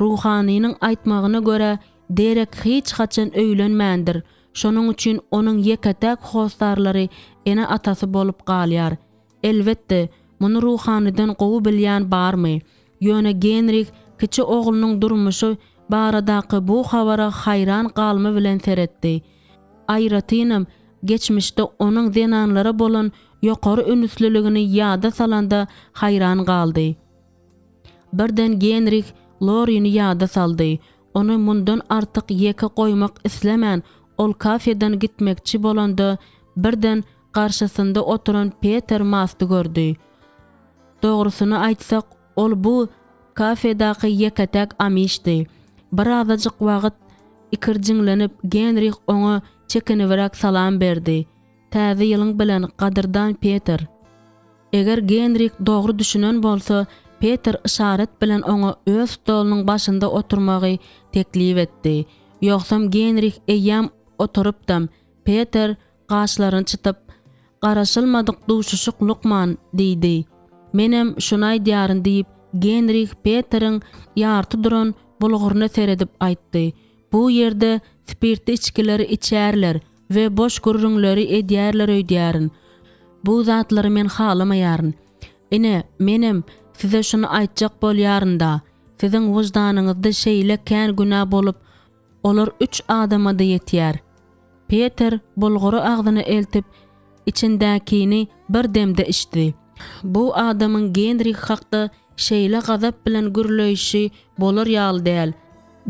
Ruhanynyň aýtmagyna görä, Derek hiç haçan öýlenmändir, şonuň üçin onuň ýeke-täk hossarlary ene-atasy bolup galýar. Elbetde, muny ruhanydan gowy bilýän barmy? Ýöne Genrih kiçi oglunyň durmuşy baradaky bu habara haýran galma bilen seretdi. Aýratynam, geçmişde onuň zenanlara bolan ýokary ünslüligini ýada salanda haýran galdy. Birden Genrih Lorini ýada saldy. Ony mundan artyk ýeke goýmak islemän, ol kafeden gitmekçi bolanda, birden garşysynda oturan Peter Masty gördi. Dogrusyny aýtsak, ol bu kafedaky ýeke-täk amişdi. Birazajyk wagt ikirjiňlenip, Genrih oňa çekinibräk salam berdi. Täze ýylyň bilen, gadyrdan Peter! Eger Genrih dogry düşünen bolsa, Peter yşarat bilen oňa öz stolunyň başynda oturmagy teklip etdi. Ýogsam Genrih eýýäm oturypdam. Peter gaşlaryny çytyp, Garaşylmadyk duşuşyk, lukman, diýdi. Menem şuny aýdýaryn, diýip, Genrih Peteriň ýarty duran bulguryna seredip aýtdy. Bu ýerde spirtli içgileri içýärler we boş gürrüňleri edýärler öýdýärin. Bu zatlary men halamaýaryn. Ine, menem size şuny aýtjak bolýaryn-da. Siziň wyždanyňyzda şeýle kän günä bolup, olar üç adama-da ýetýär. Peter bulgury agzyna eltip, içindäkini bir demde içdi. Bu adamyň Genrih hakda şeýle gazap bilen gürleýşi bolar ýaly däl.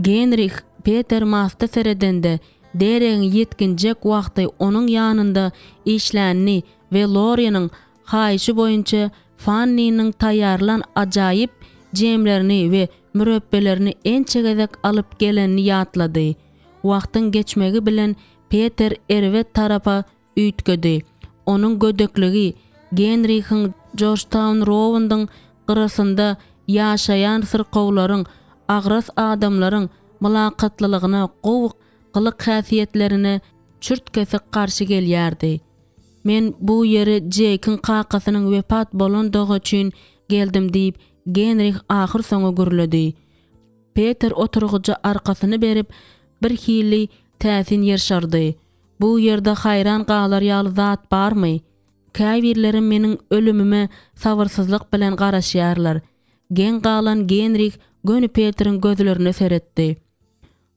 Genrih Peter Masta seredende, Deregiň ýetginjek wagty onuň ýanynda işlänini we Loriniň haýyşy boýunça Fanniniň taýýarlan ajaýyp jemlerini we mürepbelerini ençe gezek alyp gelenini ýatlady. Wagtyň geçmegi bilen Peter erbet tarapa üýtgedi. Onuň gödekligi Genrihiň Jorjtaun-Roundyň gyrasynda ýaşaýan syrkawlaryň, agras adamlaryň mylakatlylygyna, gowy gylyk-häsiýetlerine çürt-kesik garşy gelýärdi. Men bu ýere Jeýkiň kakasynyň wepat bolandygy üçin geldim diýip, Genrih ahyrsoňy gürledi. Peter oturgyja arkasyny berip, birhili täsin ýyrşardy. Bu ýerde haýran galar ýaly zat barmy? Käbirleri meniň ölümime sabyrsyzlyk bilen garaşýarlar. Geň galan Genrih göni Petriň gözlerine seretdi.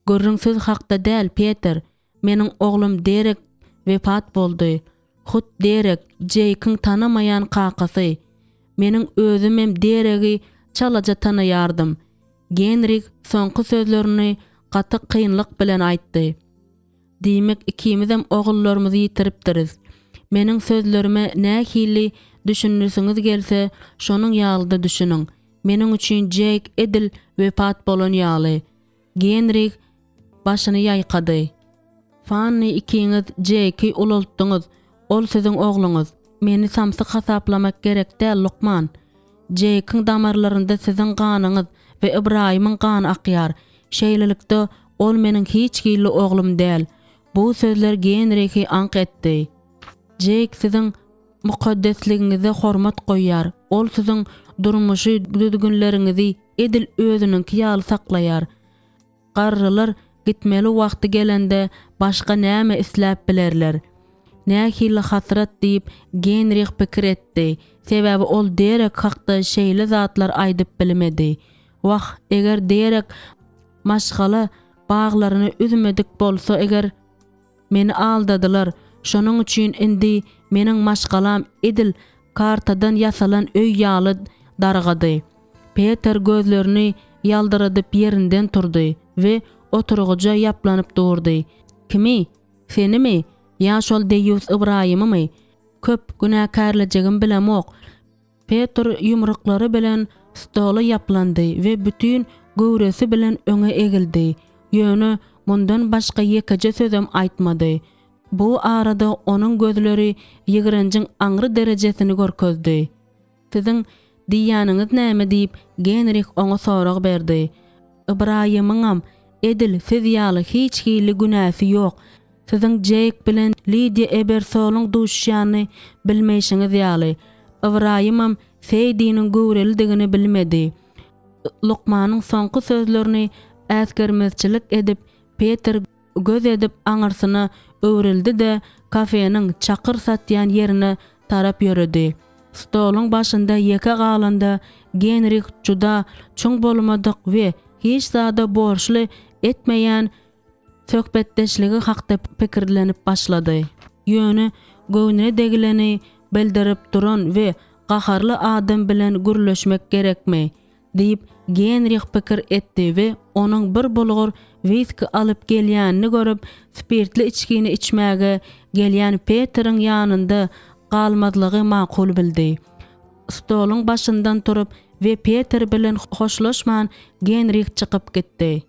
Gürrüň siz hakda däl, Peter. Meniň oglum Derek wepat boldy. Hut Derek, Jeýkiň tanamaýan kakasy. Meniň özümem Deregi çalaja tanaýardym. Genrih soňky sözlerini gaty kynlyk bilen aýtdy. Diýmek, ikimizem ogullarymyzy ýitiripdiris. Meniň sözlerime nähili düşünesiňiz gelse, şonuň ýaly-da düşüniň. Meniň üçin Jeýk edil wepat bolan ýaly. Genrih başyny ýaýkady. Fanni ikiňiz Jeýki ulaltdyňyz, ol siziň ogluňyz. Meni samsyk hasaplamak gerek däl, lukman. Jeýkiň damarlarynda siziň ganyňyz we Ybraýymyň gany akýar. Şeýlelikde, ol meniň hiç hili oglum däl. Bu sözler Genrihi aňk etdi. Jeýk siziň mukaddesligiňize hormat goýýar. Ol siziň durmuşy düzgünleriňizi edil özüniňki ýaly saklaýar. Garrylar gitmeli wagty gelende başga näme isläp bilerler? Nähili hasrat diýip, Genrih pikir etdi, sebäbi ol Derek hakda şeýle zatlar aýdyp bilmedi. Wah, eger Derek maşgala baglaryny üzmedik bolsa eger! Meni aldadylar, şonuň üçin indi meniň maşgalam edil kartadan ýasalan öý ýaly dargady. Peter gözlerini ýaldyradyp ýerinden turdy we oturgyja ýaplanyp durdy. Kimi? Senimi? Ýa şol deýýus Ybraýymymy? Köp günäkärlejegimi bilemok. Petr ýumruklary bilen stola ýaplandy we bütin göwresi bilen öňe egildi. Ýöne mundan başga ýekeje sözem aýtmady. Bu arada onuň gözleri ýigrenjiň aňry derejesini görkezdi. Siziň diýýäniňiz näme diýip, Genrih oňa sorag berdi. Ybraýymyňam edil siz ýaly hiç hili günäsi ýok. Siziň Jeýk bilen Lidiýa Ebersolyň duşuşýanyny bilmeýşiňiz ýaly, Ybraýymam Seýdiniň göwrelidigini bilmedi. Lukmanyň soňky sözlerini äsgermezçilik edip, Peter göz edip aňyrsyna öwrüldi-de, kafeniň çakyr satýan ýerine tarap ýöredi. Stoluň başynda ýeke galanda Genrih juda çuň bolmadyk we hiç zada borçly etmeýän söhbetdeşligi hakda pikirlenip başlady. Ýöne göwnüne degileni bildirip duran we gaharly adam bilen gürleşmek gerekmi? diýip, Genrih pikir etdi we onuň bir bulgur wiski alyp gelýänini görüp, spirtli içgini içmäge gelýän Peteriň ýanynda galmazlygy makul bildi. Stoluň başyndan turup we Peter bilen hoşlaşman Genrih çykyp gitdi.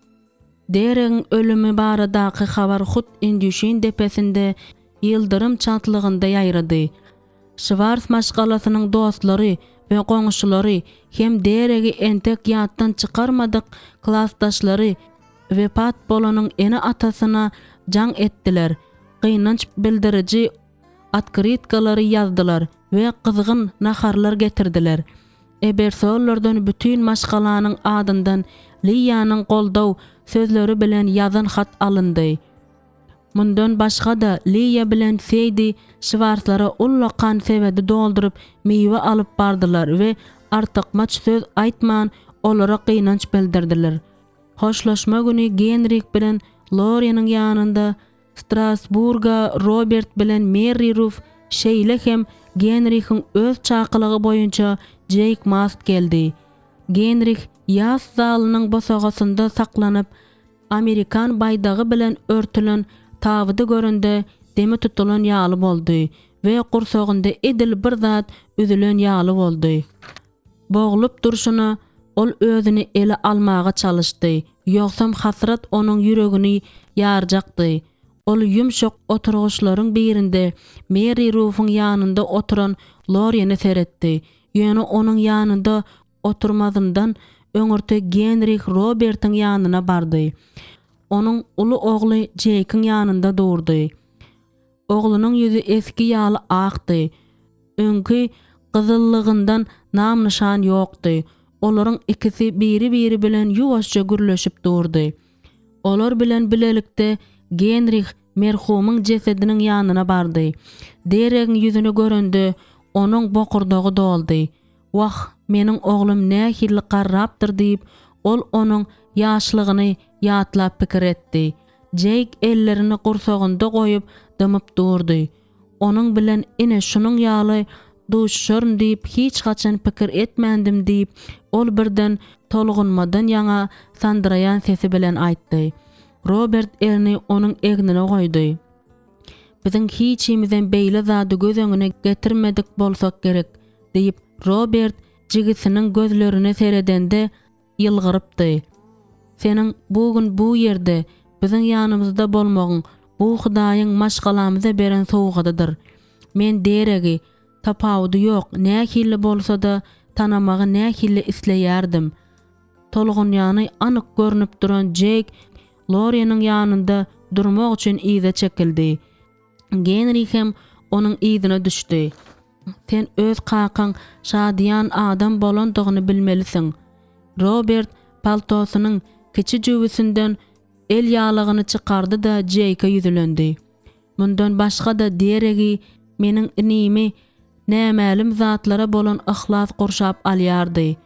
Deregiň ölümi baradaky habar hut Indüşin depesinde ýyldyrym çaltlygynda ýaýrady. Şwars maşgalasynyň dostlary we goňşulary hem Deregi entek ýatdan çykarmadyk klasdaşlary wepat bolanyň ene-atasyna jaň etdiler, gynanç bildiriji otkrytkalary ýazdylar we gyzgyn naharlar getirdiler. Ebersollardan bütin maşgalanyň adyndan Liýanyň goldaw sözleri bilen ýazan hat alyndy. Mundan başga-da Liýa bilen Seýdi Şwarslara ullakan sebedi dolduryp miwe alyp bardylar we artykmaç söz aýtman olara gynanç bildirdiler. Hoşlaşma güni Genrik bilen Loriniň ýanynda Strasburga Robert bilen Merri Ruf, şeýle hem Genrihiň öz çakylygy boýunça Jeýk Mast geldi. Genrih ýas zalynyň bosagasynda saklanyp, amerikan baýdagy bilen örtülen tabydy görende demi tutulan ýaly boldy we gursagynda edil bir zat üzülen ýaly boldy. Boglup durşuna ol özüni ele almaga çalyşdy, ýogsam hasrat onuň ýüregini ýarjakdy. Ol ýumşak oturgyçlaryň birinde Merri Rufuň ýanynda oturan Lorýene seretdi, ýöne onuň ýanynda oturmazyndan öňürti Genrih Robertiň ýanyna bardy. Onuň uly ogly Jeýkiň ýanynda durdy. Oglunyň ýüzi eski ýaly akdy. Öňki gyzyllygyndan nam-nyşan ýokdy. Olaryň ikisi biri-biri bilen ýuwaşja gürleşip durdy. Olar bilen bilelikde Genrih merhumyň jesediniň ýanyna bardy. Deregiň ýüzüni görende, onuň bokurdagy doldy. Wah, meniň oglum nähili garrapdyr diýip, ol onuň ýaşlygyny ýatlap pikir etdi. Jeýk ellerini gursagynda goýup, dymyp durdy. Onuň bilen ine şunuň ýaly duşuşaryn diýip hiç haçan pikir etmändim diýip, ol birden tolgunmadan ýaňa sandyraýan sesi bilen aýtdy. Robert elini onuň egnine goýdy. Biziň hiçimizem beýle zady göz öňüne getirmedik bolsak gerek, diýip, Robert jigisiniň gözlerine seredende ýylgyrypdy. Seniň bu gün bu ýerde, biziň ýanymyzda bolmagyň, bu Hudaýyň maşgalamyza beren sowgadydyr. Men Deregi, tapawudy ýok, nähili bolsa-da, tanamagy nähili isleýärdim. Tolgunýany anyk görnüp duran Jeýk Loriniň ýanynda durmak üçin yza çekildi. Genri hem onuň yzyna düşdi. Sen öz kakaň şadyýan adam bolandygyny bilmelisiň. Robert paltosynyň kiçi jübüsinden el ýaglygyny çykardy-da Jeýke ýüzlendi. Mundan başga-da Deregi meniň inimi nämälim zatlara bolan yhlas gurşap alýardy.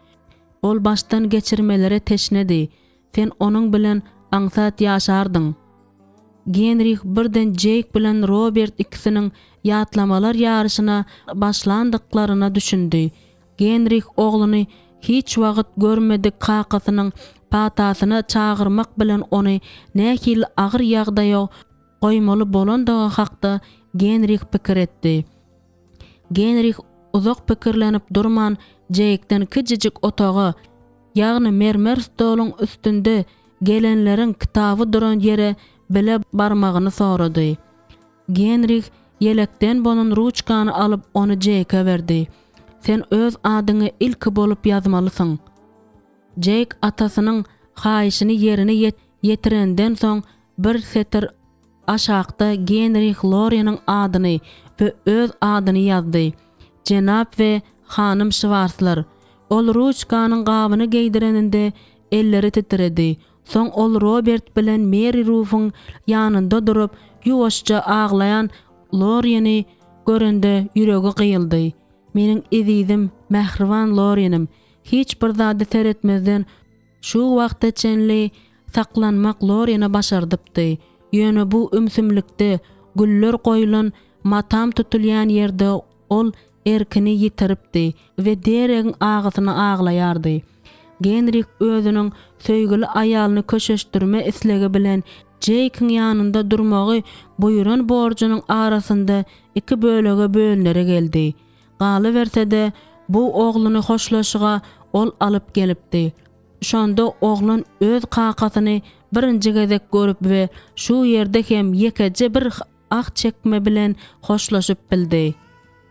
Ol başdan geçirmelere teşnedi. Sen onuň bilen aňsat ýaşardyň. Genrih birden Jeýk bilen Robert ikisiniň ýatlamalar ýaryşyna başlandyklaryna düşündi. Genrih ogluny hiç wagt görmedik kakasynyň patasyna çagyrmak bilen ony nähili agyr ýagdaýa goýmaly bolandygy hakda Genrih pikir etdi. Genrih uzak pikirlenip durman Jeýkden kiçijik otaga, ýagny mermer stoluň üstünde gelenleriň kitaby duran ýere bile barmagyny sorady. Genrih ýelekden bolan ruçkany alyp ony Jeýke berdi. Sen öz adyňy ilki bolup ýazmalysyň. Jeýk atasynyň haýyşyny ýerine ýetirenden soň bir setir aşakda Genrih Loreniň adyny we öz adyny ýazdy, Jenap we hanym Şwarslar. Ol ruçkanyň gabyny geýdireninde elleri titredi. Soň ol Robert bilen Meri Rufuň ýanynda durup, ýuwaşja aglaýan Loreni görende ýüregi gyýyldy. Meniň ezizim, mähriban Lorenim, hiç bir zada seretmezden, Şu wagta çenli saklanmak Lorene başardypdy. Ýöne bu ümsümlikde, güller goýlan matam tutulýan ýerde ol erkini ýitiripdi we Deregiň agysyna aglaýardy. Genrih özüniň söýgüli aýalyny köşeşdirme islegi bilen Jeýkiň ýanynda durmagy buýran borjunyň arasynda iki bölege bölünere geldi. Galyberse-de, bu ogluny hoşlaşyga ol alyp gelipdi. Şonda oglan öz kakasyny birinji gezek görüp we şu ýerde hem ýekeje bir ah çekme bilen hoşlaşyp bildi.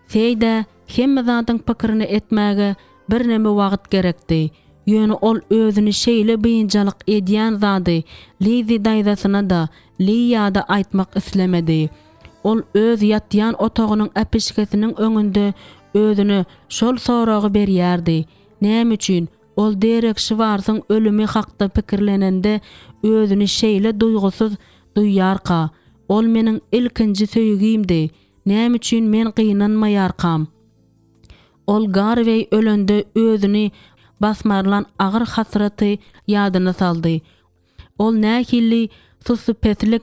Seýdä hemme zadyň pikirini etmäge birneme wagt gerekdi. Ýöne ol özüni şeýle biynjalyk edýän zady Lizzi daýzasyna-da, Liýa-da aýtmak islemedi. Ol öz ýatýan otagynyň äpişgesiniň öňünde özüne şol soragy berýärdi, Näme üçin ol Derek Şwarsyň ölümi hakda pikirlenende özüni şeýle duýgusyz duýýarka? Ol meniň ilkinji söýgimdi. Näme üçin men gynanmaýarkam? Ol Garweý ölende özüni basmarlan agyr hasraty ýadyna saldy. Ol nähili sussupeslik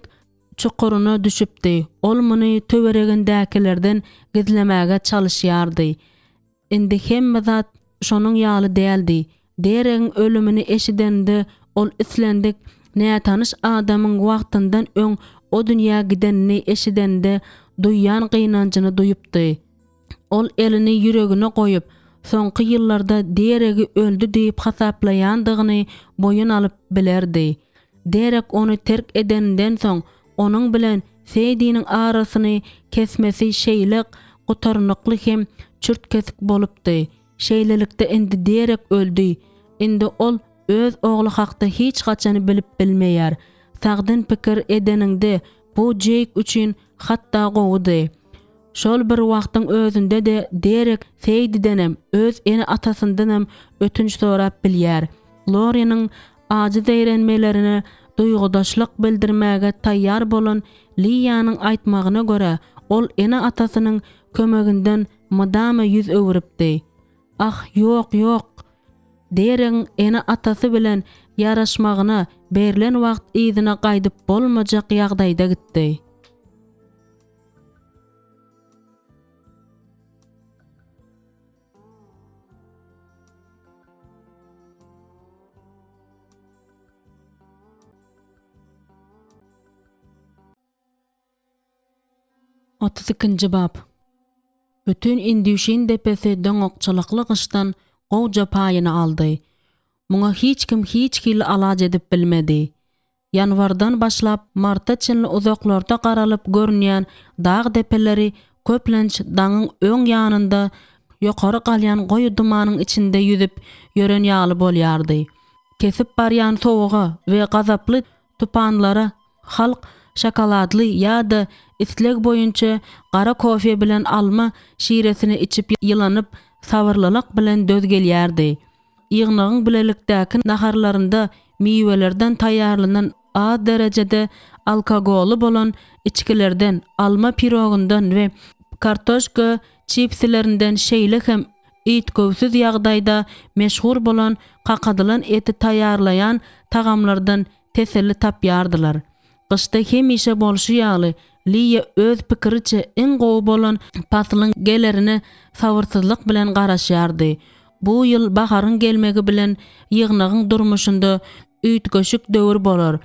çukuryna düşüpdi. Ol muny töweregindäkilerden gizlemäge çalyşýardy. Indi hemme zat şonuň ýaly däldi. Deregiň ölümini eşideninde ol islendik nätanyş adamyň wagtyndan öň o dünýä gidenini eşidende duýýan gynanjyny duýupdy. Ol elini ýüregine goýup, soňky ýyllarda Deregi öldi diýip hasaplaýandygyny boýun alyp bilerdi. Derek ony terk edeninden soň, onuň bilen Seýdiniň arasyny kesmesi şeýle gutarnykly hem çürt-kesik bolupdy. Şeýlelikde indi Derek öldi. Indi ol öz ogly hakda hiç haçan bilip bilmeýär. Sagdyn pikir edeniňde bu Jeýk üçin hatda gowudy. Şol bir wagtyň özünde-de Derek Seýdidenem, öz ene-atasyndanam ötünç sorap bilýär. Loriniň ajy zeýrenmelerine duýgudaşlyk bildirmäge taýýar bolan Liýanyň aýtmagyna görä, ol ene-atasynyň kömeginden mydama ýüz öwrüpdi. Ah, ýok, ýok! Deregiň ene-atasy bilen ýaraşmagyna berlen wagt yzyna gaýdyp bolmajak ýagdaýda gitdi. 32-nji bap. Bütin Indüşin depesi doňakçylykly gyşdan gowja paýyny aldy. Muňa hiç kim hiç hili alaç edip bilmedi. Ýanwardan başlap marta çenli uzaklarda garalyp görünýän dag depeleri köplenç daňyň öň ýanynda ýokary galýan goýy dumanyň içinde ýüzüp ýören ýaly bolýardy. Kesip barýan sowuga we gazaply tupanlara halk şokoladly ýa-da isleg boýunça gara kofe bilen alma şiresini içip ýylanyp sabyrlylyk bilen döz gelýärdi. Ýygnagyň bilelikdäki naharlarynda miwelerden taýýarlanan az derejede alkogoly bolan içgilerden, alma pirogyndan we kartoşka çipsilerinden şeýle hem üýtgewsiz ýagdaýda meşhur bolan kakadylan eti taýýarlaýan tagamlardan teselli tapýardylar. Gyşda hemişe bolşy ýaly, Liýa öz pikiriçe iň gowy bolan paslyň gelerine sabyrsyzlyk bilen garaşýardy. Bu ýyl baharyň gelmegi bilen ýygnagyň durmuşynda üýtgeşik döwür bolar.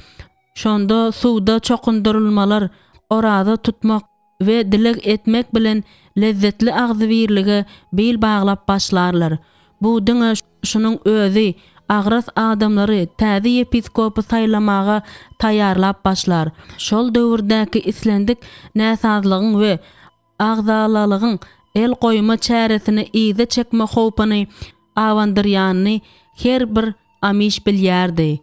Şonda suwda çokundyrylmalar, oraza tutmak we dileg etmek bilen lezzetli agzybirlige bil baglap başlarlar. Bu diňe şunuň özi agras adamlary täze ýepiskopy saýlamaga taýýarlap başlar. Şol döwürdäki islendik näsazlygyň we agzalalygyň el goýma çäresini yza çekme howpuny abandyrýanyny her bir amiş bilýärdi.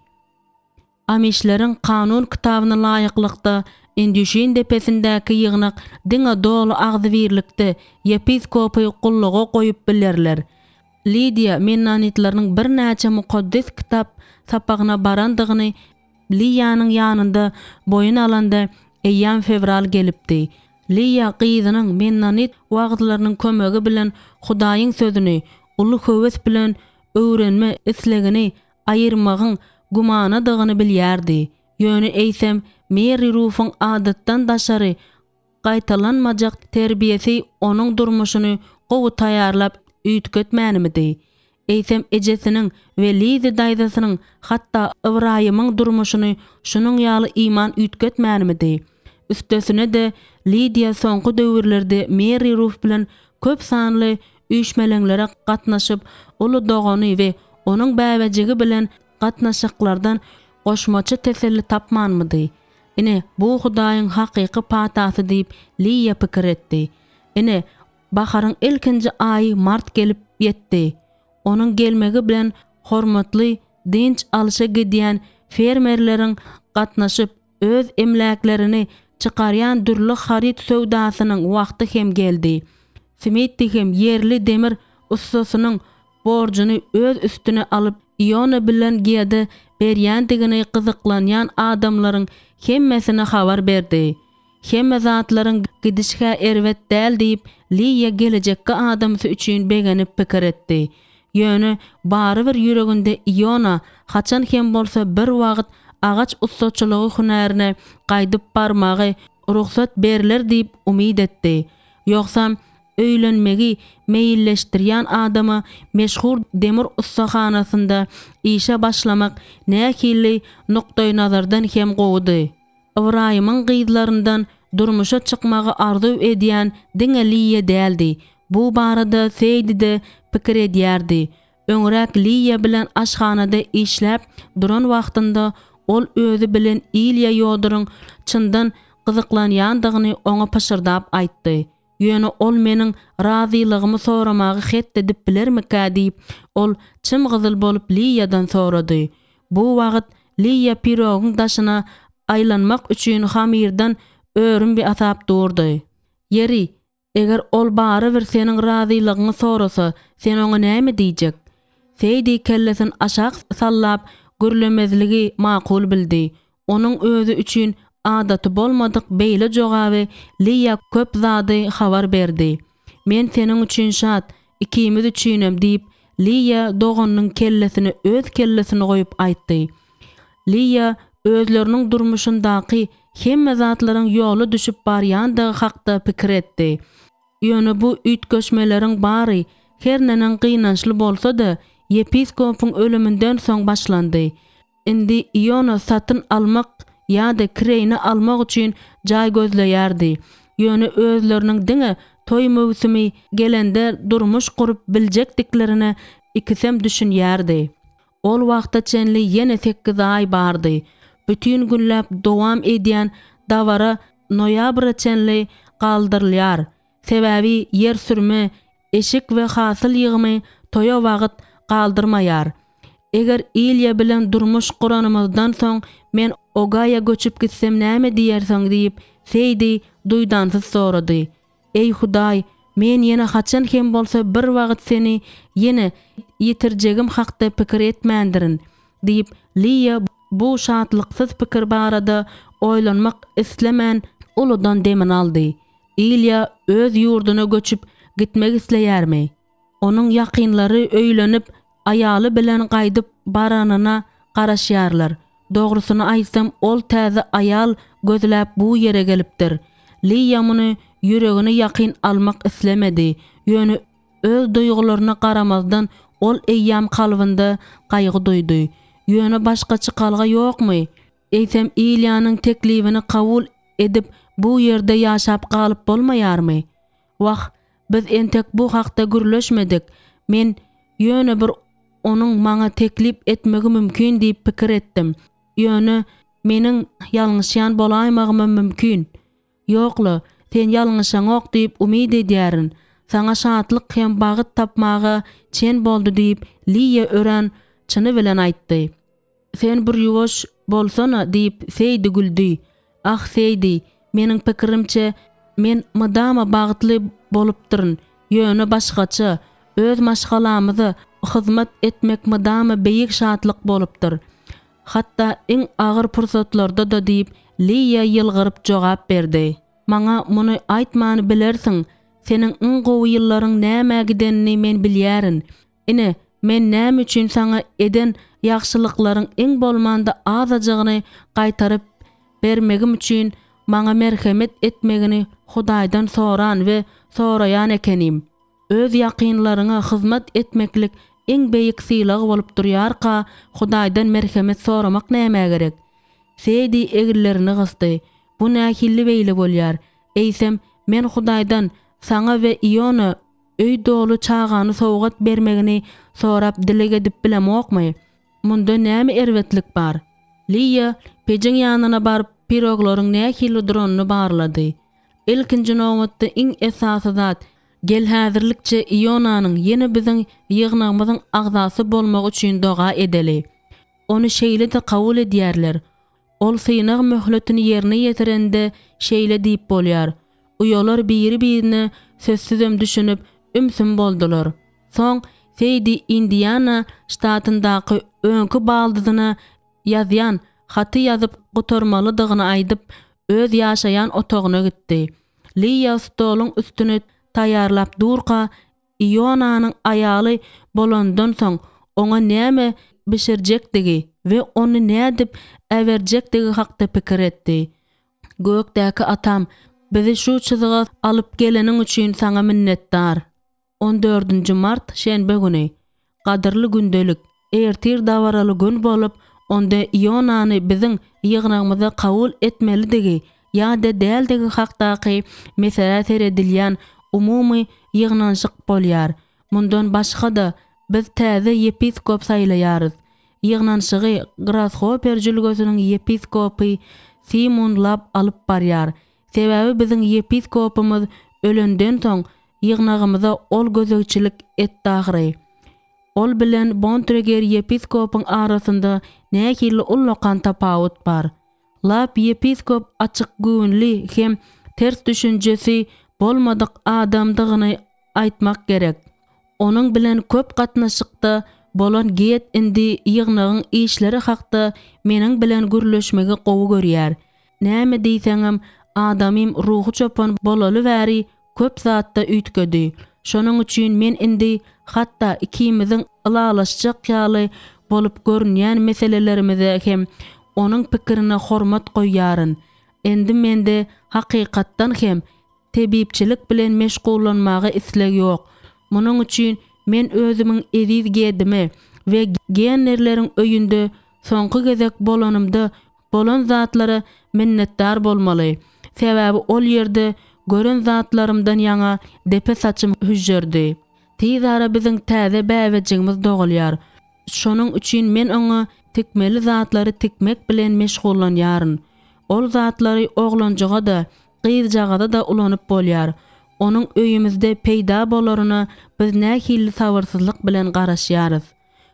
Amişleriň kanun kitabyna laýyklykda, Indüşin depesindäki ýygnak diňe doly agzybirlikde ýepiskopy gulluga goýup bilerler. Lidiýa mennonitleriniň birnäçe Mukaddes Kitap sapagyna barandygyny Liýanyň ýanynda boýun alanda eýýäm fewral gelipdi. Liýa gyzynyň mennonit wagyzlarynyň kömegi bilen Hudaýyň Sözüni uly höwes bilen öwrenme islegini aýyrmagyň gümanadygyny bilýärdi. Ýöne eýsem Merri Rufuň adatdan daşary gaýtalanmajak terbiýesi onuň durmuşyny gowy taýýarlap üýtgetmänimidi? Eýsem ejesiniň we Lizi daýzasynyň, hatda Ybraýymyň durmuşyny şunuň ýaly iman üýtgetmänimidi? Üstesine-de, Lidiýa soňky döwürlerde Merri Ruf bilen köp sanly üýşmeleňlere gatnaşyp, uly dogany we onuň bäbejigi bilen gatnaşyklardan goşmaça teselli tapmanmydy? Ine, bu Hudaýyň hakyky patasy diýip, Liýa pikir etdi. Ine, baharyň ilkinji aýy mart gelip ýetdi. Onuň gelmegi bilen hormatly dynç alşa gidýän fermerleriň gatnaşyp, öz emläklerini çykarýan dürli haryt söwdasynyň wagty hem geldi. Smitti hem ýerli demir ussasynyň borjuny öz üstüne alyp, Iona bilen Gede berýändigini gyzyklanýan adamlaryň hemmesine habar berdi. Hemme zatlaryň gidişi-hä erbet däl diýip, Liýa gelejekki adamsy üçin begenip pikir etdi. Ýöne barybir ýüreginde Iona haçan hem bolsa bir wagt agaç ussaçylygy hünärine gaýdyp barmagy rugsat berler diýip umyt etdi. Ýogsam, öýlenmegi meýilleşdirýän adama meşhur demir ussahanasynda işe başlamak nähili nukdaýnazardan hem gowudy. Ybraýymyň gyzlaryndan durmuşa çykmagy arzuw edýän diňe Liýa däldi. Bu barada Seýdi-de pikir edýärdi. Öňräk Liýa bilen aşhanada işläp duran wagtynda ol özi bilen Ilýa Ýodoryň çyndan gyzyklanýandygyny oňa pyşyrdap aýtdy. Ýöne ol meniň razylygymy soramagy het edip bilermikä diýip, ol çym-gyzyl bolup Liýadan sorady. Bu wagt Liýa pirogyň daşyna aýlanmak üçin hamyrdan örüm ýasap durdy. Ýeri, eger ol barybir seniň razylygyňy sorasa, sen oňa näme diýjek? Seýdi kellesini aşak sallap, gürlemezligi makul bildi. Onuň özi üçin adaty bolmadyk beýle jogaby Liýa köp zady habar berdi. Men seniň üçin şat, ikimiz üçinem, diýip, Liýa doganynyň kellesine öz kellesini goýup aýtdy. Liýa özleriniň durmuşyndaky hemme zatlaryň ýola düşüp barýandygy hakda pikir etdi. Ýöne bu üýtgeşmeleriň bary, her neneň gynançly bolsa-da, ýepiskopyň ölüminden soň başlandy. Indi Iona satyn almak ýa-da kireýine almak üçin jaý gözleýärdi. Ýöne özleriniň diňe toý möwsümi gelende durmuş gurup biljekdiklerine ikisem düşünýärdi. Ol wagta çenli ýene sekiz aý bardy. Bütin günläp dowam edýän dabara noýabra çenli galdyrylýar. Sebäbi ýer sürme, eşik we hasyl ýygymy toýa wagt galdyrmaýar. Eger Ilýa bilen durmuş guranymyzdan soň men Ogaýa göçüp gitsem näme diýersiň diýip, Seýdi duýdansyz sorady. Eý Hudaý, men ýene haçan hem bolsa bir wagt seni ýene ýitirjegim hakda pikir etmändirin, diýip, Liýa bu şatlyksyz pikir barada oýlanmak islemän uludan demini aldy. Ilýa öz ýurduna göçüp gitmek isleýärmi? Onuň ýakynlary öýlenip, aýaly bilen gaýdyp baranyna garaşýarlar. Dogrusyny aýtsam, ol täze aýal gözläp bu ýere gelipdir. Liýa muny ýüregine ýakyn almak islemedi, ýöne öz duýgularyna garamazdan ol eýýäm kalbynda gaýgy duýdy. Ýöne başga çykalga ýokmy? Eýsem Ilýanyň teklibini kabul edip bu ýerde ýaşap galyp bolmaýarmy? Wah, biz entek bu hakda gürleşmedik. Men ýöne bir onuň maňa teklip etmegi mümkin diýip pikir etdim. Ýöne meniň ýalňyşýan bolaýmagymam mümkin. Ýok-la, sen ýalňyşaňok diýip umyt edýärin. Saňa şatlyk hem bagt tapmaga çen boldy diýip, Liýa örän çyny bilen aýtdy. Sen bir ýuwaş bolsana, diýip, Seýdi güldi. Ah, Seýdi, meniň pikirimçe, men mydama bagtly bolupdyryn, ýöne başgaça, öz maşgalamyza hyzmat etmek mydama beýik şatlyk bolupdyr. Hatda iň agyr pursatlarda-da, diýip, Liýa ýylgyryp jogap berdi. Maňa muny aýtman bilersiň, seniň iň gowy ýyllaryň nämä gidenini men bilýärin. Ine, men näme üçin saňa eden ýagşylyklaryň iň bolmanda azajygyny gaýtaryp bermegim üçin maňa merhemet etmegini Hudaýdan soran we soraýan ekenim. Öz ýakynlaryňa hyzmat etmeklik iň beýik sylag bolup durýarka, Hudaýdan merhemet soramak nämä gerek? Sedi eginlerini gysdy. Bu nähilli beýle bolýar? Eýsem, men Hudaýdan saňa we Iona öý doly çagany sowgat bermegini sorap dileg edip bilemokmy? Munda näme erbetlik bar? Liýa pejiň ýanyna baryp piroglaryň nähili duranyny barlady. Ilkinji nobatda iň esasy zat, gel häzirlikçe Ionanyň ýene biziň ýygnagymyzyň agzasy bolmagy üçin doga edeli. Ony şeýle-de kabul edýärler. Ol synag möhletini ýerine ýetirende şeýle diýip bolýar, Uýalar biri-birine sözsüzem düşünip, ümsüm boldular. Soň Seýdi Indiana ştatyndaky öňki baldyzyna ýazýan haty ýazyp gutarmalydygyny aýdyp, öz ýaşaýan otagyna gitdi. Liýa stoluň üstüni taýýarlap durka, Ionanyň aýaly bolandan soň, oňa näme bişirjekdigi we ony nädip äberjekdigi hakda pikir etdi. Gökdäki Atam, bizi şu çyzyga alyp geleniň üçin Saňa minnetdar. On dördünji mart, şenbe güni. Gadyrly gündelik, ertir dabaraly gün bolup, onda Ionany biziň ýygnagymyza kabul etmelidigi ýa-da däldigi hakdaky meselä seredilýän umumy ýygnanyşyk bolýar. Mundan başga-da, biz täze ýepiskop saýlaýarys. Ýygnanyşygy Grashoper jülgesiniň ýepiskopy Simun Lab alyp barýar. Sebäbi biziň ýepiskopymyz ölenden soň, ýygnagymyza ol gözegçilik etdi ahyry. Ol bilen Bontreger ýepiskopyň arasynda nähili ullakan tapawut bar. Lap ýepiskop açykgöwünli hem ters düşünjesi bolmadyk adamdygyny aýtmak gerek. Onuň bilen köp gatnaşykda bolan Get indi ýygnagyň işleri hakda meniň bilen gürleşmegi gowy görýär. Näme diýseňem, adamym ruhy çopan bolaly bäri köp zatda üýtgedi. Şonuň üçin men indi hatda ikimiziň ylalaşjak ýaly bolup görünýän meselelerimize hem onuň pikirine hormat goýýaryn. Indi mende hakykatdan hem tebipçilik bilen meşgullanmaga isleg ýok. Munuň üçin men özümiň eziz Gedime we Gennerleriň öýünde soňky gezek bolanymda bolan zatlara minnetdar bolmaly. Sebäbi ol ýerde. Gören zatlarymdan ýaňa depe saçym hüžžerdi. Tizara biziň täze bäbejigimiz dogulýar. Şonuň üçin men oňa tikmeli zatlary tikmek bilen meşgullanýaryn. Ol zatlary oglanjyga-da, gyzjagaza-da ulanyp bolýar. Onuň öýümizde peýda bolaryna biz nähili sabyrsyzlyk bilen garaşýarys.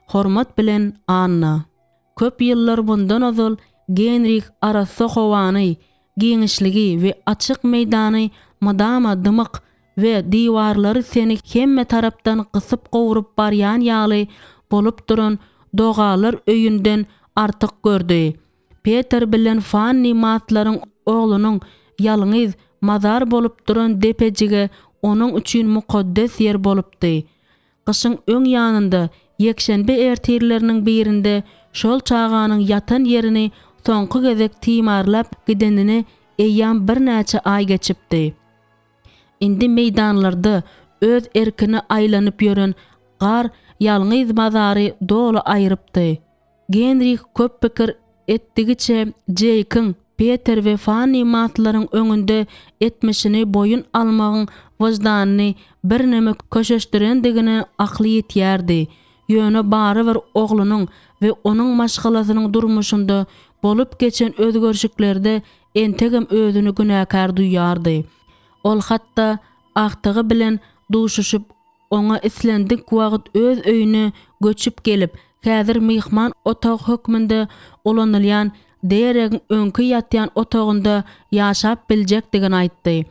Hormat bilen, Anna. Köp ýyllar mundan ozal Genrih arassa howany, giňişligi we açyk meýdany mydama dymyk we diwarlary seni hemme tarapdan gysyp-gowrup barýan ýaly bolup duran dogalar öýünden artyk gördi. Peter bilen Fanni Matlaryň oglunyň ýalňyz mazar bolup duran depejigi onuň üçin mukaddes ýer bolupdy. Gyşyň öň ýanynda, ýekşenbe ertirleriniň birinde şol çaganyň ýatan ýerini soňky gezek timarlap gidenine eýýäm birnäçe aý geçipdi. Indi meýdanlarda öz erkine aýlanyp ýören gar ýalňyz mazary doly aýrypdy. Genrih köp pikir etdigiçe Jeýkiň Peter we Fanni Matlaryň öňünde etmişini boýun almagyň wyždanyny birneme köşeşdirendigine akly ýetýärdi. Ýöne barybir oglunyň we onuň maşgalasynyň durmuşynda bolup geçen özgerişiklerde entegem özüni günäkär duýýardy. Ol hatda agtygy bilen duşuşyp Oňa islendik wagt öz öýüne göçüp gelip, häzir myhman otagy hökmünde ulanylýan Deregiň öňki ýatýan otagynda ýaşap biljekdigini aýtdy.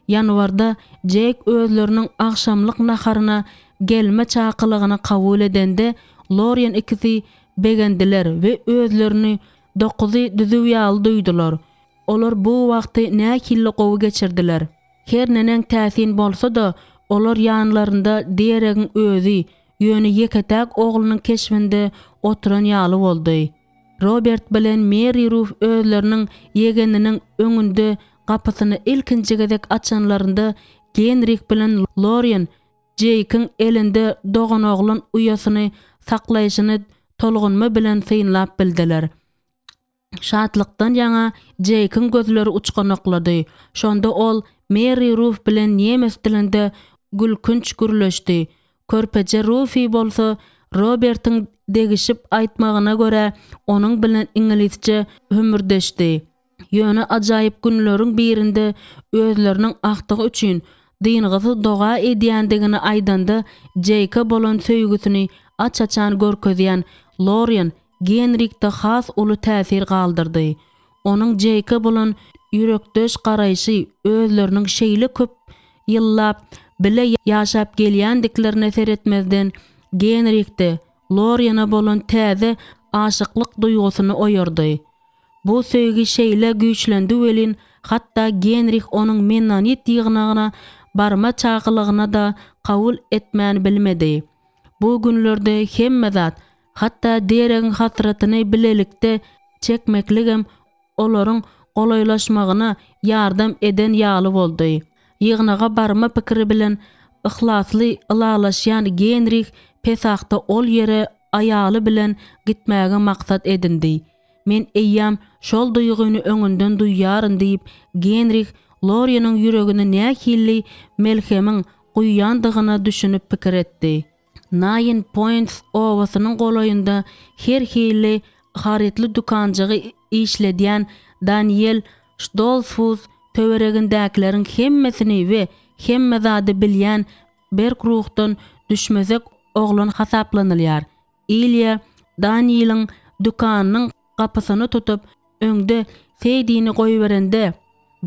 Ýanwarda Jeýk özleriniň agşamlyk naharyna gelme çakylygyny kabul edende, Lorien ikisi begendiler we özlerini dokuzy düzüw ýaly duýdular. Olar bu wagty nähili gowy geçirdiler! Her neneň täsin bolsa-da, olar ýanlarynda Deregiň özi, ýöne ýeke-täk oglunyň keşbinde oturan ýaly boldy. Robert bilen Meri Ruf özleriniň ýegeniniň öňünde gapysyny ilkinji gezek açanlarynda Genrih bilen Lorien Jeýkiň elinde doganoglan uýasyny saklaýşyny tolgunma bilen synlap bildiler. Şatlykdan ýaňa Jeýkiň gözleri uçganaklady. Şonda ol Meri Ruf bilen nemes dilinde gülkünç gürleşdi. Körpeje Rufi bolsa Robertiň degişip aýtmagyna görä, onuň bilen iňlisçe hümürdeşdi. Ýöne ajaýyp günleriň birinde özleriniň agtygy üçin dyngysyz doga edýändigini aýdanda Jeýke bolan söýgüsini aç-açan görkezýän Lorien Genrikde has uly täsir galdyrdy. Onuň Jeýke bolan ýürekdeş garaýşy özleriniň şeýle köp ýyllap bile ýaşap gelýändiklerine seretmezden, Genrikde Loriene bolan täze aşyklyk duýgusyny oýardy. Bu söýgi şeýle güýçlendi welin, hatda Genrih onuň mennonit ýygnagyna barma çakylygyny-da kabul etmän bilmedi. Bu günlerde hemme zat, hatda Deregiň hasratyny bilelikde çekmekligem olaryň golaýlaşmagyna ýardam eden ýaly boldy. Ýygnaga barma pikiri bilen yhlasly ylalaşýan Genrih Pesahda ol ýere aýaly bilen gitmäge maksat edindi. Men eýýäm şol duýgyny öňünden duýýaryn diýip, Genrih Lorieniň ýüregine nähili melhemiň guýýandygyna düşünip pikir etdi. Naýn Poýnts obasynyň golaýynda her hili harytly dükanjygy işledýän Daniýel Ştolsfus töweregindäkileriň hemmesini we hemme zady bilýän berk ruhdan düşmezek oglan hasaplanylýar. Ilýa Daniiliň dükanynyň gapysyny tutup, öňde Seýdini goýberende,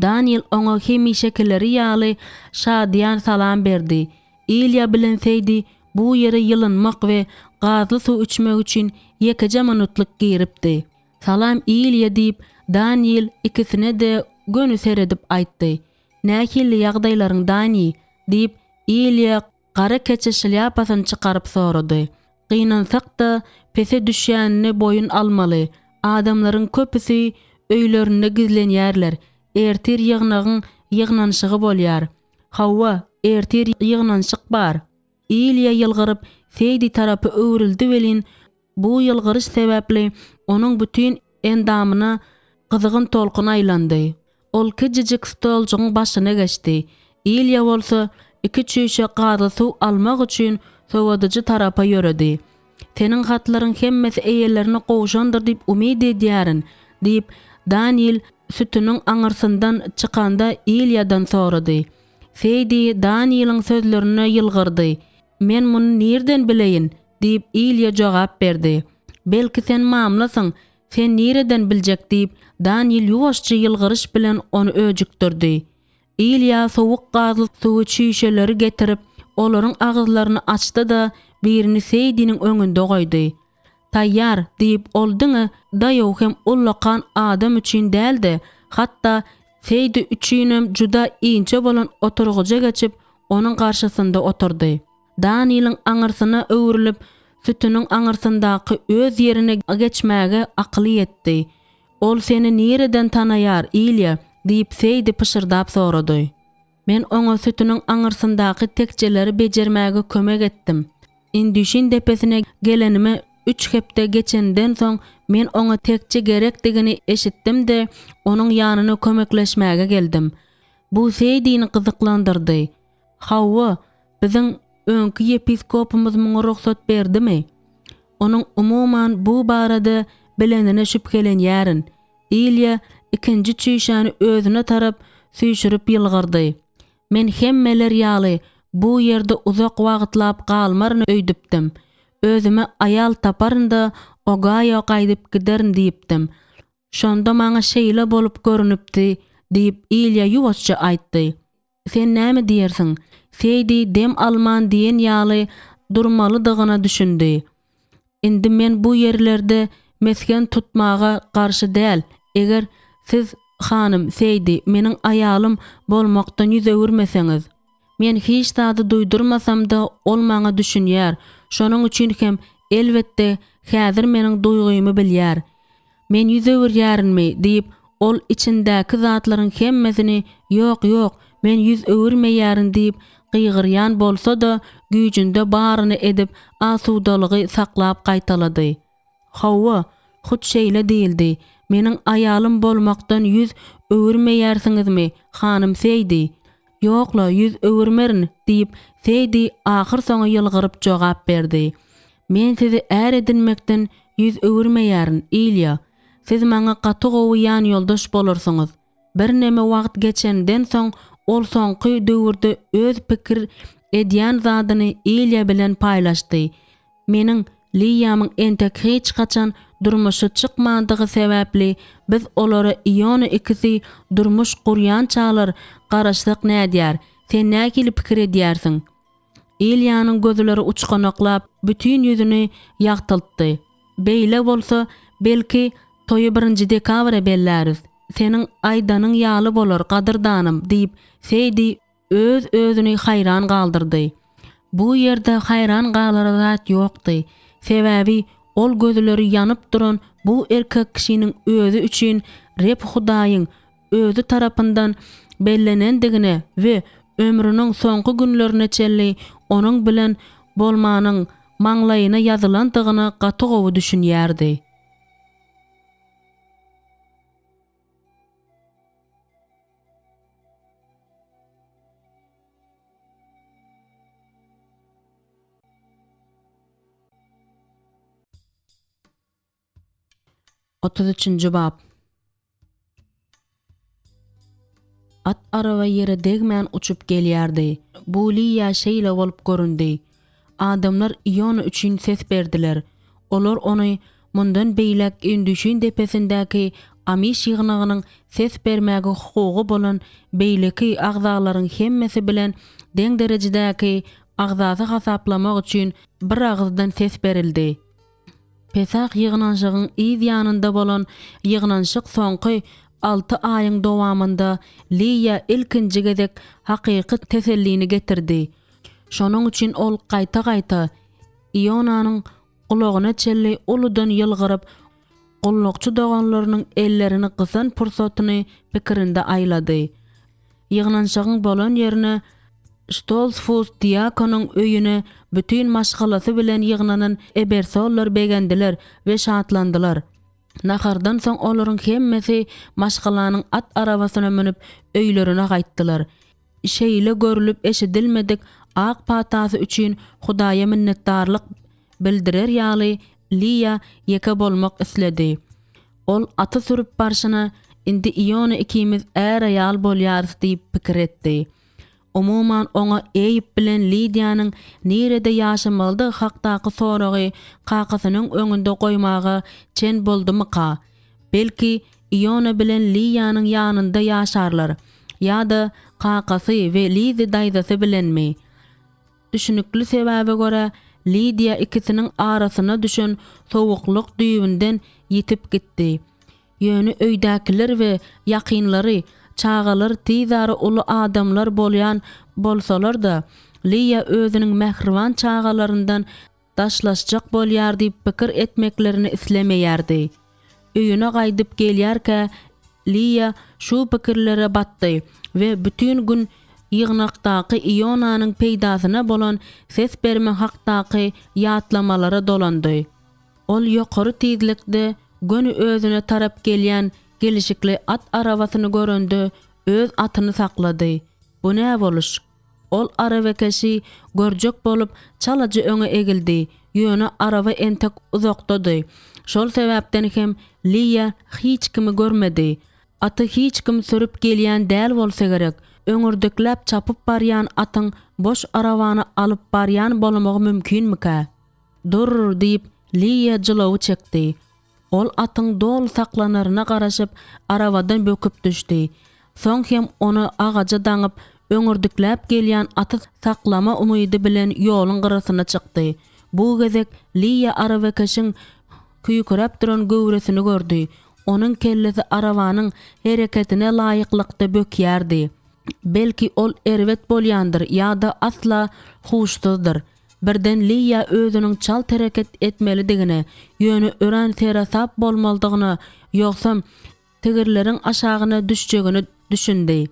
Daniil oňa hemişekileri ýaly şadyýan salam berdi. Ilýa bilen Seýdi bu ýere ýylynmak we gazly suw içmek üçin ýekeje minutlyk giripdi. Salam, Ilýa, diýip, Daniil ikisine-de göni seredip aýtdy. Nähili ýagdaýlaryň, Dani? diýip, Ilýa Gara keçe şlýapasyny çykaryp sorady. Gynansak-da, pese düşýänini boýun almaly. Adamlaryň köpüsi öýlerinde gizlenýärler. Ertir ýygnagyň ýygnanyşygy bolýar. Hawa, ertir ýygnanyşyk bar. Ilýa ýylgyryp, Seýdi tarapa öwrüldi welin, Bu ýylgyryş sebäpli onuň bütin endamyna gyzgyn tolkun aýlandy. Ol kiçijik stoljygyň başyna geçdi. Ilýa bolsa iki çüýşe gazly suw almak üçin sowadyjy tarapa ýöredi. Seniň hatlaryň hemmesi eýelerine gowşandyr diýip umyt edýärin, diýip, Daniil sütüniň aňyrsyndan çykanda Ilýadan sorady. Seýdi Daniiliň sözlerine ýylgyrdy. Men muny nirden bileýin? diýip, Ilýa jogap berdi. Belki sen mamlasyň, sen nireden biljek, diýip, Daniil ýuwaşja ýylgyryş bilen ony öjükdirdi. Ilýa sowuk gazly suwy çüýşeleri getirip, olaryň agyzlaryny açdy-da, birini Seýdiniň öňünde goýdy. Taýýar, diýip, ol diňe daýaw hem ullakan adam üçin däl-de, hatda Seýdi üçinem juda inçe bolan oturgyja geçip, onuň garşysynda oturdy. Daniýeliň aňyrsyna öwrülip, sütüniň aňyrsyndaky öz ýerine geçmäge akyly ýetdi. Ol seni nireden tanaýar, Ilýa? diýip, Seýdi pyşyrdap sorady. Men oňa sütüniň aňyrsyndaky tekjeleri bejermäge kömek etdim. Indüşin depesine gelenime üç hepde geçenden soň men oňa tekje gerekdigini eşitdim-de, onuň ýanyna kömekleşmäge geldim. Bu Seýdini gyzyklandyrdy. Hawa, biziň öňki ýepiskopymyz muňa rugsat berdimi? Onuň umuman bu barada bilenine şübhelenýärin. Ilýa ikinji çüýşäni özüne tarap süýşürip ýylgyrdy. Men hemmeler ýaly bu ýerde uzak wagtlap galmaryn öýdüpdim. Özüme aýal taparyn-da, Ogaýo gaýdyp giderin diýipdim. Şonda maňa şeýle bolup görünipdi, diýip, Ilýa ýuwaşja aýtdy. Sen näme diýersiň? Seýdi dem alman diýen ýaly durmalydygyna düşündi. Indi men bu ýerlerde mesgen tutmaga garşy däl, eger siz, hanym Seýdi, meniň aýalym bolmakdan ýüz öwürmeseňiz. Men hiç zady duýdurmasam-da, ol maňa düşünýär, şonuň üçin hem, elbetde, häzir meniň duýgymy bilýär. Men ýüz öwürýärinmi? diýip, ol içindäki zatlaryň hemmesini Ýok, ýok, men ýüz öwürmeýärin diýip gygyrýan bolsa-da, güýjünde baryny edip, asudalygy saklap gaýtalady. Hawa, hut şeýle diýildi. Meniň aýalym bolmakdan ýüz öwürmeýärsiňizmi, hanym Seýdi? Ýok-la, ýüz öwürmerin, diýip, Seýdi ahyrsoňy ýylgyryp jogap berdi. Men sizi är edinmekden ýüz öwürmeýärin, Ilýa. Siz maňa gaty gowy ýanýoldaş bolarsyňyz. Birneme wagt geçenden soň ol soňky döwürde öz pikir edýän zadyny Ilýa bilen paýlaşdy. Meniň Liýamyň entek hiç haçan durmuşa çykmandygy sebäpli biz olara Iona ikisi durmuş gurýançalar garaşsak nädýär? Sen nähili pikir edýärsiň? Ilýanyň gözleri uçganaklap, bütin ýüzüni ýagtyltdy. Beýle bolsa, belki, toýy birinji dekabra belläris. Seniň aýdanyň ýaly bolar, gadyrdanym, diýip, Seýdi öz-özüni haýran galdyrdy. Bu ýerde haýran galara zat ýokdy. Sebäbi ol gözleri ýanyp duran bu erkek kişiniň özi üçin Reb Hudaýyň özi tarapyndan bellenendigine we ömrüniň soňky günlerine çenli onuň bilen bolmanyň maňlaýyna ýazylandygyna gaty gowy düşünýärdi. 33-nji bap. At araba ýere degmän uçup gelýärdi. Bu Liýa şeýle bolup göründi. Adamlar Iona üçin ses berdiler. Olar ony mundan beýläk Indüşin depesindäki Amiş ýygnagynyň ses bermäge hukugy bolan beýleki agzalaryň hemmesi bilen deň derejedäki agzasy hasaplamak üçin biragyzdan ses berildi. Pesah ýygnanyşygyň yz ýanynda bolan ýygnanyşyk soňky alty aýyň dowamynda Liýa ilkinji gezek hakyky tesellini getirdi. Şonuň üçin ol gaýta-gaýta Ionanyň gulagyna çenli uludan ýylgyryp, gullukçy doganlarynyň ellerini gysan pursatyny pikirinde aýlady. Ýygnanyşygyň bolan ýerine Ştolsfus diakonyň öýüne bütin maşgalasy bilen ýygnanan Ebersollar begendiler we şatlandylar. Nahardan soň olaryň hemmesi maşgalanyň at arabasyna münüp, öýlerine gaýtdylar. Şeýle görlüp-eşidilmedik ak patasy üçin Hudaýa minnetdarlyk bildirer ýaly Liýa ýeke bolmak isledi. Ol aty sürüp barşyna, Indi Iona ikimiz är-aýal bolýarys diýip pikir etdi. Umuman, oňa Eýb bilen Lidiýanyň nirede ýaşamalydygy hakdaky soragy kakasynyň öňünde goýmaga çen boldumyka? Belki, Iona bilen Liýanyň ýanynda ýaşarlar, ýa-da kakasy we Lizi daýzasy bilenmi? Düşünikli sebäbe görä, Lidiýa ikisiniň arasyna düşen sowuklyk düýbünden ýitip gitdi. Ýöne öýdäkiler we ýakynlary, çagalar tizara uly adamlar bolýan bolsalar-da, Liýa özüniň mähriban çagalaryndan daşlaşjak bolýar diýip pikir etmeklerini islemeýärdi. Öýüne gaýdyp gelýärkä Liýa şu pikirlere batdy we bütin gün ýygnakdaky Ionanyň peýdasyna bolan ses berme hakdaky ýatlamalara dolandy. Ol ýokary tizlikde göni özüne tarap gelýän gelşikli at arabasyny görende öz atyny saklady. Bu nä boluş? Ol arabakeşi görjek bolup çalaja öňe egildi, ýöne araba entek uzakdady. Şol sebäpden hem Liýa hiç kimi görmedi. Aty hiç kim sürüp gelýän däl bolsa gerek, öňürdikläp çapyp barýan atyň boş arabany alyp barýan bolmagy mümkinmikä? Dur! diýip, Liýa jylawy çekdi. Ol atyň doly saklanaryna garaşyp, arabadan böküp düşdi. Soň hem ony agaja daňyp, öňürdikläp gelýän aty saklama umydy bilen ýoluň gyrasyna çykdy. Bu gezek Liýa arabakeşiň küýküräp duran göwresini gördi. Onuň kellesi arabanyň hereketine laýyklykda bökýärdi. Belki, ol erbet bolýandyr ýa-da asla huşsuzdyr. Birden Liýa özüniň çalt hereket etmelidigine, ýöne örän seresap bolmalydygyna, ýogsam tigirleriň aşagyna düşjegine düşündi.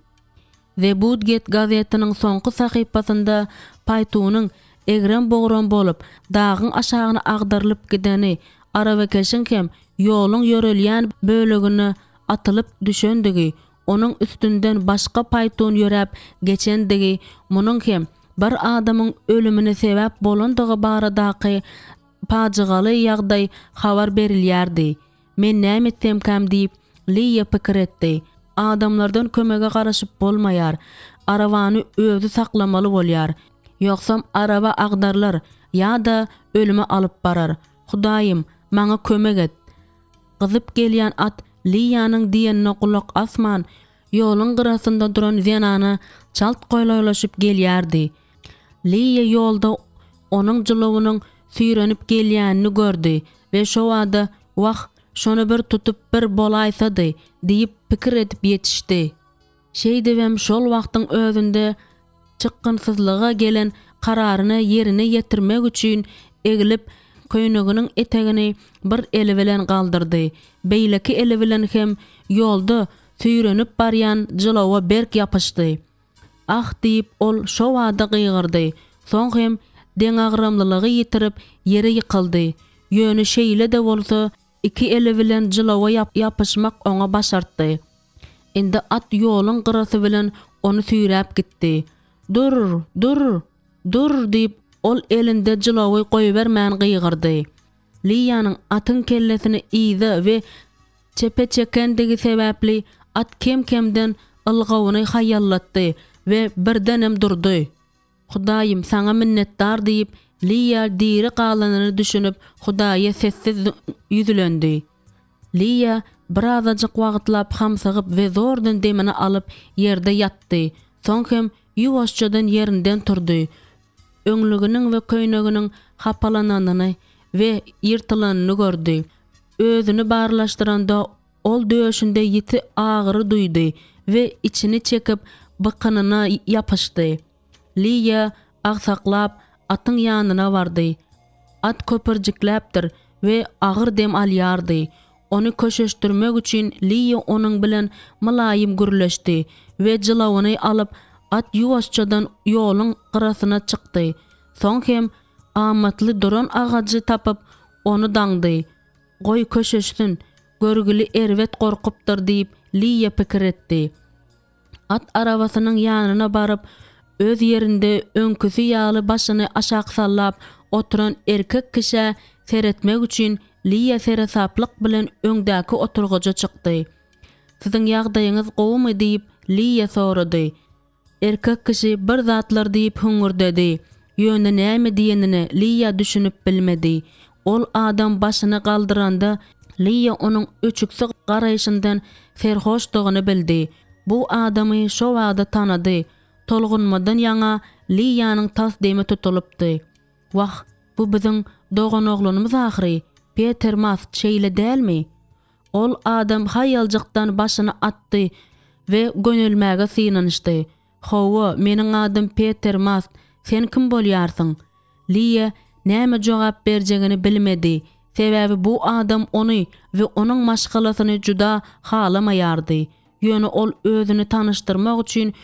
The Budget gazetiniň soňky sahypasynda paýtunyň egrem-bugram bolup, dagyň aşagyna agdarylyp gideni, arabakeşiň hem ýoluň ýörelýän bölegine atylyp düşendigi, onuň üstünden başga paýtun ýöräp geçendigi, munuň hem bir adamyň ölümine sebäp bolandygy baradaky pajygaly ýagdaý habar berilýärdi. Men näme etsemkäm diýip, Liýa pikir etdi. Adamlardan kömege garaşyp bolmaýar. Arabany özi saklamaly bolýar. Ýogsam araba agdarylar ýa-da ölüme alyp barar. Hudaýym, maňa kömek et! Gyzyp gelýän at Liýanyň diýenine gulak asman, ýoluň gyrasynda duran zenana çalt golaýlaşyp gelýärdi. Liýa ýolda onuň jylawynyň süýrenip gelýänini gördi we şobada Wah, şony bir tutup bir bolaýsady diýip pikir edip ýetişdi. Şeýdibem şol wagtyň özünde çykgynsyzlyga gelen kararyny ýerine ýetirmek üçin eglip, köýneginiň etegini bir eli bilen galdyrdy, beýleki eli bilen hem ýolda süýrenip barýan jylawa berk ýapyşdy. Ah! diýip, ol şobada gygyrdy, soň hem deňagramlylygy ýitirip, ýere ýykyldy. Ýöne şeýle-de bolsa, iki eli bilen jylawa ýapyşmak oňa başartdy. Indi at ýoluň gyrasy bilen ony süýräp gitdi. Dur! Dur! Dur! diýip, ol elinde jylawy goýbermän gygyrdy. Liýanyň atyň kellesini yza we çepe çekendigi sebäpli at kem-kemden ylgawyny haýallatdy we birdenem durdy. Hudaýym, saňa minnetdar diýip, Liýa diri galanyna düşünip, Hudaýa sessiz ýüzlendi. Liýa birazajyk wagtlap hamsygyp we zordan demini alyp, ýerde ýatdy. Soň hem ýuwaşjadan ýerinden turdy. Öňlüginiň we köýneginiň hapalananyny we ýyrtylanyny gördi. Özüni barlaşdyranda, ol döşünde ýiti agyry duýdy we içini çekip, bykynyna ýapyşdy. Liýa agsaklap, atyň ýanyna bardy. At köpürjikläpdir we agyr dem alýardy. Ony köşeşdirmek üçin Liýa onuň bilen mylaýym gürleşdi we jylawyny alyp, at ýuwaşjadan ýoluň gyrasyna çykdy. Soň hem amatly duran agajy tapyp, ony daňdy. Goý, köşeşsin. Görgüli erbet gorkupdyr diýip, Liýa pikir etdi. At arabasynyň ýanyna baryp, öz ýerinde öňküsi ýaly başyny aşak sallap oturan erkek kişä seretmek üçin Liýa seresaplyk bilen öňdäki oturgyja çykdy. Siziň ýagdaýyňyz gowumy diýip, Liýa sorady. Erkek kişi bir zatlar diýip hüňňürdedi. Ýöne näme diýenine Liýa düşünip bilmedi. Ol adam başyny galdyranda, Liýa onuň öçüksi garaýşyndan serhoşdygyny bildi. Bu adamy şo bada tanady. Tolgunmadan ýaňa Liýanyň tas demi tutulypdy. Wah, bu biziň doganoglanymyz ahyry, Peter Mast, şeýle dälmi? Ol adam haýaljykdan başyny atdy we gönelmäge synanyşdy. Hawa, meniň adym Peter Mast, sen kim bolýarsyň? Liýa näme jogap berjegini bilmedi, sebäbi bu adam ony we onuň maşgalasyny juda halamaýardy. Ýöne ol özüni tanyşdyrmak üçin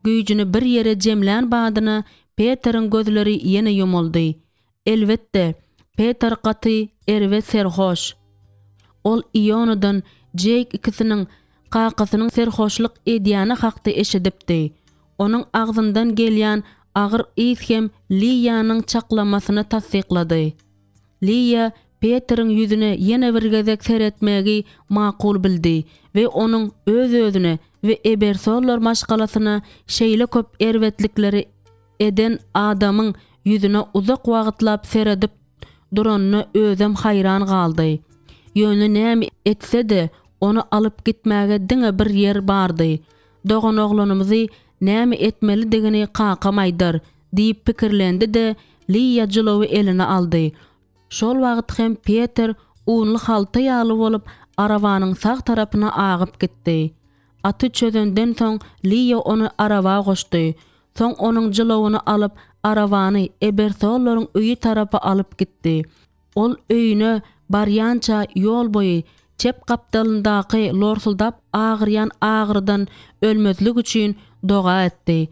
güýjüni bir ýere jemlän badyna Peteriň gözleri ýene ýumuldy. Elbetde, Peter gaty erbet serhoş. Ol Ionadan Jeýk ikisiniň kakasynyň serhoşlyk edýäni hakda eşidipdi. Onuň agzyndan gelýän agyr ys hem Liýanyň çaklamasyny tassyklady. Liýa Peteriň ýüzüne ýene bir gezek seretmegi makul bildi we onuň öz-özüne we Ebersollar maşgalasyna şeýle köp erbetlikleri eden adamyň ýüzüne uzak wagtlap seredip duranyna özem haýran galdy. Ýöne näme etse-de, ony alyp gitmäge diňe bir ýer bardy. Doganoglanymyzy näme etmelidigini kakam aýdar, diýip pikirlendi-de, Liýa jylawy eline aldy. Şol wagt hem Peter unly halta ýaly bolup, arabanyň sag tarapyna agyp gitdi. Aty çözenden soň Liýa ony araba goşdy. Soň onuň jylawyny alyp, arabany Ebersollaryň öýi tarapa alyp gitdi. Ol öýüne barýança ýol boýy çep gapdalyndaky lorsuldap agyrýan agyrydan ölmezlik üçin doga etdi.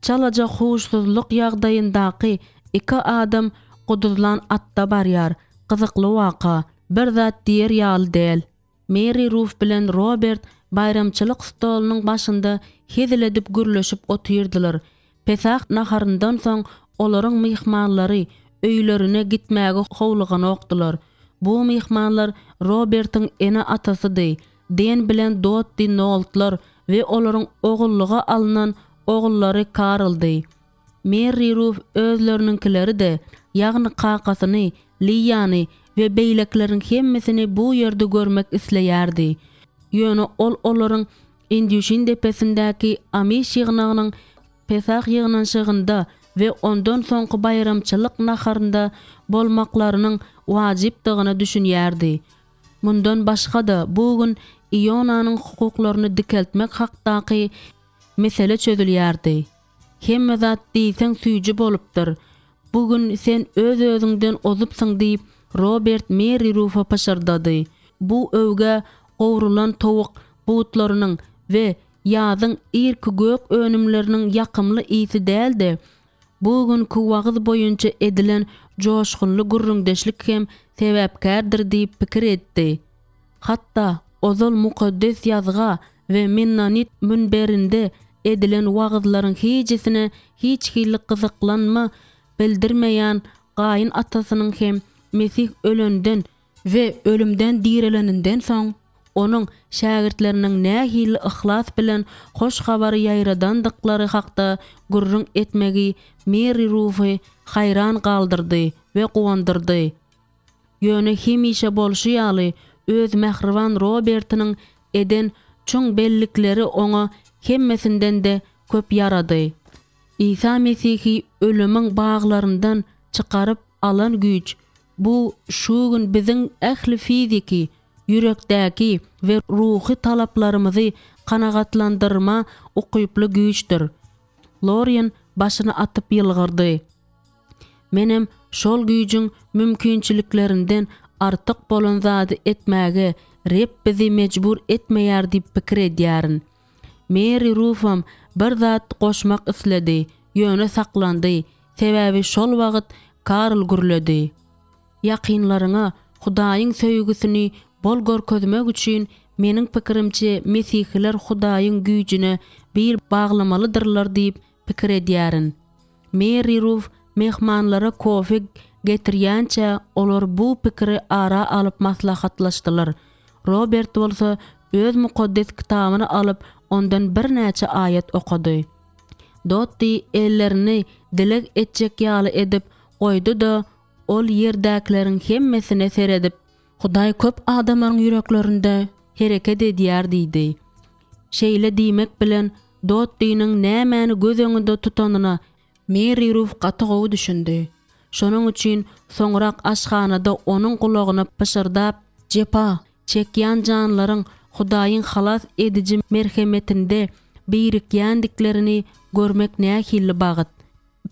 Çalaja huşsuzlyk ýagdaýyndaky iki adam guduzlan atda barýar. Gyzykly waka. Bir zat diýer ýaly däl. Meri Ruf bilen Robert baýramçylyk stolunyň başynda hezil edip gürleşip otyrdylar. Pesah naharyndan soň olaryň myhmanlary öýlerine gitmäge howluganokdylar. Bu myhmanlar Robertiň ene-atasydy, Den bilen Dotti Noltlar we olaryň ogullyga alnan ogullary Karldy. Merri Ruf özleriniňkileri-de, ýagny kakasyny, Liýany we beýlekileriň hemmesini bu ýerde görmek isleýärdi. Ýöne ol olaryň Indýuşin depesindäki Amiş ýygnagynyň Pesah ýygnanyşygynda we ondan soňky baýramçylyk naharynda bolmaklarynyň wajypdygyna düşünýärdi. Mundan başga-da, bu gün Ionanyň hukuklaryny dikeltmek hakdaky mesele çözülýärdi. Hemme zat diýseň süýji bolupdyr. Bu gün sen öz-özüňden ozupsyň diýip, Robert Merri Rufa pyşyrdady. Bu öwgä gowrulan towuk butlarynyň we ýazyň irki gök önümleriniň ýakymly ysy däl-de, bu günki wagyz boýunça edilen joşgunly gürrüňdeşlik hem sebäpkärdir diýip pikir etdi. Hatda ozal Mukaddes Ýazga we mennonit münberinde edilen wagyzlaryň hijisine hiç hili gyzyklanma bildirmeýän gaýyn atasynyň hem Mesih ölenden we ölümden direleninden soň, onuň şägirtleriniň nähili yhlas bilen hoş habary ýaýradandyklary hakda gürrüň etmegi Meri Rufy haýran galdyrdy we guwandyrdy. Ýöne hemişe bolşy ýaly, öz mähriban Robertiniň eden çuň bellikleri oňa hemmesinden-de köp ýarady. Isa Mesihi ölümiň baglaryndan çykaryp alan güýç, bu şu gün biziň ähli fiziki, ýürekdäki we ruhy talaplarymyzy kanagatlandyrma ukyply güýçdür. Lorien başyny atyp ýylgyrdy. Menem şol güýjüň mümkinçiliklerinden artyk bolan zady etmäge Reb bizi mejbur etmeýär diýip pikir edýärin. Meri Rufam bir zat goşmak isledi, ýöne saklandy, sebäbi şol wagt Karl gürledi. Ýakynlaryňa Hudaýyň söýgüsini. bol görkezmek üçin meniň pikirimçe mesihiler Hudaýyň güýjüne bil baglamalydyrlar diýip pikir edýärin. Meri Ruf myhmanlara kofe getirýänçä olar bu pikiri ara alyp maslahatlaşdylar. Robert bolsa öz Mukaddes Kitabyny alyp ondan birnäçe aýat okady. Dotti ellerini dileg etjek ýaly edip goýdy-da, ol ýerdäkileriň hemmesine seredip, Hudaý köp adamlaryň ýüreklerinde hereket edýär diýdi. Şeýle diýmek bilen, Dottiniň nämäni göz öňünde tutanyna Meri Ruf gaty gowy düşündi. Şonuň üçin soňrak aşhanada onuň gulagyna pyşyrdap, Jepa çekýän janlaryň Hudaýyň halas ediji merhemetinde birikýändiklerini görmek nähili bagt!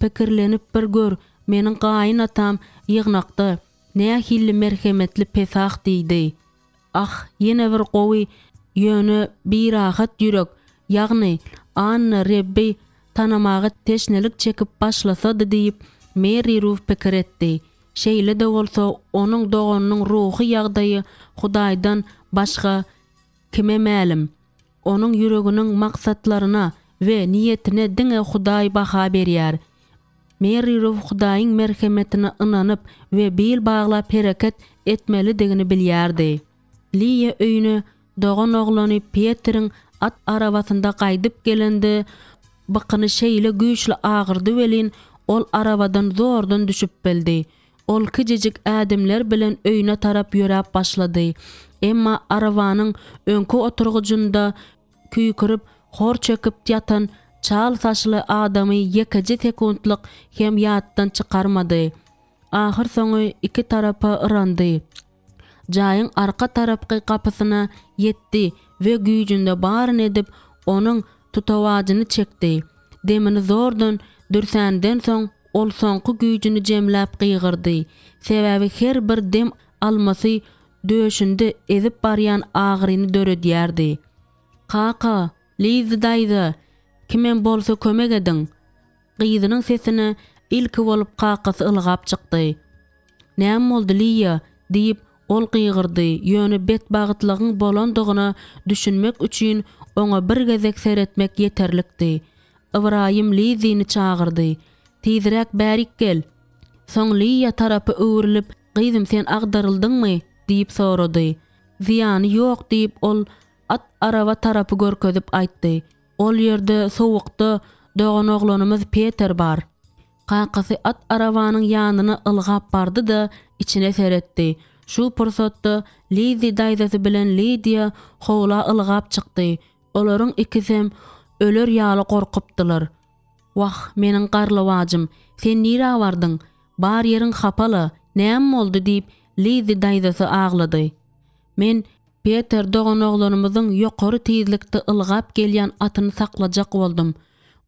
Pikirlenip bir gör, meniň gaýyn atam ýygnakda Nähili merhemetli Pesah diýdi. Ah, ýene bir gowy, ýöne birahat ýürek, ýagny Anna Rebbi tanamaga teşnelik çekip başlasady diýip, Meri Ruf pikir etdi. Şeýle-de bolsa, onuň doganynyň ruhy ýagdaýy Hudaýdan başga kime mälim? Onuň ýüreginiň maksatlaryna we niýetine diňe Hudaý baha berýär. Meri Ruf Hudaýyň merhemetine ynanyp we bil baglap hereket etmelidigini bilýärdi. Liýa öýüne doganoglany Petriň at arabasynda gaýdyp gelende, bykyny şeýle güýçli agyrdy welin, ol arabadan zordan düşüp bildi. Ol kijijik ädimler bilen öýüne tarap ýöräp başlady. Emma arabanyň öňki oturgyjynda küýkürip, hor çekip ýatan çal saçly adamy ýekeje sekuntlyk hem ýatdan çykarmady. Ahyrsoňy iki tarapa yrandy. Jaýyň arka tarapky gapysyna ýetdi we güýjünde baryny edip, onuň tutawajyny çekdi. Demini zordan dürsänden soň, ol soňky güýjüni jemläp gygyrdy. Sebäbi her bir dem almasy döşünde ezip barýan agyryny döredýärdi. Kaka! Lizzi daýza! Kimem bolsa kömek ediň! Gyzynyň sesine ilki bolup kakasy ylgap çykdy. Näme boldy, Liýa? diýip, ol gygyrdy, ýöne betbagtlygyň bolandygyna düşünmek üçin oňa bir gezek seretmek ýeterlikdi. Ybraýym Lizzini çagyrdy. Tizräk bärik gel! Soň Liýa tarapa öwrülip, Gyzym, sen agdaryldyňmy? diýip sorady. Zyýany ýok, diýip, ol at araba tarapy görkezip aýtdy. Ol ýerde sowukda doganoglanymyz Peter bar. Kakasy at arabanyň ýanyna ylgap bardy-da, içine seretdi. Şu pursatda Lizzi daýzasy bilen Lidiýa howla ylgap çykdy. Olaryň ikisem öler ýaly gorkupdylar. Wah, meniň garlawajym, sen nirä bardyň? Bar ýeriň hapa-la, näme boldy? diýip, Lizzi daýzasy aglady. Men Peter doganoglanymyzyň ýokary tizlikde ylgap gelýän atyny saklajak boldum.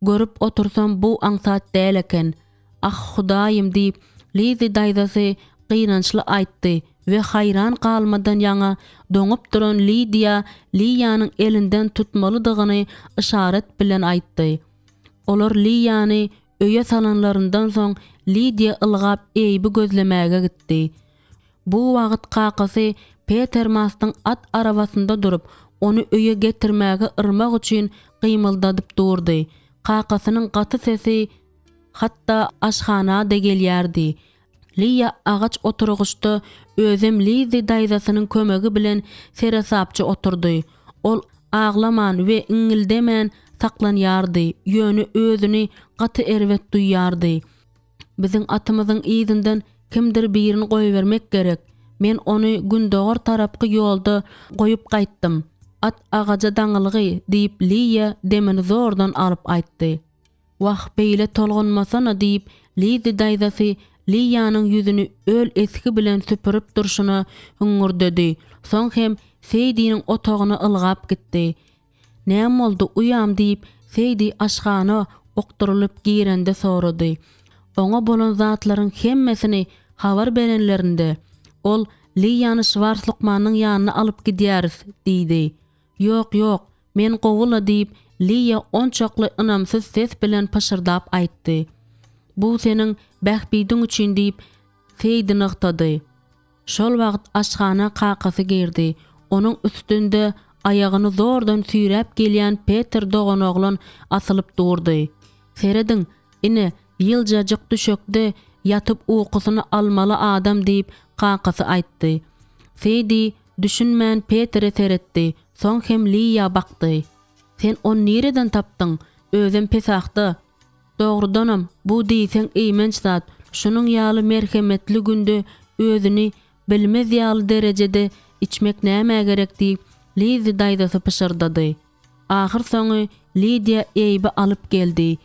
Görüp otursam bu aňsat däl eken. Ah, Hudaýym, diýip, Lizzi daýzasy gynançly aýtdy we haýran galmadan ýaňa doňup duran Lidiýa Liýanyň elinden tutmalydygyny yşarat bilen aýtdy. Olar Liýany öýe salanlaryndan soň Lidiýa ylgap Eýbi gözlemäge gitdi. Bu wagt kakasy Peter Mastyň at arabasynda durup, ony öýe getirmäge yrmak üçin gymyldadyp durdy. Kakasynyň gaty sesi hatda aşhana-da gelýärdi. Liýa agaç oturgyçda özem Lizzi daýzasynyň kömegi bilen seresapja oturdy. Ol aglaman we iňňildemän saklanýardy, ýöne özüni gaty erbet duýýardy. Biziň atymyzyň yzyndan kimdir birini goýbermek gerek. Men ony gündogar tarapky ýolda goýup gaýtdym. At agaja daňylgy, diýip, Liýa demini zordan alyp aýtdy. Wah, beýle tolgunmasana, diýip, Lizzi daýzasy Liýanyň ýüzüni öl esgi bilen süpürip durşuna hüňňürdedi. Soň hem Seýdiniň otagyna ylgap gitdi. Näme boldy, uýam? diýip, Seýdi aşhana okdurylyp girende sorady. Oňa bolan zatlaryň hemmesini habar berenlerinde, ol, Liýany Şwars lukmanyň ýanyna alyp gidýäris, diýdi. Ýok, ýok, men gowy-la, diýip, Liýa onçakly ynamsyz ses bilen pyşyrdap aýtdy. Bu seniň bähbidiň üçin, diýip, Seýdi nygtady. Şol wagt aşhana kakasy girdi. Onuň üstünde aýagyny zordan süýräp gelýän Peter doganoglan asylyp durdy. Serediň, ine, ýyljajyk düşekde ýatyp ukusyny almaly adam diýip, kakasy aýtdy. Seýdi düşünmän Petere seretdi, soň hem Liýa bakdy. Sen ony nireden tapdyň? Özem Pesahda. Dogrudanam, bu diýseň eýmenç zat, şunuň ýaly merhemetli günde özüni bilmez ýaly derejede içmek nämä gerek diýip, Lizzi daýzasy pyşyrdady. Ahyrsoňy Lidiýa Eýbi alyp geldi.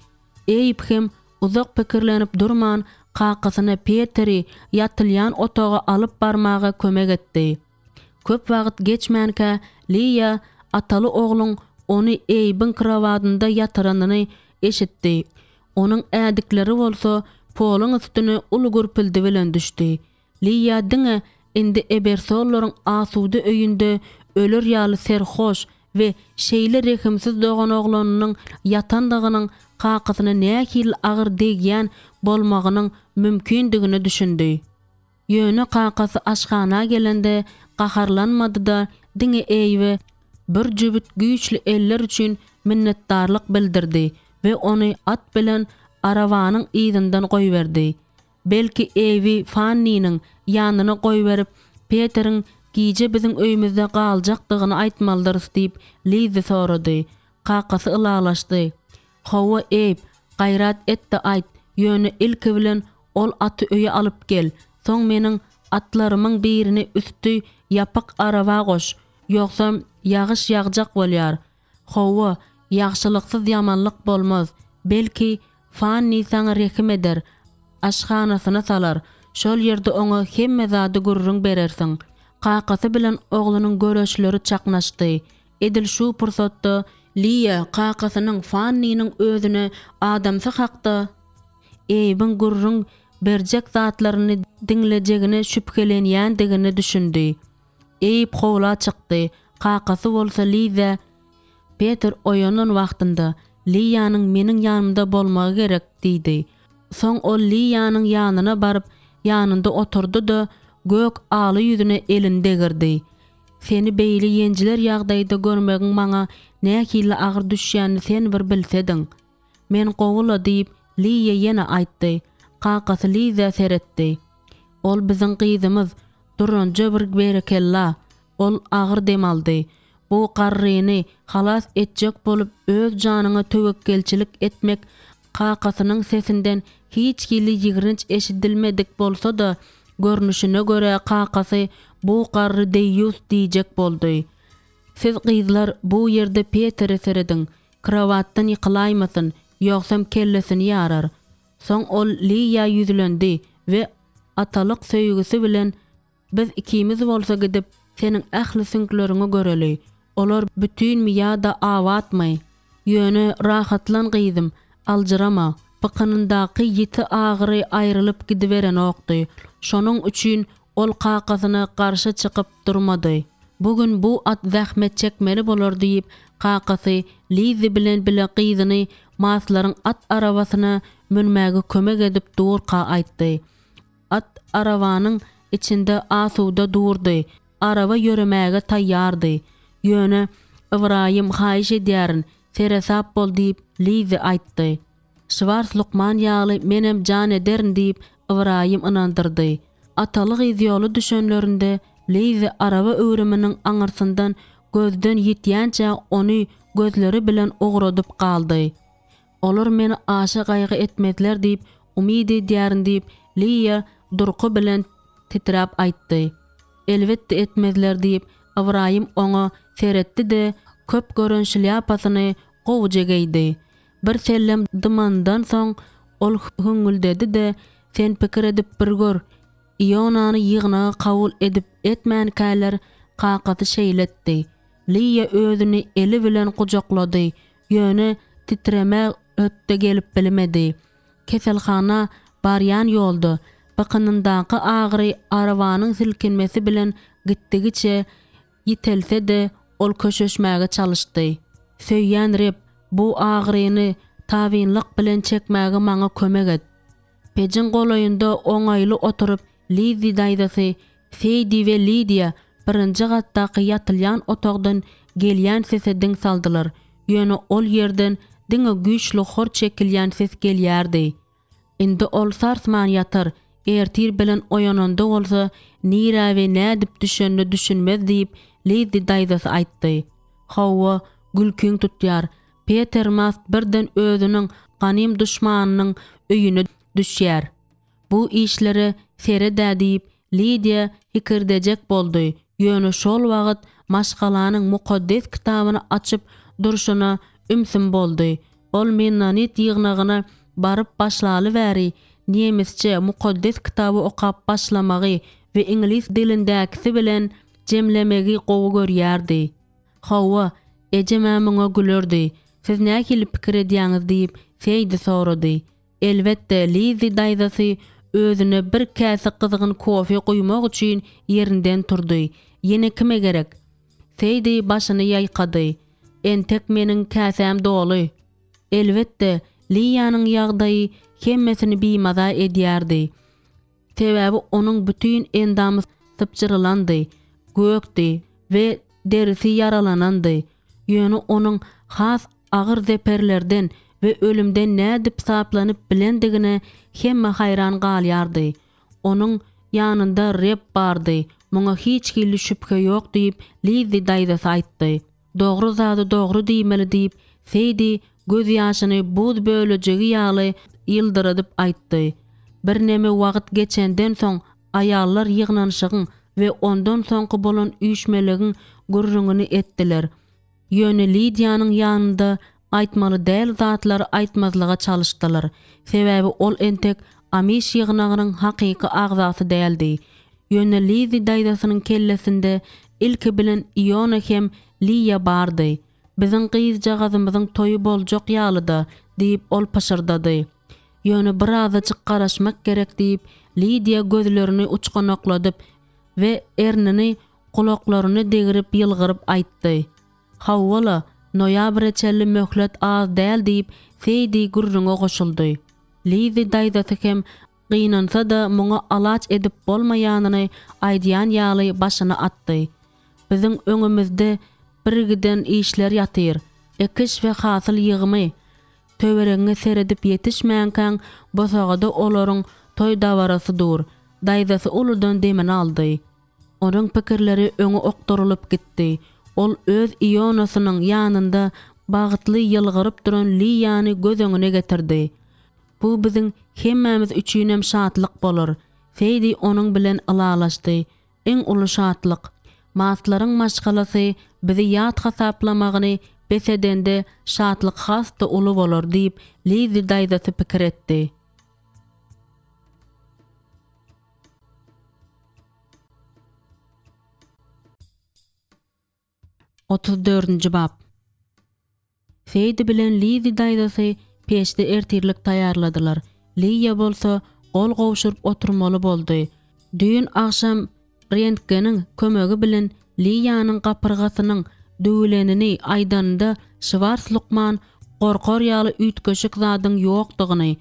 Eýb hem uzak pikirlenip durman, kakasyna Peteri ýatylýan otaga alyp barmaga kömek etdi. Köp wagt geçmänkä Liýa ataly-ogluň ony Eýbiň krowadynda ýatyranyny eşitdi. Onuň ädikleri bolsa poluň üstüne uly gürpüldi bilen düşdi. Liýa diňe indi Ebersollaryň asuda öýünde öler ýaly serhoş we şeýle rehimsiz doganoglanynyň ýatandygynyň kakasyna nähili agyr degýän bolmagynyň mümkindigine düşündi. Ýöne kakasy aşhana gelende gaharlanmady-da, diňe Eýwe bir jübüt güýçli eller üçin minnetdarlyk bildirdi we ony at bilen arabanyň yzyndan goýberdi. Belki Eýwi Fanniniň ýanyna goýberip, Peteriň gije biziň öýümizde galjakdygyny aýtmalydyrys diýip, Lizzi sorady. Kakasy ylalaşdy. Hawa, Eýb, gaýrat et-de aýt, ýöne ilki bilen ol aty öýe alyp gel, soň meniň atlarymyň birini üsti ýapyk araba goş, ýogsam ýagyş ýagjak bolýar. Hawa, ýagşylyksyz ýamanlyk bolmaz. Belki, Fanni saňa rehim eder, aşhanasyna salar, şol ýerde oňa hemme zady gürrüň berersiň. Kakasy bilen oglunyň göreçleri çaknaşdy. Edil şu pursatda Liýa kakasynyň Fanniniň özüne adamsy hakda Eýbiň gürrüň berjek zatlaryny diňlejegine şübhelenýändigine düşündi. Eýb howla çykdy, kakasy bolsa Lizä, Peter oýanan wagtynda, Liýanyň meniň ýanymda bolmagy gerek diýdi. Soň ol Liýanyň ýanyna baryp, ýanynda oturdy-da, gök aly ýüzüne elini degirdi. Seni beýle ýenjiler ýagdaýda görmegiň maňa nähili agyr düşýänini sen bir bilsediň. Men gowy-la diýip, Liýa ýene aýtdy. Kakasy Lizä seretdi. Ol biziň gyzymyz, Duranja bir berekella! Ol agyr dem aldy. Bu garryny halas etjek bolup öz janyňa töwekgelçilik etmek kakasynyň sesinden hiç hili ýigrenç eşidilmedik bolsa-da, görnüşine görä kakasy bu garry deýýus diýjek boldy. Siz gyzlar bu ýerde Petere serediň, krowatdan ýykylaýmasyn, ýogsam kellesini ýarar. Soň ol Liýa ýüzlendi we atalyk söýgüsi bilen, Biz ikimiz bolsa gidip, seniň ähli süňkleriňi göreli. Olar bütinmi ýa-da abatmy? Ýöne rahatlan gyzym, aljyrama. Bykynyndaky ýiti agyry aýrylyp gidiberenokdy. Şonuň üçin ol kakasyna garşy çykyp durmady. Bu gün bu at zähmet çekmeli bolar diýip, kakasy Lizzi bilen bile gyzyny Maslaryň at arabasyna münmäge kömek edip durka aýtdy. At arabanyň içinde asuda durdy, araba ýöremäge taýýardy. Ýöne, Ybraýym, haýyş edýärin, seresap bol diýip, Lizzi aýtdy. Şwars lukman ýaly menem jan ederin diýip, Ybraýym ynandyrdy. Ataly-gyz ýola düşenlerinde Lizzi araba öwrüminiň aňyrsyndan gözden ýitýänçä ony gözleri bilen ugradyp galdy. Olar meni aşa gaýgy etmezler diýip umyt edýärin diýip, Liýa durky bilen titräp aýtdy. Elbetde etmezler diýip, Ybraýym oňa seretdi-de, köp gören şlýapasyny gowuja geýdi. Bir sellem dymandan soň, ol hüňňüldedi-de, Sen pikir edip bir gör, Ionany ýygnaga kabul edip-etmänkäler kakasy şeýle etdi. Liýa özüni eli bilen gujaklady, ýöne titremä hötde gelip bilmedi. Keselhana barýan ýolda, bykynyndaky agyry arabanyň silkinmesi bilen gitdigiçe ýitelse-de, ol köşeşmäge çalyşdy. Söýýän Reb, bu agyryny tabynlyk bilen çekmäge maňa kömek et. Pejiň golaýynda oňaýly oturyp, Lizzi daýzasy. Seýdi we Lidiýa birinji gatdaky ýatylýan otagdan gelýän sese diň saldylar, ýöne ol ýerden diňe güýçli hor çekilýän ses gelýärdi. Indi ol sarsman ýatar, ertir bilen oýananda bolsa nirä we nädip düşenine düşünmez diýip, Lizzi daýzasy aýtdy. Hawa, gülkiň tutýar. Peter Mast birden özüniň ganym duşmanynyň öýüne düşýär. Bu işlere sered-ä diýip, Lidiýa hikirdejek boldy, ýöne şol wagt maşgalanyň Mukaddes Kitabyny açyp durşuna ümsüm boldy. Ol mennonit ýygnagyna baryp başlaly bäri nemisçe Mukaddes Kitaby okap başlamagy we iňlis dilindäkisi bilen jemlemegi gowy görýärdi. Hawa, ejem-ä muňa gülerdi. Siz nähili pikir edýäňiz diýip, Seýdi sorady. Elbetde, Lizzi daýzasy özüne bir käse gyzgyn kofe guýmak üçin ýerinden turdy. Ýene kime gerek? Seýdi başyny ýaýkady. Entek meniň käsäm doly. Elbetde, Liýanyň ýagdaýy hemmesini bimaza edýärdi. Sebäbi onuň bütin endamy sypjyrylandy, gökdi we derisi ýaralanandy. Ýöne onuň has agyr zeperlerden we ölümden nädip saplanyp bilendigine hemme haýran galýardy. Onuň ýanynda Reb bardy, muňa hiç hili şübhe ýok diýip, Lizzi daýzasy aýtdy. Dogry zady dogry diýmeli diýip, Seýdi gözýaşyny buz bölejigi ýaly ýyldyradyp aýtdy. Birneme wagt geçenden soň aýallar ýygnanyşygyň we ondan soňky bolan üýşmelegiň gürrüňini etdiler. Ýöne Lidiýanyň ýanynda aýtmaly däl zatlary aýtmazlyga çalyşdylar. Sebäbi ol entek Amiş ýygnagynyň hakyky agzasy däldi. Ýöne Lizzi daýzasynyň kellesinde ilki bilen Iona hem Liýa bardy. Biziň gyzjagazymyzyň toýy boljak ýaly-da, diýip, ol pyşyrdady. Ýöne birazajyk garaşmak gerek, diýip, Lidiýa gözlerini uçganakladyp we ernini gulaklaryna degrip ýylgyryp aýtdy. Hawa-la, noýabra çenli möhlet az däl diýip, Seýdi gürrüňe goşuldy. Lizzi daýzasy hem gynansa-da muňa alaç edip bolmaýanyny aýdýan ýaly başyny atdy. Biziň öňümizde birgiden işler ýatyr. Ekiş we hasyl ýygymy. Töweregiňe seredip ýetişmänkäň bosagada olaryň toý dabarasy dur. Daýzasy uludan demini aldy. Onuň pikirleri öňe okdurylyp gitdi. Ol öz Ionasynyň ýanynda bagtly ýylgyryp duran Liýany göz öňüne getirdi. Bu biziň hemmämiz üçinem şatlyk bolar. Seýdi onuň bilen ylalaşdy. Iň uly şatlyk. Mastlaryň maşgalasy bizi ýat hasaplamagyny bes edende şatlyk has-da uly bolar diýip, Lizzi daýzasy pikir etdi. 34-nji bap. Seýdi bilen Lizi daýzasy peçde ertirlik taýýarladylar. Liýa bolsa gol gowşuryp oturmaly boldy. Düýn agşam rentgeniň kömegi bilen Liýanyň gapyrgasynyň döwülenini aýdanynda Şwars lukman gorkar ýaly üýtgeşik zadyň ýokdugyny,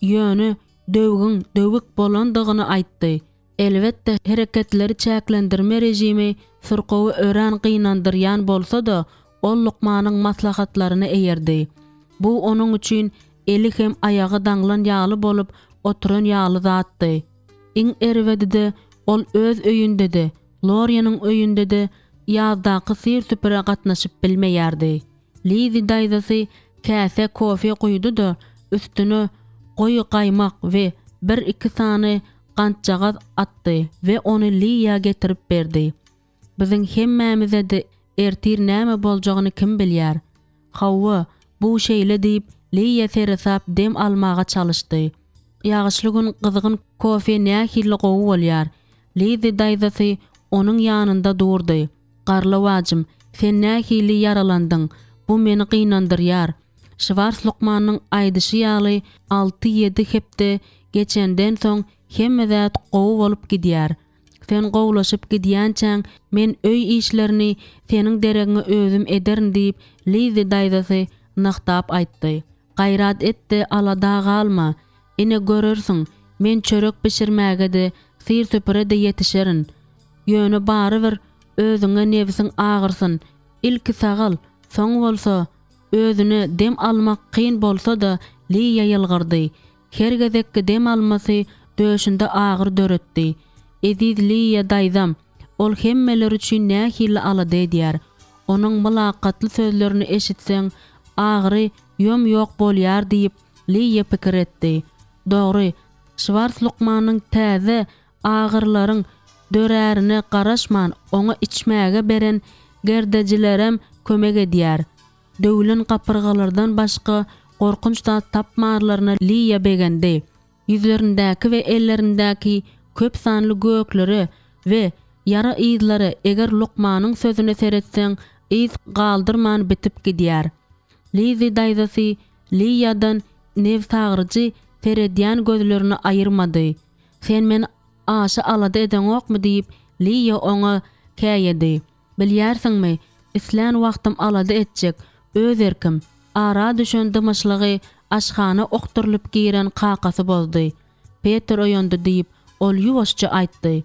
ýöne döwügiň döwük bolandygyny aýtdy. Elbetde, hereketleri çäklendirme režimi syrkawy örän gynandyrýan bolsa-da, ol lukmanyň maslahatlaryna eýerdi. Bu onuň üçin eli hem aýagy daňlan ýaly bolup oturan ýaly zatdy. Iň erbedi-de, ol öz öýünde-de, Loriýanyň öýünde-de ýazdaky syr-süpüre gatnaşyp bilmeýärdi. Lizi daýzasy käsä kofe guýdy-da, üstüne goýy gaýmak we bir-iki sany gantjagaz atdy we ony Liýa getirip berdi. Biziň hemmämize-de ertir näme boljagyny kim bilýär? Hawa, bu şeýle diýip, Liýa seresap dem almaga çalyşdy. Ýagyşly gün gyzgyn kofe nähili gowy bolýar. Lizi daýzasy onuň ýanynda durdy. Garlawajym, sen nähili ýaralandyň? Bu meni gynandyrýar. Şwars lukmanyň aýdyşy ýaly, alty-ýedi hepde geçenden soň hemme zat gowy bolup gidýär. Sen gowulaşyp gidýänçäň, men öý işlerini seniň deregiňe özüm ederin diýip, Lizzi daýzasy nygtap aýtdy. Gaýrat et-de, alada galma. Ine, görersiň, men çörek bişirmäge-de, syr-süpüre-de ýetişerin. Ýöne barybir özüňe nebsiň agyrsyn. Ilki sagal, soň bolsa Özüne dem almak kyn bolsa-da, Liýa ýylgyrdy. Her gezekki dem almasy döşünde agyr döretdi. Eziz Liýa daýzam, ol hemmeler üçin nähili alada edýär. Onuň mylakatly sözlerini eşitseň, agyry ýom-ýok bolýar diýip, Liýa pikir etdi. Dogry, Şwars lukmanyň täze agyrylaryň dörärine garaşman, oňa içmäge beren gerdejilerem kömek edýär. Döwlen gapyrgalardan başga gorkunç zat tapmanlaryna Liýa begendi. Ýüzlerindäki we ellerindäki köp sanly göklere we ýara yzlara eger lukmanyň sözüne seretseň yz galdyrman bitip gidýär. Lizi daýzasy Liýadan nebsagyryjy seredýän gözlerini aýyrmady. Sen meni aşa alada edeňokmy diýip, Liýa oňa käýedi. Bilýärsiňmi, islän wagtym alada etjek, öz erkim. Ara düşen dymyşlygy aşhana okdurylyp giren kakasy bozdy. Peter oýandy diýip, ol ýuwaşja aýtdy.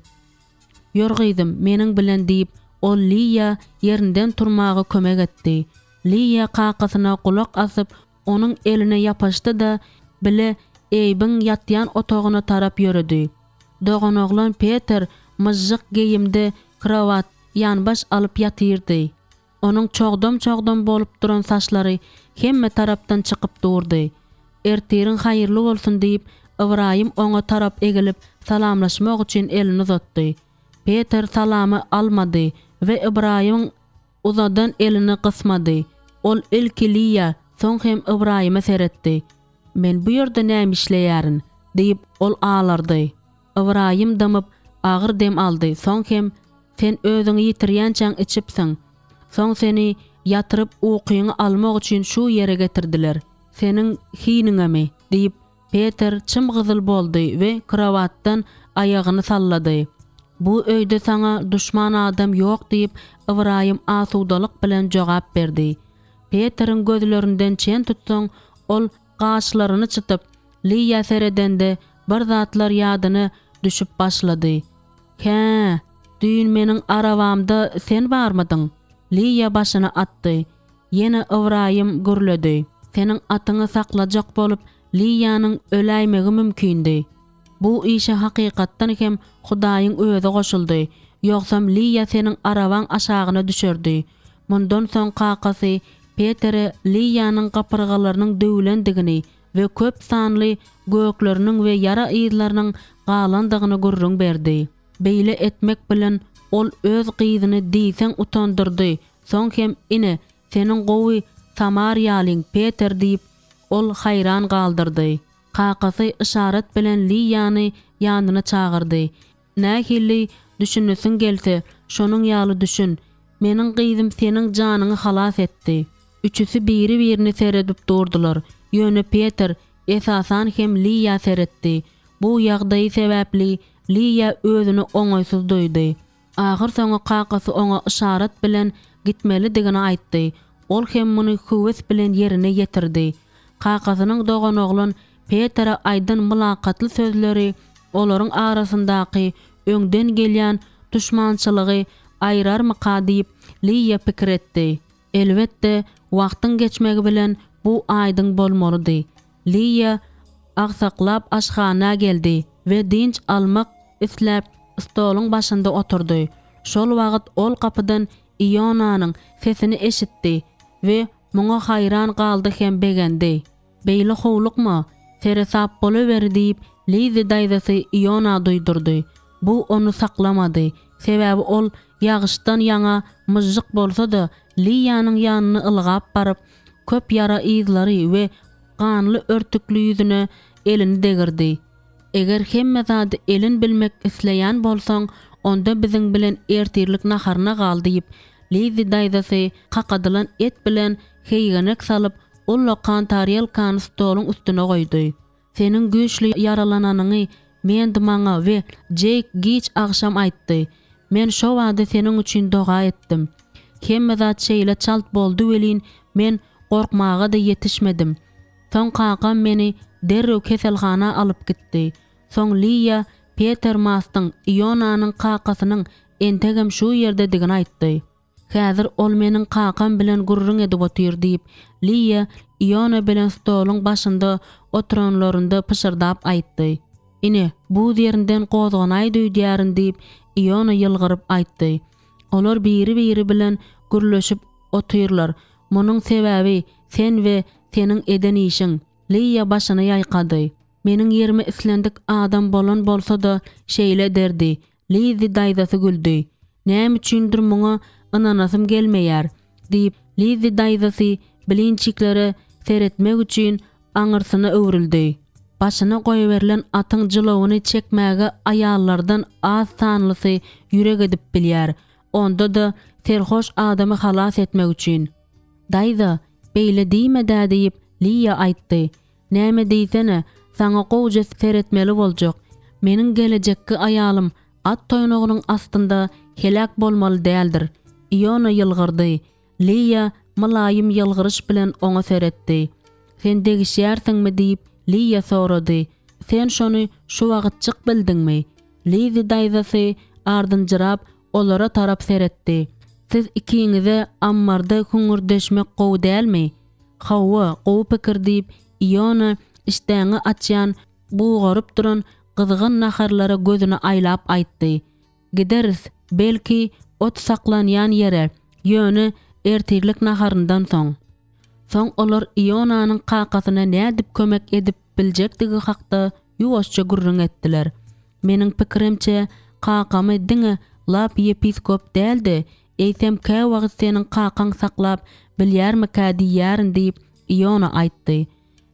Ýör gyzym, meniň bilen diýip, ol Liýa ýerinden turmaga kömek etdi. Liýa kakasyna gulak asyp, Onuň eline ýapyşdy-da, bile Eýbiň ýatýan otagyna tarap ýöredi. Doganoglan Peter myžžyk geýimde krowat ýanbaş alyp ýatyrdy. Onuň çogdam-çogdam bolup duran saçlary hemme tarapdan çykyp durdy. Ertiriň haýyrly bolsun diýip, Ybraýym oňa tarap egilip, salamlaşmak üçin elini uzatdy. Peter salamy almady we Ybraýymyň Uzadan elini gysmady. Ol ilki Liýa, soň hem Ybraýyma seretdi. Men bu ýerde näme işleýärin? diýip, ol alardy. Ybraýym dymyp, agyr dem aldy, soň hem, Sen özüňi ýitirýänçäň içipsiň. Soň seni ýatyryp ukyňy almak üçin şu ýere getirdiler. Seniň hiniňemi? diýip, Peter çym-gyzyl boldy we krowatdan aýagyny sallady. Bu öýde saňa duşman adam ýok diýip, Ybraýym asudalyk bilen jogap berdi. Peteriň gözlerinden çen tutsaň, ol gaşlaryny çytyp, Liýa seredende bir zatlar ýadyna düşüp başlady. Hä, düýn meniň arabamda sen barmydyň? Liýa başyny atdy. Ýene Ybraýym gürledi. Seniň atyňy saklajak bolup, Liýanyň öläýmegi mümkindi. Bu işe hakykatdan hem Hudaýyň özi goşuldy, ýogsam Liýa seniň arabaň aşagyna düşerdi. Mundan soň kakasy Petere Liýanyň gapyrgalarynyň döwülendigini we köp sanly gökleriniň we ýara yzlarynyň galandygyny gürrüň berdi. Beýle etmek bilen ol öz gyzyny diýseň utandyrdy, Soň hem, Ine, seniň gowy samariýalyň Peter diýip, ol haýran galdyrdy. Kakasy yşarat bilen Liýany ýanyna çagyrdy. Nähili düşünesiň gelse, şonuň ýaly düşün. Meniň gyzym seniň janyňy halas etdi. Üçüsi biri-birine seredip durdular. Ýöne Peter, esasan hem Liýa seretdi. Bu ýagdaýy sebäpli Liýa özüni oňaýsyz duýdy. Ahyrsoňy kakasy oňa yşarat bilen gitmelidigini aýtdy, ol hem muny höwes bilen ýerine ýetirdi. Kakasynyň doganoglan Petere aýdan mylakatly sözleri olaryň arasyndaky öňden gelýän duşmançylygy aýrarmyka diýip, Liýa pikir etdi. Elbetde, wagtyň geçmegi bilen bu aýdyň bolmalydy. Liýa agsaklap aşhana geldi we dynç almak isläp, stoluň başynda oturdy. Şol wagt ol gapydan Ionanyň sesini eşitdi we muňa haýran galdy hem begendi. Beýle howlukma, seresap bolaweri diýip, Lizi daýzasy Iona duýdurdy. Bu ony saklamady, sebäbi ol ýagyşdan ýaňa myžžyk bolsa-da, Liýanyň ýanyna ylgap baryp, köp ýara yzlary we ganly örtükli ýüzüne elini degirdi. Eger hemme zady elin bilmek isleýän bolsaň, onda biziň bilen ertirlik naharyna gal diýip, Lizzi daýzasy kakadylan et bilen heýgenek salyp, ullakan tarelkany stoluň üstüne goýdy. Seniň güýçli ýaralananyňy Mendi maňa we Jeýk giç agşam aýtdy. Men şo bada seniň üçin doga etdim. Hemme zat şeýle çalt boldy welin, men gorkmaga-da ýetişmedim. Soň kakam meni derrew keselhana alyp gitdi. Soň Liýa Peter Mastyň, Ionanyň kakasynyň. entegem şu ýerdedigini aýtdy. Häzir ol meniň kakam bilen gürrüň edip otyr, diýip, Liýa Iona bilen stoluň başynda oturanlarynda pyşyrdap aýtdy. Ine, buz ýerinden gozganaýdy öýdýärin, diýip, Iona ýylgyryp aýtdy. Olar biri-biri bilen gürleşip otyrlar. Munuň sebäbi sen we seniň eden işiň. Liýa başyny ýaýkady. Meniň ýerime islendik adam bolan bolsa-da şeýle ederdi. Lizzi daýzasy güldi. Näme üçindir muňa ynanasym gelmeýär, diýip, Lizzi daýzasy blinçiklere seretmek üçin aňyrsyna öwrüldi. Başyna goýberilen atyň jylawyny çekmäge aýallardan az sanlysy ýürek edip bilýär, onda-da serhoş adamy halas etmek üçin. Daýza, beýle diýme-dä, diýip, Liýa aýtdy. Näme diýsene, saňa gowja seretmeli boljak. Meniň gelejekki aýalym at toýnagynyň astynda heläk bolmaly däldir. Iona ýylgyrdy. Liýa mylaýym ýylgyryş bilen oňa seretdi. Sen degişýärsiňmi diýip, Liýa sorady. Sen şony şu wagtjyk bildiňmi? Lizi daýzasy ardynjyrap olara tarap seretdi. Siz ikiňize ammarda hüňňürdeşmek gowy dälmi? Hawa, gowy pikir diýip, Iona işdäňi açýan bugaryp duran gyzgyn naharlara gözüni aýlap aýtdy. Gideris, belki, ot saklanýan ýere, ýöne ertirlik naharyndan soň. Soň olar Ionanyň kakasyna nädip kömek edip biljekdigi hakda ýuwaşja gürrüň etdiler. Meniň pikirimçe, kakamy diňe Lap ýepiskop däl-de, eýsem käwagt seniň kakaň saklap bilýärmikä diýýärin diýip, Iona aýtdy.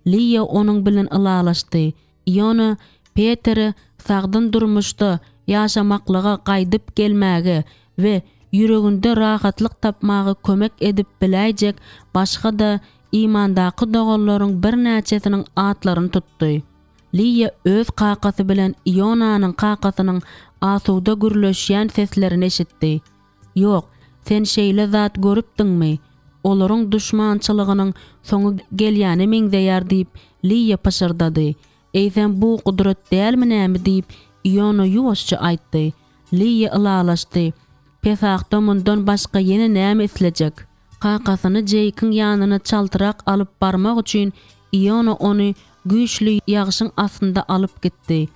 Liýa onuň bilen ylalaşdy. Iona Petere sagdyn durmuşda ýaşamaklyga gaýdyp gelmäge we ýüreginde rahatlyk tapmaga kömek edip biläýjek başga-da imandaky doganlaryň birnäçesiniň atlaryny tutdy. Liýa öz kakasy bilen Ionanyň kakasynyň asuda gürleşýän seslerini eşitdi. Ýok, sen şeýle zat görüpdiňmi? Olaryň duşmançylygynyň soňy gelýäne meňzeýär diýip, Liýa pyşyrdady. Eýsem bu gudrat dälmi näme diýip, Iona ýuwaşja aýtdy. Liýa ylalaşdy. Pesahda mundan başga ýene näme islejek? Kakasyny Jeýkiň ýanyna çaltrak alyp barmak üçin Iona ony güýçli ýagşyň astynda alyp gitdi.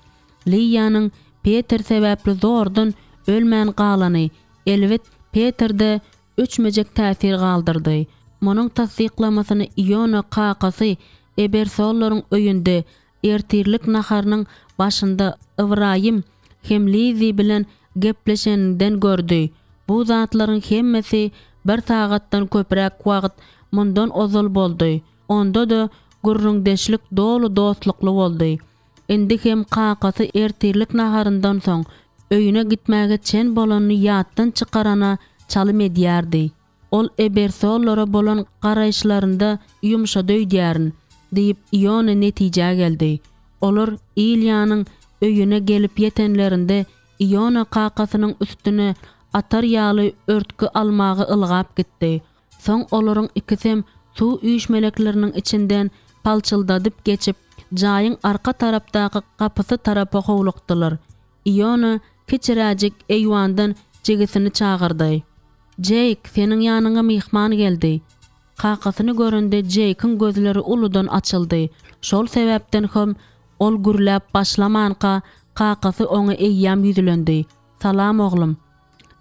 Liýanyň Peter sebäpli zordan ölmän galany, elbet, Peterde öçmejek täsir galdyrdy. Munuň tassyklamasyny Iona kakasy Ebersollaryň öýünde ertirlik naharynyň başynda Ybraýym hem Lizzi bilen gepleşeninden gördi. Bu zatlaryň hemmesi bir sagatdan köpräk wagt mundan ozal boldy. Onda-da gürrüňdeşlik doly dostlukly boldy. Indi hem kakasy ertirlik naharyndan soň öýüne gitmäge çen bolanyny ýatdan çykarana çalym edýärdi. Ol Ebersollara bolan garaýyşlarynda ýumşady öýdýärin, diýip, Iona netijä geldi. Olar Ilýanyň öýüne gelip ýetenlerinde Iona kakasynyň üstüne atar ýaly örtgi almaga ylgap gitdi. Soň olaryň ikisem suw üýşmelekleriniň içinden palçyldadyp geçip, jaýyň arka tarapdaky gapysy tarapa howlukdylar. Iona kiçiräjik eýwandan jigisini çagyrdy. Jeýk, seniň ýanyňa myhman geldi. Kakasyny görende Jeýkiň gözleri uludan açyldy. Şol sebäpden hem ol gürläp başlamanka, kakasy oňa eýýäm ýüzlendi. Salam, oglum.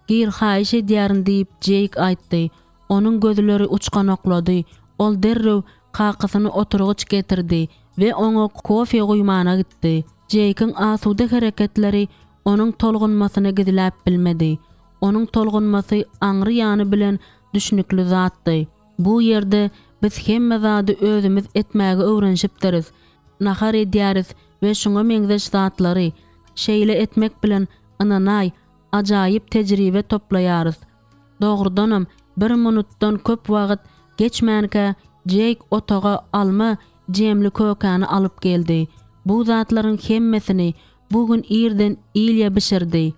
Gir, haýyş edýärin, diýip, Jeýk aýtdy. Onuň gözleri uçganaklady. Ol derrew kakasyna oturgyç getirdi we oňa kofe guýmana gitdi. Jeýkiň asuda hereketleri onuň tolgunmasyny gizläp bilmedi. Onuň tolgunmasy aňry ýany bilen düşnükli zatdy. Bu ýerde biz hemme zady özümiz etmäge öwrenişipdiris. Nahar edýäris we şuňa meňzeş zatlary. Şeýle etmek bilen, ynanaý, ajaýyp tejribe toplaýarys. Dogrudanam, bir minutdan köp wagt geçmänkä Jeýk otaga alma jemli kökäni alyp geldi. Bu zatlaryň hemmesini bu gün irden Ilýa bişirdi.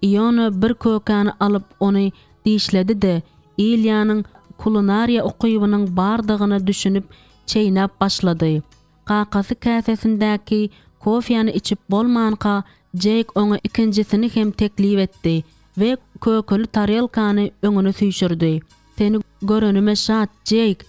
Iona bir kökäni alyp ony dişledi-de, Ilýanyň kulinariýa ukybynyň bardygyna düşünip çeýnäp başlady. Kakasy käsesindäki kofýany içip bolmanka, Jeýk oňa ikinjisini hem teklip etdi. we kökeli tarelkany öňüne süýşürdi. Seni görenime şat, Jeýk,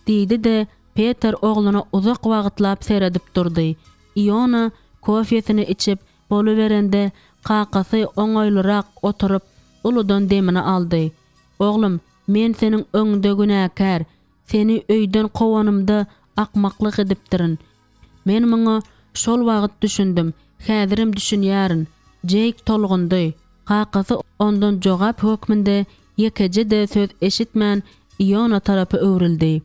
diýdi-de, Peter ogluna uzak wagtlap seredip durdy. Iona kofesini içip boluberende, kakasy oňaýlyrak oturyp, uludan demini aldy. Oglum, men seniň öňüňde günäkär. Seni öýden kowanymda akmaklyk edipdirin. Men muňa şol wagt düşündim, häzirem düşünýärin. Jeýk tolgundy. Kakasy ondan jogap hökmünde ýekeje-de söz eşitmän Iona tarapa öwrüldi.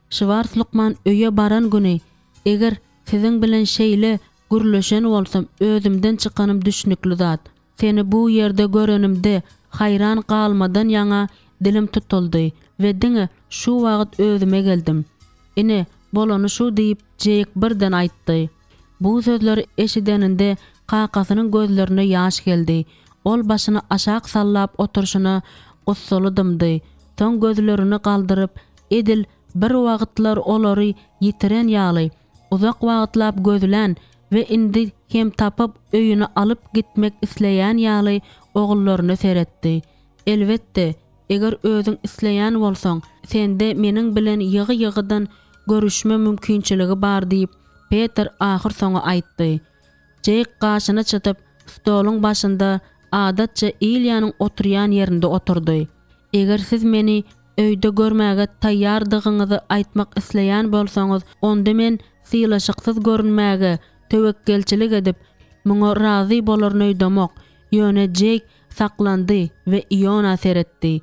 Şwars lukman öýe baran güni, Eger siziň bilen şeýle gürleşen bolsam, özümden çykanym düşnükli zat. Seni bu ýerde görenimde haýran galmadan ýaňa dilim tutuldy we diňe şu wagt özüme geldim. Ine, bolany şu diýip, Jeýk birden aýtdy. Bu sözleri eşideninde kakasynyň gözlerine ýaş geldi. Ol başyny aşak sallap oturyşyna gussaly dymdy. Soň gözlerini galdyryp, edil bir wagtlar olary ýitiren ýaly, uzak wagtlap gözlän we indi hem tapyp öýüne alyp gitmek isleýän ýaly ogullaryna seretdi. Elbetde, eger özüň isleýän bolsaň, sende meniň bilen ýygy-ýygydan görüşme mümkinçiligi bar diýip, Peter ahyrsoňy aýtdy. Jeýk gaşyny çytyp, stoluň başynda adatça Ilýanyň oturýan ýerinde oturdy. Eger siz meni öýde görmäge taýýardygyňyzy aýtmak isleýän bolsaňyz, onda men sylaşyksyz görünmäge töwekgelçilik edip, muňa razy bolaryn öýdemok. Ýöne Jeýk saklandy we Iona seretdi.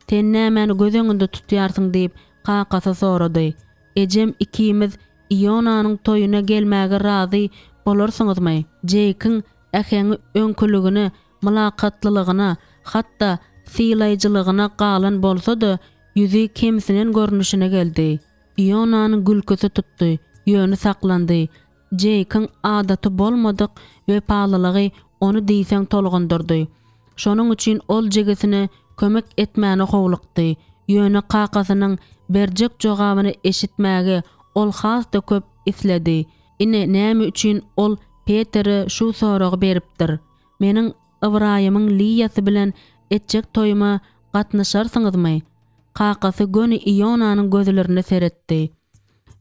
Sen nämäni göz öňünde tutýarsyň diýip, kakasy sorady. Ejem ikimiz Ionanyň toýuna gelmäge razy bolarsyňyzmy? Jeýkiň äheňi öňküligine, mylakatlylygyna, hatda sylaýjylygyna galan bolsa-da, ýüzi kemsinen görnüşine geldi. Ionanyň gülküsi tutdy, ýöne saklandy. Jeýkiň adaty bolmadyk wepalylygy ony diýseň tolgundyrdy. Şonuň üçin ol jigisine kömek etmäne howlukdy. Ýöne kakasynyň berjek jogabyny eşitmäge ol has-da köp isledi. Ine näme üçin ol Petere şu soragy beripdir. Meniň Ybraýymyň Liýasy bilen etjek toýuma gatnaşarsyňyzmy? Kakasy göni Ionanyň gözlerine seretdi.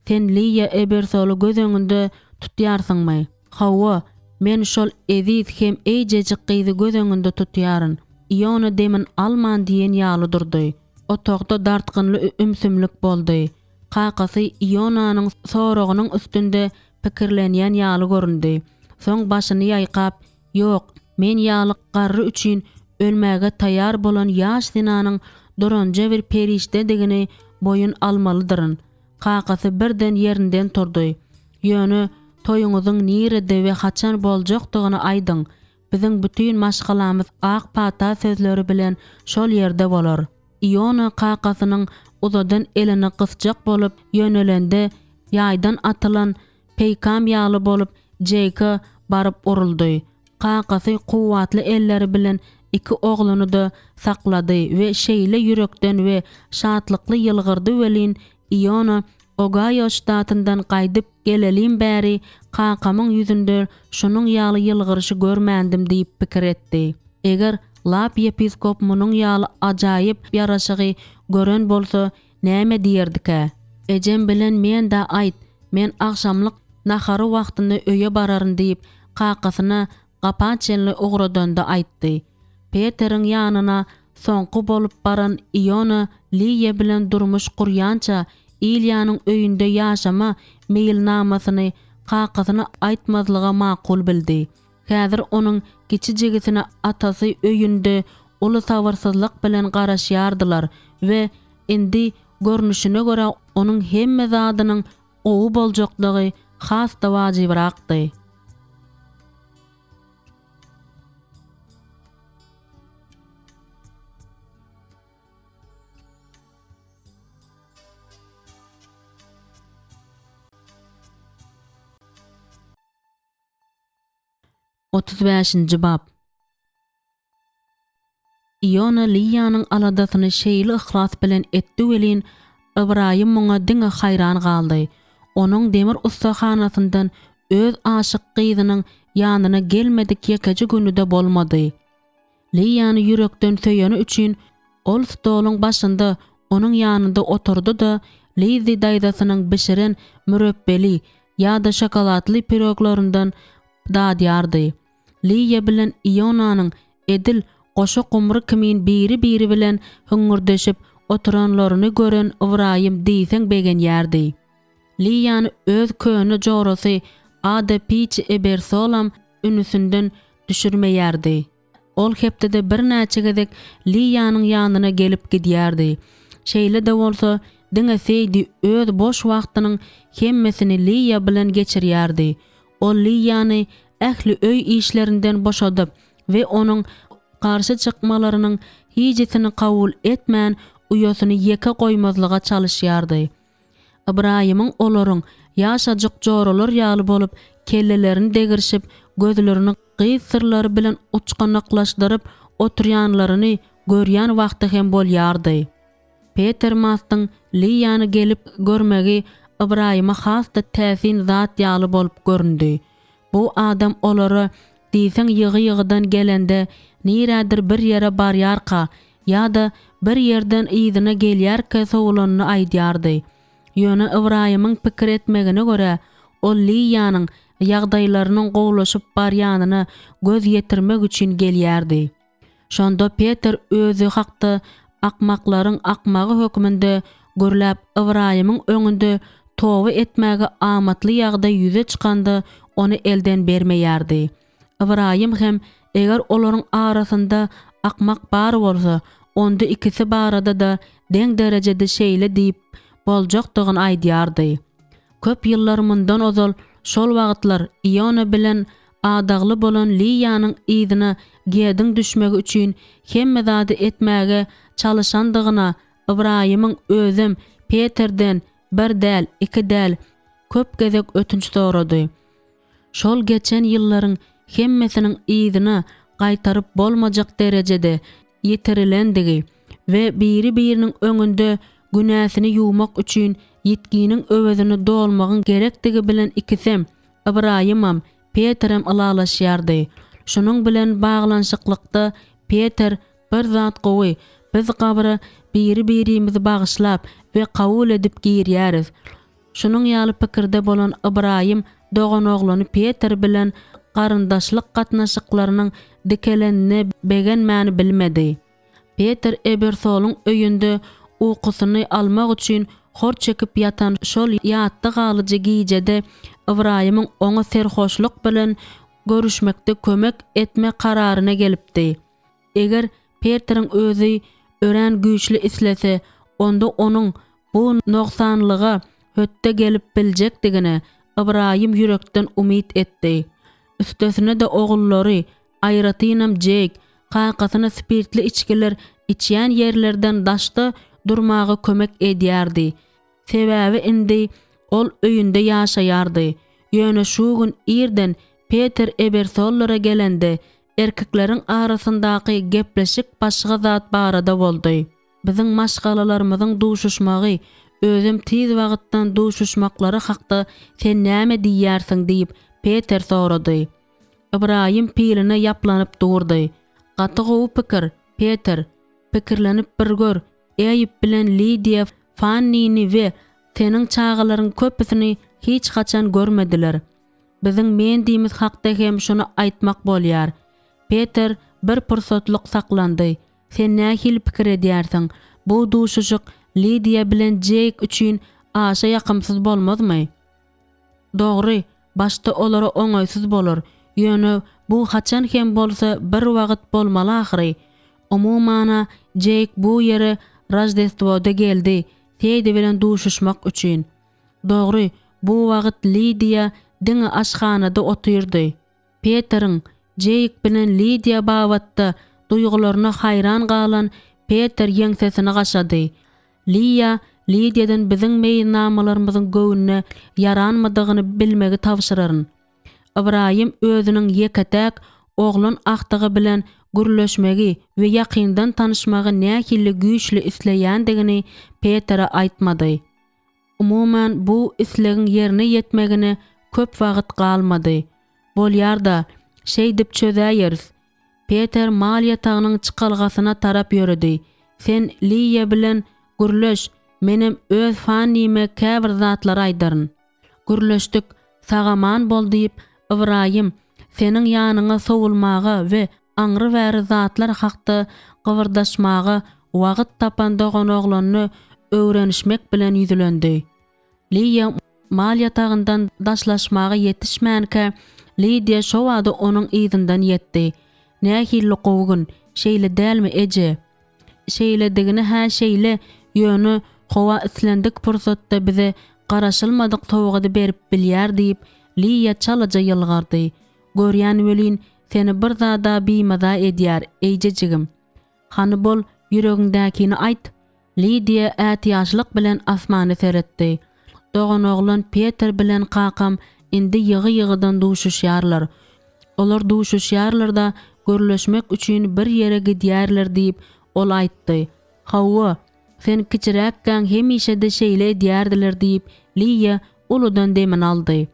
Sen Liýa Ebersoly göz öňünde tutýarsyňmy? Hawa, men şol eziz hem eýjejik gyzy göz öňünde tutýaryn. Iona demin alman diýen ýaly durdy. Otagda dartgynly ümsümlik boldy. Kakasy Ionanyň soragynyň üstünde pikirlenýän ýaly göründi. Soň başyny ýaýkap, Ýok, men ýaly garry üçin ölmäge taýýar bolan ýaş zenanyň duranja bir perişdedigini boýun almalydyryn. Kakasy birden ýerinden turdy. Ýöne toýuňyzyň nirede we haçan boljakdygyny aýdyň. Biziň bütin maşgalamyz ak pata sözleri bilen şol ýerde bolar. Iona kakasynyň uzadan elini gysjak bolup ýönelende, ýaýdan atylan peýkam ýaly bolup Jeýke baryp uruldy. Kakasy kuwwatly elleri bilen iki ogluny-da saklady we şeýle ýürekden we şatlykly ýylgyrdy welin, Iona Ogaýo ştatyndan gaýdyp gelelim bäri kakamyň ýüzünde şunuň ýaly ýylgyryşy görmändim diýip pikir etdi. Eger Lap ýepiskop munuň ýaly ajaýyp ýaraşygy gören bolsa, Näme diýerdikä? Ejem bilen Mendä aýt, men agşamlyk nahary wagtynda öýe bararyn diýip, kakasyna gapa çenli ugradanda aýtdy. Peteriň ýanyna soňky bolup baran Iona Liýa bilen durmuş gurýança Ilýanyň öýünde ýaşama meýilnamasyny kakasyna aýtmazlyga makul bildi. Häzir onuň kiçi jigisine atasy öýünde uly sabyrsyzlyk bilen garaşýardylar we indi görnüşine görä onuň hemme zadynyň gowy boljakdygy has-da wajybrakdy. 35-nji bap. Iona Liýanyň aladasyny şeýle yhlas bilen etdi welin, Ybraýym muňa diňe haýran galdy. Onuň demir ussahanasyndan öz aşyk gyzynyň ýanyna gelmedik ýekeje güni-de bolmady. Liýany ýürekden söýeni üçin ol stoluň başynda onuň ýanynda oturdy-da, Lizzi daýzasynyň bişiren mürepbeli ýa-da şokoladly piroglaryndan dadýardy. Liýa bilen Ionanyň edil goşa gumry kimin biri-biri bilen hüňňürdeşip oturanlaryny gören Ybraýym diýseň begenýärdi. Liýany öz köne jorasy Ada Piçi Ebersolam ünüsinden düşürmeýärdi. Ol hepdede birnäçe gezek Liýanyň ýanyna gelip gidýärdi. Şeýle-de bolsa, diňe Seýdi öz boş wagtynyň hemmesini Liýa bilen geçirýärdi. Ol Liýany ähli öý işlerinden boşadyp we onuň garşy çykmalarynyň hijisini kabul etmän uýasyny ýeke goýmazlyga çalyşýardy. Ybraýymyň olaryň ýaşajyk joralar ýaly bolup kellelerini degirişip, gözlerini gyz syrlary bilen uçganaklaşdyryp oturýanlaryny görýän wagty hem bolýardy. Peter Mastyň Liýany gelip görmegi Ybraýyma has-da täsin zat ýaly bolup göründi. Bu adam olara diýseň ýygy-ýygydan gelende, nirädir bir ýere barýarka ýa-da bir ýerden yzyna gelýärkä sowulanyny aýdýardy. Ýöne Ybraýymyň pikir etmegine görä, ol Liýanyň ýagdaýlarynyň gowulaşyp barýanyna göz ýetirmek üçin gelýärdi. Şonda Peter özi hakda akmaklaryň akmagy hökmünde gürläp, Ybraýymyň öňünde toba etmäge amatly ýagdaý ýüze çykanda ony elden bermeýärdi. Ybraýym hem eger olaryň arasynda akmak bar bolsa, onda ikisi barada-da deň derejede şeýle diýip boljakdygyny aýdýardy. Köp ýyllar mundan ozal şol wagtlar Iona bilen adagly bolan Liýanyň yzyna Gediň düşmegi üçin hemme zady etmäge çalyşandygyna Ybraýymyň özem Peterden bir däl, iki däl, köp gezek ötünç sorady. Şol geçen ýyllaryň hemmesiniň yzyna gaýtaryp bolmajak derejede ýitirilendigi we biri-biriniň öňünde günäsini ýuwmak üçin ýitginiň öwezini dolmagyň gerekdigi bilen ikisem, Ybraýymam, Peterem ylalaşýardy. Şunuň bilen baglanyşyklykda Peter, Bir zat gowy, biz gabra biri-birimizi bagyşlap we kabul edip girýäris. Şunuň ýaly pikirde bolan Ybraýym doganoglany Peter bilen garyndaşlyk gatnaşyklarynyň dikelenine begenmäni bilmedi. Peter Ebersolyň öýünde ukusyny almak üçin hor çekip ýatan şol ýatda galyjy gijede Ybraýymyň oňa serhoşlyk bilen görüşmekde kömek etme kararyna gelipdi. Eger Petriň özi örän güýçli islese, onda onuň bu nogsanlyga hötde gelip biljekdigine Ybraýym ýürekden umyt etdi. Üstesine-de ogullary, aýratynam Jeýk, kakasyna spirtli içgiler içýän ýerlerden daşda durmaga kömek edýärdi. Sebäbi indi ol öýünde ýaşaýardy. Ýöne şu gün irden Peter Ebersollere gelende, Erkekleriň arasyndaky gepleşik başga zat barada boldy. Biziň maşgalalarymyzyň duşuşmagy, özem tiz wagtdan duşuşmaklary hakda sen näme diýýärsiň diýip, Peter sorady. Ybraýym piline ýaplanyp durdy. Gaty gowy pikir, Peter. Pikirlenip bir gör, Eýb bilen Lidiýa Fannini we seniň çagalaryň köpüsini hiç haçan görmediler. Biziň Mendimiz hakda hem şuny aýtmak bolýar. Peter bir pursatlyk saklandy. Sen nähili pikir edýärsiň, bu duşuşyk Lidiýa bilen Jeýk üçin aşa ýakymsyz bolmazmy? Dogry, başda olara oňaýsyz bolar, ýöne bu haçan hem bolsa bir wagt bolmaly ahyry. Umuman-a, Jeýk bu ýere Roždestwoda geldi, Sedi bilen duşuşmak üçin. Dogry, bu wagt Lidiýa diňe aşhanada otyrdy. Peteriň Jeýk bilen Lidiýa babatda duýgularyna haýran galan Peter ýeňsesini gaşady. Liýa Lidiýadan biziň meýilnamalarymyzyň göwnüne ýaranmadygyny bilmegi tabşyraryn. Ybraýym özüniň ýeke-täk oglan agtygy bilen gürleşmegi we ýakyndan tanyşmagy nähili güýçli isleýändigini Petere aýtmady. Umuman, bu islegiň ýerine ýetmegine köp wagt galmady. Bolýar-da, şeýdip çözäýeris. Peter mal ýatagynyň çykalgasyna tarap ýöredi. Sen Liýa bilen gürleş, menem öz Fannime käbir zatlary aýdaryn. Gürleşdik, sag-aman bol diýip, Ybraýym, seniň ýanyňa sowulmaga we aňry-bäri zatlar hakda gybyrdaşmaga wagt tapan doganoglanyna öwrenişmek bilen ýüzlendi. Liýa mal ýatagyndan daşlaşmaga ýetişmänkä, Lidiýa şo bada onuň yzyndan ýetdi. Nähili gowy gün, şeýle dälmi, eje? Şeýledigini-hä şeýle, ýöne howa islendik pursatda bize garaşylmadyk sowgady berip bilýär diýip, Liýa çalaja ýylgyrdy. Görýän welin, seni bir zad-a bimaza edýär, eýjejigim. Hany bol, ýüregiňdäkini aýt! Lidiýa ätiýaçlyk bilen asmana seretdi. Doganoglan Peter bilen kakam indi ýygy-ýygydan duşuşýarlar. Olar duşuşýarlar-da, gürleşmek üçin bir ýere gidýärler diýip, ol aýtdy. Hawa, sen kiçiräkkäň hemişe-de şeýle edýärdiler diýip, Liýa uludan demini aldy.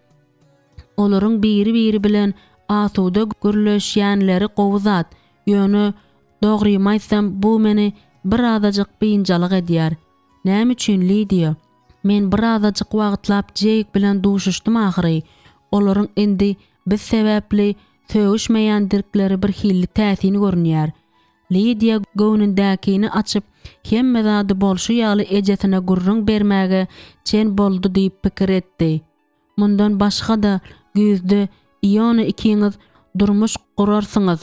Olaryň biri-biri bilen asuda gürleşýänleri gowy zat, ýöne Dogrymy aýtsam, bu meni birazajyk biynjalyk edýär. Näme üçin, Lidiýa? Men birazajyk wagtlap Jeýk bilen duşuşdym ahyry. Olaryň indi biz sebäpli sögüşmeýändirkleri birhilli täsin görünýär. Lidiýa göwnündäkini açyp, hemme zady bolşy ýaly ejesine gürrüň bermäge çen boldy diýip pikir etdi. Mundan başga-da, güýzde Iona ikiňiz durmuş gurarsyňyz.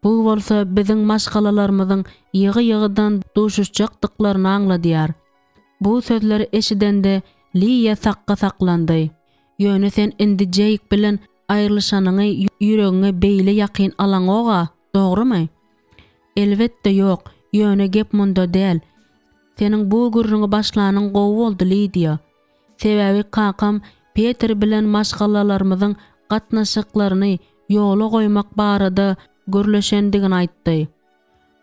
Bu bolsa biziň maşgalalarymyzyň ýygy-ýygydan duşuşjakdyklaryny aňladýar. Bu sözleri eşidende Liýa sakga saklandy. Ýöne sen indi Jeýk bilen aýrylyşanyňy ýüregiňe beýle ýakyn alaňog-a, dogrumy? Elbetde ýok, ýöne gep munda däl. Seniň bu gürrüňi başlanyň gowy boldy, Lidiýa. Sebäbi kakam Peter bilen maşgalalarymyzyň gatnaşyklaryny ýola goýmak barada gürleşendigini aýtdy.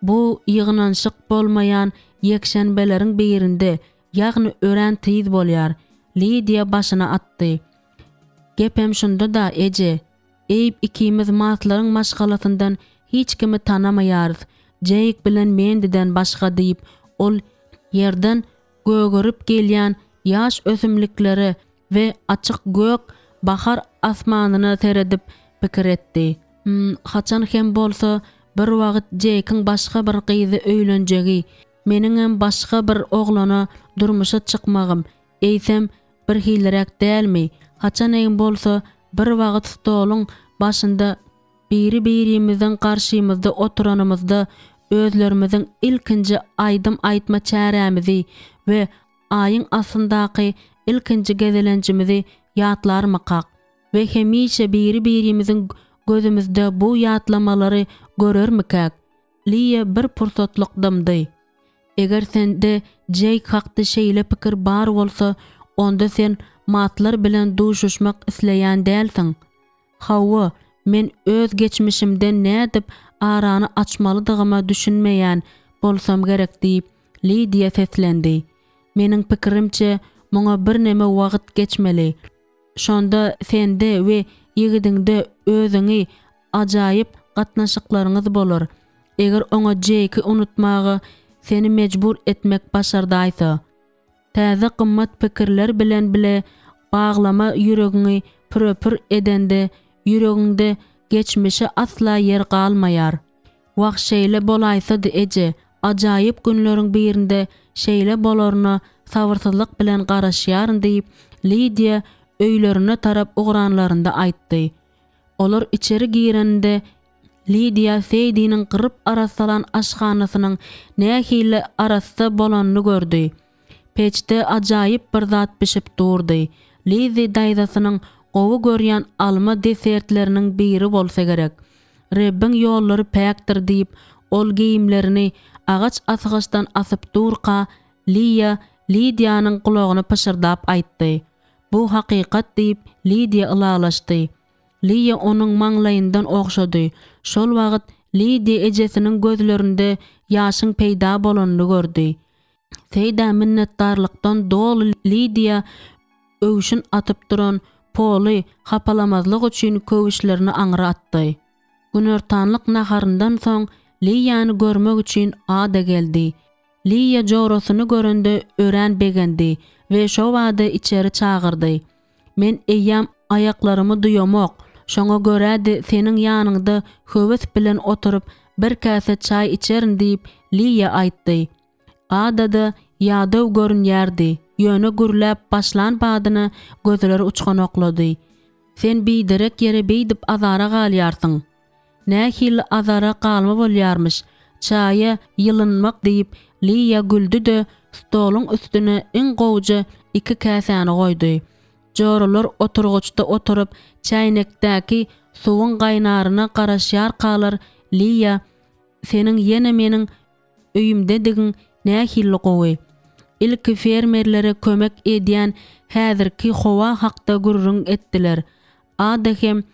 Bu ýygnanyşyk bolmaýan ýekşenbeleriň birinde, ýagny örän tiz bolýar. Lidiýa başyny atdy. Gepem şunda-da, eje. Eýb ikimiz Maslaryň maşgalasyndan hiç kimi tanamaýarys, Jeýk bilen Mendiden başga diýip, ol ýerden gögerip gelýän ýaş ösümliklere we açyk gök bahar asmanyna seredip pikir etdi. Hum, haçan hem bolsa bir wagt Jekiň başga bir gyza öýlenjegi, meniňem başga bir oglana durmuşa çykmagym, eýsem, birhiliräk dälmi? Haçan hem bolsa bir wagt stoluň başynda Biri-birimiziň garşymyzda oturanymyzda özlerimiziň ilkinji aýdym aýtma çärämizi we Aýyň astyndaky ilkinji gezelenjimizi ýatlarmykak we hemişe biri-birimiziň gözümizde bu ýatlamalary görermikäk? Liýa bir pursatlyk dymdy. Eger sende Jeýk hakda şeýle pikir bar bolsa, onda sen Matlar bilen duşuşmak isleýän dälsiň. Hawa, men öz geçmişimden nädip arany açmalydygyma düşünmeýän bolsam gerek diýip, Lidiýa seslendi. Meniň pikirimçe, muňa birneme wagt geçmeli. Şonda sende we ýigidiňde özüňi ajaýyp gatnaşyklaryňyz bolar. Eger oňa Jeýki unutmaga seni mejbur etmek başardaýsa. Täze gymmat pikirler bilen bile baglama ýüregiňi pürepür edende ýüregiňde geçmişe asla ýer galmaýar. Wah şeýle bolaýsady eje, ajaýyp günleriň birinde şeýle bolaryna sabyrsyzlyk bilen garaşýaryn diýip Lidiýa öýlerine tarap ugranlarynda aýtdy. Olar içeri gireninde Lidiýa Seýdiniň gyryp arassalan aşhanasynyň nähili arassa bolanyny gördi. Peçde ajaýyp bir zat bişip durdy. Lizzi daýzasynyň gowy görýän alma desertleriniň biri bolsa gerek. Rebbiň ýollary päkdir diýip, ol geýimlerini agaç asgyçdan asyp durka, Liýa Lidiýanyň gulagyna pyşyrdap aýtdy. Bu hakykat diýip, Lidiýa ylalaşdy. Liýa onuň maňlaýyndan ogşady. Şol wagt Lidiýa ejesiniň gözlerinde ýaşyň peýda bolanyny gördi. Seýdä minnetdarlykdan doly Lidiýa öwşün atyp duran poly hapalamazlyk üçin köwüşlerini aňry atdy. Günortanlyk naharyndan soň Liýany görmek üçin Ada geldi. Liýa jorasyny görende örän begendi we şobada içeri çagyrdy. Men eýýäm aýaklarymy duýamok, şoňa görä-de seniň ýanyňda höwes bilen oturyp bir käse çaý içerin diýip, Liýa aýtdy. Ada-da ýadaw görünýärdi, ýöne gürläp başlan badyna gözleri uçganaklady. Sen biderek ýere beýdip azara galýarsyň. Nähili azara galma bolýarmyş, çaýa ýylynmak diýip, Liýa güldi-de, stoluň üstüne iň gowuja iki käsäni goýdy. Joralar oturgyçda oturyp, çäýnekdäki suwuň gaýnaryna garaşýarkalar, Liýa, Seniň ýene meniň öýümdedigiň nähili gowy. Ilki fermerlere kömek edýän häzirki howa hakda gürrüň etdiler. Ada hem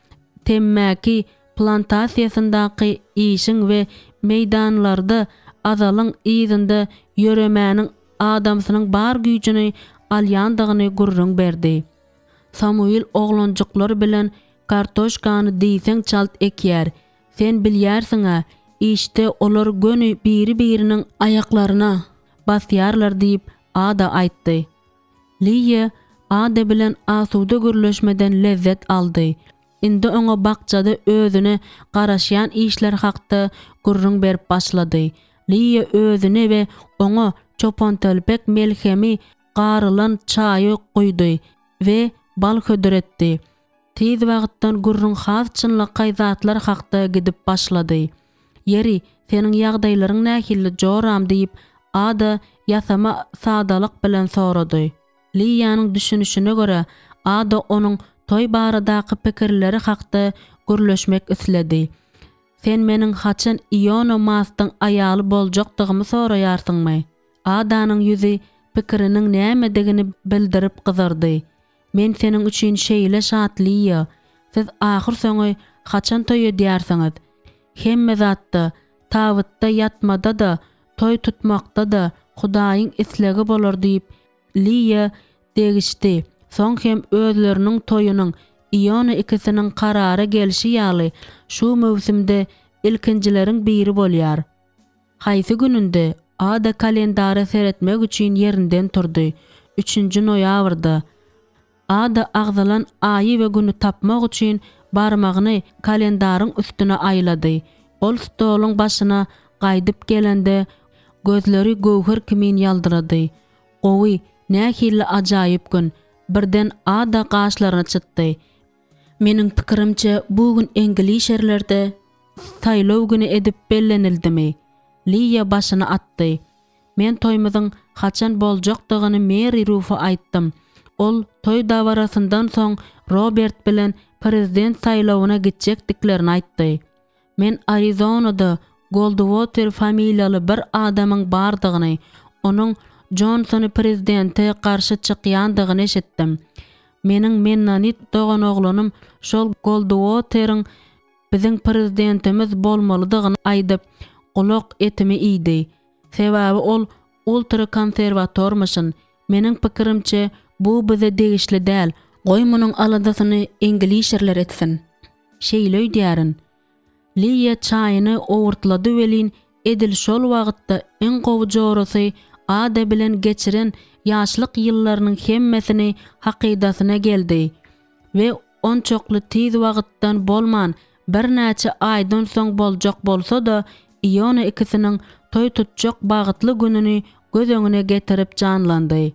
temmäki plantasiýasyndaky işiň we meýdanlarda azalyň yzynda ýöremäniň adamsynyň bar güýjüni alýandygyny gürrüň berdi. Samuil oglanjyklar bilen kartoşkany diýseň çalt ekýär. Sen bilýärsiň-ä, işde olar göni biri-biriniň aýaklaryna basýarlar diýip, Ada aýtdy. Liýa Ada bilen asuda gürleşmeden lezzet aldy. Indi oňa bakjada özüne garaşýan işler hakda gürrüň berip başlady. Liýa özüne we oňa çopantelpek melhemi garylan çaýy guýdy we bal hödür etdi. Tiz wagtdan gürrüň has çynlakaý zatlar hakda gidip başlady. Ýeri, seniň ýagdaýlaryň nähili, joram? diýip, Ada ýasama sadalyk bilen sorady. Liýanyň düşünişine görä, Ada onuň toý baradaky pikirleri hakda gürleşmek isledi. Sen meniň haçan Iona Mastyň aýaly boljakdygymy soraýarsyňmy? Adanyň ýüzi pikiriniň nämedigini bildirip gyzardy. Men seniň üçin şeýle şat, Liýa! Siz ahyrsoňy haçan toý edýärsiňiz? Hemme zatda, tabytda ýatmada-da, toý tutmakda-da Hudaýyň islegi bolar diýip, Liýa degişdi, soň hem özleriniň toýunyň Iona ikisiniň karara gelşi ýaly, şu möwsümde ilkinjileriň biri bolýar. Haýsy gününde Ada kalendara seretmek üçin ýerinden turdy. Üçünji noýabrda. Ada agzalan aýy we güni tapmak üçin barmagyny kalendaryň üstüne aýlady. Ol stoluň başyna gaýdyp gelende, gözleri göwher kimin ýaldyrady. Gowy, nähili ajaýyp gün! Birden Ada gaşlaryny çytdy. Meniň pikirimçe, bu gün englişerlerde saýlaw güni edip bellenildimi? Liýa başyny atdy. Men toýumyzyň haçan boljakdygyny Meri Rufa aýtdym. Ol toý dabarasyndan soň Robert bilen prezident saýlawyna gitjekdiklerini aýtdy. Men Arizonada Golduoter familiýaly bir adamyň bardygyny, onuň Jonsony prezidente garşy çykýandygyny eşitdim. Meniň mennonit doganoglanym şol Golduoteriň biziň prezidentimiz bolmalydygyny aýdyp, gulak etimi iýdi. Sebäbi ol ultrakonserwatormyşyn. Meniň pikirimçe, bu bize degişli däl. Goý munuň aladasyny inglişerler etsin. Şeýle öýdýärin. Liýa çaýyny owurtlady welin, edil şol wagtda iň gowy jorasy Ada bilen geçiren ýaşlyk ýyllarynyň hemmesini hakydasyna geldi we onçakly tiz wagtdan bolman, birnäçe aýdan soň boljak bolsa-da, Iona ikisiniň toý tutjak bagtly gününi göz öňüne getirip janlandy.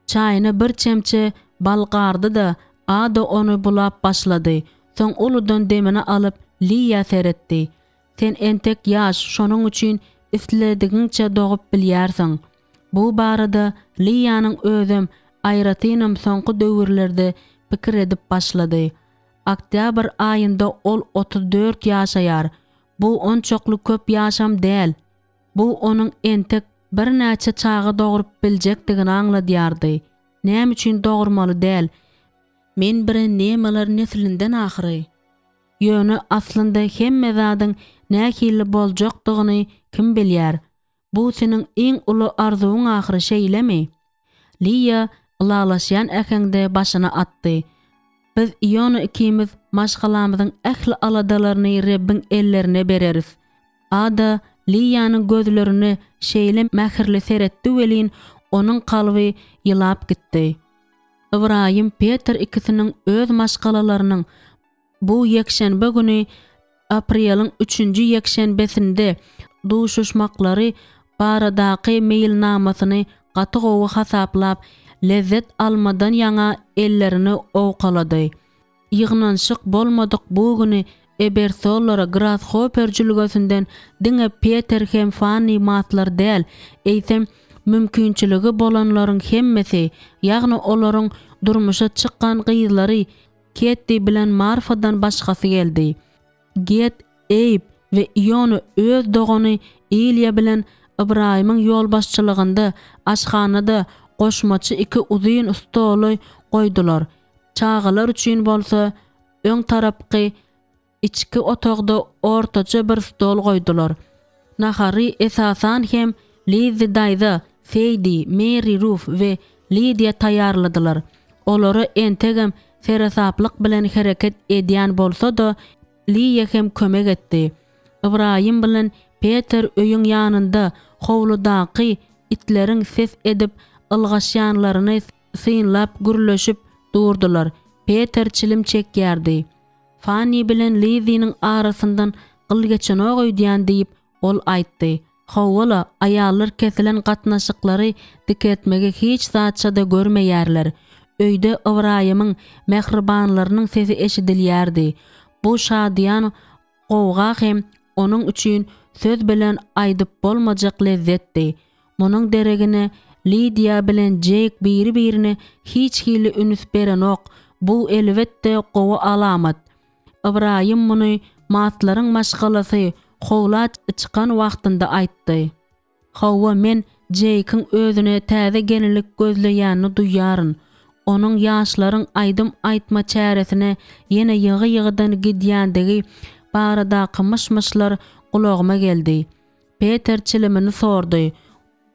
Çaýyna bir çemçe bal gardy-da, Ada ony bulap başlady. Soň uludan demini alyp, Liýa seretdi. Sen entek ýaş, şonuň üçin isledigiňçe dogup bilýärsiň. Bu barada Liýanyň özem, aýratynam soňky döwürlerde pikir edip başlady. Oktýabr aýynda ol 34 ýaşaýar. Bu onçakly köp ýaşam däl. Bu onuň entek birnäçe çaga dogrup biljekdigini aňladýardy. Näme üçin dogurmaly däl? Men Brennemalar neslinden ahyry. Ýöne aslynda hemme zadyň nähili boljakdygyny kim bilýär? Bu seniň iň uly arzuwyň ahyry, şeýlemi? Liýa ylalaşýan äheňde başyny atdy. Biz Iona ikimiz maşgalamyzyň ähli aladalaryny Rebbiň ellerine bereris. Ada Liýanyň gözlerine şeýle mähirli seretdi welin, onuň kalby ýylap gitdi. Ybraýym Peter ikisiniň öz maşgalalarynyň bu ýekşenbe güni apreliň üçünji ýekşenbesinde duşuşmaklary baradaky meýilnamasyny gaty gowy hasaplap, lezzet almadan ýaňa ellerini owkalady. Ýygnanyşyk bolmadyk bu güni Ebersollara Grashoper jülgesinden diňe Peter hem Fanni Maslar däl, eýsem, mümkinçiligi bolanlaryň hemmesi, ýagny olaryň durmuşa çykan gyzlary Ketti bilen Marfadan başgasy geldi. Get, Eýb we Iona öz dogany Ilýa bilen Ybraýymyň ýolbaşçylygynda aşhanada goşmaça iki uzyn stoly goýdular. Çagalar üçin bolsa öň tarapky içki otagda ortaça bir stol goýdular. Nahary esasan hem Lizzi daýza, Seýdi, Meri Ruf we Lidiýa taýýarladylar. Olara entegem seresaplyk bilen hereket edýän bolsa-da, Liýa hem kömek etdi. Ybraýym bilen Peter öýüň ýanynda howludaky itleriň ses edip ylgaşýanlaryny synlap gürleşip durdular. Peter çilim çekýärdi. Fanni bilen Lizziniň arasyndan gyl geçenok öýdýän diýip, ol aýtdy. Hawa-la, aýallar kesilen gatnaşyklary dikeltmegi hiç zatça-da görmeýärler. Öýde Ybraýymyň mähribanlarynyň sesi eşidilýärdi. Bu şadyýan gowga hem onuň üçin söz bilen aýdyp bolmajak lezzetdi. Munuň deregine Lidiýa bilen Jeýk biri-birine hiç hili üns berenok, bu, elbetde, gowy alamat. Ybraýym muny Matlaryň maşgalasy howla çykan wagtynda aýtdy. Hawa, men Jeýkiň özüne täze gelinlik gözleýänini duýýaryn. Onuň ýaşlaryň aýdym aýtma çäresine ýene ýygy-ýygydan gidýändigi baradaky myş-myşlar gulagyma geldi. Peter çilimini sordy.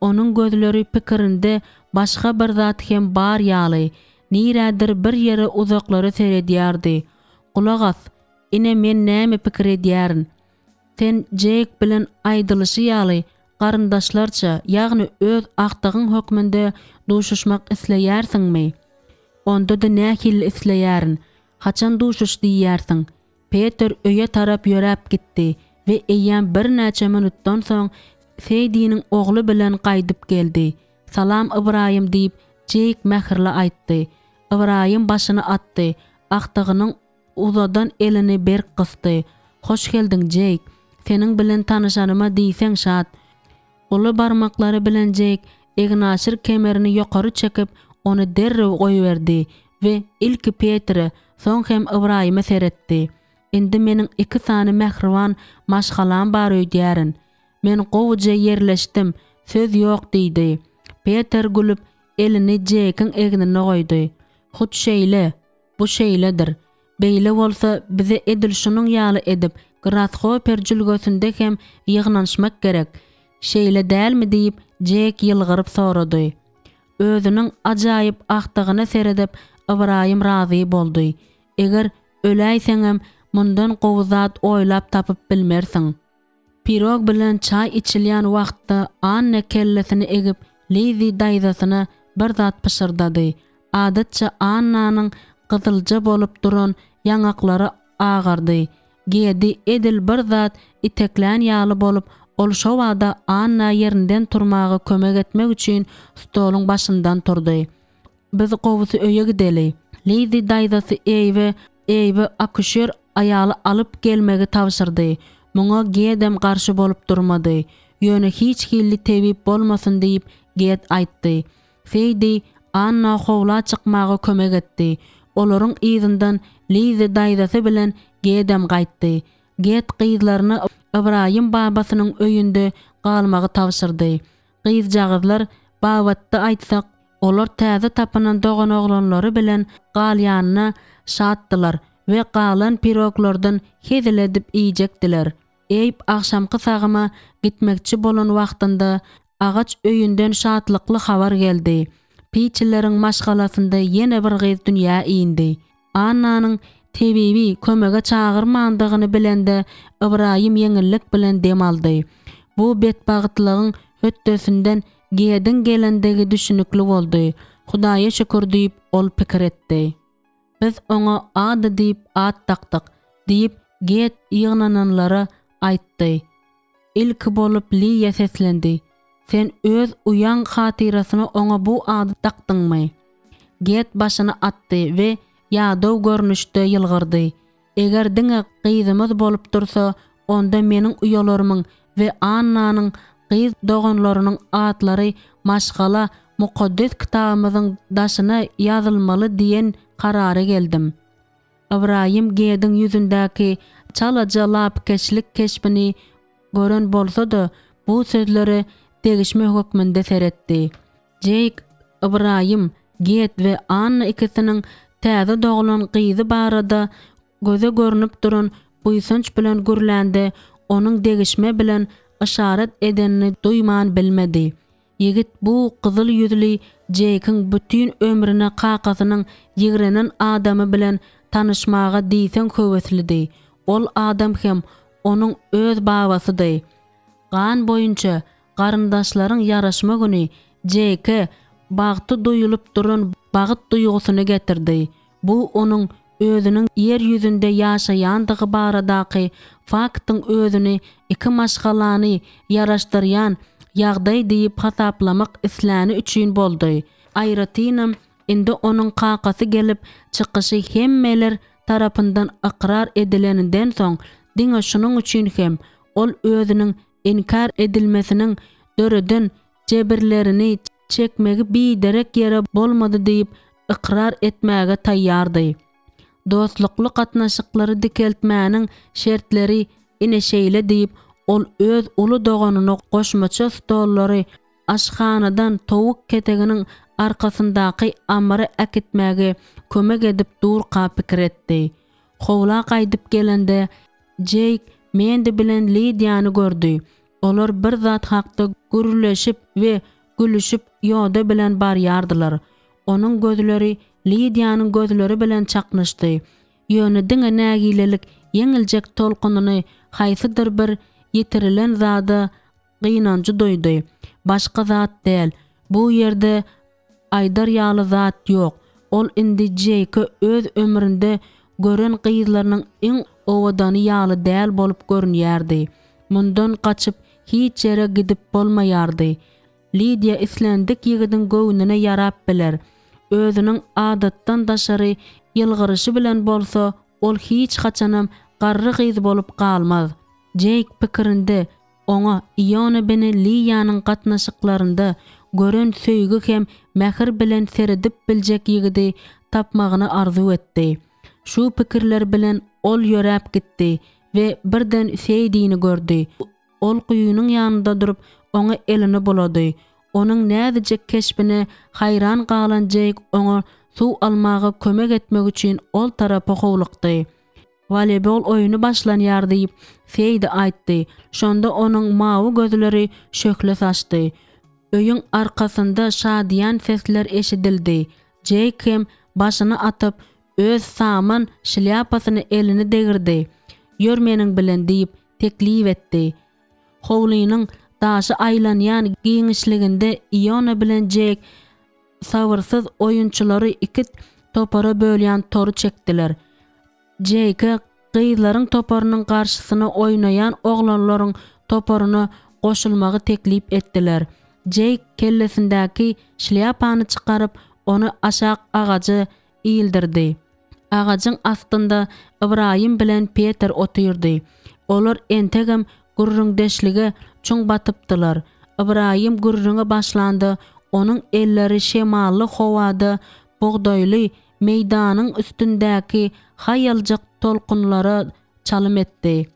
Onuň gözleri pikirinde başga bir zat hem bar ýaly, nirädir bir ýere uzaklara seredýärdi. Gulak as, ine men näme pikir edýärin. Sen Jeýk bilen aýdylyşy ýaly, garyndaşlarça, ýagny öz agtygyň hökmünde duşuşmak isleýärsiňmi? Onda-da nähili isleýärin. Haçan duşuş diýýärsiň? Peter öýe tarap ýöräp gitdi we eýýäm birnäçe minutdan soň Seýdiniň ogly bilen gaýdyp geldi. Salam, Ybraýym, diýip, Jeýk mähirli aýtdy. Ybraýym başyny atdy, agtygynyň uzadan elini berk gysdy. Hoş geldiň, Jeýk. Seniň bilen tanyşanyma diýseň şat. Uly barmaklary bilen Jeýk egnaşyr kemerini ýokary çekip, ony derrew goýberdi we ilki Petre, soň hem Ybraýyma seretdi. Indi meniň iki sany mähriban maşgalam bar öýdýärin. Men gowuja ýerleşdim, söz ýok diýdi. Peter gülüp, elini Jeýkiň egnine goýdy. Hut şeýle, bu şeýledir. Beýle bolsa, bize edil şunuň ýaly edip, Grashoper jülgesinde hem ýygnanyşmak gerek. Şeýle dälmi diýip, Jek ýylgyryp sorady. Özüniň ajaýyp agtygyna seredip, Ybraýym razy boldy. Eger öläýseňem, mundan gowy zat oýlap tapyp bilmersiň. Pirog bilen çaý içilýän wagtda Anna kellesini egip, Lizzi daýzasyna bir zat pyşyrdady. Adatça Annanyň gyzylja bolup duran ýaňaklary agardy. Gedi edil bir zat iteklän ýaly bolup, ol şobada Anna ýerinden turmaga kömek etmek üçin stoluň başyndan turdy. Biz gowusy öýe gideli. Lizzi daýzasy Eýwe Eýwe akuşer aýaly alyp gelmegi tabşyrdy. Muňa Gedem garşy bolup durmady. Ýöne hiç hilli tebip bolmasyn diýip, Ged aýtdy. Seýdi Anna howla çykmaga kömek etdi. Olaryň yzyndan Lizzi daýzasy bilen Gedem gaýtdy. Ged gyzlaryna Ybraýym babasynyň öýünde galmagy tabşyrdy. Gyzjagazlar babatda aýtsak, olar täze tapynan doganoglanlary bilen galýanyna şatdylar we galan piroglardan hezil edip iýjekdiler. Eýb agşamky sagyma gitmekçi bolan wagtynda agaç öýünden şatlykly habar geldi. Piçileriň maşgalasynda ýene bir gyz dünýä indi. Annanyň tebibi kömege çagyrmandygyny bilende Ybraýym ýeňillik bilen dem aldy. Bu betbagtlygyň hötdesinden Gediň gelendigi düşünikli boldy. Hudaýa şükür diýip, ol pikir etdi. Biz oňa Ada diýip at dakdyk, diýip, Ged ýygnananlara aýtdy. Ilki bolup Liýa seslendi, Sen öz uýaň hatyrasyna oňa bu ady dakdyňmy? Ged başyny atdy we ýadaw görnüşde ýylgyrdy. Eger diňe gyzymyz bolup dursa, onda meniň uýalarymyň we Annanyň gyz doganlarynyň atlary maşgala Mukaddes Kitabymyzyň daşyna ýazylmaly diýen karara geldim. Ybraýym Gediň ýüzündäki çalaja lapykeçlik keşbini gören bolsa-da, bu sözlere degişme hökmünde seretdi. Jeýk, Ybraýym, Ged we Anna ikisiniň täze doglan gyzy barada göze görnüp duran buýsanç bilen gürlände, onuň degişme bilen yşarat edenini duýman bilmedi. Ýigit bu gyzyl ýüzli Jeýkiň bütin ömrüne kakasynyň ýigrenen adamy bilen tanyşmaga diýseň höweslidi. Ol adam hem onuň öz babasydy. Gan boýunça garyndaşlaryň ýaraşma güni Jeýke bagty duýulyp duran bagt duýgusyny getirdi. Bu onuň özüniň ýer ýüzünde ýaşaýandygy baradaky faktyň özüni iki maşgalany ýaraşdyrýan ýagdaý diýip hasaplamak isläni üçin boldy. Aýratynam, indi onuň kakasy gelip çykyşy hemmeler tarapyndan ykrar edileninden soň, diňe şunuň üçin hem ol özüniň inkär edilmesiniň döreden jebirlerini çekmegi biderek ýere bolmady diýip ykrar etmäge taýýardy. Dostlukly gatnaşyklary dikeltmäniň şertleri ine şeýle diýip, ol öz uly doganyna goşmaça stollary aşhanadan towuk keteginiň arkasyndaky ammara äkitmäge kömek edip durka pikir etdi. Howla gaýdyp gelende, Jeýk Mendi bilen Lidiýany gördi. Olar bir zat hakda gürleşip we gülüşip ýoda bilen barýardylar. Onuň gözleri Lidiýanyň gözleri bilen çaknyşdy. Ýöne diňe nägilelik ýeňiljek tolkunyny haýsydyr bir ýitirilen zada gynanjy duýdy. Başga zat däl. Bu ýerde aýdar ýaly zat ýok. Ol indi Jeýke öz ömründe gören gyzlarynyň iň owadany ýaly däl bolup görünýärdi. Mundan gaçyp hiç ýere gidip bolmaýardy. Lidiýa islendik ýigidiň göwnüne ýarap biler. Özüniň adatdan daşary ýylgyryşy bilen bolsa ol hiç haçanam garry gyz bolup galmaz. Jeýk pikirinde Oňa Iona bene Liýanyň gatnaşyklarynda gören söýgi hem mähir bilen seredip biljek ýigidi tapmagyny arzuw etdi. Şu pikirler bilen ol ýöräp gitdi we birden Seýdini gördi. Ol guýynyň ýanynda durup, oňa elini bulady. Onuň näzijek keşbine haýran galan Jeýk oňa suw almaga kömek etmek üçin ol tarapa howlukdy. Woleýbol oýny başlanýar diýip, Seýdi aýtdy. Şonda onuň mawy gözleri şöhle saçdy. Öýüň arkasynda şadyýan sesler eşidildi. Jeýk hem başyny atyp, öz saman şlýapasyna elini degirdi. Ýör meniň bilen diýip, teklip etdi. Howlynyň daşy aýlanýan giňişliginde Iona bilen Jeýk sabyrsyz oýunçylary iki topara bölýän tory çekdiler. Jeýke gyzlaryň toparynyň garşysyna oýnaýan oglanlaryň toparyna goşulmagy teklip etdiler. Jeýk kellesindäki şlýapany çykaryp, ony aşak agaja ildirdi. Agajyň astynda Ybraýym bilen Peter otyrdy. Olar entegem gürrüňdeşlige çuň batypdylar. Ybraýym gürrüňe başlanda, onuň elleri şemally howada bugdaýly meýdanyň üstündäki haýaljak tolkunlara çalym etdi.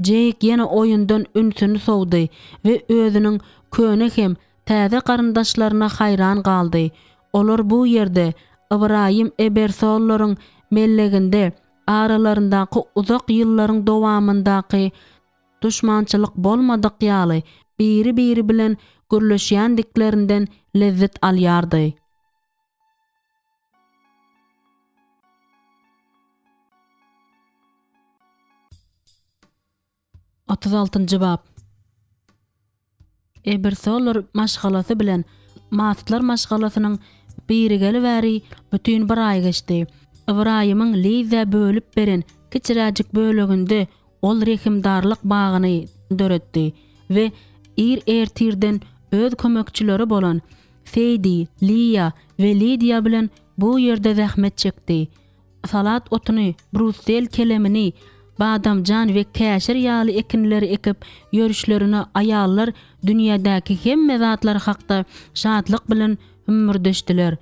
Jeýk ýene oýundan ünsüni sowdy we özüniň köne hem täze garyndaşlaryna haýran galdy. Olar bu ýerde, Ybraýym Ebersollaryň melleginde aralaryndaky uzak ýyllaryň dowamyndaky duşmançylyk bolmadyk ýaly, biri-biri bilen 狩ýandiklerinden lezzýet alalýarýar. 36-njy bap. Ebersoller maşgalasy bilen Mastlar maşgalasynyň birigeli bäri bütin bir aý geçdi. Ybraýymyň Lizzä bölüp beren kiçiräjik böleginde ol rehimdarlyk bagyny döretdi we ir ertirden öz kömekçileri bolan Seýdi, Liýa we Lidiýa bilen bu ýerde zähmet çekdi. Salat otuny, brussel kelemini, badamjan we käşir ýaly ekinleri ekip ýörüşlerine aýallar dünýädäki hemme zatlar hakda şatlyk bilen hümmürdeşdiler.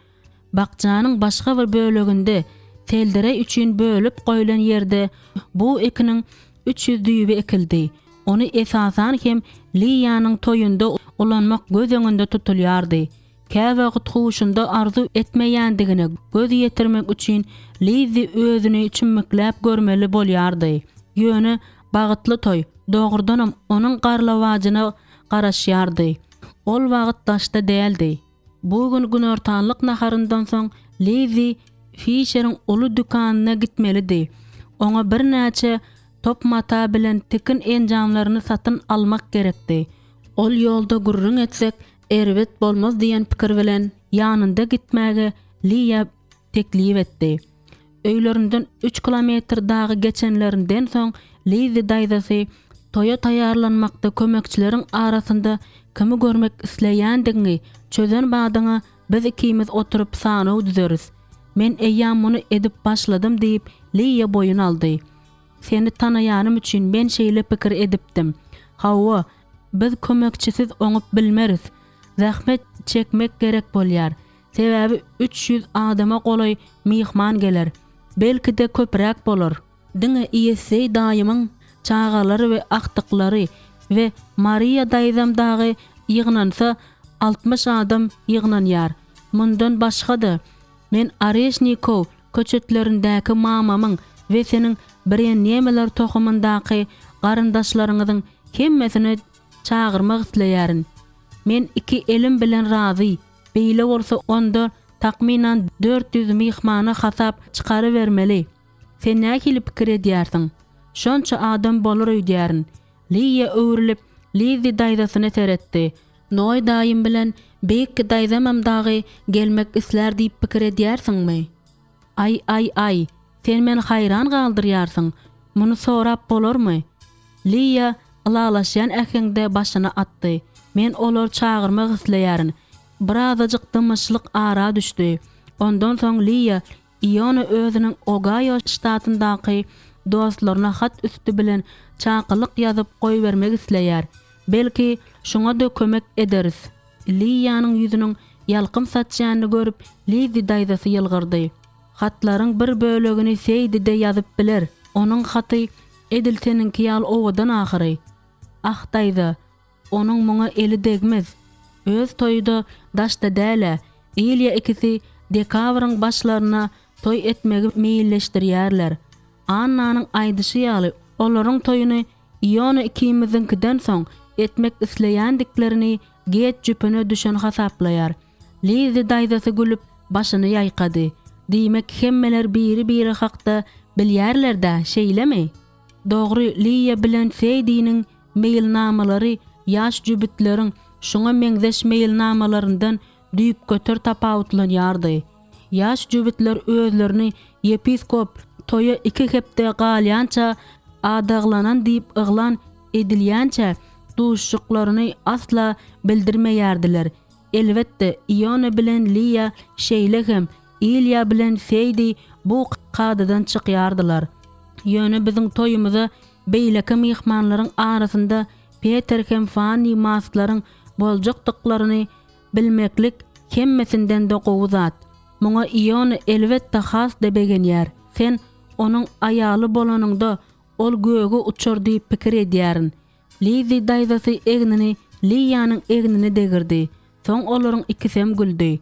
Bakjanyň başga bir böleginde seldereý üçin bölüp goýlan ýerde bu ekiniň 300 düýbi ekildi. Ony esasan hem Liýanyň toýunda ulanmak göz öňünde tutulýardy. Käwagt huşunda arzuw etmeýändigine göz ýetirmek üçin Lizzi özüni çümmükläp görmeli bolýardy. Ýöne bagtly toý, dogrudanam, onuň garlawajyna garaşýardy. Ol wagt daşda däldi. Bu gün günortanlyk naharyndan soň Lizzi Fişeriň uly dükanyna gitmelidi. Oňa birnäçe top mata bilen tikin enjamlaryny satyn almak gerekdi. Ol ýolda gürrüň etsek, erbet bolmaz diýen pikir bilen ýanynda gitmäge Liýa teklip etdi. Öýlerinden üç kilometr dagy geçenlerinden soň Lizzi daýzasy toýa taýýarlanmakda kömekçileriň arasynda kimi görmek isleýändigiňi çözen badyňa biz ikimiz oturyp sanaw düzeris. Men eýýäm muny edip başladym diýip, Liýa boýun aldy. Seni tanaýanym üçin men şeýle pikir edipdim. Hawa, biz kömekçisiz oňup bilmeris. Zähmet çekmek gerek bolýar. Sebäbi 300 adama golaý myhman geler. Belki-de köpräk bolar. Diňe Iýesseý daýymyň çagalary we agtyklary we Mariýa daýzam dagy ýygnansa 60 adam ýygnanýar. Mundan başga-da, men Oreşnikow köçetlerindäki mamamyň we seniň Brennemeler tohumyndaky garyndaşlaryňyzyň hemmesini çagyrmak isleýärin. Men iki elim bilen razy, beýle bolsa onda takmynan 400 myhmana hasap çykarybermeli. Sen nähili pikir edýärsiň? Şonça adam bolar öýdýärin. Liýa öwrülip, Lizzi daýzasyna seretdi. Noý daýym bilen Bekki daýzamam dagy gelmek islär diýip pikir edýärsiňmi? Aý, aý, aý, sen meni haýran galdyrýarsyň. Muny sorap bolarmy? Liýa ylalaşýan äheňde başyny atdy. Men olary çagyrmak isleýärin. Birazajyk dymyşlyk ara düşdi. Ondan soň Liýa Iona özüniň Ogaýo ştatyndaky dostlaryna hat üsti bilen çakylyk ýazyp goýbermek isleýär. Belki, şoňa-da kömek ederis. Liýanyň ýüzüniň ýalkym saçýanyny görüp, Lizzi daýzasy ýylgyrdy. Hatlaryň bir bölegini Seýdi-de ýazyp biler. Onuň haty edil seniňki ýaly owadan ahyry. Ah, daýza, Onuň muňa eli degmez. Öz toýy-da daşda däl-ä. Ilýa ikisi dekabryň başlaryna toý etmegi meýilleşdirýärler. Annanyň aýdyşy ýaly, olaryň toýuny Iona ikimiziňkiden soň etmek isleýändiklerini Get jüpüne düşen hasaplaýar. Lizzi daýzasy gülüp, başyny ýaýkady. Diýmek, hemmeler biri-biri hakda bilýärler-dä, şeýlemi? Dogry, Liýa bilen Seýdiniň meýilnamalary ýaş jübütleriň şuňa meňzeş meýilnamalaryndan düýpgöter tapawutlanýardy. Ýaş jübütler özlerini ýepiskop toýa iki hepde galýança adaglanan diýip yglan edilýänçä duşuşyklaryny asla bildirmeýärdiler. Elbetde, Iona bilen Liýa şeýle hem Ilýa bilen Seýdi bu kadadan çykýardylar. Ýöne biziň toýumyza beýleki myhmanlaryň arasynda Peter hem Fanni Mastlaryň boljakdyklaryny bilmeklik hemmesinden-de gowy zat. Muňa Iona elbetde has-da begenýär. Sen onuň aýaly bolanyňda ol göge uçar diýip pikir edýärin. Lizzi daýzasy egnini Liýanyň egnine degirdi. Soň olaryň ikisem güldi.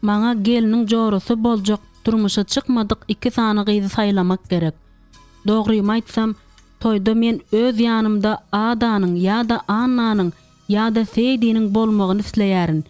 Maňa gelniň jorasy boljak durmuşa çykmadyk iki sany gyzy saýlamak gerek. Dogrymy aýtsam, toýda men öz ýanymda Adanyň ýa-da Annanyň ýa-da Seýdiniň bolmagyny isleýärin.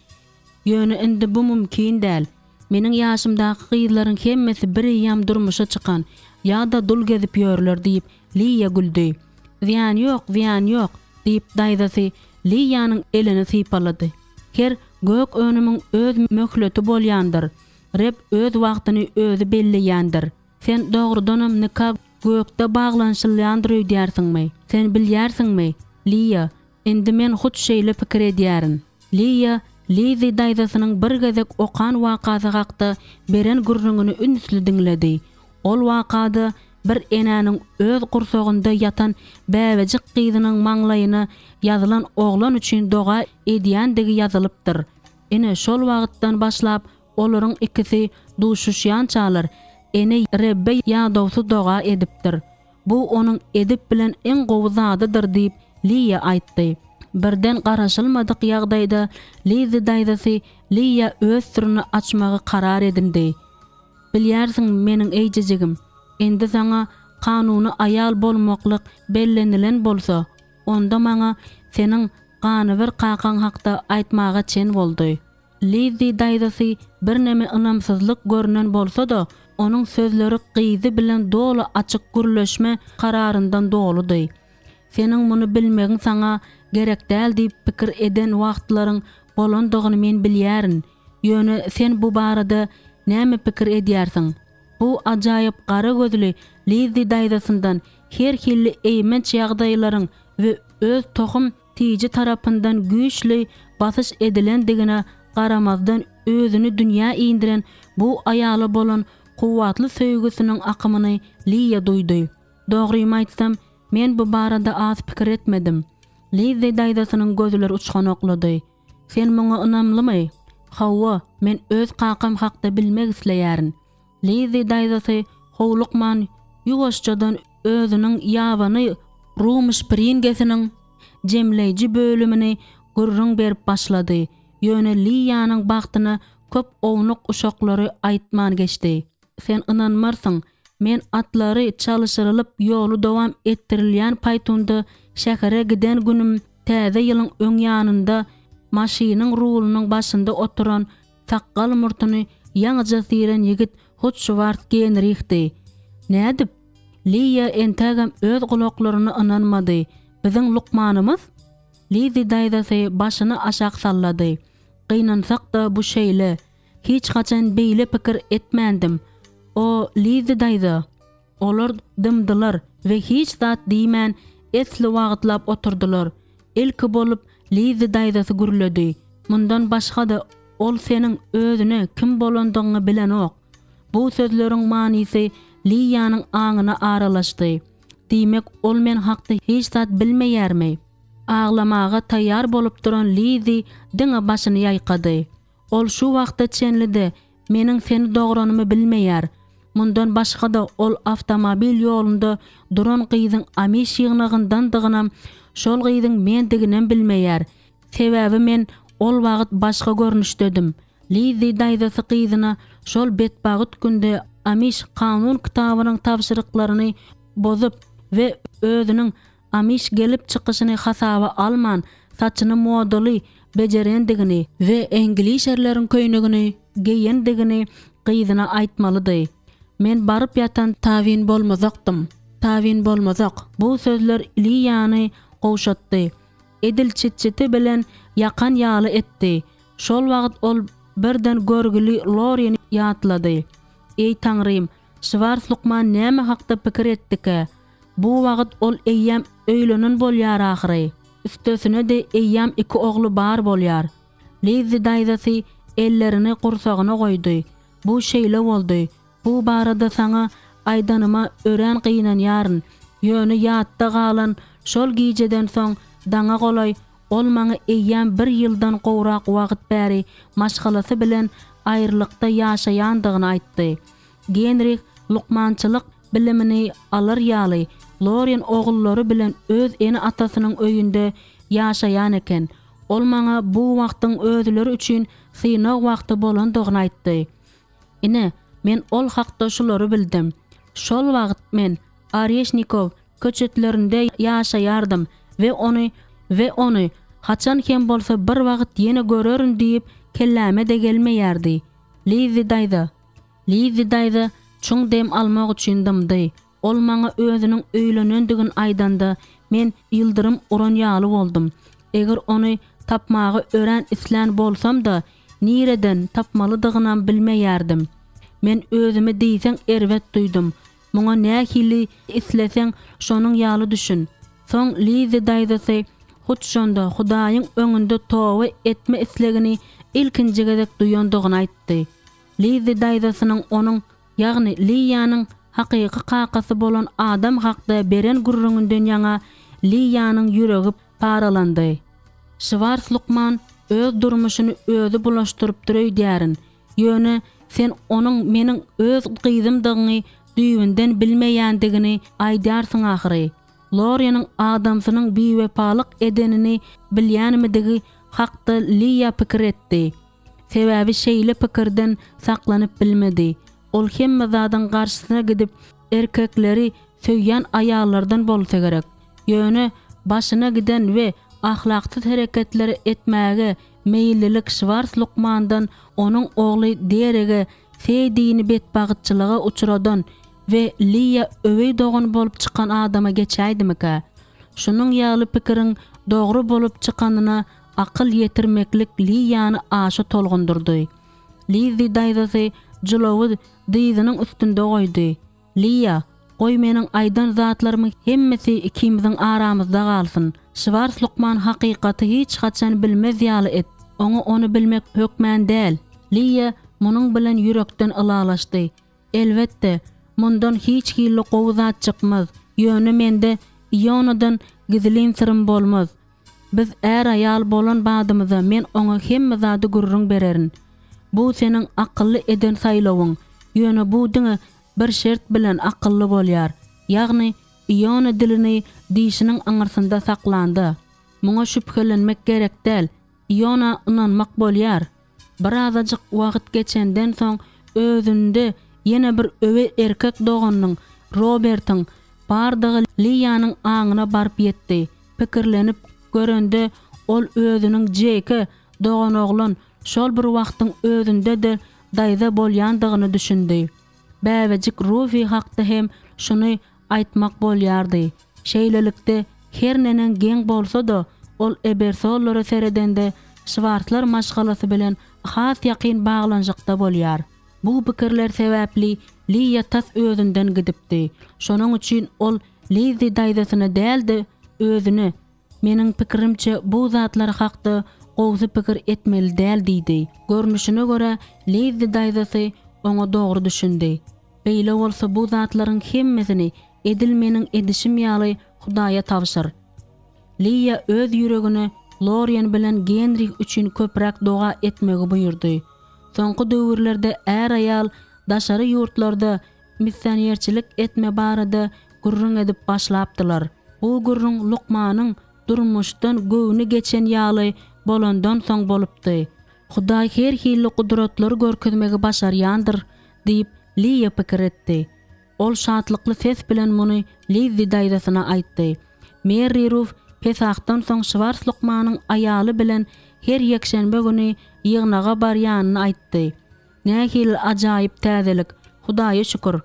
Ýöne indi bu mümkin däl. Meniň ýaşymdaky gyzlaryň hemmesi bireýýäm durmuşa çykan ýa-da dul gezip ýörler diýip, Liýa güldi. Zyýany ýok, zyýany ýok, diýip, daýzasy Liýanyň elini sypalady. Her gök önümiň öz möhleti bolýandyr. Reb öz wagtyny özi belleýändir. Sen dogrudanam nika gökde baglanyşylýandyr öýdýärsiňmi? Sen bilýärsiňmi, Liýa, indi men hut şeýle pikir edýärin. Liýa Lizi daýzasynyň bir gezek okan wakasy hakda beren gürrüňini ünsli diňledi. Ol wakada bir enäniň öz gursagynda ýatan bäbejik gyzynyň maňlaýyna ýazylan oglan üçin doga edýändigi ýazylypdyr. Ine, şol wagtdan başlap olaryň ikisi duşuşýançalar, ene Rebbe ýadawsyz doga edipdir. Bu onuň edip bilen iň gowy zadydyr diýip, Liýa aýtdy. Birden garaşylmadyk ýagdaýda Lizzi daýzasy Liýa öz syryny açmagy karar edindi. Bilýärsiň, meniň eýjejigim, indi saňa kanuny aýal bolmaklyk bellenilen bolsa, onda maňa seniň ganybir kakaň hakda aýtmaga çen boldy. Lizzi daýzasy birneme ynamsyzlyk görnen bolsa-da, onuň sözleri gyzy bilen doly açyk gürleşme kararyndan doludy. Seniň muny bilmegiň saňa gerek däl diýip pikir eden wagtlaryň bolandygyny men bilýärin. Ýöne sen bu barada näme pikir edýärsiň? Bu ajaýyp gara gözli Lizzi daýzasyndan her hilli eýmenç ýagdaýlaryň we öz tohum tiji tarapyndan güýçli basyş edilendigine garamazdan özüni dünýä indiren bu aýala bolan kuwwatly söýgüsiniň akymyny Liýa duýdy. Dogrymy aýtsam, men bu barada az pikir etmedim. Lizzi daýzasynyň gözleri uçganaklady. Sen muňa ynamlymy? Hawa, men öz kakam hakda bilmek isleýärin. Lizzi daýzasy howlukman ýuwaşjadan özüniň ýabany Rumşpringesiniň jemleýji bölümini gürrüň berip başlady, ýöne Liýanyň bagtyna köp ownuk-uşaklary aýtman geçdi. Sen ynanmarsyň, men atlary çalyşyrylyp ýoly dowam etdirilýän paýtunda şähere giden günüm täze ýylyň öň ýanynda maşynyň rulunyň başynda oturan sakgal-murtuny ýaňyja syran ýigit hut Şwars Genrihdi. Nädip? Liýa entägem öz gulaklaryna ynanmady. Biziň lukmanymyz? Lizzi daýzasy başyny aşak sallady. Gynansak-da, bu şeýle. Hiç haçan beýle pikir etmändim. O, Lizzi daýza! Olar dymdylar we hiç zat diýmän esli wagtlap oturdylar. Ilki bolup Lizzi daýzasy gürledi. Mundan başga-da ol seniň özüne kim bolandygyňy bilenok. Bu sözleriň manysy Liýanyň aňyna aralaşdy. Diýmek, ol men hakda hiç zat bilmeýärmi? Aglamaga taýýar bolup duran Lizzi diňe başyny ýaýkady. Ol şu wagta çenli-de meniň seni dogranymy bilmeýär. Mundan başga-da ol awtomobil ýolunda duran gyzyň Amiş ýygnagyndandygynam, şol gyzyň mendiginem bilmeýär. Sebäbi men ol wagt başga görnüşdedim. Lizzi daýzasy gyzyna şol betbagt günde Amiş kanun kitabynyň tabşyryklaryny bozup we özüniň Amiş gelip çykyşyny hasaba alman, saçyny modaly bejerendigini we englişerleriň köýnegini geýendigini gyzyna aýtmalydy. Men baryp ýatan tabyn bolmazakdym. Tabyn bolmazak. Bu sözler Liýany gowşatdy. Edil çit-çiti bilen ýakan ýaly etdi. Şol wagt ol birden görgüli Lorini ýatlady. Eý, Taňrym, Şwars lukman näme hakda pikir etdikä? Bu wagt ol eýýäm öýlenen bolýar ahyry. Üstesine-de eýýäm iki ogly bar bolýar. Lizzi daýzasy ellerini gursagyna goýdy. Bu şeýle boldy. Bu barada saňa aýdanyma örän gynanýaryn. Ýöne ýatda galan şol gijeden soň daňa golaý ol maňa eýýäm bir ýyldan gowrak wagt bäri maşgalasy bilen aýrylykda ýaşaýandygyny aýtdy. Genrih lukmançylyk bilimini alar ýaly, Loren ogullary bilen öz ene-atasynyň öýünde ýaşaýan eken. Ol maňa bu wagtyň özleri üçin synag wagty bolandygyny aýtdy. Ine, men ol hakda şulary bildim. Şol wagt men Oreşnikow köçetlerinde ýaşaýardym we ony we ony haçan hem bolsa bir wagt ýene görerin diýip kelläme-de gelmeýärdi. Lizzi daýza. Lizzi daýza çuň dem almak üçin dymdy. Ol maňa özüniň öýlenendigini aýdanda, Men ýyldyrym uran ýaly boldum. Eger ony tapmagy örän islän bolsam-da, nireden tapmalydygynam bilmeýärdim. Men özümi diýseň erbet duýdum. Muňa nähili isleseň, şonuň ýaly düşün. Soň Lizzi daýzasy hut şonda Hudaýyň öňünde toba etme islegini ilkinji gezek duýandygyny aýtdy. Lizzi daýzasynyň onuň, ýagny Liýanyň hakyky kakasy bolan adam hakda beren gürrüňinden ýaňa Liýanyň ýüregi paralandy. Şwars lukman öz durmuşyny özi bulaşdyrypdyr öýdýärin. Ýöne sen onuň meniň öz gyzymdygyňy düýbünden bilmeýändigini aýdýarsyň ahyry. Loreniň adamsynyň biwepalyk edenini bilýänmidigi hakda Liýa pikir etdi. Sebäbi şeýle pikirden saklanyp bilmedi. Ol hemme zadyň garşysyna gidip, erkekleri söýýän aýallardan bolsa gerek. Ýöne başyna giden we ahlaksyz hereketleri etmäge meýillilik Şwars lukmandan onuň ogly Derege Seýdini betbagytçylyga uçradan we Liýa öweý dogan bolup çykan adama geçäýdimikä? Şunuň ýaly pikiriň dogry bolup çykanyna akyl ýetirmeklik Liýany aşa tolgundyrdy. Lizzi daýzasy jylawy dyzynyň üstünde goýdy. Liýa, goý meniň aýdan zatlarymyň hemmesi ikimiziň aramyzda galsyn. Şwars lukman hakykaty hiç haçan bilmez ýaly et. Oňa ony bilmek hökmän däl. Liýa munuň bilen ýürekden ylalaşdy. Elbetde, mundan hiç hili gowy zat çykmaz, ýöne mende Ionadan gizlin syrym bolmaz. Biz är-aýal bolan badymyza men oňa hemme zady gürrüň bererin. Bu seniň akylly eden saýlawyň, ýöne bu diňe bir şert bilen akylly bolýar, ýagny Iona dilini dişiniň aňyrsynda saklanda. Muňa şübhelenmek gerek däl, Iona ynanmak bolýar. Birazajyk wagt geçenden soň özünde ýene bir öweý erkek doganynyň, Robertiň, bardygy Liýanyň aňyna baryp ýetdi. Pikirlenip görende ol özüniň Jeýke doganoglan, şol bir wagtyň özünde-de daýza bolýandygyna düşündi. Bäbejik Rufi hakda hem şuny aýtmak bolýardy. Şeýlelikde, her neneň geň bolsa-da, ol Ebersollara seredende Şwarslar maşgalasy bilen has ýakyn baglanyşykda bolýar. Bu pikirler sebäpli Liýa tas özünden gidipdi. Şonuň üçin ol Lizzi daýzasyna däl-de, özüne, Meniň pikirimçe, bu zatlar hakda gowusy pikir etmeli däl diýdi. Görnüşine görä, Lizzi daýzasy oňa dogry düşündi. Beýle bolsa bu zatlaryň hemmesini edil meniň edişim ýaly Hudaýa tabşyr. Liýa öz ýüregine Lorien bilen Genrih üçin köpräk doga etmegi buýurdy. Soňky döwürlerde är-aýal daşary ýurtlarda missionerçilik etme barada gürrüň edip başlapdylar. Bu gürrüň lukmanyň durmuşdan göwni geçen ýaly bolandan soň bolupdy. Hudaý her hili gudratlary görkezmegi başarýandyr diýip, Liýa pikir etdi. Ol şatlykly ses bilen muny Lizzi daýzasyna aýtdy. Merri Ruf Pesahdan soň Şwars lukmanyň aýaly bilen her ýekşenbe güni ýygnaga barýanyny aýtdy. Nähili ajaýyp täzelik! Hudaýa şükür!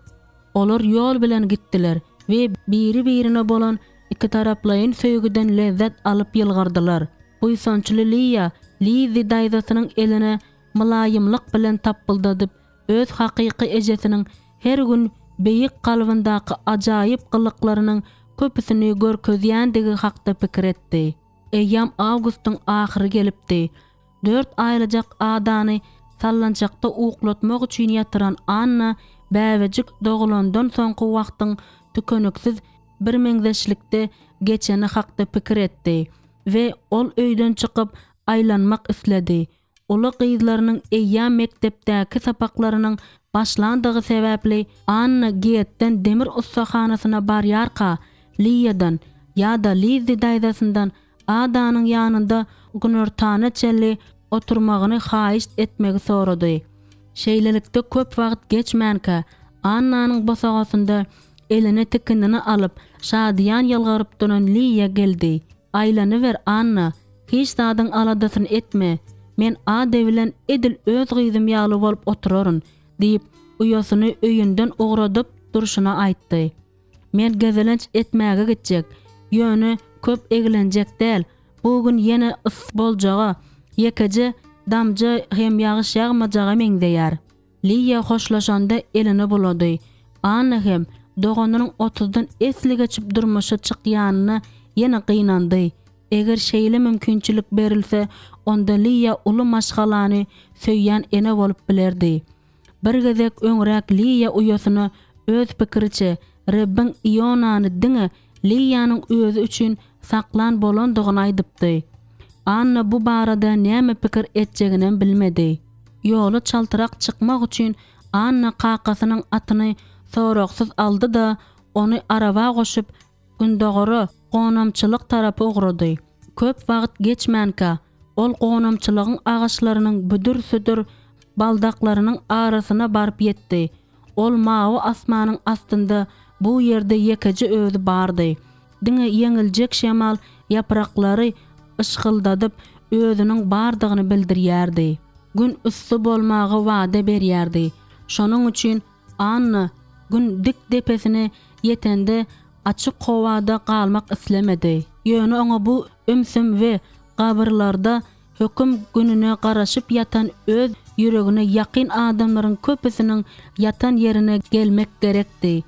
Olar ýol bilen gitdiler we biri-birine bolan ikitaraplaýyn söýgüden lezzet alyp ýylgyrdylar. Buýsançly Liýa Lizzi daýzasynyň eline mylaýymlyk bilen tapbyldadyp, öz hakyky ejesiniň her gün beýik kalbyndaky ajaýyp gylyklarynyň köpüsini görkezýändigi hakda pikir etdi. Eýýäm awgustyň ahyry gelipdi. Dört aýlyjak Adany sallançakda uklatmak üçin ýatyran Anna bäbejik dogulandan soňky wagtyň tükeniksiz birmeňzeşlikde geçeni hakda pikir etdi we ol öýden çykyp aýlanmak isledi. Uly gyzlarynyň eýýäm mekdepdäki sapaklarynyň başlandygy sebäpli Anna Getden demir ussahanasyna barýarka Liýadan ýa-da Lizzi daýzasyndan Adanyň ýanynda günortana çenli oturmagyny haýyşt etmegi sorady. Şeýlelikde köp wagt geçmänkä, Annanyň bosagasynda eline tikinini alyp, şadyýan ýylgyryp duran Liýa geldi. Aýlanyber, Anna, hiç zadyň aladasyny etme. Men Ada bilen edil öz gyzym ýaly bolup oturaryn, diýip, uýasyny öýünden ugradyp durşuna aýtdy. Men gezelenç etmäge gitjek. Ýöne köp eglenjek däl. Bu gün ýene yssy boljaga, ýekeje damja hem ýagyş ýagmajaga meňzeýär. Liýa hoşlaşanda elini bulady. Anna hem doganynyň otuzdan esli geçip durmuşa çykýanyna ýene gynandy. Eger şeýle mümkinçilik berilse, onda Liýa uly maşgalany söýýän ene bolup bilerdi. Bir gezek öňräk Liýa uýasyna öz pikiriçe Rebbiň Ionany diňe Liýanyň özi üçin saklan bolandygyny aýdypdy. Anna bu barada näme pikir etjeginem bilmedi. Ýola çaltrak çykmak üçin Anna kakasynyň atyny soragsyz aldy-da, ony araba goşup, gündogara, gonamçylyk tarapa ugrady. Köp wagt geçmänkä, ol gonamçylygyň agaçlarynyň büdür-südür baldaklarynyň arasyna baryp ýetdi. Ol mawy asmanyň astynda bu ýerde ýekeje özi bardy. Diňe ýeňiljek şemal ýapraklary yşgyldadyp, özüniň bardygyny bildirýärdi. Gün yssy bolmagy wada berýärdi. Şonuň üçin Anna Gün dik depesine ýetende açyk howada galmak islemedi. Ýöne oňa bu ümsüm we gabyrlarda höküm gününe garaşyp ýatan öz ýüregine ýakyn adamlaryň köpüsiniň ýatan ýerine gelmek gerekdi.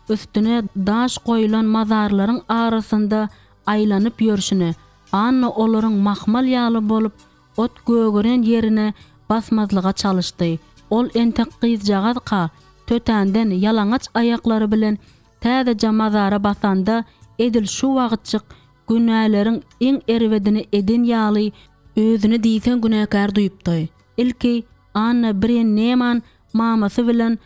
Üstüne daş goýlan mazarlaryň arasynda aýlanyp ýörşüne, Anna olaryň mahmal ýaly bolup ot gögeren ýerine basmazlyga çalyşdy. Ol entek gyzjagazka, tötänden ýalaňaç aýaklary bilen täzeje mazara basanda, edil şu wagtjyk günäleriň iň erbedini eden ýaly özüni diýseň günäkär duýupdy. Ilki Anna Brenneman mamasy bilen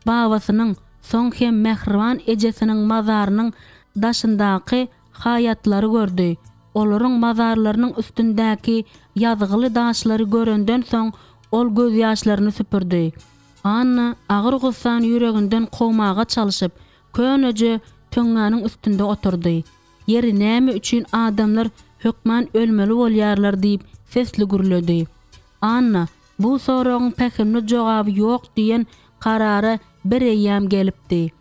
babasynyň, soň hem mähriban ejesiniň mazarynyň daşyndaky haýatlary gördi. Olaryň mazarlarynyň üstündäki ýazgyly daşlary görenden soň ol gözýaşlaryny süpürdi. Anna agyr gussany ýüreginden kowmaga çalşyp, köneje töňňäniň üstünde oturdy. Ýeri näme üçin adamlar hökman ölmeli bolýarlar diýip sesli gürledi. Anna bu soragyň pähimli jogaby ýok diýen karara bireýýäm gelipdi.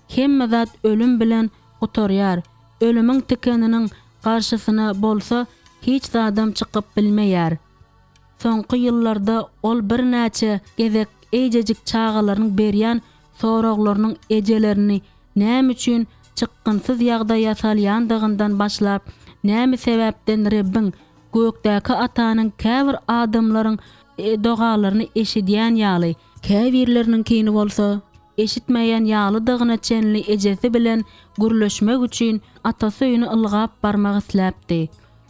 Hemme zat ölüm bilen gutarýar, ölümiň tikeniniň garşysyna bolsa hiç zadam çykyp bilmeýär. Soňky ýyllarda ol birnäçe gezek eýjejik çagalaryň berýän soraglarynyň ejelerini näme üçin çykgynsyz ýagdaýa salýandygyndan başlap, näme sebäpden Rebbiň, gökdäki Atanyň käbir adamlaryň dogalaryny eşidýän ýaly, käbirleriniňkini bolsa eşitmeýän ýalydygyna çenli ejesi bilen gürleşmek üçin atasy öýüne ylgap barmak isläpdi.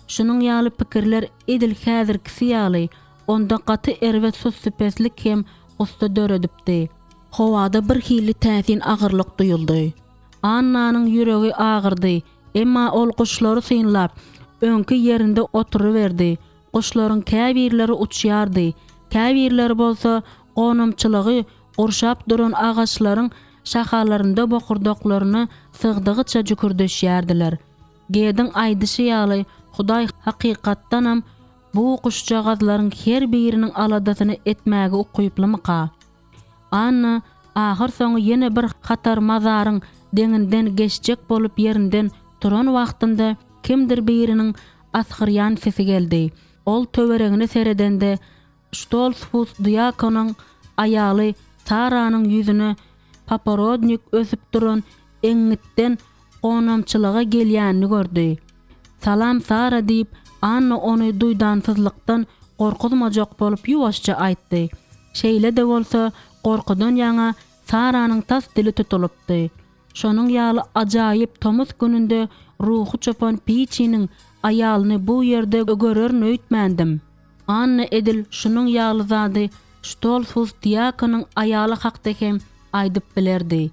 Şunuň ýaly pikirler edil häzirkisi ýaly, onda gaty erbet sussupeslik hem gussa döredipdi. Howada bir hili täsin agyrlyk duýuldy. Annanyň ýüregi agyrdy, emma ol guşlary synlap, öňki ýerinde oturyberdi. Guşlaryň käbirleri uçýardy, käbirleri bolsa gonamçylygy gurşap duran agaçlaryň şahalarynda bokurdaklaryna sygdygyça jükürdeşýärdiler. Gediň aýdyşy ýaly, Hudaý hakykatdanam bu guşjagazlaryň her biriniň aladasyny etmäge ukyplymyka? Anna ahyrsoňy ýene bir hatar mazaryň deňinden geçjek bolup ýerinden turan wagtynda kimdir biriniň asgyrýan sesi geldi. Ol töweregine seredende Ştolsfus diakonyň aýaly Saranyň ýüzüne paporodnik ösüp duran eňňitden gonamçylyga gelýänini gördi. Salam, Sara, diýip, Anna ony duýdansyzlykdan gorkuzmajak bolup ýuwaşja aýtdy. Şeýle-de bolsa, gorkudan ýaňa Saranyň tas dili tutulypdy. Şonuň ýaly ajaýyp tomus gününde ruhy çopan Piçiniň aýalyny bu ýerde görerin öýtmändim. Anna edil şunuň ýaly zady Ştolfus diakonyň aýaly hakda hem aýdyp bilerdi.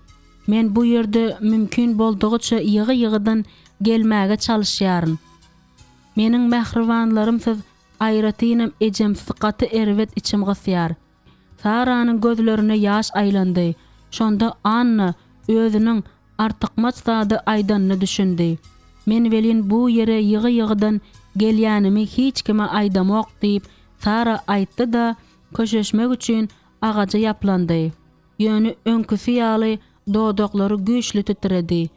Men bu ýerde mümkin boldugyça ýygy-ýygydan gelmäge çalyşýaryn. Meniň mähribanlarymsyz, aýratynam ejemsiz gaty erbet içim gysýar. Saranyň gözlerine ýaş aýlandy. Şonda Anna özüniň artykmaç zady aýdanyna düşündi. Men welin bu ýere ýygy-ýygydan gelýänimi hiç kime aýdamok diýip, Sara aýtdy-da, köşeşmek üçin agaja ýaplandy. Ýöne öňküsi ýaly dodaklary güýçli titredi.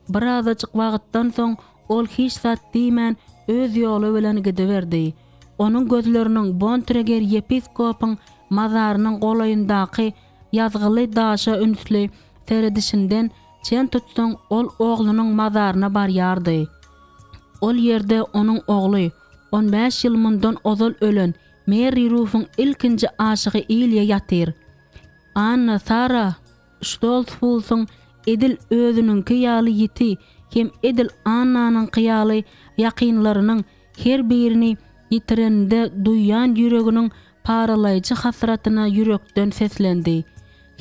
Birazajyk wagtdan soň. Ol hiç zat diýmän öz ýoly bilen gidiberdi. Onuň gözleriniň Bontreger ýepiskopyň mazarynyň golaýyndaky ýazgyly daşa ünsli seredişinden çen tutsaň ol oglunyň mazaryna barýardy. Ol ýerde onuň ogly, on bäş ýyl mundan ozal ölen Merri Rufuň ilkinji aşygy Ilýa ýatyr. Anna Sara Ştolsfulsyň edil özüniňki ýaly ýiti hem edil Annanyňky ýaly ýakynlarynyň her birini ýitireninde duýýan ýüreginiň paralaýjy hasratyna ýürekden seslendi.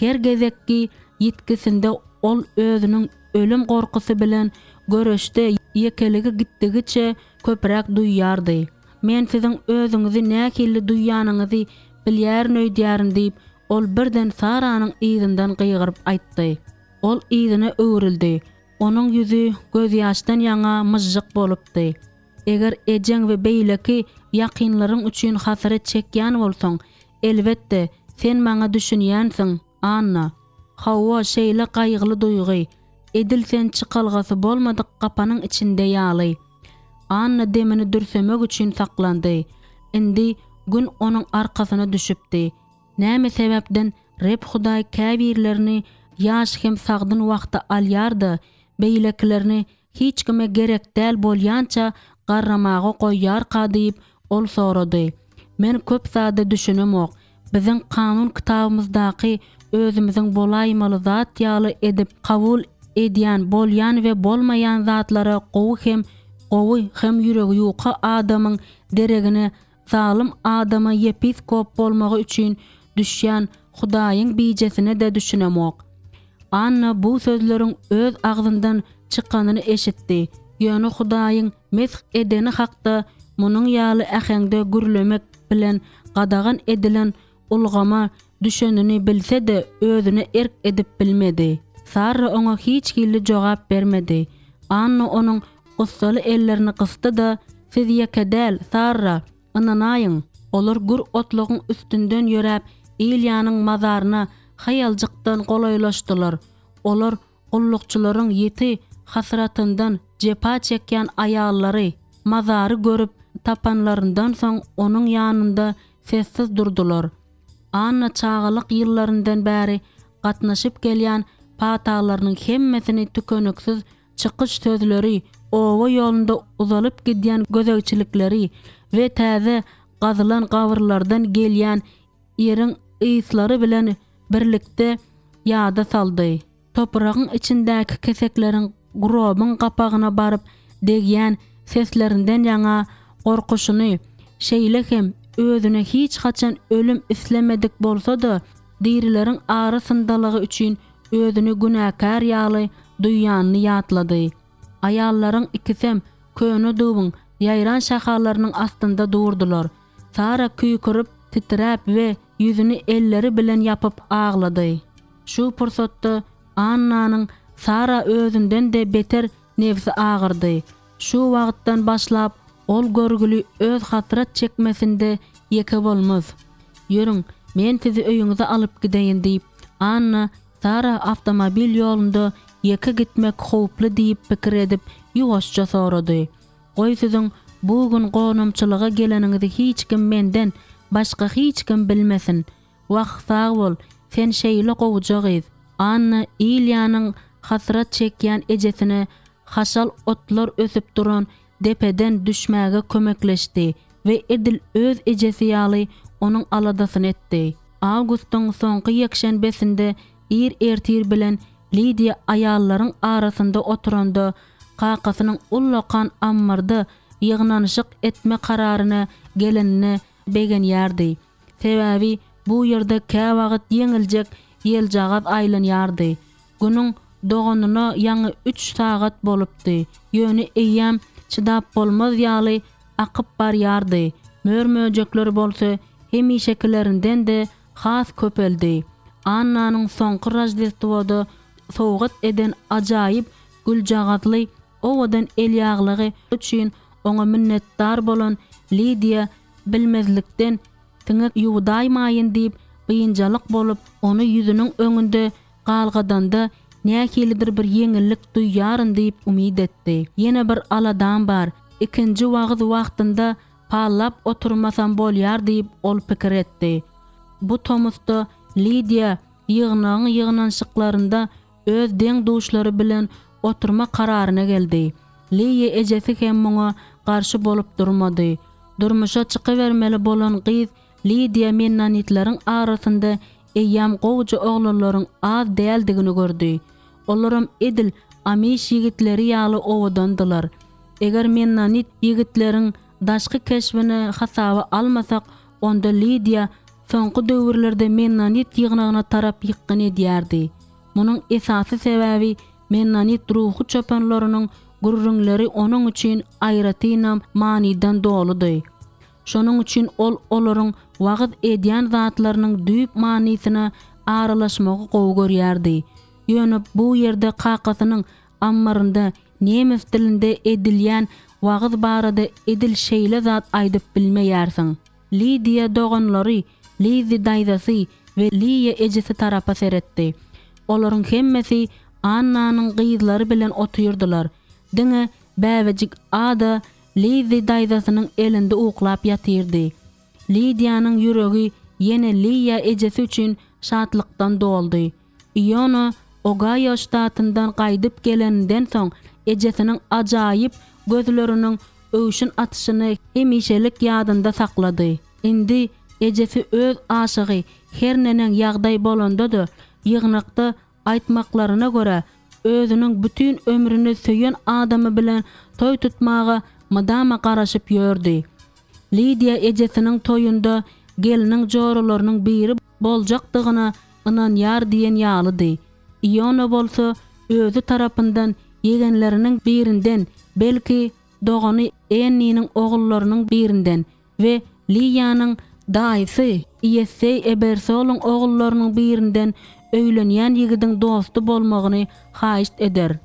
Her gezekki ýitgisinde ol özüniň ölüm gorkusy bilen göreşde ýekeligi gitdigiçe köpräk duýýardy. Men siziň özüňizi nähili duýýanyňyzy bilýärin öýdýärin diýip, ol birden Saranyň yzyndan gygyryp aýtdy. Ol yzyna öwrüldi. Onuň ýüzi gözýaşdan ýaňa myžžyk bolupdy. Eger ejeň we beýleki ýakynlaryň üçin hasrat çekýän bolsaň, elbetde, sen maňa düşünýänsiň, Anna. Hawa, şeýle gaýgyly duýgy, edil sen çykalgasy bolmadyk gapanyň içinde ýaly. Anna demini dürsemek üçin saklandy. Indi Gün onuň arkasyna düşüpdi. Näme sebäpden Reb Hudaý käbirlerini ýaş hem sagdyn wagty alýar-da, beýlekilerini hiç kime gerek däl bolýança garramaga goýýarka diýip, ol sorady. Men köp zada düşünemok. Biziň kanun kitabymyzdaky özümiziň bolaýmaly zat ýaly edip kabul edýän bolýan we bolmaýan zatlara gowy hem gowy hem ýüregi ýuka adamyň deregine zalym adama ýepiskop bolmagy üçin düşýän Hudaýyň bijesine-de düşünemok. Anna bu sözleriň öz agzyndan çykanyny eşitdi, ýöne Hudaýyň mesh edeni hakda munuň ýaly äheňde gürlemek bilen gadagan edilen ulgama düşenini bilse-de özüne erk edip bilmedi. Sarra oňa hiç hili jogap bermedi. Anna onuň gussaly ellerini gysdy-da, Siz ýeke däl, Sarra, ynanaýyň. Olar gür otlugyň üstünden ýöräp, Ilýanyň mazaryna haýaljykdan golaýlaşdylar. Olar gullukçylaryň ýiti hasratyndan jepa çekýän aýallary mazary görüp tapanlaryndan soň onuň ýanynda sessiz durdular. Anna çagalyk ýyllaryndan bäri gatnaşyp gelýän patalarynyň hemmesini tükeniksiz çykyş sözleri, oba ýolunda uzalyp gidýän gözegçilikleri we täze gazylan gabyrlardan gelýän ýeriň yslary bilen birlikde ýada saldy. Topragyň içindäki kesekleriň grobuň gapagyna baryp degýän seslerinden ýaňa gorkuşyny, şeýle hem özüne hiç haçan ölüm islemedik bolsa-da, dirileriň arasyndalygy üçin özüni günäkär ýaly duýýanyny ýatlady. Aýallaryň ikisem köne dubuň ýaýran şahalarynyň astynda durdular. Sara küýkürip, titräp we ýüzüni elleri bilen ýapyp aglady. Şu pursatda Annanyň Sara özünden-de beter nebsi agyrdy. Şu wagtdan başlap ol görgüli öz hasrat çekmesinde ýeke bolmaz. Ýörüň, men sizi öýüňize alyp gideýin diýip, Anna Sara awtomobil ýolunda ýeke gitmek howply diýip pikir edip, ýuwaşja sorady. Goý siziň bu gün gonamçylyga geleniňizi hiç kim menden başga hiç kim bilmesin. Wah, sag bol, sen şeýle gowuja gyz. Anna Ilýanyň hasrat çekýän ejesine haşal otlar ösüp duran depeden düşmäge kömekleşdi we edil öz ejesi ýaly onuň aladasyny etdi. Awgustyň soňky ýekşenbesinde ir ertir bilen Lidiýa aýallaryň arasynda oturanda kakasynyň ullakan ammarda ýygnanyşyk etme kararyna gelenine begenýärdi. Sebäbi bu ýerde käwagt ýeňiljek ýeljagaz aýlanýardy. Günüň doganyna ýaňy üç sagat bolupdy, ýöne eýýäm çydap bolmaz ýaly akyp barýardy, mör-möjekler bolsa hemişekilerinden-de has köpeldi. Annanyň soňky Roždestwoda sowgat eden ajaýyp güljagazly owadan elýaglygy üçin oňa minnetdar bolan Lidiýa bilmezlikden siňek ýuwudaýmaýyn diýip biynjalyk bolup, ony ýüzüniň öňünde galgadanda. nähilidir bir ýeňillik duýaryn diýip umyt etdi. Ýene bir aladam bar, ikinji wagyz wagtynda pallap oturmasam bolýar diýip ol pikir etdi. Bu tomusda Lidiýa ýygnagyň ýygnanyşyklarynda öz deň-duşlary bilen oturma kararyna geldi. Liýa ejesi hem muňa garşy bolup durmady. Durmuşa çykybermeli bolan gyz Lidiýa mennonitleriň arasynda eýýäm gowuja oglanlaryň az däldigini gördi. Olaram edil amiş ýigitleri ýaly owadandylar. Eger mennonit ýigitleriň daşky keşbini hasaba almasak, onda Lidiýa soňky döwürlerde mennonit ýygnagyna tarap ýykgyn edýärdi. Munuň esasy sebäbi mennonit ruhy çopanlarynyň gürrüňleri onuň üçin aýratynam manydan doludy. Şonuň üçin ol olaryň wagyz edýän zatlarynyň düýp manysyna aralaşmagy gowy görýärdi. Ýöne bu ýerde kakasynyň ammarynda nemes dilinde edilýän wagyz barada edil şeýle zat aýdyp bilmeýärsiň. Lidiýa doganlary, Lizzi daýzasy we Liýa ejesi tarapa seretdi. Olaryň hemmesi Annanyň gyzlary bilen otyrdylar. Diňe bäbejik Ada Lizzi daýzasynyň elinde uklap ýatyrdy. Lidiýanyň ýüregi ýene Liýa ejesi üçin şatlykdan doldy. Iona Ogaýo ştatyndan gaýdyp geleninden soň ejesiniň ajaýyp gözleriniň öwşün atyşyny hemişelik ýadynda saklady. Indi ejesi öz aşygy her neneň ýagdaý bolanda-da ýygnakda Aýtmaklaryna görä, özüniň bütin ömrüni söýen adamy bilen toý tutmaga mydama garaşyp ýördi. Lidiýa ejesiniň toýunda gelniň joralarynyň biri boljakdygyna ynanýar diýen ýalydy. Iona bolsa özi tarapyndan ýegenleriniň birinden, belki, dogany Enniniň ogullarynyň birinden we Liýanyň daýysy Iýesseý Ebersolyň ogullarynyň birinden öýlenýän ýigidiň dosty bolmagyny haýyşt eder.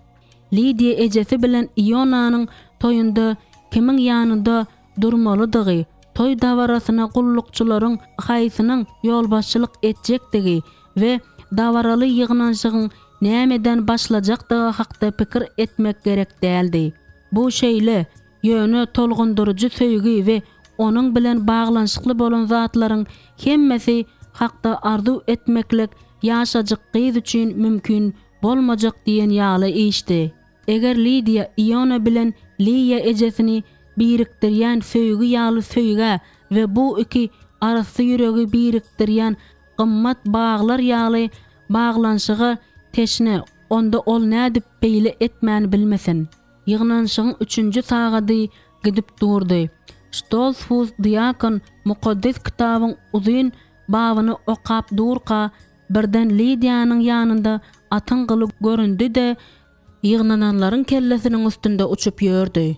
Lidiýa ejesi bilen Ionanyň toýunda kimiň ýanynda durmalydygy, toý dabarasyna gullukçylaryň haýsynyň ýolbaşçylyk etjekdigi we dabaraly ýygnanyşygyň nämeden başlajakdygy hakda pikir etmek gerek däldi. Bu şeýle, ýöne tolgundyryjy söýgi we onuň bilen baglanyşykly bolan zatlaryň hemmesi hakda arzuw etmeklik ýaşajyk gyz üçin mümkin bolmajak diýen ýaly işdi. Eger Lidiýa Iona bilen Liýa ejesini birikdirýän söýgi ýaly söýgä we bu iki arassa ýüregi birikdirýän gymmat baglar ýaly baglanyşyga teşne, onda ol nädip beýle etmän bilmesin? Ýygnanyşygyň üçünji sagady gidip durdy. Ştolsfus diakon Mukaddes Kitabyň uzyn babyny okap durka, birden Lidiýanyň ýanynda atyň gyly göründi-de, ýygnananlaryň kellesiniň üstünde uçup ýördi.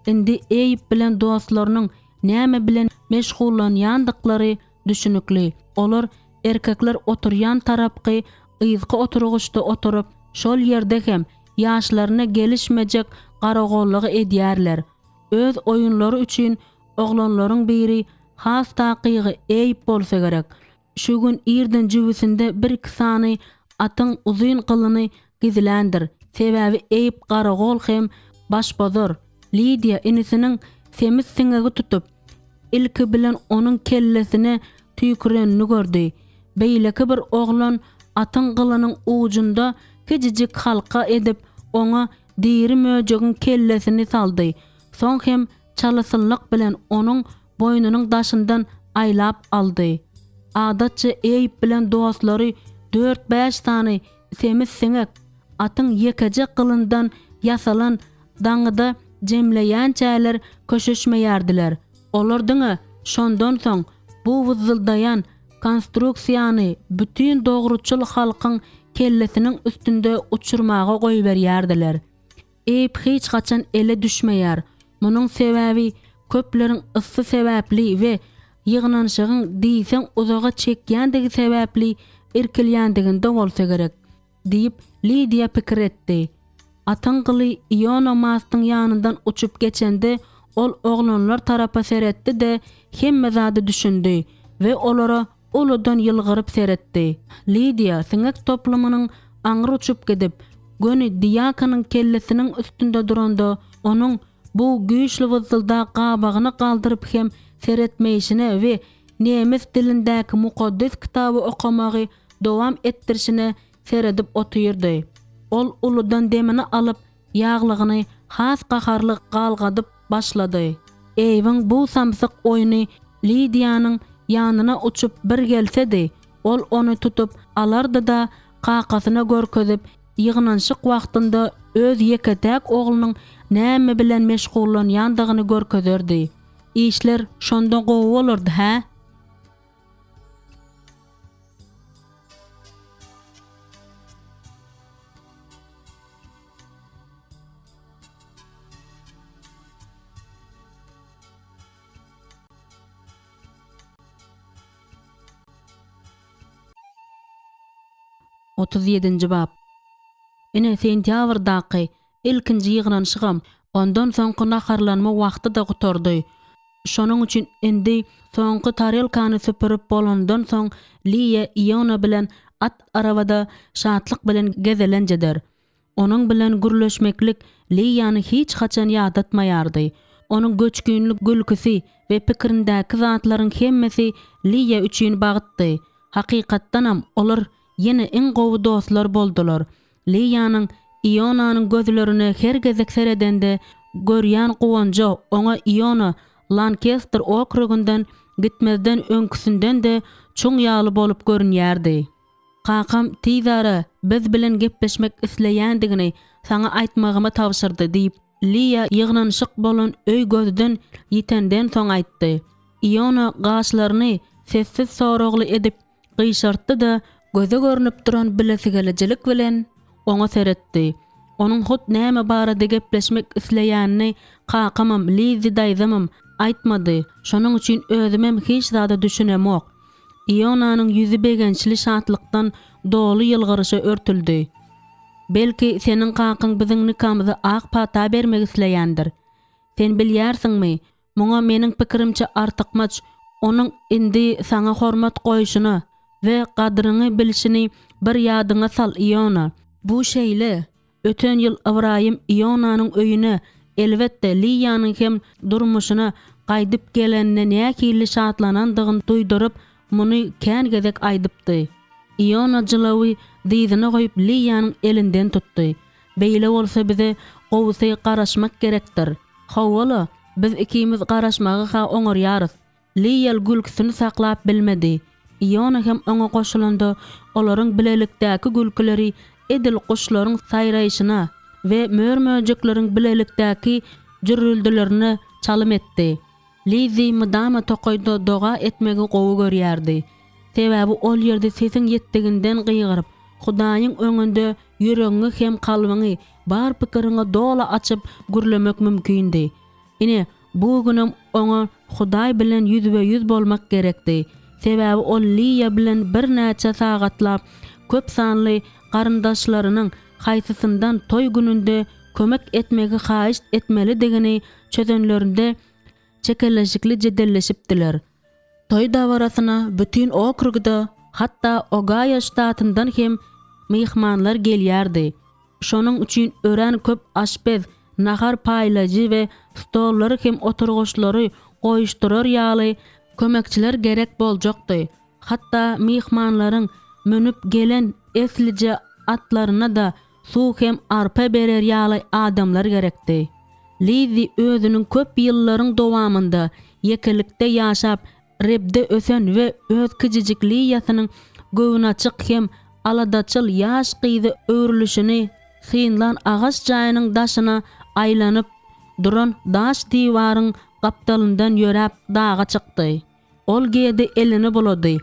Indi Eýb bilen dostlarynyň näme bilen meşgullanýandyklary düşünikli. Olar erkekler oturýan tarapky yzky oturgyçda oturyp, şol ýerde hem ýaşlaryna gelişmejek garagollugy edýärler. Öz oýunlary üçin oglanlaryň biri, has takygy Eýb bolsa gerek, şu gün irden jübüsinde bir-iki sany atyň uzyn gylyny gizländir, sebäbi Eýb garagol hem başbozar. Lidiýa inisiniň semiz siňegi tutup, ilki bilen onuň kellesine tüýkürenini gördi. Beýleki bir oglan atyň gylynyň ujunda kiçijik halka edip, oňa diri möjegiň kellesini saldy, soň hem çalasynlyk bilen onuň boýnunyň daşyndan aýlap aldy. Adatça Eýb bilen dostlary dört-bäş sany semiz siňek atyň ýekeje gylyndan ýasalan daňyda jemleýänçäler köşeşmeýärdiler. Olar diňe şondan soň bu wyzzyldaýan konstruksiýany bütin dogruçyl halkyň kellesiniň üstünde uçurmaga goýberýärdiler. Eýp hiç haçan ele düşmeýär. Munuň sebäbi köpleriň yssy sebäpli we ýygnanyşygyň diýseň uzaga çekýändigi sebäpli irkilýändiginde bolsa gerek, diýip, Lidiýa pikir etdi. Atyň gyly Iona Mastyň ýanyndan uçup geçende, ol oglanlar tarapa seretdi-de, hemme zada düşündi we olara uludan ýylgyryp seretdi. Lidiýa siňek toplumynyň. aňry uçup gidip, göni diýakonyň kellesiniň üstünde duranda, onuň bu güýçli wyzzylda gabagyny galdyryp hem seretmeýşine we nemes dilindäki mukaddes kitaby okamagy dowam etdirişine seredip otyrdy. Ol uludan demini alyp, ýaglygyny has gaharly galgadyp başlady. Eýwiň bu samsyk oýny Lidiýanyň ýanyna uçup bir gelsedi, ol ony tutup alardy-da, kakasyna görkezip, ýygnanyşyk wagtynda öz ýeke-täk oglunyň näme bilen meşgullanýandygyny görkezerdi. Işler şonda gowy bolardy, hä? 37-nji bap. Ine, sentýabrdaky ilkinji ýygnanyşygam, ondan soňky naharlanma wagty-da gutardy. Şonuň üçin indi soňky tarelkany süpürip bolandan soň Liýa Iona bilen at arabada şatlyk bilen gezelenç eder. Onuň bilen gürleşmeklik Liýany hiç haçan ýadatmaýardy. Onuň göçgünli gülküsi we pikirindäki zatlaryň hemmesi Liýa üçin bagtdy. Hakykatdanam olar ýene iň gowy dostlar boldular. Liýanyň Ionanyň gözlerine her gezek seredende görýän guwanjy oňa Iona Lankester okrugyndan gitmezden öňküsinden-de çuň ýaly bolup görünýärdi. Kakam tizara biz bilen gepleşmek isleýändigini saňa aýtmagymy tabşyrdy, diýip, Liýa ýygnanyşyk bolan öý gözden ýitenden soň aýtdy. Iona gaşlaryny sessiz soragly edip, gyşartdy-da, göze görnüp duran bilesigelijilik bilen oňa seretdi. Onuň hut näme barada gepleşmek isleýänini kakamam, Lizzi daýzamam aýtmady, şonuň üçin özümem hiç zada düşünemok. Ionanyň ýüzi begençli şatlykdan doly ýylgyryşa örtüldi. Belki, seniň kakaň biziň nikamyza ak pata bermek isleýändir. Sen bilýärsiňmi, Muňa meniň pikirimçe artykmaç, onuň indi saňa hormat goýşuna we gadryňy bilşini bir ýadyňa sal, Iona. Bu şeýle. Öten ýyl Ybraýym Ionanyň öýüne, elbetde, Liýanyň hem durmuşyna gaýdyp gelenine nähili şatlanandygyny duýduryp, muny kän gezek aýdypdy. Iona jylawy dyzyna goýup Liýanyň elinden tutdy. Beýle bolsa bize gowusy garaşmak gerekdir. Hawa-la, biz ikimiz garaşmagy-ha oňarýarys. Liýel gülküsini saklap bilmedi. Iona hem oňa goşulanda, olaryň bilelikdäki gülküleri edil guşlaryň saýraýşyna we mör-möjekleriň bilelikdäki jürrüldilerine çalym etdi. Lizzi mydama tokaýda doga etmegi gowy görýärdi. Sebäbi ol ýerde sesiň ýetdiginden gygyryp, Hudaýyň öňünde ýüregiňi hem kalbyňy, bar pikiriňi doly açyp gürlemek mümkindi. Ine, bu günem oňa Hudaý bilen ýüzbe-ýüz bolmak gerekdi. Sebäbi ol Liýa bilen birnäçe sagatlap köp sanly garyndaşlarynyň haýsysyndan toý gününde kömek etmegi haýyşt etmelidigini çözenlerinde çekeleşikli jedelleşipdiler. Toý dabarasyna bütin okrugda, hatda Ogaýo ştatyndan hem myhmanlar gelýärdi. Şonuň üçin örän köp aşpez, nahar paýlaýjy we stollary hem oturgyçlary goýuşdyrar ýaly kömekçiler gerek boljakdy. Hatda myhmanlaryň münüp gelen eslije atlaryna-da suw hem arpa berer ýaly adamlar gerekdi. Lizzi özüniň köp ýyllaryň dowamynda ýekelikde ýaşap, Rebde ösen we öz kijijik Liýasynyň göwnaçyk hem aladaçyl ýaş gyza öwrülişini synlan agaç jaýynyň daşyna aýlanyp duran daş diwaryň gapdalyndan ýöräp daga çykdy. Ol Gede elini bulady.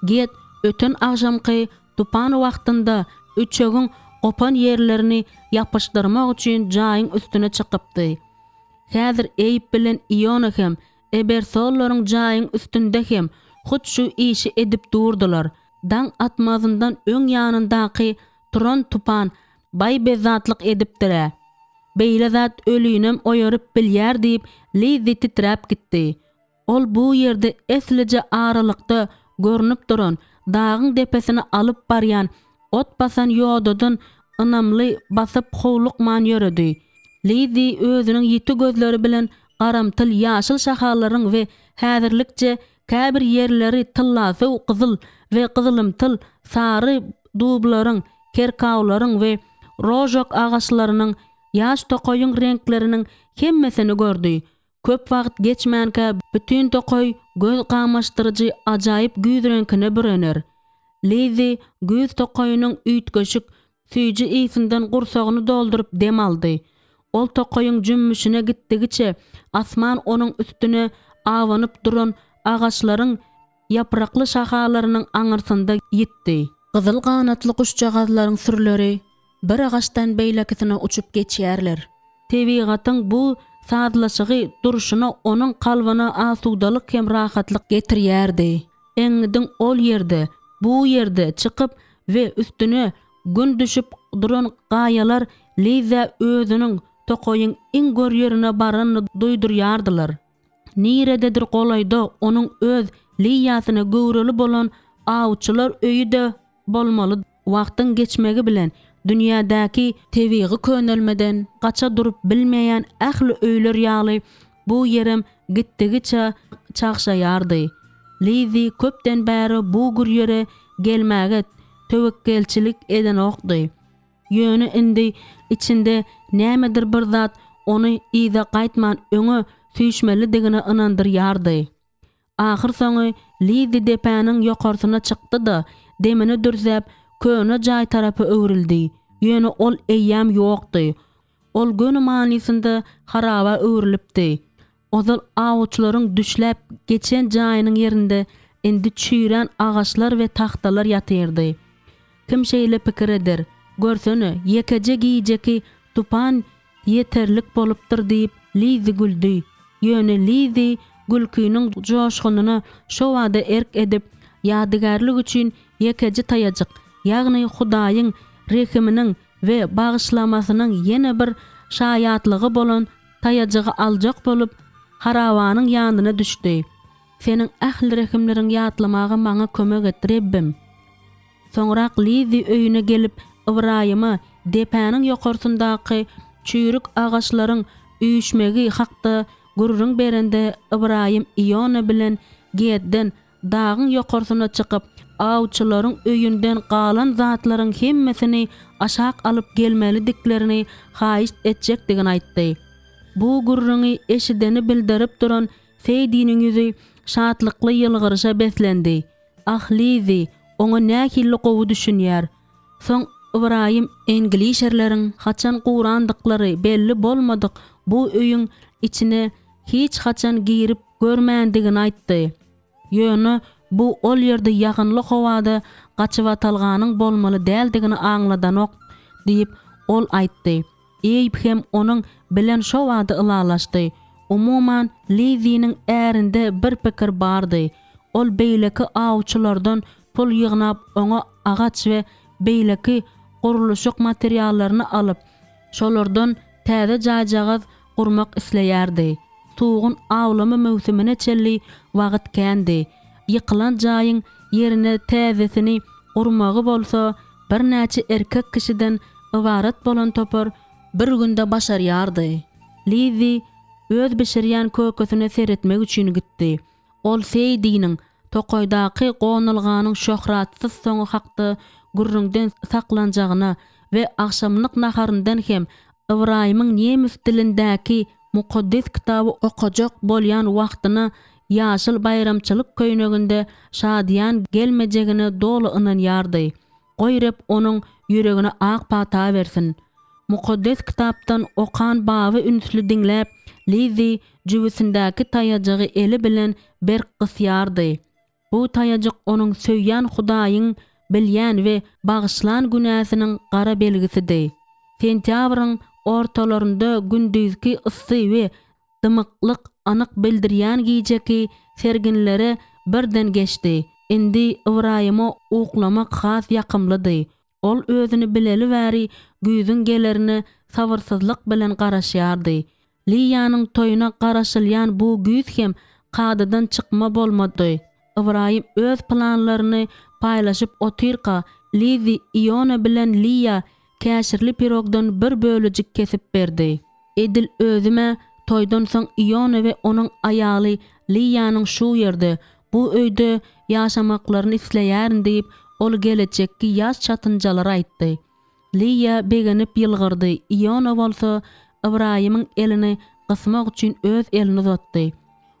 Ged öten agşamky tupan wagtynda üçegiň gopan ýerlerini ýapyşdyrmak üçin jaýyň üstüne çykypdy. Häzir Eýb bilen Iona hem Ebersollaryň jaýyň üstünde hem hut şu işi edip durdular. Daň atmazyndan öň ýanyndaky turan tupan baý bezzatlyk edipdir-ä. Beýle zat ölinem oýaryp bilýär diýip, Lizzi titräp gitdi. Ol bu ýerde eslije aralykda görnüp duran dagyň depesine alyp barýan. Ot basan ýodadan ynamly basyp howlukman ýöredi. Lizzi özüniň ýiti gözleri bilen garamtyl ýaşyl şahalaryň we häzirlikçe käbir ýerleri tyllasow gyzyl we gyzylymtyl sary dublaryň, kerkawlaryň we rožok agaçlarynyň, ýaş tokaýyň reňkleriniň hemmesini gördi. Köp wagt geçmänkä bütin tokaý göz gamaşdyryjy ajaýyp güýz reňkine bürener. Lizzi güýz tokaýynyň üýtgeşik, süýji ysyndan gursagyny dolduryp dem aldy. Ol tokaýyň jümmüşine gitdigiçe asman onuň üstüne abanyp duran agaçlaryň ýaprakly şahalarynyň aňyrsynda ýitdi. Gyzyl ganatly guşjagazlaryň sürüleri bir agaçdan beýlekisine uçup geçýärler. Tebigatyň bu sazlaşygy durşuna onuň kalbyna asudalyk hem rahatlyk getirýärdi. Eňňidiň ol ýerde, bu ýerde çykyp we üstüne Gün düşüp duran gaýalar Lizzä özüniň tokaýyň iň gör ýerine baranyny duýdurýardylar. Nirededir golaýda onuň öz Liýasyna göwreli bolan awçylar öýi-de bolmaly. Wagtyň geçmegi bilen dünýädäki tebigy könelmeden gaça durup bilmeýän ähli öýler ýaly bu ýerem gitdigiçe çagşaýardy. Lizzi köpden bäri bu gür ýere gelmäge töwekgelçilik edenokdy. Ýöne indi içinde nämedir bir zat ony yza gaýtman öňe süýşmelidigine ynandyrýardy. Ahyrsoňy Lizzi depäniň ýokarsyna çykdy-da, demini dürsäp, köne jaý tarapa öwrüldi. Ýöne ol eýýäm ýokdy. Ol göni manysynda haraba öwrülipdi. Ozal awçylaryň düşläp geçen jaýynyň ýerinde indi çüýrän agaçlar we tagtalar ýatyrdy. Kim şeýle pikir eder? Görsene, ýekeje gijeki tupan ýeterlik bolupdyr diýip, Lizzi güldi. Ýöne Lizzi gülkiniň joşgunyna şobada erk edip, ýadygärlik üçin ýekeje taýajyk, ýagny Hudaýyň rehiminiň we bagyşlamasynyň ýene bir şaýatlygy bolan taýajygy aljak bolup, harabanyň ýanyna düşdi. Seniň ähli rehimleriňi ýatlamaga maňa kömek et, Rebbim! Soňrak Lizzi öýüne gelip, Ybraýyma depäniň ýokarsyndaky çüýrük agaçlaryň üýşmegi hakda gürrüň berende, Ybraýym Iona bilen Gedden dagyň ýokarsyna çykyp, awçylaryň öýünden galan zatlaryň hemmesini aşak alyp gelmelidiklerini haýyşt etjekdigini aýtdy. Bu gürrüňi eşideni bildirip duran Seýdiniň ýüzi şatlykly ýylgyryşa beslendi. Ah, Lizzi oňa nähili gowy düşünýär! Soň Ybraýym inglişerleriň haçan gurandyklary belli bolmadyk bu öýüň içine hiç haçan girip görmändigini aýtdy. Ýöne bu ol ýerde ýagynly howada gaçybatalganyň bolmaly däldigini aňladanok diýip, ol aýtdy. Eýb hem onuň bilen şo bada ylalaşdy. Umuman, Lizziniň ärinde bir pikir bardy. Ol beýleki awçylardan pul ýygnap oňa agaç we beýleki gurluşyk materiallaryny alyp, şolardan täze jaýjagaz gurmak isleýärdi. Sugun awlama möwsümine çenli wagt kändi. Ýykylan jaýyň ýerine täzesini gurmagy bolsa birnäçe erkek kişiden ybarat bolan topar bir günde başarýardy. Lizzi öz bişirýän kökesine seretmek üçin gitdi. Ol Seýdiniň tokaýdaky gonalganyň şöhratsyz soňy hakda gürrüňden saklanjagyna we agşamlyk naharyndan hem Ybraýymyň nemes dilindäki Mukaddes Kitaby okajak bolýan wagtyna ýaşyl baýramçylyk köýneginde şadyýan gelmejegine doly ynanýardy. Goý Reb onuň ýüregine ak pata bersin. Mukaddes Kitapdan okan baby ünsli diňläp, Lizzi jübüsindäki taýajygy eli bilen berk gysýardy. Bu taýajyk onuň söýýän Hudaýyň bilýän we bagyşlan günäsiniň gara belgisidi. Sentýabryň ortalarynda gündizki yssy we Dymyklyk anyk bildirýän gijeki serginlere birden geçdi. Indi Ybraýyma uklamak has ýakymlydy. Ol özüni bileli bäri güýzüň gelerine sabyrsyzlyk bilen garaşýardy. Liýanyň toýuna garaşylýan bu güýz hem kadadan çykma bolmady. Ybraýym öz planlaryny paýlaşyp otyrka, Lizzi Iona bilen Liýa käşirli pirogdan bir bölejik kesip berdi. Edil özüm-ä toýdan soň Iona we onuň aýaly Liýanyň şu ýerde, bu öýde ýaşamaklaryny isleýärin diýip, ol gelejekki ýaş çatynjalara aýtdy. Liýa begenip ýylgyrdy, Iona bolsa Ybraýymyň elini gysmak üçin öz elini uzatdy.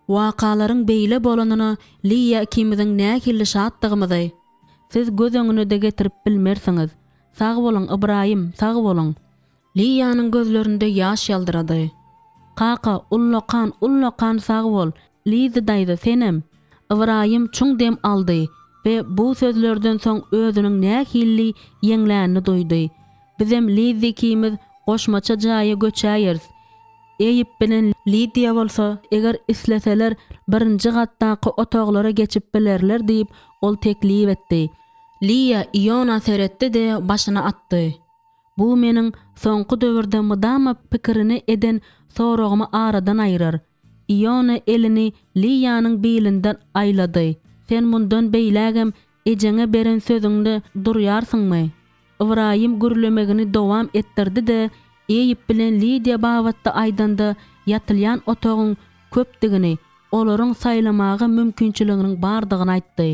Wakalaryň beýle bolanyna Liýa ikimiziň nähili şatdygymyzy siz göz öňüne-de getirip bilmersiňiz. Sag boluň, Ybraýym, sag boluň. Liýanyň gözlerinde ýaş ýaldyrady. Kaka, ullakan, ullakan sag bol! Lizi daýza, senem! Ybraýym çuň dem aldy we bu sözlerden soň özüniň nähilli ýeňlänini duýdy. Bizem Lizi ikimiz goşmaça jaýa göçäýeris. Eýip bilen Lidiýa bolsa, eger isleseler, birinji gatdaky otaglara geçip bilerler diýip, ol teklip etdi. Liýa Iona seretdi-de, başyny atdy. Bu meniň soňky döwürde mydama pikirini eden soragymy aradan aýyrar. Iona elini Liýanyň bilinden aýlady. Sen mundan beýlägem ejeňe beren sözüňde durýarsyňmy? Ybraýym gürlemegini dowam etdirdi-de, Eýip bilen Lidiýa babatda aýdanda ýatylýan otagyň köpdügini, olaryň saýlamaga mümkinçiliginiň bardygyny aýtdy.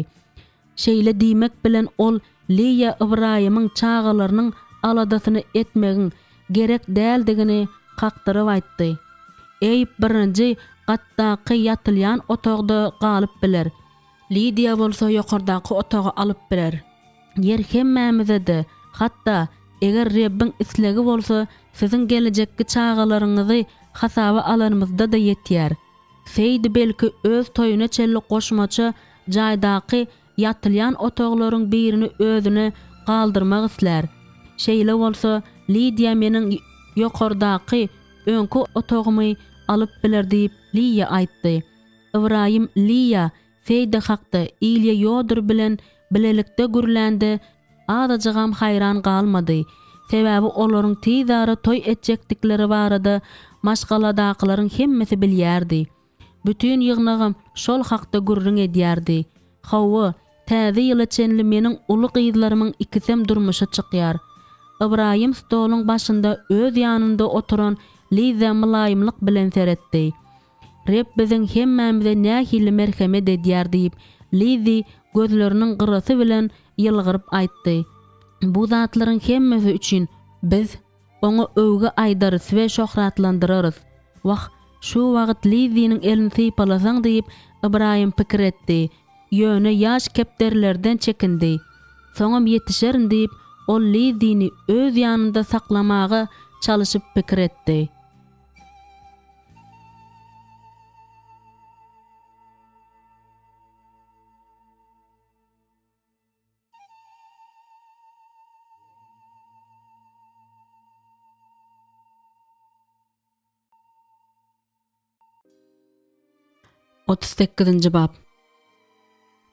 Şeýle diýmek bilen ol Liýa Ybraýymyň çagalarynyň aladasyny etmegiň gerek däldigini kakdyryp aýtdy. Eýip birinji gatdaky ýatylýan otagda galyp biler. Lidiýa bolsa ýokardaky otagy alyp biler. Ýer hemmämize-de, hatda, eger Rebbiň islegi bolsa, siziň gelejekki çagalaryňyzy hasaba alanymyzda-da ýetýär. Seýdi belki öz toýuna çenli goşmaça jaýdaky ýatylýan otaglaryň birini özüne galdyrmak islär. Şeýle bolsa, Lidiýa meniň ýokardaky öňki otagymy alyp biler diýip, Liýa aýtdy. Ybraýym Liýa Seýdi hakda Ilýa Ýodor bilen bilelikde gürlände azajygam haýran galmady. Sebäbi olaryň tizara toý etjekdikleri barada maşgaladakylaryň hemmesi bilýärdi. Bütin ýygnagam şol hakda gürrüň edýärdi. Hawa, täze ýyla çenli meniň uly gyzlarymyň ikisem durmuşa çykýar. Ybraýym stoluň başynda öz ýanynda oturan Liza mylaýymlyk bilen seretdi. Reb biziň hemmämize nähili merhemet edýär diýip, Lizzi gözleriniň gyrasy bilen ýylgyryp aýtdy. Bu zatlaryň hemmesi üçin biz Oňa öwgi aýdarys we şöhratlandyrarys. Wah, şu wagt Lizziniň elini sypalasaň diýip, Ybraýym pikir etdi. Ýöne ýaş kepderilerden çekindi. Soňam ýetişerin diýip, ol Lizzini öz ýanynda saklamaga çalyşyp pikir etdi. 38-nji bap.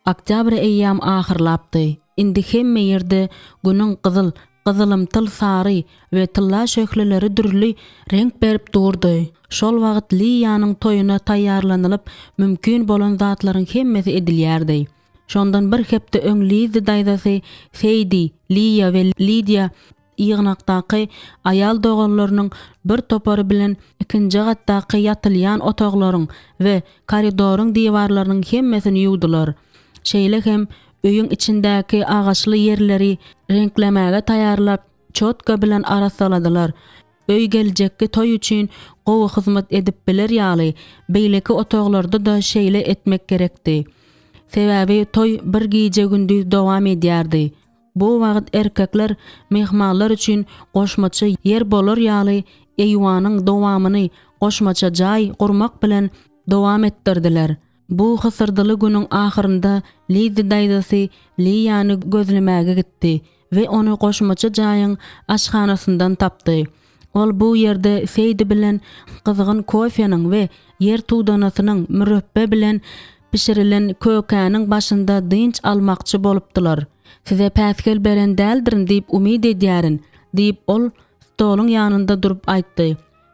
Oktýabr eýýäm ahyrlapdy. Indi hemme ýerde Günüň gyzyl, gyzylymtyl sary we tylla şöhleleri dürli reňk berip durdy. Şol wagt Liýanyň toýuna taýýarlanylyp mümkin bolan zatlaryň hemmesi edilýärdi. Şondan bir hepde öň Lizzi daýzasy Seýdi, Liýa we Lidiýa ýygnakdaky aýal doganlarynyň bir topary bilen ikinji gatdaky ýatylýan otaglaryň we koridoryň diwarlarynyň hemmesini ýuwdular. Şeýle hem öýüň içindäki agaçly ýerleri reňklemäge taýýarlap, çotka bilen arassaladylar. Öý geljekki toý üçin gowy hyzmat edip biler ýaly, beýleki otaglarda-da şeýle etmek gerekdi. Sebäbi toý bir gije-gündiz dowam edýärdi. Bu wagt erkekler myhmanlar üçin goşmaça ýer bolar ýaly eýwanyň dowamyny goşmaça jaý gurmak bilen dowam etdirdiler. Bu hysyrdyly günüň ahyrynda Lizzi daýzasy Liýany gözlemäge gitdi we ony goşmaça jaýyň aşhanasyndan tapdy. Ol bu ýerde Seýdi bilen gyzgyn kofeniň we ýer tudanasynyň mürepbe bilen bişirilen kökäniň başynda dynç almakçy bolupdylar. Size päsgel beren däldirin diýip umyt edýärin, diýip, ol stoluň ýanynda durup aýtdy.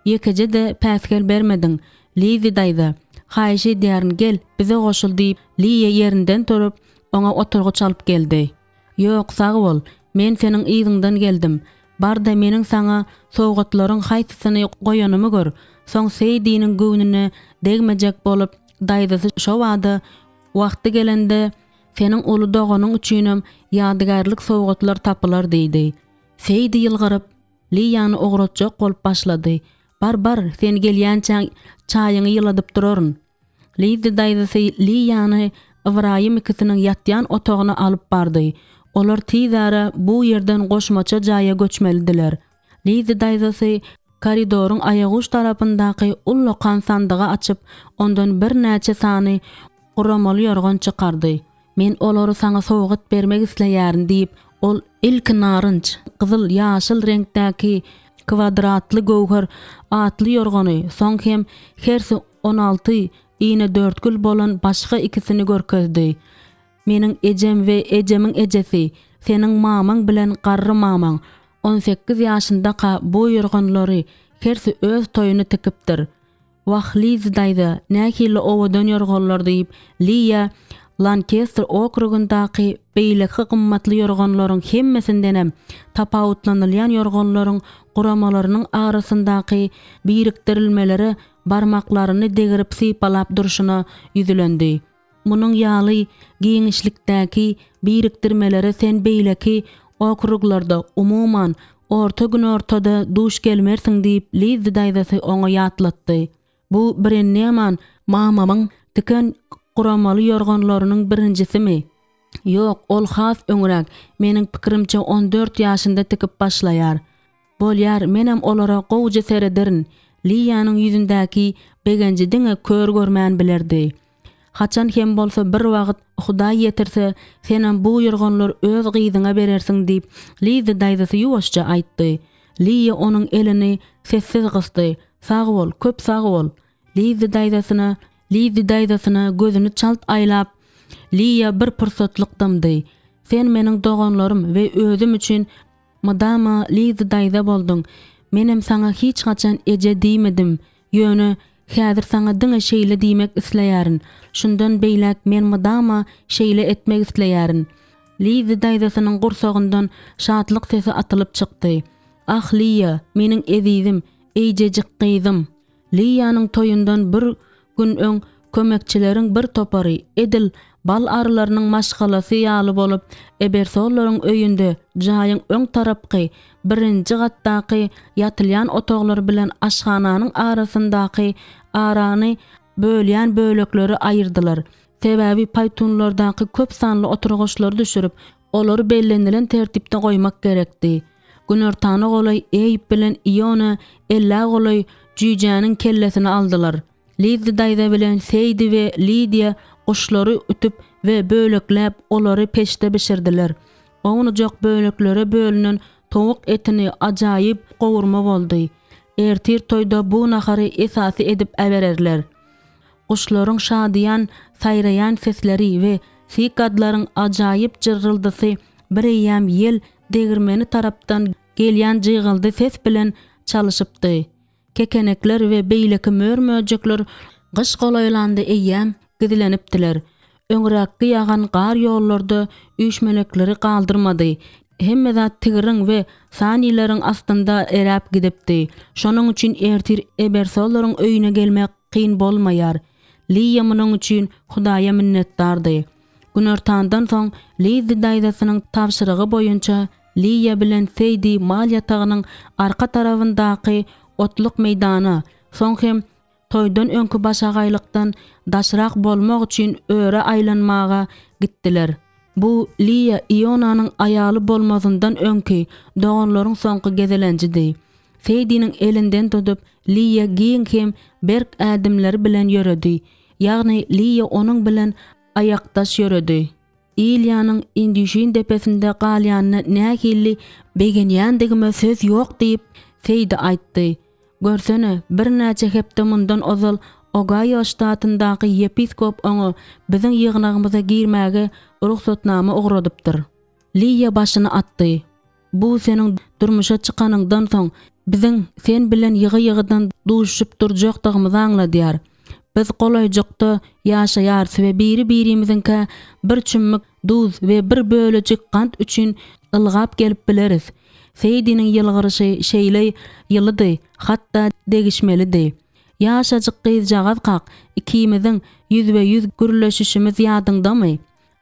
Ýekeje-de päsgel bermediň, Lizzi daýza. Haýyş edýärin, gel, bize goşul, diýip, Liýa ýerinden turup, oňa oturgyç alyp geldi. Ýok, sag bol. Men seniň yzyňdan geldim. Bar-da meniň saňa sowgatlaryň haýsysyny goýanymy gör. Soň Seýdiniň göwnüne degmejek bolup, daýzasy şobada Wagty gelende seniň uly doganyň üçinem ýadygärlik sowgatlar tapylar diýdi. Seýdi ýylgyryp, Liýany ugratjak bolup başlady. Bar, bar, sen gelýänçäň çaýyňy ýyladyp duraryn. Lizzi daýzasy Liýany Ybraýym ikisiniň ýatýan otagyna alyp bardy. Olar tizara bu ýerden goşmaça jaýa göçmelidiler. Lizzi daýzasy koridoryň aýaguç tarapyndaky ullakan sandygy açyp, ondan birnäçe sany guramaly ýorgan çykardy. Men olary saňa sowgat bermek isleýärin, diýip, ol ilki narynç, gyzyl, ýaşyl reňkdäki kwadratly göwher atly ýorgany, soň hem hersi 16 inedördgül bolan başga ikisini görkezdi. Meniň ejem we ejemiň ejesi, seniň mamaň bilen garry mamaň 18 ýaşyndaka bu ýorganlary hersi öz toýuna tikipdir. Wah, Lizzi daýza, nähili owadan ýorganlar, diýip, Liýa Lankester okrugyndaky beýleki gymmatly ýorganlaryň hemmesindenem tapawutlanylýan ýorganlaryň guramalarynyň arasyndaky birikdirilmelere barmaklaryny degrip sypalap durşuna ýüzlendi. Munuň ýaly giňişlikdäki birikdirmelere sen beýleki okruglarda, umuman, Orta Günortada duş gelmersiň diýip, Lizzi daýzasy oňa ýatlatdy. Bu Brenneman mamamyň tiken guramaly ýorganlarynyň birinjisimi? Ýok, ol has öňräk, meniň pikirimçe 14 ýaşynda tikip başlaýar. Bolýar, menem olara gowuja serederin. Liýanyň ýüzündäki begenji diňe kör görmän bilerdi. Haçan hem bolsa bir wagt Hudaý ýetirse, senem bu ýorganlary öz gyzyňa berersiň diýip, Lizzi daýzasy ýuwaşja aýtdy. Liýa onuň elini sessiz gysdy. Sag bol, köp sag bol. Lizzi daýzasyna Lizzi daýzasyna gözüni çalt aýlap, Liýa bir pursatlyk dymdy. Sen meniň doganlarym we özüm üçin Mydama Lizzi daýza bolduň. Menem saňa hiç haçan eje diýmedim. Ýöne, häzir saňa diňe şeýle diýmek isleýärin. Şundan beýläk men mydama şeýle etmek isleýärin. Lizzi daýzasynyň gursagyndan şatlyk sesi atylyp çykdy. Ah, Liýa, meniň ezizim, eýjejik gyzym! Liýanyň toýundan bir gün öň kömekçileriň bir topary, edil bal arylarynyň maşgalasy ýaly bolup, Ebersollaryň öýünde jaýyň öň tarapky, birinji gatdaky ýatylýan otaglar bilen aşhananyň arasyndaky arany bölýän bölekleri aýyrdylar. Sebäbi paýtunlardaky köp sanly oturgyçlary düşürip, olary bellenilen tertipde goýmak gerekdi. Günortana golaý Eýb bilen Iona ellä golaý jüýjäniň kellesini aldylar. Lizzi daýza bilen Seýdi we Lidiýa guşlary ütüp we bölekläp, olary peçde bişirdiler. Ownujak böleklere bölünen towuk etini ajaýyp gowurma boldy. Ertir toýda bu nahary esasy edip äbererler. Guşlaryň şadyýan saýraýan sesleri we sikadlaryň ajaýyp jyrryldysy bireýýäm ýel degirmeni tarapdan gelýän jygyldy ses bilen çalyşypdy. Kekenekler we beýleki mör-möjekler gyş golaýlanda eýýäm gizlenipdiler. Öňräkki ýagan gar ýollarda üýşmelekleri galdyrmady. Hemme zat tigiriň we sanileriň astynda eräp gidipdi. Şonuň üçin ertir Ebersollaryň öýüne gelmek kyn bolmaýar. Liýa munuň üçin Hudaýa minnetdardy. Günortandan soň Lizzi daýzasynyň tabşyrygy boýunça Liýa bilen Seýdi mal ýatagynyň arka tarabyndaky otluk meýdana, soň hem toýdan öňki başagaýlykdan daşrak bolmak üçin öre aýlanmaga gitdiler. Bu Liýa Ionanyň aýaly bolmazyndan öňki doganlaryň soňky gezelenjidi. Seýdiniň elinden tutup, Liýa giň hem berk ädimleri bilen ýöredi. Ýagny Liýa onuň bilen aýakdaş ýöredi. Ilýanyň Indüşin depesinde galýanyna nähili begenýändigime söz ýok diýip, Seýdi aýtdy. Görsene, birnäçe hepde mundan ozal Ogaýo ştatyndaky ýepiskop oňa biziň ýygnagymyza girmäge rugsatnama ugradypdyr. Liýa başyny atdy. Bu seniň durmuşa çykanyňdan soň, biziň sen bilen ýygy-ýygydan duşuşyp durjakdygymyzy aňladýar. Biz golaýjykda ýaşaýarys we biri-birimiziňkä bir çümmük duz we bir bölejik gant üçin. Ylgap gelip bileris. Seýdiniň ýylgyryşy şeýle ýylydy, hatda degişmelidi. Ýaşajyk gyzjagazkak ikimiziň ýüzbe-ýüz gürleşişimiz ýadyňdamy?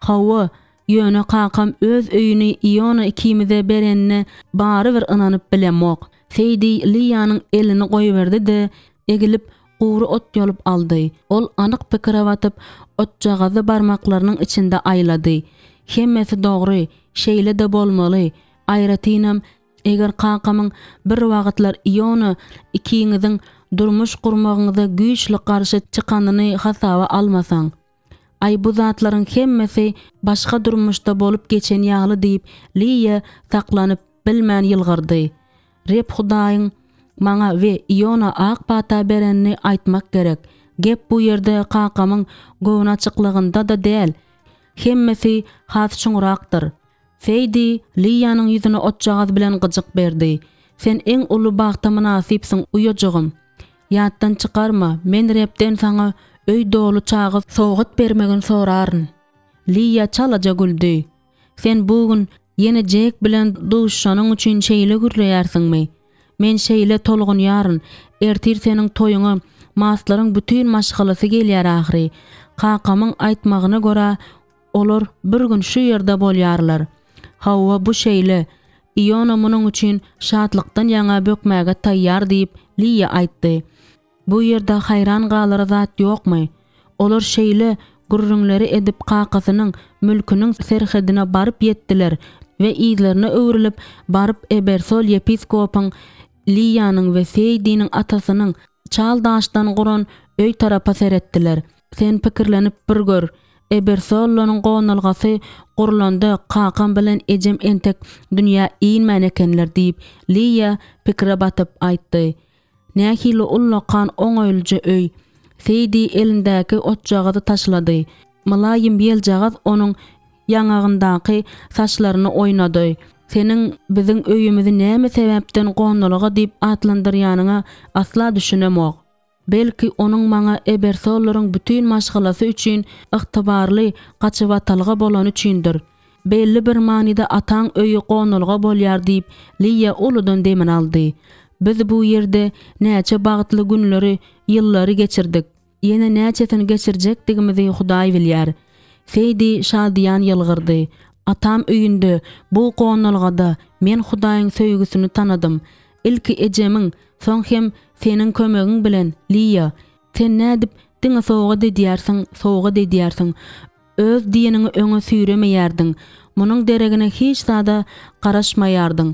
Hawa, ýöne kakam öz öýüni Iona ikimize berenine barybir ynanyp bilemok. Seýdi Liýanyň elini goýberdi-de, egilip, gury ot ýolup aldy. Ol anyk pikire batyp, otjagazy barmaklarynyň içinde aýlady. Hemmesi dogry, şeýle-de bolmaly, aýratynam, eger kakamyň bir wagtlar Iona ikiňiziň durmuş gurmagyňyza güýçli garşy çykanyny hasaba almasaň. Aý bu zatlaryň hemmesi başga durmuşda bolup geçen ýaly diýip, Liýa saklanyp bilmän ýylgyrdy. Reb Hudaýyň maňa we Iona ak pata berenini aýtmak gerek. Gep bu ýerde kakamyň göwnaçyklygynda-da däl. Hemmesi has çuňrakdyr. Seýdi Liýanyň ýüzüne otjagaz bilen gyjyk berdi. Sen iň uly bagta mynasypsyň, uýajygym. Ýatdan çykarma, men Rebden saňa öý doly çaga sowgat bermegini soraryn. Liýa çalaja güldi. Sen bu gün ýene Jek bilen duşuşanyň üçin şeýle gürleýärsiňmi? Men şeýle tolgunýaryn, ertir seniň toýuňa Maslaryň bütin maşgalasy gelýär ahyry. Kakamyň aýtmagyna görä, Olar bir gün şu ýerde bolýarlar. Hawa, bu şeýle. Iona munuň üçin şatlykdan ýaňa bökmäge taýýar diýip, Liýa aýtdy. Bu ýerde haýran galara zat ýokmy? Olar şeýle gürrüňleri edip kakasynyň mülküniň serhedine baryp ýetdiler we yzlaryna öwrülip baryp Ebersol ýepiskopyň Liýanyň we Seýdiniň atasynyň çal daşdan guran öý tarapa seretdiler. Sen pikirlenip bir gör, Ebersollonyň gonalgasy gurlanda kakam bilen ejem entek dünýä inmän ekenler diýip, Liýa pikire batyp aýtdy. Nähili ullakan oňaýlyja öý. Seýdi elindäki otjagazy taşlady. Mylaýym ýeljagaz onuň ýaňagyndaky saçlaryny oýnady. Seniň biziň öýümizi näme sebäpden gonalga diýip atlandyrýanyňa asla düşünemok. Belki, onuň maňa Ebersollaryň bütin maşgalasy üçin ygtybarly gaçybatalga bolany üçindir. Belli bir manyda ataň öýi gonalga bolýar diýip, Liýa uludan demini aldy. Biz bu ýerde näçe bagtly günleri, ýyllary geçirdik. Ýene näçesini geçirjekdigimizi Hudaý bilýär. Seýdi şadyýan ýylgyrdy. Atam öýünde, bu gonalgada men Hudaýyň söýgüsini tanadym. Ilki ejemiň, soň hem seniň kömegiň bilen, Liýa. Sen nädip diňe sowgat edýärsiň, sowgat edýärsiň. Öz diýeniňi öňe süýremeýärdiň. Munuň deregine hiç zada garaşmaýardyň.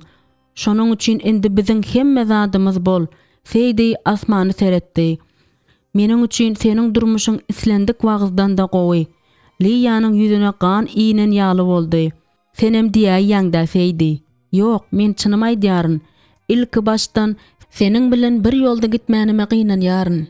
Şonuň üçin indi biziň hemme zadymyz bol. Seýdi asmany seretdi. Meniň üçin seniň durmuşyň islendik wagyzdan-da gowy. Liýanyň ýüzüne gan inen ýaly boldy. Senem diýäýýäň-dä, Seýdi. Ýok, men çynymy aýdýaryn. Ilki başdan seniň bilen bir ýolda gitmänime gynanýaryn.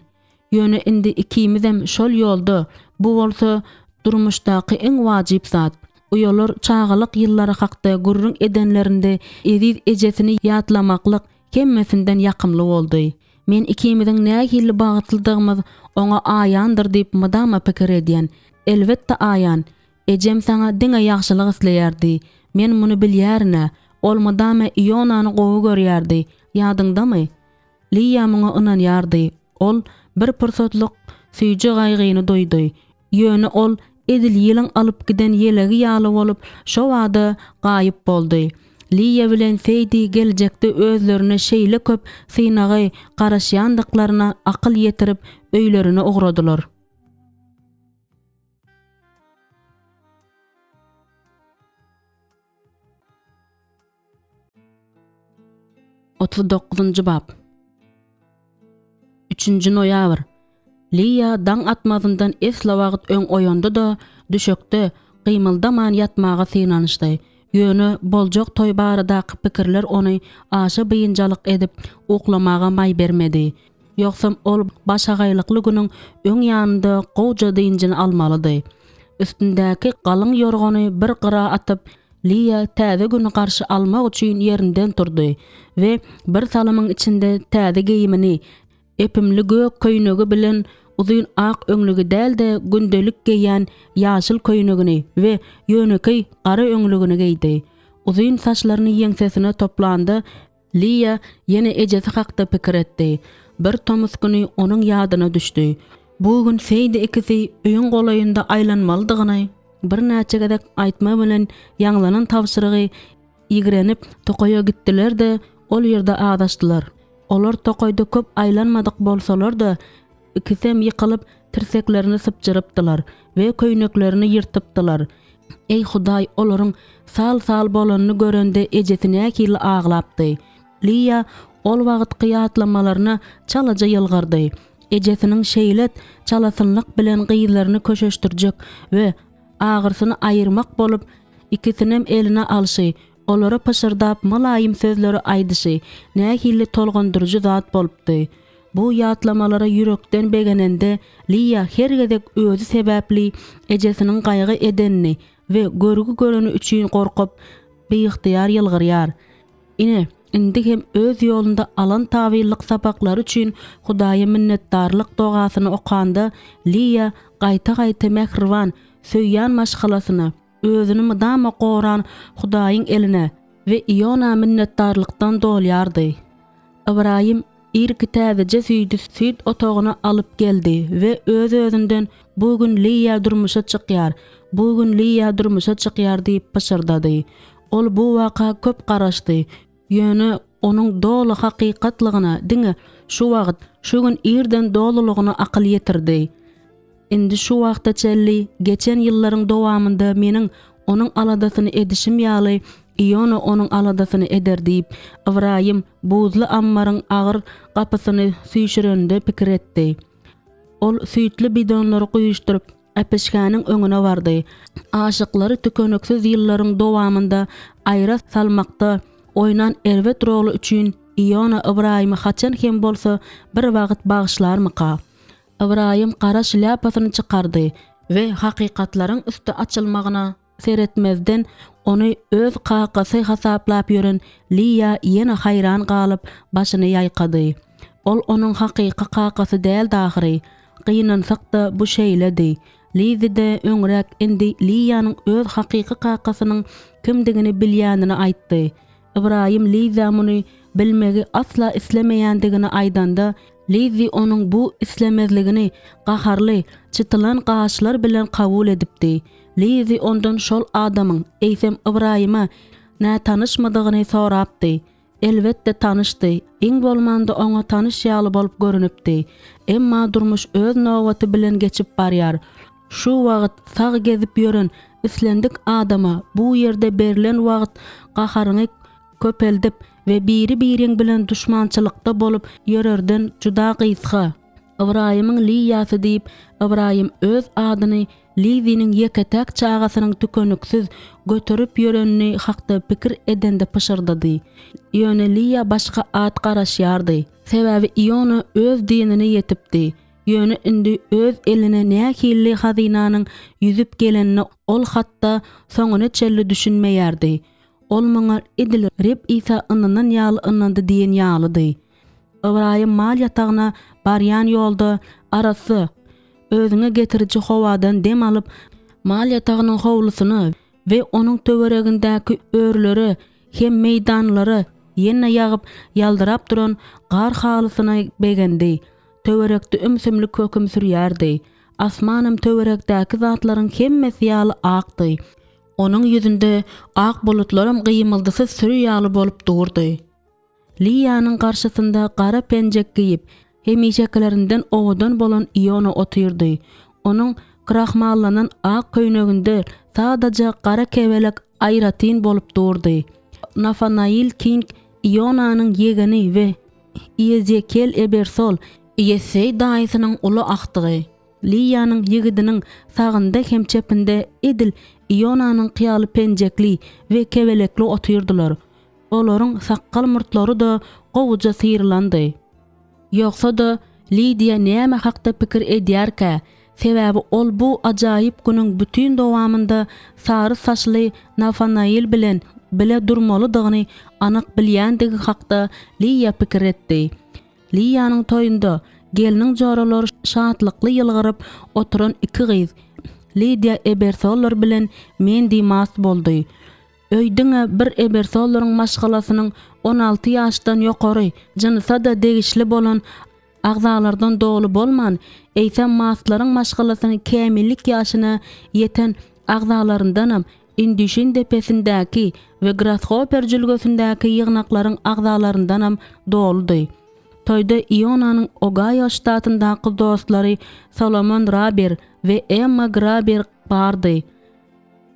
Ýöne indi ikimizem şol ýolda, bu bolsa durmuşdaky iň wajyp zat. Uýalar çagalyk ýyllary hakda gürrüň edenlerinde eziz ejesini ýatlamaklyk hemmesinden ýakymly boldy. Men ikimiziň nähili bagtlydygymyz oňa aýandyr diýip mydama pikir edýän. Elbetde aýan. Ejem saňa diňe ýagşylyk isleýärdi. Men muny bilýärin-ä. Ol mydama Ionany gowy görýärdi. Ýadyňdamy? Liýa muňa ynanýardy. Ol bir pursatlyk süýji gaýgyny duýdy. Ýöne ol edil ýeliň alyp giden ýelegi ýaly bolup, şobada gaýyp boldy. Liýa bilen Seýdi geljekde özlerine şeýle köp synagy garaşýandyklaryna akyl ýetirip, öýlerine ugradylar. 39-njy bap. Üçünji noýabr. Liýa daň atmazyndan esli wagt öň oýandy-da, düşekde gymyldaman ýatmaga synanyşdy. Ýöne boljak toý baradaky pikirler ony aşa biynjalyk edip, uklamaga maý bermedi. Ýogsam ol başagaýlykly günüň öň ýanynda gowja dynjyny almalydy. Üstündäki galyň ýorgany bir gyra atyp, Liýa täze güni garşy almak üçin ýerinden turdy we bir salymyň içinde täze geýimini, epimli gök köýnegi bilen uzyn ak öňlügi däl-de gündelik geýýän ýaşyl köýnegini we ýönekeý gara öňlügini geýdi. Uzyn saçlaryny ýeňsesine toplanda, Liýa ýene ejesi hakda pikir etdi. Bir tomus güni onuň ýadyna düşdi. Bu gün Seýdi ikisi öýüň golaýynda aýlanmalydygyny birnäçe gezek aýtma bilen ýaňlanan tabşyrygy ýigrenip, tokaýa gitdiler-de, ol ýerde azaşdylar. Olar tokaýda köp aýlanmadyk bolsalar-da, ikisem ýykylyp, tirseklerini sypjyrypdylar we köýneklerini ýyrtypdylar. Eý, Hudaý, olaryň sal-sal bolanyny görende ejesi nähili aglapdy. Liýa ol wagtky ýatlamalaryna çalaja ýylgyrdy. Ejesiniň şeýle çalasynlyk bilen gyzlaryny köşeşdirjek we agyrsyny aýyrmak bolup, ikisinem eline alşy, olara pyşyrdap mylaýym sözleri aýdyşy nähili tolgundyryjy zat bolupdy. Bu ýatlamalara ýürekden begenende, Liýa her gezek özi sebäpli ejesiniň gaýgy edenini we görgi göreni üçin gorkup, biygtyýar ýylgyrýar. Ine, indi hem öz ýolunda alan tabynlyk sapaklary üçin Hudaýa minnetdarlyk dogasyny okanda, Liýa gaýta-gaýta mähriban, söýýän maşgalasyna, özüni mydama goran Hudaýyň eline we Iona minnetdarlykdan dolýardy. Ybraýym irki täzeje süýdi süýt otagyna alyp geldi we öz-özünden Bu gün Liýa durmuşa çykýar, bu gün Liýa durmuşa çykýar diýip pyşyrdady. Ol bu waka köp garaşdy, ýöne onuň doly hakykatlygyna diňe şu wagt, şu gün irden dolulygyna akyl ýetirdi. Indi şu wagta çenli geçen ýyllaryň dowamynda meniň onuň aladasyny edişim ýaly, Iona onuň aladasyny eder diýip, Ybraýym buzly ammaryň agyr gapysyny süýşüreninde pikir etdi. Ol süýtli bidonlary guýuşdyryp, äpişgäniň öňüne bardy. Aşyklary tükeniksiz ýyllaryň dowamynda aýra salmakda oýnan erbet roly üçin Iona Ybraýymy haçan hem bolsa bir wagt bagyşlarmyka? Ybraýym gara şlýapasyny çykardy we hakykatlaryň üsti açylmagyna seretmezden, ony öz kakasy hasaplap ýören Liýa ýene haýran galyp, başyny ýaýkady. Ol onuň hakyky kakasy däldi ahyry. Gynansak-da, bu şeýledi. Lizzi-de öňräk indi Liýanyň öz hakyky kakasynyň kimdigini bilýänini aýtdy. Ybraýym Lizzä muny bilmegi asla islemeýändigini aýdanda, Lizzi onuň bu islemezligini gaharly, çytylan gaşlar bilen kabul edipdi. Lizzi ondan şol adamyň, eýsem, Ybraýyma nätanyşmydygyny sorapdy. Elbetde, tanyşdy, iň bolmanda oňa tanyş ýaly bolup görünipdi. Emma durmuş öz nobaty bilen geçip barýar. Şu wagt sag gezip ýören islendik adama bu ýerde berlen wagt gaharyňy köpeldip we biri-biriň bilen duşmançylykda bolup ýörerden juda gysga. Ybraýymyň Liýasy diýip, Ybraýym öz adyny Liwiniň ýeke-täk çagasynyň tükeniksiz göterip ýörenini hakda pikir edende pyşyrdady. Ýöne Liýa başga at garaşýardy. Sebäbi Iona öz dinine ýetipdi. Ýöne indi öz eline nähili hazynanyň ýüzüp gelenine ol hatda soňuna çenli düşünmeýärdi. Ol muňa edil Reb Isa ynanan ýaly ynandy diýen ýalydy. Ybraýym mal ýatagyna barýan ýolda arassa, özüňe getiriji howadan dem alyp, mal ýatagynyň howlusyna we onuň töweregindäki örülere hem meýdanlara ýene ýagyp, ýaldyrap duran gar halysyna begendi. Töwerekde ümsümlik höküm sürýärdi. Asmanam töwerekdäki zatlaryň hemmesi ýaly akdy. Onuň ýüzünde ak bulutlaram gymyldysyz süri ýaly bolup durdy. Liýanyň garşysynda gara penjek geýip, hemişekilerinden owadan bolan Iona otyrdy. Onuň krahmallanan ak köýneginde sadaja gara kebelek aýratyn bolup durdy. Nafanail King Ionanyň ýegeni we Iezekiel Ebersol Ýesseý daýysynyň uly agtygy. Liýanyň ýigidiniň sagynda hem çepinde edil Ionanyňky ýaly penjekli we kebelekli otyrdylar. Olaryň sakgal-murtlary-da gowuja syrylandy. Ýogsa-da, Lidiýa näme hakda pikir edýärkä? Sebäbi ol bu ajaýyp günüň bütin dowamynda sary saçly Nafanail bilen bile durmalydygyny anyk bilýändigi hakda Liýa pikir etdi. Liýanyň toýunda gelniň joralary şatlykly ýylgyryp oturan iki gyz, Lidiýa Ebersoller bilen Mendi Mast boldy. Öý diňe bir Ebersollaryň maşgalasynyň 16 ýaşdan ýokary jynsa-da degişli bolan agzalardan doly bolman, eýsem Mastlaryň maşgalasynyň kämillik ýaşyna ýeten agzalaryndanam, Indüşin depesindäki we Grashoper jülgesindäki ýygnaklaryň agzalaryndanam doludy. Toýda Ionanyň Ogaýo ştatyndaky dostlary Solomon Raber we Emma Graber bardy.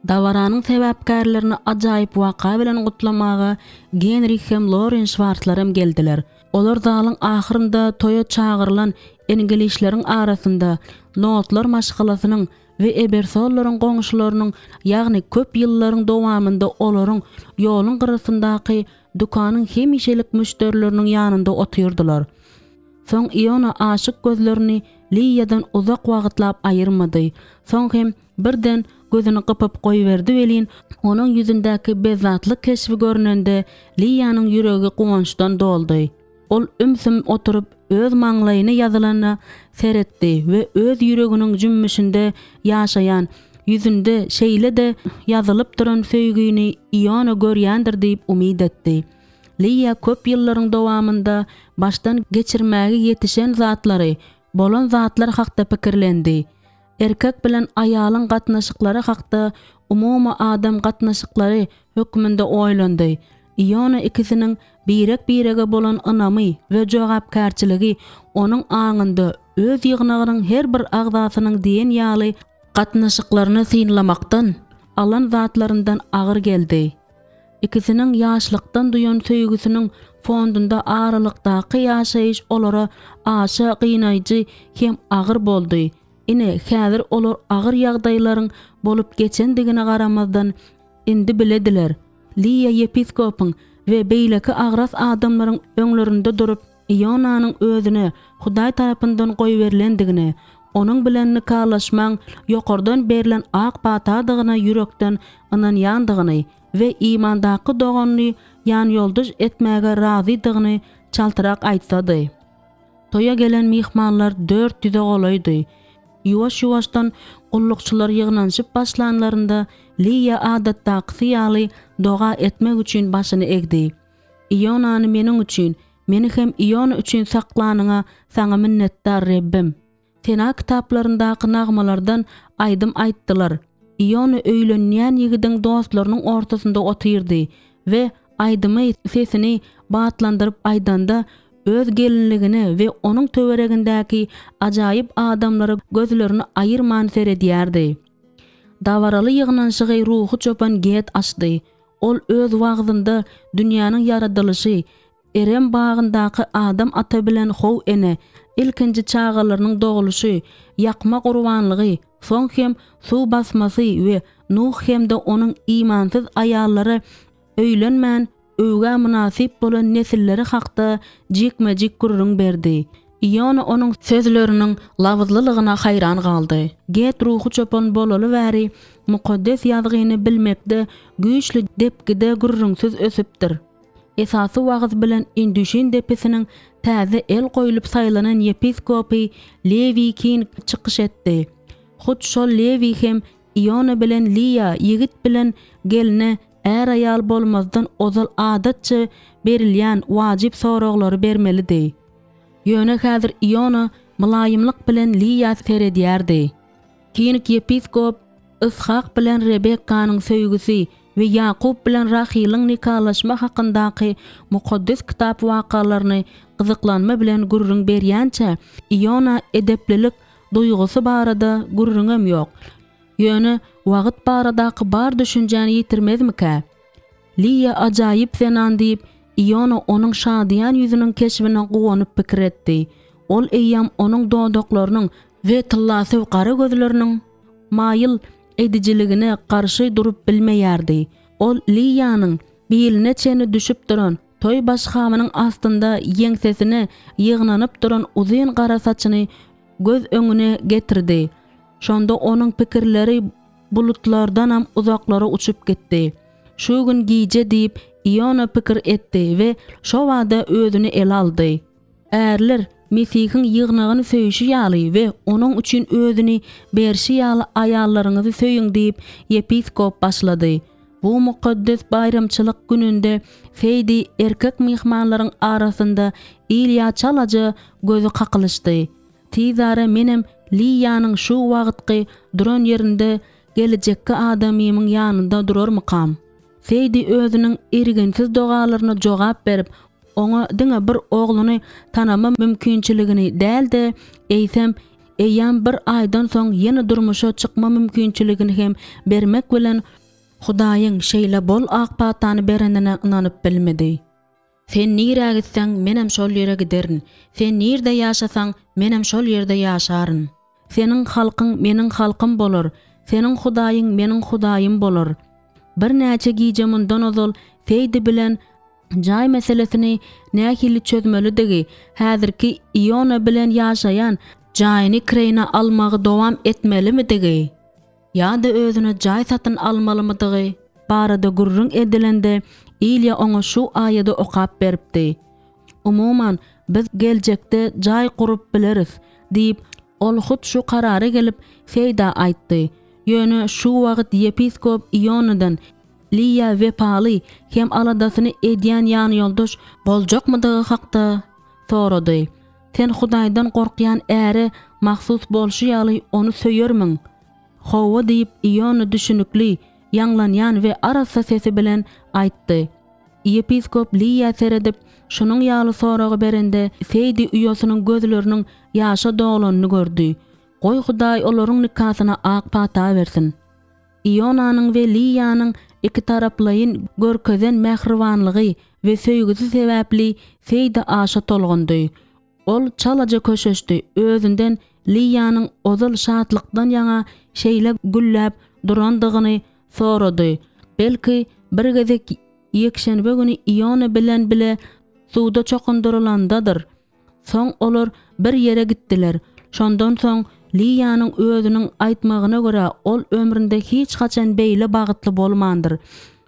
Dabaranyň sebäpkärlerini ajaýyp waka bilen gutlamaga Genrih hem Loren Şwarslaram geldiler. Olar zalyň ahyrynda toýa çagyrylan inglisleriň arasynda Notlar maşgalasynyň we Ebersollaryň goňşularynyň, ýagny köp ýyllaryň dowamynda olaryň ýoluň gyrasyndaky dükanyň hemişelik müşderileriniň ýanynda otyrdylar. Soň Iona aşyk gözlerini Liýadan uzak wagtlap aýyrmady. Soň hem birden gözüni gypyp goýberdi welin, onuň ýüzündäki bezzatlyk keşbi görnende Liýanyň ýüregi guwançdan doldy. Ol ümsüm oturyp, öz maňlaýyna ýazylana seretdi we öz ýüreginiň jümmüşinde ýaşaýan, ýüzünde şeýle-de ýazylyp duran söýgini Iona görýändir diýip umyt etdi. Liýa köp ýyllaryň dowamynda başdan geçirmäge ýetişen zatlary, bolan zatlar hakda pikirlendi. Erkek bilen aýalyň gatnaşyklary hakda umumy adam gatnaşyklary hökmünde oýlandy. Iona ikisiniň birek-birege bolan ynamy we jogapkärçiligi onuň aňynda öz ýygnagynyň her bir agzasynyň diýen ýaly gatnaşyklaryny synlamakdan alan zatlaryndan agyr geldi. Ikisiniň ýaşlykdan duýan söýgüsiniň fondunda aralykdaky ýaşaýyş olara aşa gynaýjy hem agyr boldy. Ine, häzir olar agyr ýagdaýlaryň bolup geçendigine garamazdan, indi bilediler. Liýa ýepiskopyň we beýleki agras adamlaryň öňlerinde durup, Ionanyň özüne Hudaý tarapyndan goýberilendigine, onuň bilen nikalaşmaň ýokardan berlen ak patadygyna ýürekden ynanýandygyny we imandaky doganyny ýanýoldaş etmäge razydygyny çaltrak aýtsady. Toýa gelen myhmanlar 400-e golaýdy. Ýuwaş-ýuwaşdan gullukçylar ýygnanyşyp başlanlarynda, Liýa adatdakysy ýaly doga etmek üçin başyny egdi. Ionany meniň üçin, meni hem Iona üçin saklanyňa Saňa minnetdar, Rebbim. Sena kitaplaryndaky nagmalardan aýdym aýtdylar. Iona öýlenýän ýigidiň dostlarynyň ortasynda otyrdy we aýdymy sesini batlandyryp aýdanda, öz gelinligine we onuň töweregindäki ajaýyp adamlara gözlerini aýyrman seredýärdi. Dabaraly ýygnanyşygy ruhy çopan Ged açdy. Ol öz wagzynda dünýäniň ýaradylyşy, Erem bagyndaky Adam ata bilen How ene, ilkinji çagalarynyň dogluşy, ýakma gurbanlygy, soň hem suw basmasy we Nuh hem-de onuň imansyz aýallary öýlenmän öwgä mynasyp bolan nesilleri hakda jikme-jik gürrüň berdi. Iona onuň sözleriniň labyzlylygyna haýran galdy. Get ruhy çopan bolaly bäri Mukaddes Ýazgyny bilmekde güýçli depgide gürrüňsiz ösüpdir. Esasy wagyz bilen Indüşin depisiniň täze el goýlup saýlanan ýepiskopy Lewi King çykyş etdi. Hut şol Lewi hem Iona bilen Liýa ýigit bilen gelne är-aýal bolmazdan ozal adatça berilýän wajyp soraglary bermelidi. Ýöne häzir Iona mylaýymlyk bilen Liýa seredýärdi. King ýepiskop Yshak bilen Rebekkanyň söýgüsi we Ýakup bilen Rahylyň nikalaşma hakyndaky Mukaddes Kitap wakalaryny gyzyklanma bilen gürrüň berýänçä, Iona edeplilik duýgusy barada gürrüňem ýok. Ýöne wagt baradaky bar düşünjäni ýitirmezmikä? Liýa ajaýyp zenan diýip, Iona onuň şadyýan ýüzüniň keşbine guwanyp pikir etdi. Ol eýýäm onuň dodaklarynyň we tyllasöw gara gözleriniň maýyl edijiligine garşy durup bilmeýärdi. Ol Liýanyň biline çenli düşüp duran toý başgabynyň astynda ýeňsesine ýygnanyp duran uzyn gara saçyny göz öňüne getirdi. Şonda onuň pikirleri bulutlardanam uzaklara uçup gitdi. Şu gün gije diýip, Iona pikir etdi we şobada özüni ele aldy. Ärler Mesihiň ýygnagyny söýşi ýaly we onuň üçin özüni berşi ýaly aýallaryňyzy söýüň diýip, ýepiskop başlady. Bu mukaddes baýramçylyk gününde Seýdi erkek myhmanlaryň arasynda Ilýa çalaja gözi kakylyşdy. Tizara menem Liýanyň şu wagtky duran ýerinde gelejekki adamymyň ýanynda durarmykam? Seýdi özüniň irginsiz dogalaryna jogap berip, oňa diňe bir ogluny tanama mümkinçiligini däl-de, eýsem, eýýäm bir aýdan soň ýene durmuşa çykma mümkinçiligini hem bermek bilen, Hudaýyň şeýle bol ak patany berenine ynanyp bilmedi. Sen nirä gitseň, menem şol ýere giderin, sen nirde ýaşasaň, menem şol ýerde ýaşaryn. Seniň halkyň meniň halkym bolar, seniň Hudaýyň meniň Hudaýym bolar. Birnäçe gije mundan ozal Seýdi bilen jaý meselesini nähili çözmelidigi, häzirki Iona bilen ýaşaýan jaýyny kireýine almagy dowam etmelimidigi, ýa-da özüne jaý satyn almalymydygy barada gürrüň edilende, Ilýa oňa şu aýady okap beripdi. Umuman, biz geljekde jaý gurup bileris, diýip, ol hut şu karara gelip, Seýda aýtdy. Ýöne şu wagt ýepiskop Ionadan Liýa wepaly hem aladasyny edýän ýanýoldaş boljakmydygy hakda sorady. Sen Hudaýdan gorkýan äre mahsus bolşy ýaly ony söýermiň? Hawa diýip, Iona düşünikli ýaňlanýan we arassa sesi bilen aýtdy. Ýepiskop Liýa seredip, şunuň ýaly soragy berende, Seýdi uýasynyň gözleriniň ýaşa dolanyny gördi. Goý Hudaý olaryň nikasyna ak pata bersin. Ionanyň we Liýanyň ikitaraplaýyn görkezen mähribanlygy we söýgüsi sebäpli Seýdi aşa tolgundy. Ol çalaja köşeşdi, özünden Liýanyň ozal şatlykdan ýaňa şeýle gülläp durandygyny sorady. Belki, bir gezek ýekşenbe güni Iona bilen bile suwda çokundyrylandadyr. Soň olar bir ýere gitdiler. Şondan soň Liýanyň özüniň aýtmagyna görä, ol ömründe hiç haçan beýle bagtly bolmandyr.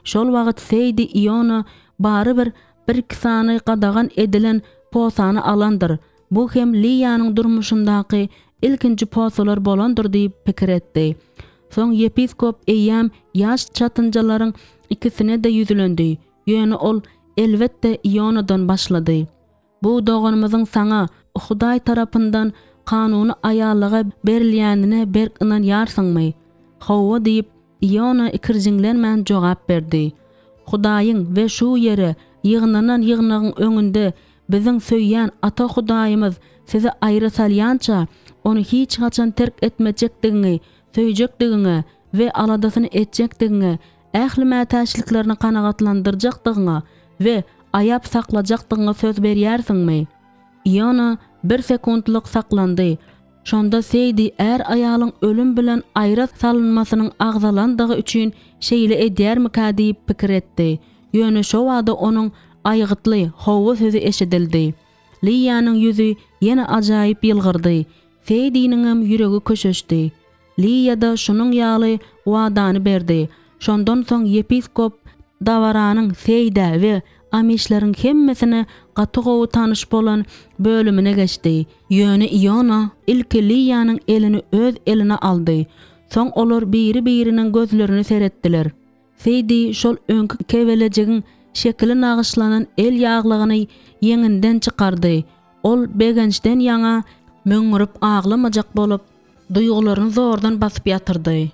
Şol wagt Seýdi Iona barybir bir-iki sany gadagan edilen posany alandyr. Bu hem Liýanyň durmuşyndaky ilkinji posalar bolandyr diýip pikir etdi. Soň ýepiskop eýýäm ýaş çatynjalaryň ikisine-de ýüzlendi, ýöne ol, elbetde, Ionadan başlady. Bu doganymyzyň saňa Hudaý tarapyndan kanuny aýallyga berilýänine berk ynanýarsyňmy? Hawa diýip, Iona ikirjiňlenmän jogap berdi. Hudaýyň we şu ýere ýygnanan ýygnagyň öňünde biziň söýýän Ata Hudaýymyz sizi aýra salýança, Ony hiç haçan terk etmejekdigiňi, söýjekdigiňe we aladasyny etjekdigiňe, ähli mätäçliklerini kanagatlandyrjakdygyňa we aýap saklajakdygyňa söz berýärsiňmi? Iona bir sekuntlyk saklandy. Şonda Seýdi är-aýalyň ölüm bilen aýra salynmasynyň agzalandygy üçin şeýle edýärmikä diýip pikir etdi. Ýöne şo bada onuň aýgytly Hawa sözi eşidildi. Liýanyň ýüzi ýene ajaýyp ýylgyrdy. Seýdiniňem ýüregi köşeşdi. Liýa-da şunuň ýaly wadany berdi. Şondan soň ýepiskop dabaranyň Seýdä we amişleriň hemmesine gaty gowy tanyş bolan bölümine geçdi. Ýöne Iona ilki Liýanyň elini öz eline aldy. Soň olar biri-biriniň gözlerine seretdiler. Seýdi şol öňki kebelejigiň şekili nagyşlanan el ýaglygyny ýeňinden çykardy. Ol begençden ýaňa möňňürip aglamajak bolup, duýgularyny zordan basyp ýatyrdy.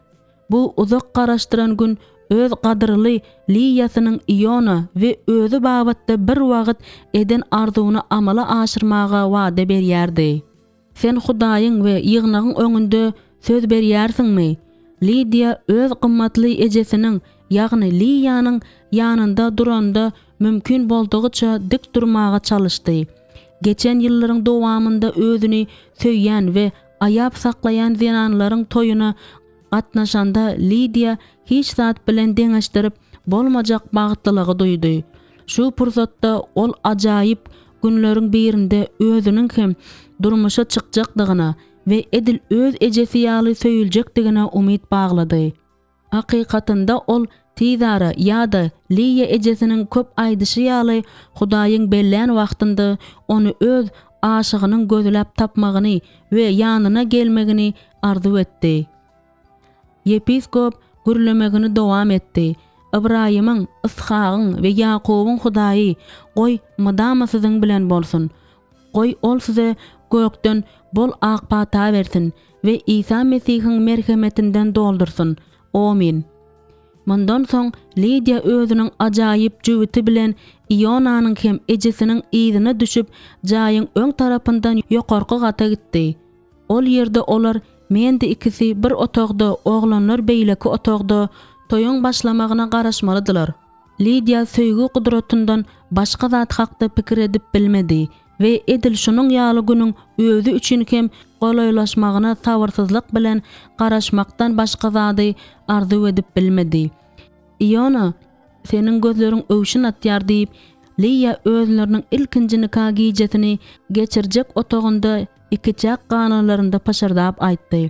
Bu uzak garaşdyran gün öz gadyrly Liýasynyň Iona we özi babatda bir wagt eden arzuwyny amala aşyrmaga wada berýärdi. Sen Hudaýyň we ýygnagyň öňünde söz berýärsiňmi? Lidiýa öz gymmatly ejesiniň, ýagny Liýanyň ýanynda duranda mümkin boldugyça dik durmaga çalyşdy. Geçen ýyllaryň dowamynda özüni söýýän we aýap saklaýan zenanlaryň toýuna gatnaşanda Lidiýa hiç zat bilen deňeşdirip bolmajak bagtlylygy duýdy. Şu pursatda ol ajaýyp günleriň birinde özüniň hem durmuşa çykjakdygyna we edil öz ejesi ýaly söýüljekdigine umyt baglady. Hakykatynda ol tizara ýa-da Liýa ejesiniň köp aýdyşy ýaly Hudaýyň bellän wagtynda ony öz aşygynyň gözläp tapmagyny we ýanyna gelmegini arzuw etdi. Ýepiskop gürlemegini dowam etdi. Ybraýymyň, Yshagyň we Ýakubyň Hudaýy, goý, mydama siziň bilen bolsun. Goý, Ol size gökden bol ak pata bersin we Isa Mesihiň merhemetinden doldursyn. Omyn. Mundan soň Lidiýa özüniň ajaýyp jübüti bilen Ionanyň hem ejesiniň yzyna düşüp, jaýyň öň tarapyndan ýokarky gata gitdi. Ol ýerde olar Mendi ikisi bir otagda, oglanlar beýleki otagda toýuň başlamagyna garaşmalydylar. Lidiýa söýgi gudratyndan başga zat hakda pikir edip bilmedi we edil şunuň ýaly günüň özi üçin hem golaýlaşmagyna sabyrsyzlyk bilen garaşmakdan başga zady arzuw edip bilmedi. Iona, seniň gözleriň öwşün atýar diýip, Liýa özleriniň ilkinji nika gijesini geçirjek otagynda ikiçäk galanlarynda pyşyrdap aýtdy.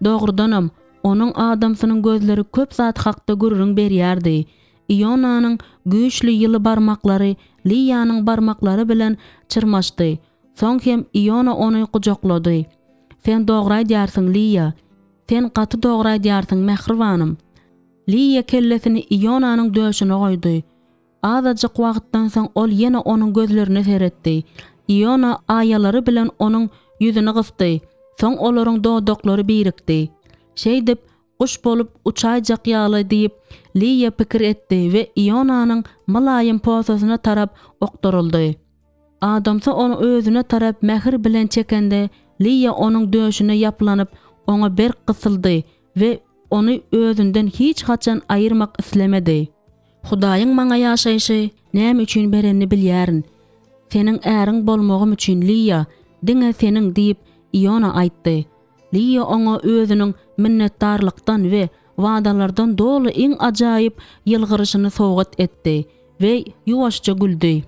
Dogrudanam, onuň adamsynyň gözleri köp zat hakda gürrüň berýärdi. Ionanyň güýçli ýyly barmaklary Liýanyň barmaklary bilen çyrmaşdy. Soň hem Iona ony gujaklady. Sen dogry aýdýarsyň, Liýa. Sen gaty dogry aýdýarsyň, mähribanym. Liýa kellesini Ionanyň döşüne goýdy. Azajyk wagtdan soň ol ýene onuň gözlerine seretdi. Iona aýalary bilen onuň ýüzüni gysdy. Soň olaryň dodaklary birikdi. Şeýdip, guş bolup uçaýjak ýaly diýip, Liýa pikir etdi we Ionanyň mylaýym posasyna tarap okduryldy. Adamsy ony özüne tarap mähir bilen çekende, Liýa onuň döşüne ýaplanyp, oňa berk gysyldy we ony özünden hiç haçan aýyrmak islemedi. Hudaýyň maňa ýaşaýşy näme üçin berenini bilýärin. Seniň äriň bolmagym üçin, Liýa, diňe seniň diýip, Iona aýtdy. Liýa oňa özüniň minnetdarlykdan we wadalardan doly iň ajaýyp ýylgyryşyny sowgat etdi we ýuwaşja güldi.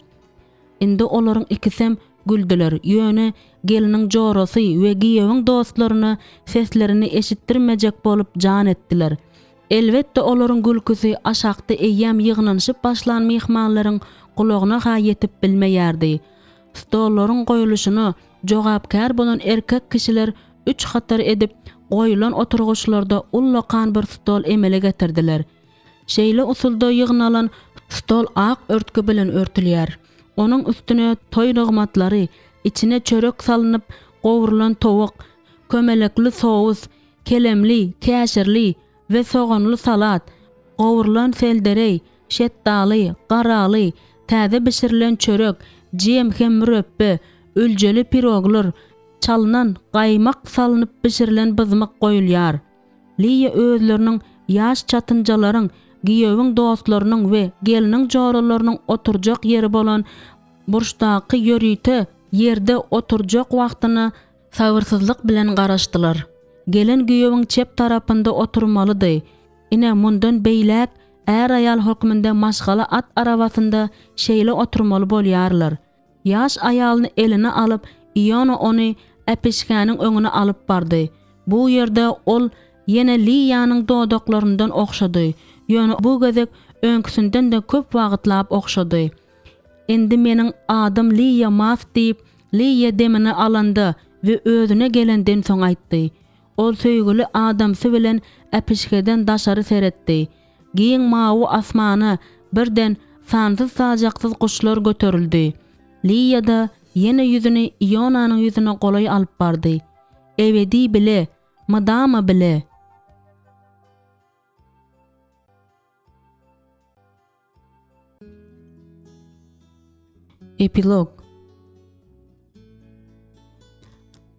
Indi olaryň ikisem güldüler, ýöne gelniň jorasy we giýewiň dostlaryna seslerini eşitdirmejek bolup jan etdiler. Elbetde olaryň gülküsi aşakda eýýäm ýygnanyşyp başlan myhmanlaryň gulagyna-ha ýetip bilmeýärdi. Stollaryň goýluşyna jogapkär bolan erkek kişiler üç hatar edip goýlan oturgyçlarda ullakan bir stol emele getirdiler. Şeýle usulda ýygnalan stol ak örtgi bilen örtülýär. Onuň üstüne toý nygmatlary, içine çörek salnyp gowrulan towuk, kömelekli sous, kelemli, käşirli we soganly salat, gowrulan seldereý, şetdaly, garaly, täze bişirilen çörek, jem hem mürepbe, üljeli piroglar, çalnan gaýmak salnyp bişirilen byzmyk goýulýar. Liýa özleriniň ýaş çatynjalaryň, giýewiň dostlarynyň we gelniň joralarynyň oturjak ýeri bolan burçdaky ýörite ýerde oturjak wagtyna sabyrsyzlyk bilen garaşdylar. Gelen giýewiň çep tarapynda oturmalydy. Ine, mundan beýläk är-aýal hökmünde maşgala at arabasynda şeýle oturmaly bolýarlar. Ýaş aýalyny eline alyp, Iona ony äpişgäniň öňüne alyp bardy. Bu ýerde ol ýene Liýanyň dodaklaryndan ogşady, ýöne bu gezek öňküsinden-de köp wagtlap ogşady. Indi meniň adym Liýa Mas diýip, Liýa demini alanda we özüne gelenden soň aýtdy. Ol söýgüli adamsy bilen äpişgeden daşary seretdi. Giň mawy asmana birden sansyz-sajaksyz guşlar göterildi. Liýa-da ýene ýüzüni Ionanyň ýüzüne golaý alyp bardy. Ebedi bile, mydama bile! Epilog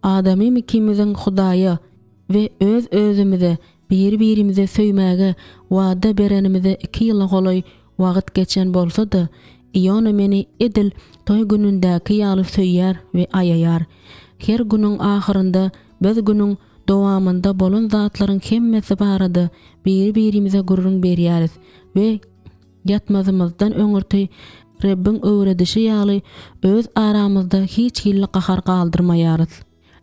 Adamym ikimiziň Hudaýa we öz-özümize biri-birimize söýmäge wada berenimize iki ýyla golaý wagt geçen bolsa-da, Iona meni edil toý günündäki ýaly söýýär we aýaýar. Her günüň ahyrynda biz günüň dowamynda bolan zatlaryň hemmesi barada biri-birimize gürrüň berýäris we ýatmazymyzdan öňürti Rebbiň öwredişi ýaly öz aramyzda hiç hili gahar galdyrmaýarys.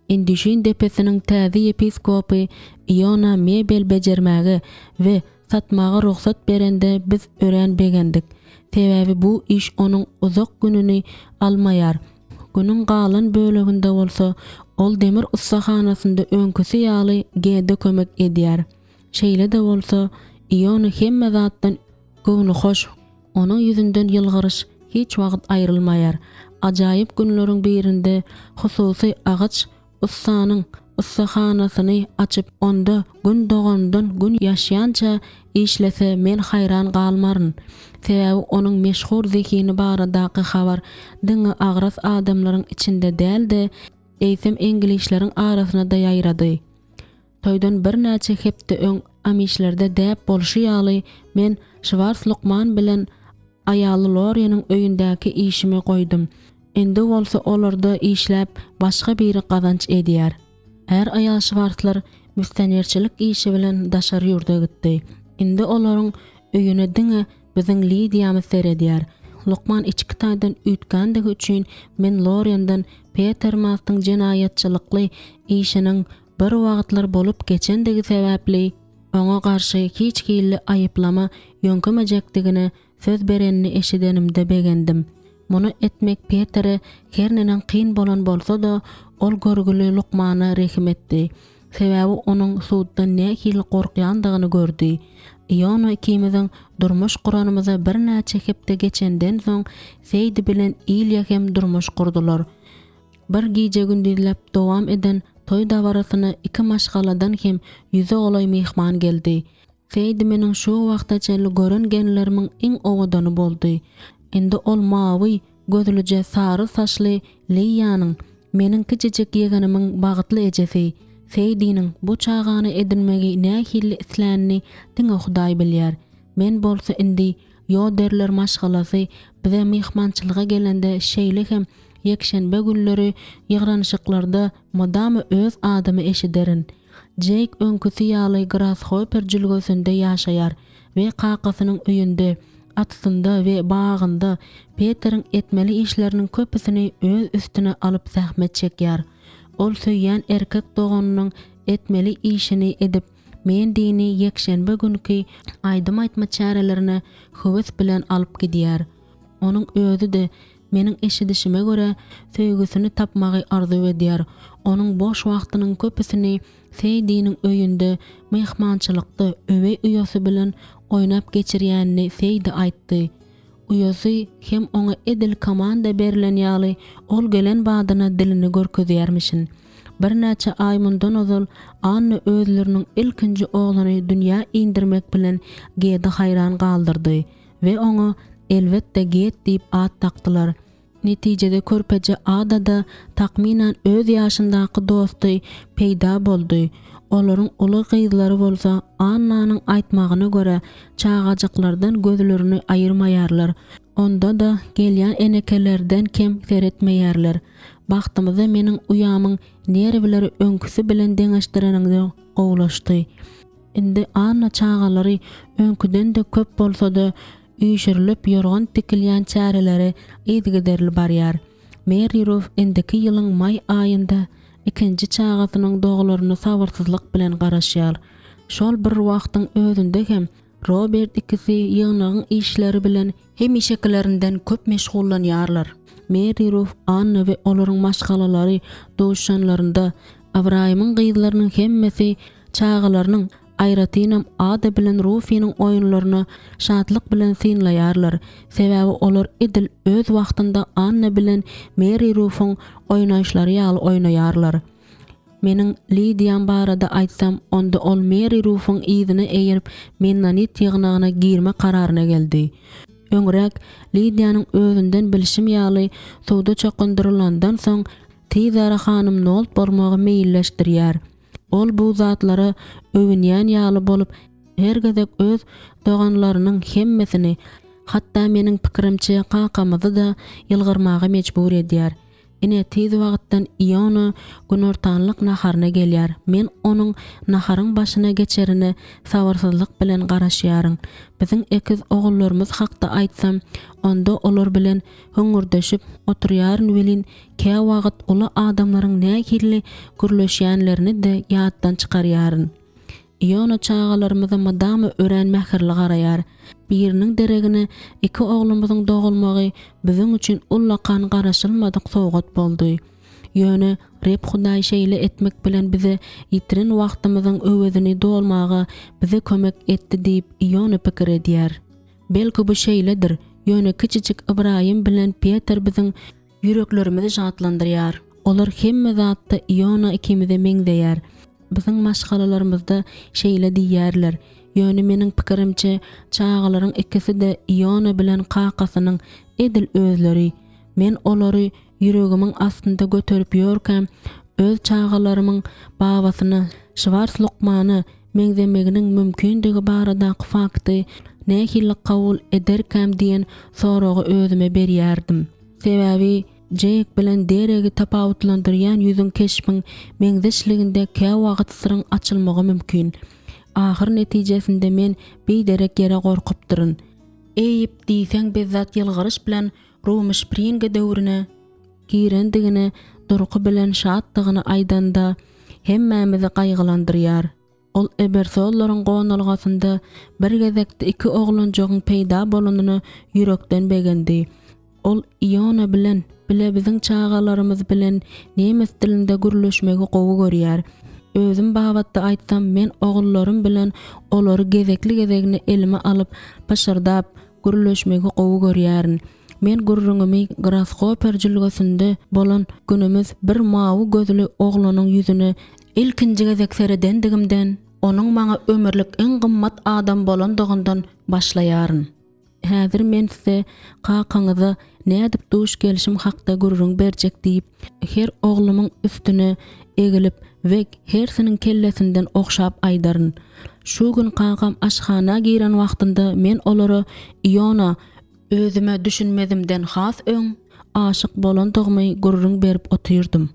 Indüşin depesiniň täze ýepiskopy Iona mebel bejermäge we satmaga rugsat berende biz örän begendik. Sebäbi bu iş onuň uzak gününi almaýar. Günüň galan böleginde bolsa ol demir ussahanasynda öňküsi ýaly Gede kömek edýär. Şeýle-de bolsa, Iona hemme zatdan. Göwnühoş, onuň ýüzünden ýylgyryş hiç wagt aýrylmaýar. Ajaýyp günleriň birinde hususy agaç ussanyň ussahanasyny açyp, onda Gün dogandan Gün ýaşýança işlese men haýran galmaryn. Sebäbi onuň meşhur zehini baradaky habar diňe agras adamlaryň içinde däl-de, eýsem iňlisleriň arasyna-da ýaýrady. Toýdan birnäçe hepde öň amişlerde däp bolşy ýaly, men Şwars lukman bilen aýaly Loreniň öýündäki işimi goýdum. Indi bolsa olarda işläp başga biri gazanç edýär. Är-aýal Şwarslar missionerçilik işi bilen daşary ýurda gitdi. Indi olaryň öýüne diňe biziň Lidiýamyz seredýär. Lukman içki taýdan üýtgändigi üçin men Lorenden Peter Mastyň jenaýatçylykly işiniň bir wagtlar bolup geçendigi sebäpli, oňa garşy hiç hilli aýyplama ýöňkemejekdigine söz berenini eşidenimde begendim. Muny etmek Petere her neneň kyn bolan bolsa-da, ol görgüli lukmana rehim etdi. Sebäbi onuň suddan nähili gorkýandygyny gördi. Iona ikimiziň durmuş guranymyza birnäçe hepde geçenden soň, Seýdi bilen Ilýa hem durmuş gurdular. Bir gije-gündizläp dowam eden toý dabarasyna iki maşgaladan hem ýüze golaý myhman geldi. Seýdi meniň şu wagta çenli gören gelinlerimiň iň owadany boldy. Indi ol mawy gözlüje sary saçly Liýanyň, meniň kiçijik ýegenimiň bagtly ejesi. Seýdiniň bu çagany edinmegi nähili islänini diňe Hudaý bilýär. Men bolsa indi Ýoderler maşgalasy bize myhmançylyga gelende şeýle hem ýekşenbe günleri ýygranyşyklarda mydama öz adymy eşiderin. Jeýk öňküsi ýaly Grasshopper jülgesinde ýaşaýar we kakasynyň öýünde, atyzynda we bagynda Peteriň etmeli işleriniň köpüsini öz üstüne alyp zähmet çekýär. Ol söýýän erkek doganynyň etmeli işini edip, Mendini ýekşenbe günki aýdym aýtma çärelerine höwes bilen alyp gidýär. Onuň özi-de, meniň eşidişime görä, söýgüsini tapmagy arzuw edýär. Onuň boş wagtynyň köpüsini Seýdiniň öýünde myhmançylykda öweý uýasy bilen oýnap geçirýänini Seýdi aýtdy. Uýasy hem oňa edil komanda berlen ýaly ol gelen badyna dilini görkezýärmişin. Birnäçe aý mundan ozal Anna özleriniň ilkinji ogluny dünýä indirmek bilen Gedi haýran galdyrdy we oňa, elbetde, Ged diýip at dakdylar. Netijede körpeje Adada takmynan öz ýaşyndaky dosty peýda boldy. Olaryň uly gyzlary bolsa, Annanyň aýtmagyna görä, çagajyklardan gözlerini aýyrmaýarlar. Onda-da gelýän enekelerden kem seretmeýärler. Bagtymyza meniň uýamyň nerwleri öňküsi bilen deňeşdireniňde gowulaşdy. Indi Anna çagalary öňküden-de köp bolsa-da, üýşürilip ýorgan tikilýän çärelere yzygiderli barýar. Merri Ruf indiki ýylyň maý aýynda ikinji çagasynyň dogularyna sabyrsyzlyk bilen garaşýar. Şol bir wagtyň özünde hem Robert ikisi ýygnagyň işleri bilen hemişekilerinden köp meşgullanýarlar. Merri Ruf, Anna we olaryň maşgalalary duşanlarynda, Ybraýymyň gyzlarynyň hemmesi çagalarynyň, aýratynam Ada bilen Rufiniň oýunlaryny şatlyk bilen synlaýarlar, sebäbi olar edil öz wagtynda Anna bilen Meri Rufuň oýnaýyşlary ýaly oýnaýarlar. Meniň Lidiýam barada aýtsam, onda ol Meri Rufuň yzyna eýerip mennonit ýygnagyna girme kararyna geldi. Öňräk, Lidiýanyň özünden bilşim ýaly, suwda çokundyrylandan soň, tizara hanym Nolt bolmagy meýilleşdirýär. Ol bu zatlara öwünýän ýaly bolup, her gezek öz doganlarynyň hemmesini, hatda meniň pikirimçe kakamyzy-da ýylgyrmaga mejbur edýär. Ine, tiz wagtdan Iona günortanlyk naharyna gelýär. Men onuň naharyň başyna geçerine sabyrsyzlyk bilen garaşýaryn. Biziň ekiz ogullarymyz hakda aýtsam, onda olar bilen hüňňürdeşip oturýaryn welin, käwagt uly adamlaryň nähili gürleşýänlerini-de ýatdan çykarýaryn. Iona çagalarymyza mydama örän mähirli garaýar. Biriniň deregine iki oglumyzyň dogulmagy biziň üçin ullakan garaşylmadyk sowgat boldy. Ýöne Reb Hudaý şeýle etmek bilen bize ýitiren wagtymyzyň öwezini dolmaga bize kömek etdi diýip Iona pikir edýär. Belki bu şeýledir, ýöne kiçijik Ybraýym bilen Peter biziň ýüreklerimizi şatlandyrýar. Olar hemme zatda Iona ikimize meňzeýär. Biziň maşgalalarymyzda şeýle diýýärler. Ýöne meniň pikirimçe, çagalaryň ikisi-de Iona bilen kakasynyň edil özleri. Men olary ýüregimiň astynda göterip ýörkäm, öz çagalarymyň babasyna, Şwars lukmana meňzemeginiň mümkindigi baradaky fakty nähili kabul ederkäm diýen soragy özüme berýärdim. Sebäbi Jeýk bilen Deregi tapawutlandyrýan ýüzüň keşbiň meňzeşliginde käwagt syryň açylmagy mümkin. Ahyr netijesinde men biderek ýere gorkupdyryn. Eýip diýseň bezzat ýylgyryş bilen Rumyşpringe döwrüne girendigine durky bilen şatdygyny aýdanda hemmämizi gaýgylandyrýar. Ol Ebersollaryň gonalgasynda bir gezekde iki oglanjygyň peýda bolanyna ýürekden begendi. Ol Iona bilen bile biziň çagalarymyz bilen nemes dilinde gürleşmegi gowy görýär. Özüm babatda aýtsam, men ogullarym bilen olary gezekli-gezegine elime alyp, pyşyrdap, gürleşmegi gowy görýärin. Men gürrüňimi Grashoper jülgesinde bolan günümiz bir mawy gözli oglanyň ýüzüne ilkinji gezek seredendigimden, onuň maňa ömürlik iň gymmat adam bolandygyndan başlaýaryn. Häzir men size kakaňyza nädip duş gelşim hakda gürrüň berjek diýip, her oglumyň üstüne egilip we hersiniň kellesinden ogşap aýdaryn. Şu gün kakam aşhana giren wagtynda men olara Iona özüme düşünmezimden has öň aşyk bolandygymy gürrüň berip otyrdym.